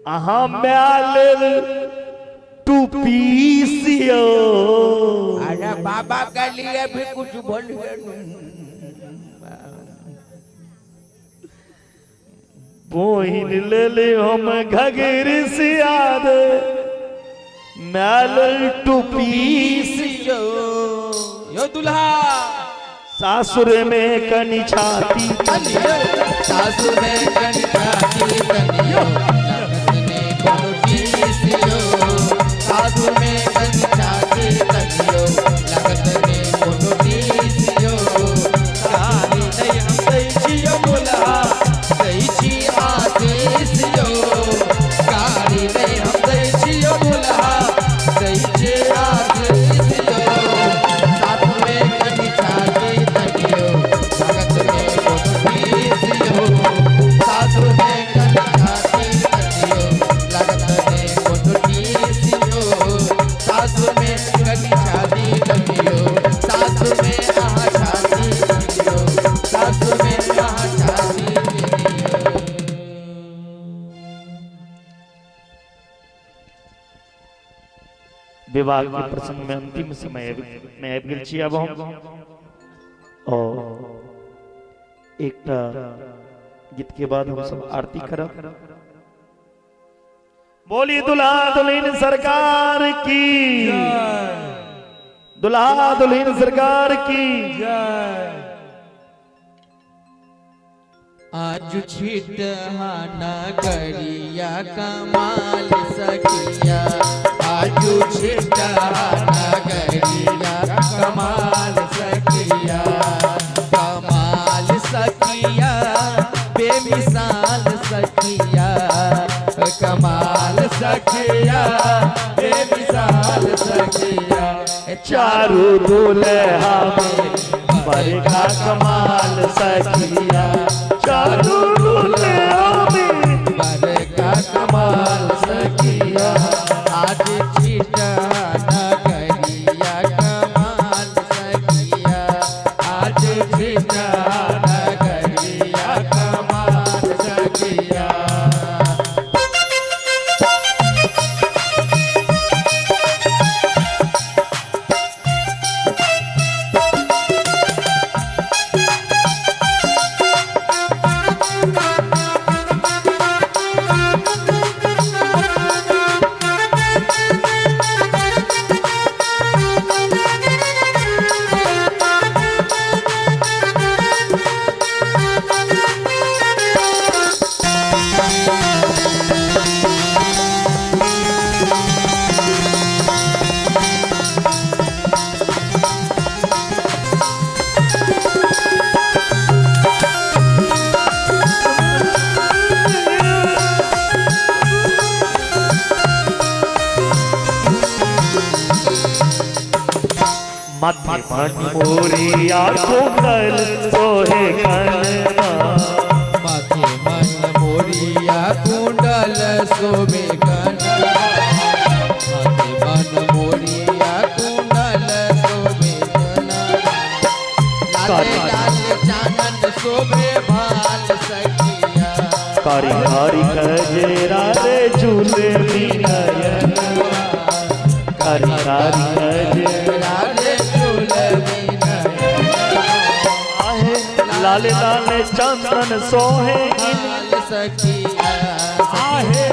अहाँ मैं लेल टूपी सियो। अरे बाबा के लिए भी कुछ बोलिए। बोहिन ले ले हम घघरी सिया दे, मैं लेल टूपी सियो। यो दुल्हा, सासुर में कनि छाती तनियो, सासुर में कनि छाती तनियो, लागत में कोनो फीस यो। सासुर में कनि छाती तनियो, लागत में कोनो फीस यो। गारी नहीं हम दै छियो दुल्हा, दै छी आशीष यो। गारी नहीं हम दै छियो दुल्हा, दै छी विवाह के प्रसंग में अंतिम समय में आबि गेल छी। आब हम और एकटा गीत के बाद हम सब आरती करब। बोली दुल्हा दुल्हन सरकार की, दुल्हा दुल्हन सरकार की। आज छिटहाना करिया कमाल सखिया, आज छिटहाना करिया कमाल सखिया, कमाल सखिया बेमिसाल सखिया, कमाल सखिया बेमिसाल सखिया। चारू दुल्हा में बड़का कमाल सखिया, चारू दुल्हा में बड़का कमाल सखिया। आज छिटहाना करिया कमाल सखिया, आज छिटहाना करिया कमाल सखिया। मध्य मोरिया कुंडल सोहे कन्ना, माथे मन मोरिया कुंडल शोभे कन्ना, माथे मन मोरिया कुंडल शोभे कन्ना। लाल लाल चानन शोभे भाल सखिया, कारी कारी कजरा रे झूले नयन, कारी कारी कजरा रे झूले आहे, लाल लाल चंदन सोहे भाल सखिया, आहे,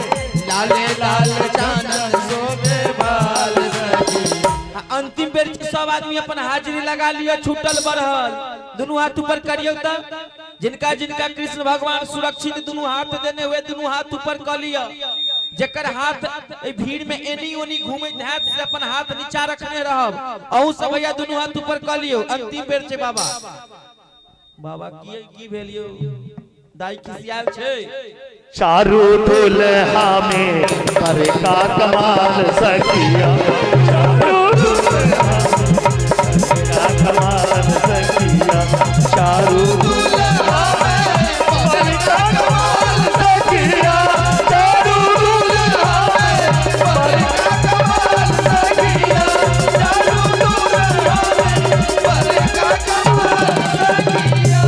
लाल लाल चानन शोभे भाल सखिया। अंतिम बेर सब आदमी अपन हाजिरी लगा लियो, छूटल बढ़ल दुनू हाथ ऊपर करियो। त जिनका जिनका कृष्ण भगवान सुरक्षित दुनू हाथ देने हुए दुनू हाथ ऊपर क लियो। जेकर हाथ एहि भीड़ में एनी ओनी घूमैत हैत से अपन हाथ नीचा रखने रहब। अहू सब भैया दुनू हाथ ऊपर क लियो। अंतिम बेर छै बाबा। बाबा की की भेल यौ? दाई खिसियाल छै। चारू दुल्हा में बड़का कमाल सखिया, चारू दुल्हा में बड़का कमाल सखिया, चारू दुल्हा में बड़का कमाल सखिया, चारू दुल्हा में बड़का कमाल सखिया, चारू दुल्हा में बड़का कमाल सखिया।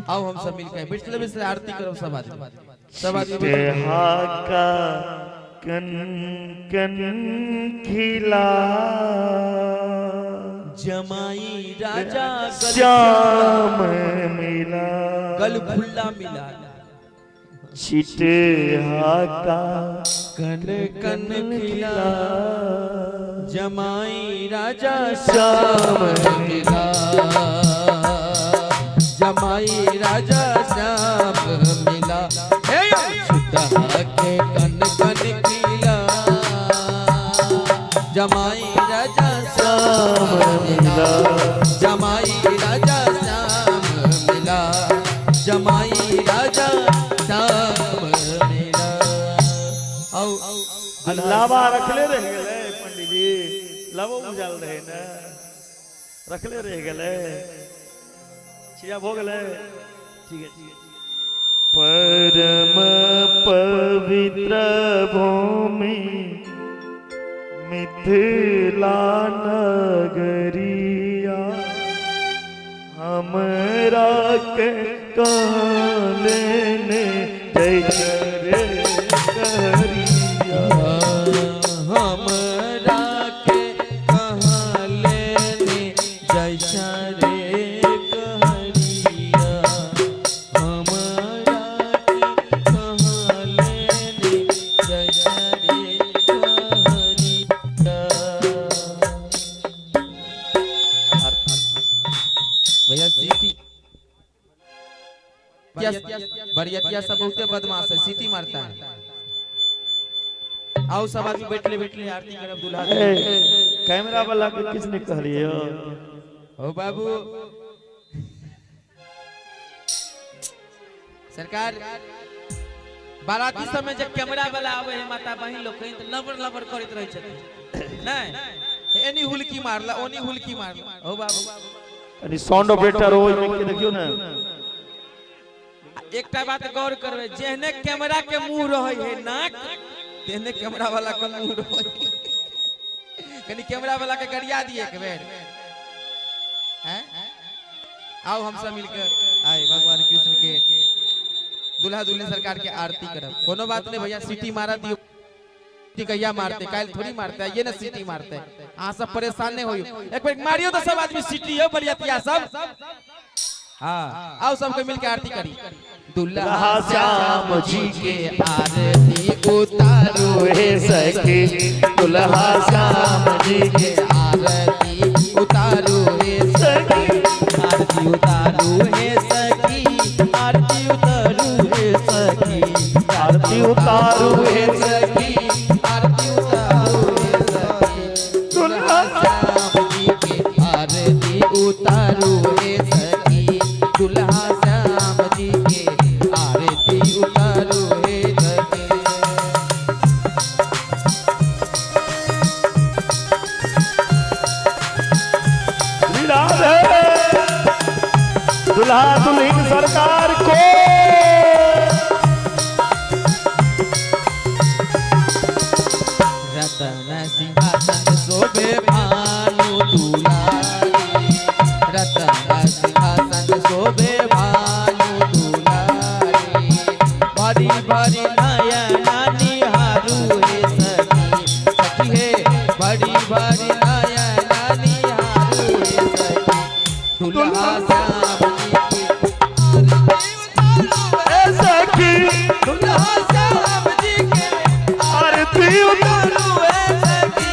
आओ हम सब मिलकर बैठले बैठले आरती करो। सब आदमी, सब आदमी बैठले। का कन कन खिला, जमाई राजा श्याम मिला, गल फुल्ला मिला। छिटहा का कन कन खिला, जमाई राजा श्याम मिला, जमाई राजा श्याम मिला। हे छिटहा के कन कन खिला, जमाई राजा श्याम मिला, जमाई राजा श्याम मिला, जमाई राजा श्याम मिला। आओ लावा रखले रह गेलै पंडीजी, लावो बुझल रहे ने, रखले रह गेलै, छिया भो गेलै। ठीक है, ठीक है। परम पवित्र भूमि मिथिला नगरिया, हमरा के कहले जय रे करिया। हम बरियतिया सब बहुते बदमाश है, सीटी मारता है। आओ सब आदमी बैठले बैठले आरती करब दुल्हा दुल्हन। कैमरा वाला के किसने कहलिए? ओ बाबू सरकार, बाराती सब में जब कैमरा वाला आवे है माता बहिन लोग कहीं तो लबर लबर करैत रहे छथिन, नहीं एनी हुलकी मारला ओनी हुलकी मारला। ओ बाबू कनी साउंड ऑपरेटर ओइ में के देखियो ने। एकटा बात गौर करबै, जेहने कैमरा के मुंह रहे है नाक, तेहने कैमरा वाला के मुंह रहे। कनी कैमरा वाला के गरिया दिए एक बेर। हैं, आओ हम सब मिलकर आए भगवान कृष्ण के दुल्हा दुल्हन सरकार के आरती करब। कोनो बात नहीं भैया, सीटी मारा दियो। कहिया मारते, काल थोड़ी मारते, ये ना सीटी मारते। अहाँ सब परेशान नहीं होइयो, एक बेर मारियो तो सब आदमी सीटी हो बलियतिया सब। हाँ आओ सबके मिलके आरती करी। दुल्हा श्याम जी के आरती उतारो हे सखी, दुल्हा श्याम जी के आरती उतारो हे सखी, आरती उतारो हे सखी, आरती उतारो हे सखी, आरती उतारू हे सखी, आरती उतारो हे सखी, दुल्हा श्याम जी के आरती उतारो हे सखी, दुल्हा श्याम जी के आरती उतारो हे सखी। श्री राधे दुल्हा दुल्हन सरकार को। रतन सिंहासन शोभे भानु दुलारी, रतन सिंहासन शोभे भानु दुलारी, भरी भरी नयना निहारू हे सखी, सखी हे भरी भरी नयना निहारू हे सखी, दुल्हा श्याम जी के हे सखी, दुल्हा श्याम जी के आरती उतारू उतारू हे सखी।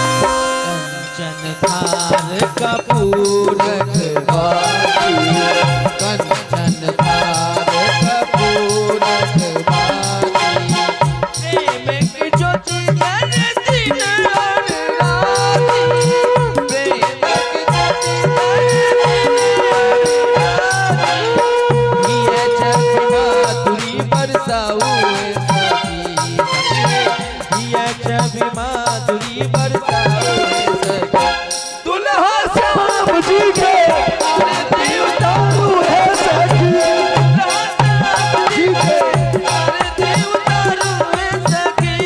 कंचन थार कपूरक बाती, कंचन थार कपूरक बाती, प्रेम की ज्योति जलती और राती, प्रेम की ज्योति जलती और राती, हिय छवि माधुरी बरसाऊ हे सखी, हिय छवि माधुरी बरसाऊ हे सखी, दुल्हा श्याम जी के आरती उतारू हे सखी, जी के आरती उतारू हे सखी।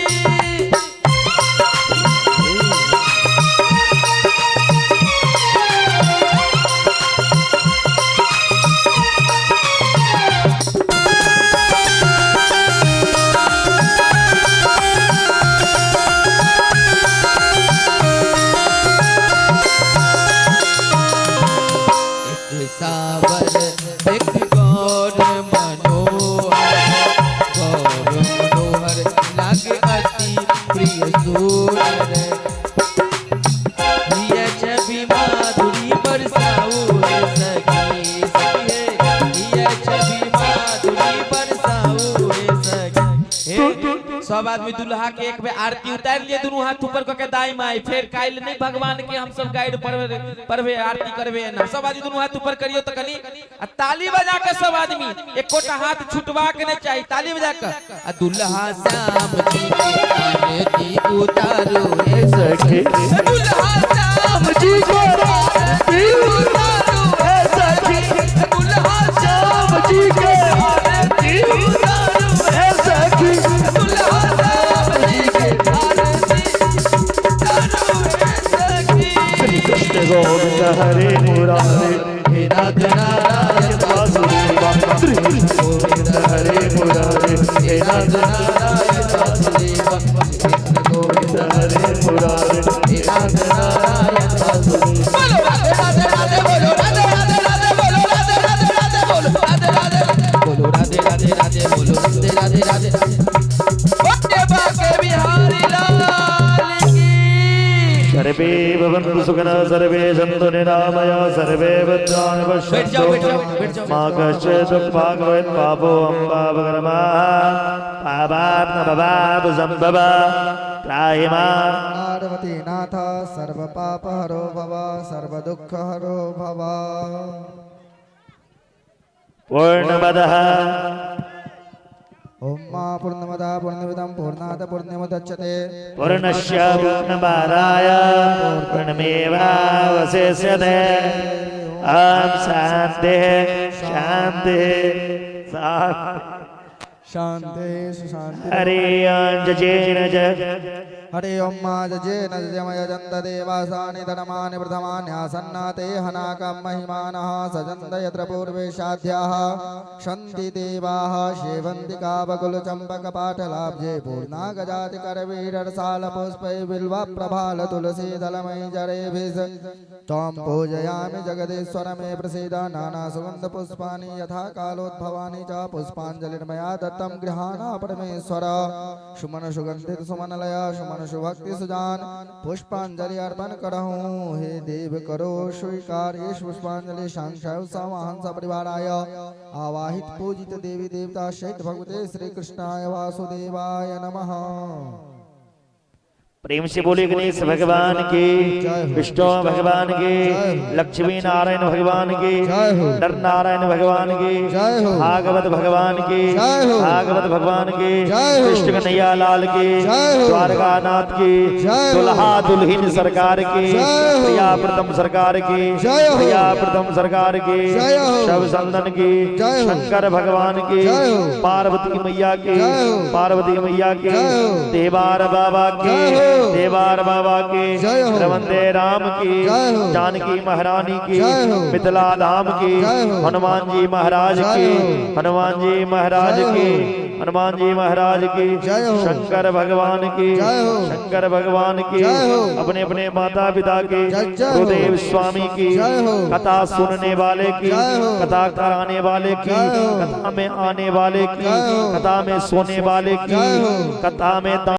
एक सावर एक गौर मनोहर, गौर मनोहर लागे अति प्रिय सुंदर, प्रिय छवि माधुरी बरसाऊ हे सखी, सखी हे प्रिय छवि माधुरी बरसाऊ हे सखी। हे सब आदमी दुल्हा के एक बेर आरती उतार लिए दुनू हाथ ऊपर क के दाई माई, फेर काइल नहीं भगवान के हम सब गाइड पढ़बे पढ़बे आरती करबे ना। सब आदमी दुनू हाथ ऊपर करियो तो कनी आ ताली बजा के सब आदमी एकोटा हाथ छुटवा के नहीं चाहिए, ताली बजा के आ दुल्हा श्याम जी के आरती उतारो हे सखी, दुल्हा श्याम जी के आरती उतारो हे सखी, दुल्हा श्याम जी के आरती उतारो हे सखी, दुल्हा श्याम जी के आरती उतारो हे सखी। श्री कृष्ण गोविंद हरे मुरारे। नाथ नारायण वासुदेव, कृष्ण गोविंद हरे मुरारे, हे नाथ नारायण वासुदेव। बोलो राधे राधे राधे, बोलो राधे राधे राधे, बोलो राधे राधे राधे, बोलो राधे राधे, बोलो राधे राधे राधे, बोलो राधे राधे राधे। ओके बाके बिहारी लाल की। सर्वे भवन्तु सुखिनः, सर्वे सन्तु निरामया, सर्वे भद्राणि बैठ जाओ, बैठ जाओ, बैठ जाओ। मा कश्चित् दुःखभाग् पापो अहं पापकर्मा पापात् न भवात् सम्भव त्राहि मां। पार्वती नाथ सर्व पाप हरो भव, सर्व दुःख हरो भव। पूर्णमदः ओम मा पूर्णमदः पूर्णमिदं पूर्णात् पूर्णमुदच्यते। पूर्णस्य पूर्णमादाय पूर्णमेवावशिष्यते। ॐ शान्तिः शान्तिः शान्तिः। शांति शांति। हरि ओं जजेन ज। हरे ओम मा जजे न जमय जन्त देवासानि धर्माणि प्रथमान्यासन्नाते हनाकं महिमानः सजन्त यत्र पूर्वे साध्याः सन्ति देवाः सेवन्ति कावकुलचम्पकपाटलाब्जे पूर्णागजाति करवीरसालपुष्पै बिल्वप्रभाल तुलसीदलमयि जरेभिः त्वां पूजयामि जगदीश्वर मे प्रसीद। नानासुगन्धपुष्पाणि यथा कालोद्भवानि च पुष्पाञ्जलिर्मया दत्तं गृहाण परमेश्वर। सुमन सुगंधित सुमनलय सुमन सुभक्ति सुजान पुष्पांजलि अर्पण करहूँ, हे देव करो स्वीकार। ये पुष्पांजलि सांख्य समाहंस परिवाराय आवाहित पूजित देवी देवता सहित भगवते श्री कृष्णाय वासुदेवाय नमः। प्रेम से बोले गणेश भगवान की, विष्णु भगवान की, लक्ष्मी नारायण भगवान की, जय हो। नर नारायण भगवान की, जय हो। भागवत भगवान की, जय हो। भागवत भगवान की, जय हो। कृष्ण कन्हैया लाल की, जय हो। द्वारकानाथ की, जय हो। दुल्हा दुल्हिन सरकार की, जय हो। प्रिया प्रथम सरकार की, जय हो। प्रिया प्रथम सरकार की, जय हो। शव संदन की, जय हो। शंकर भगवान की, जय हो। पार्वती मैया की, जय हो। पार्वती मैया की, जय हो। देवार बाबा की, जय हो। देवार बाबा की, जय हो। रवंदे राम की, जय हो। जानकी महारानी की, जय हो। मिथिला धाम की, जय हो। हनुमान जी महाराज जय की, हो। हनुमान जी महाराज जय हो। की, हनुमान जी महाराज की, जय हो। शंकर भगवान की, जय हो। शंकर भगवान की, जय हो। अपने अपने माता पिता की, जय जय हो। गुरुदेव स्वामी की, जय हो। कथा सुनने वाले की, जय हो। कथा कराने वाले की, जय हो। कथा में आने वाले की, जय हो। कथा में सोने वाले की, जय हो। कथा में दान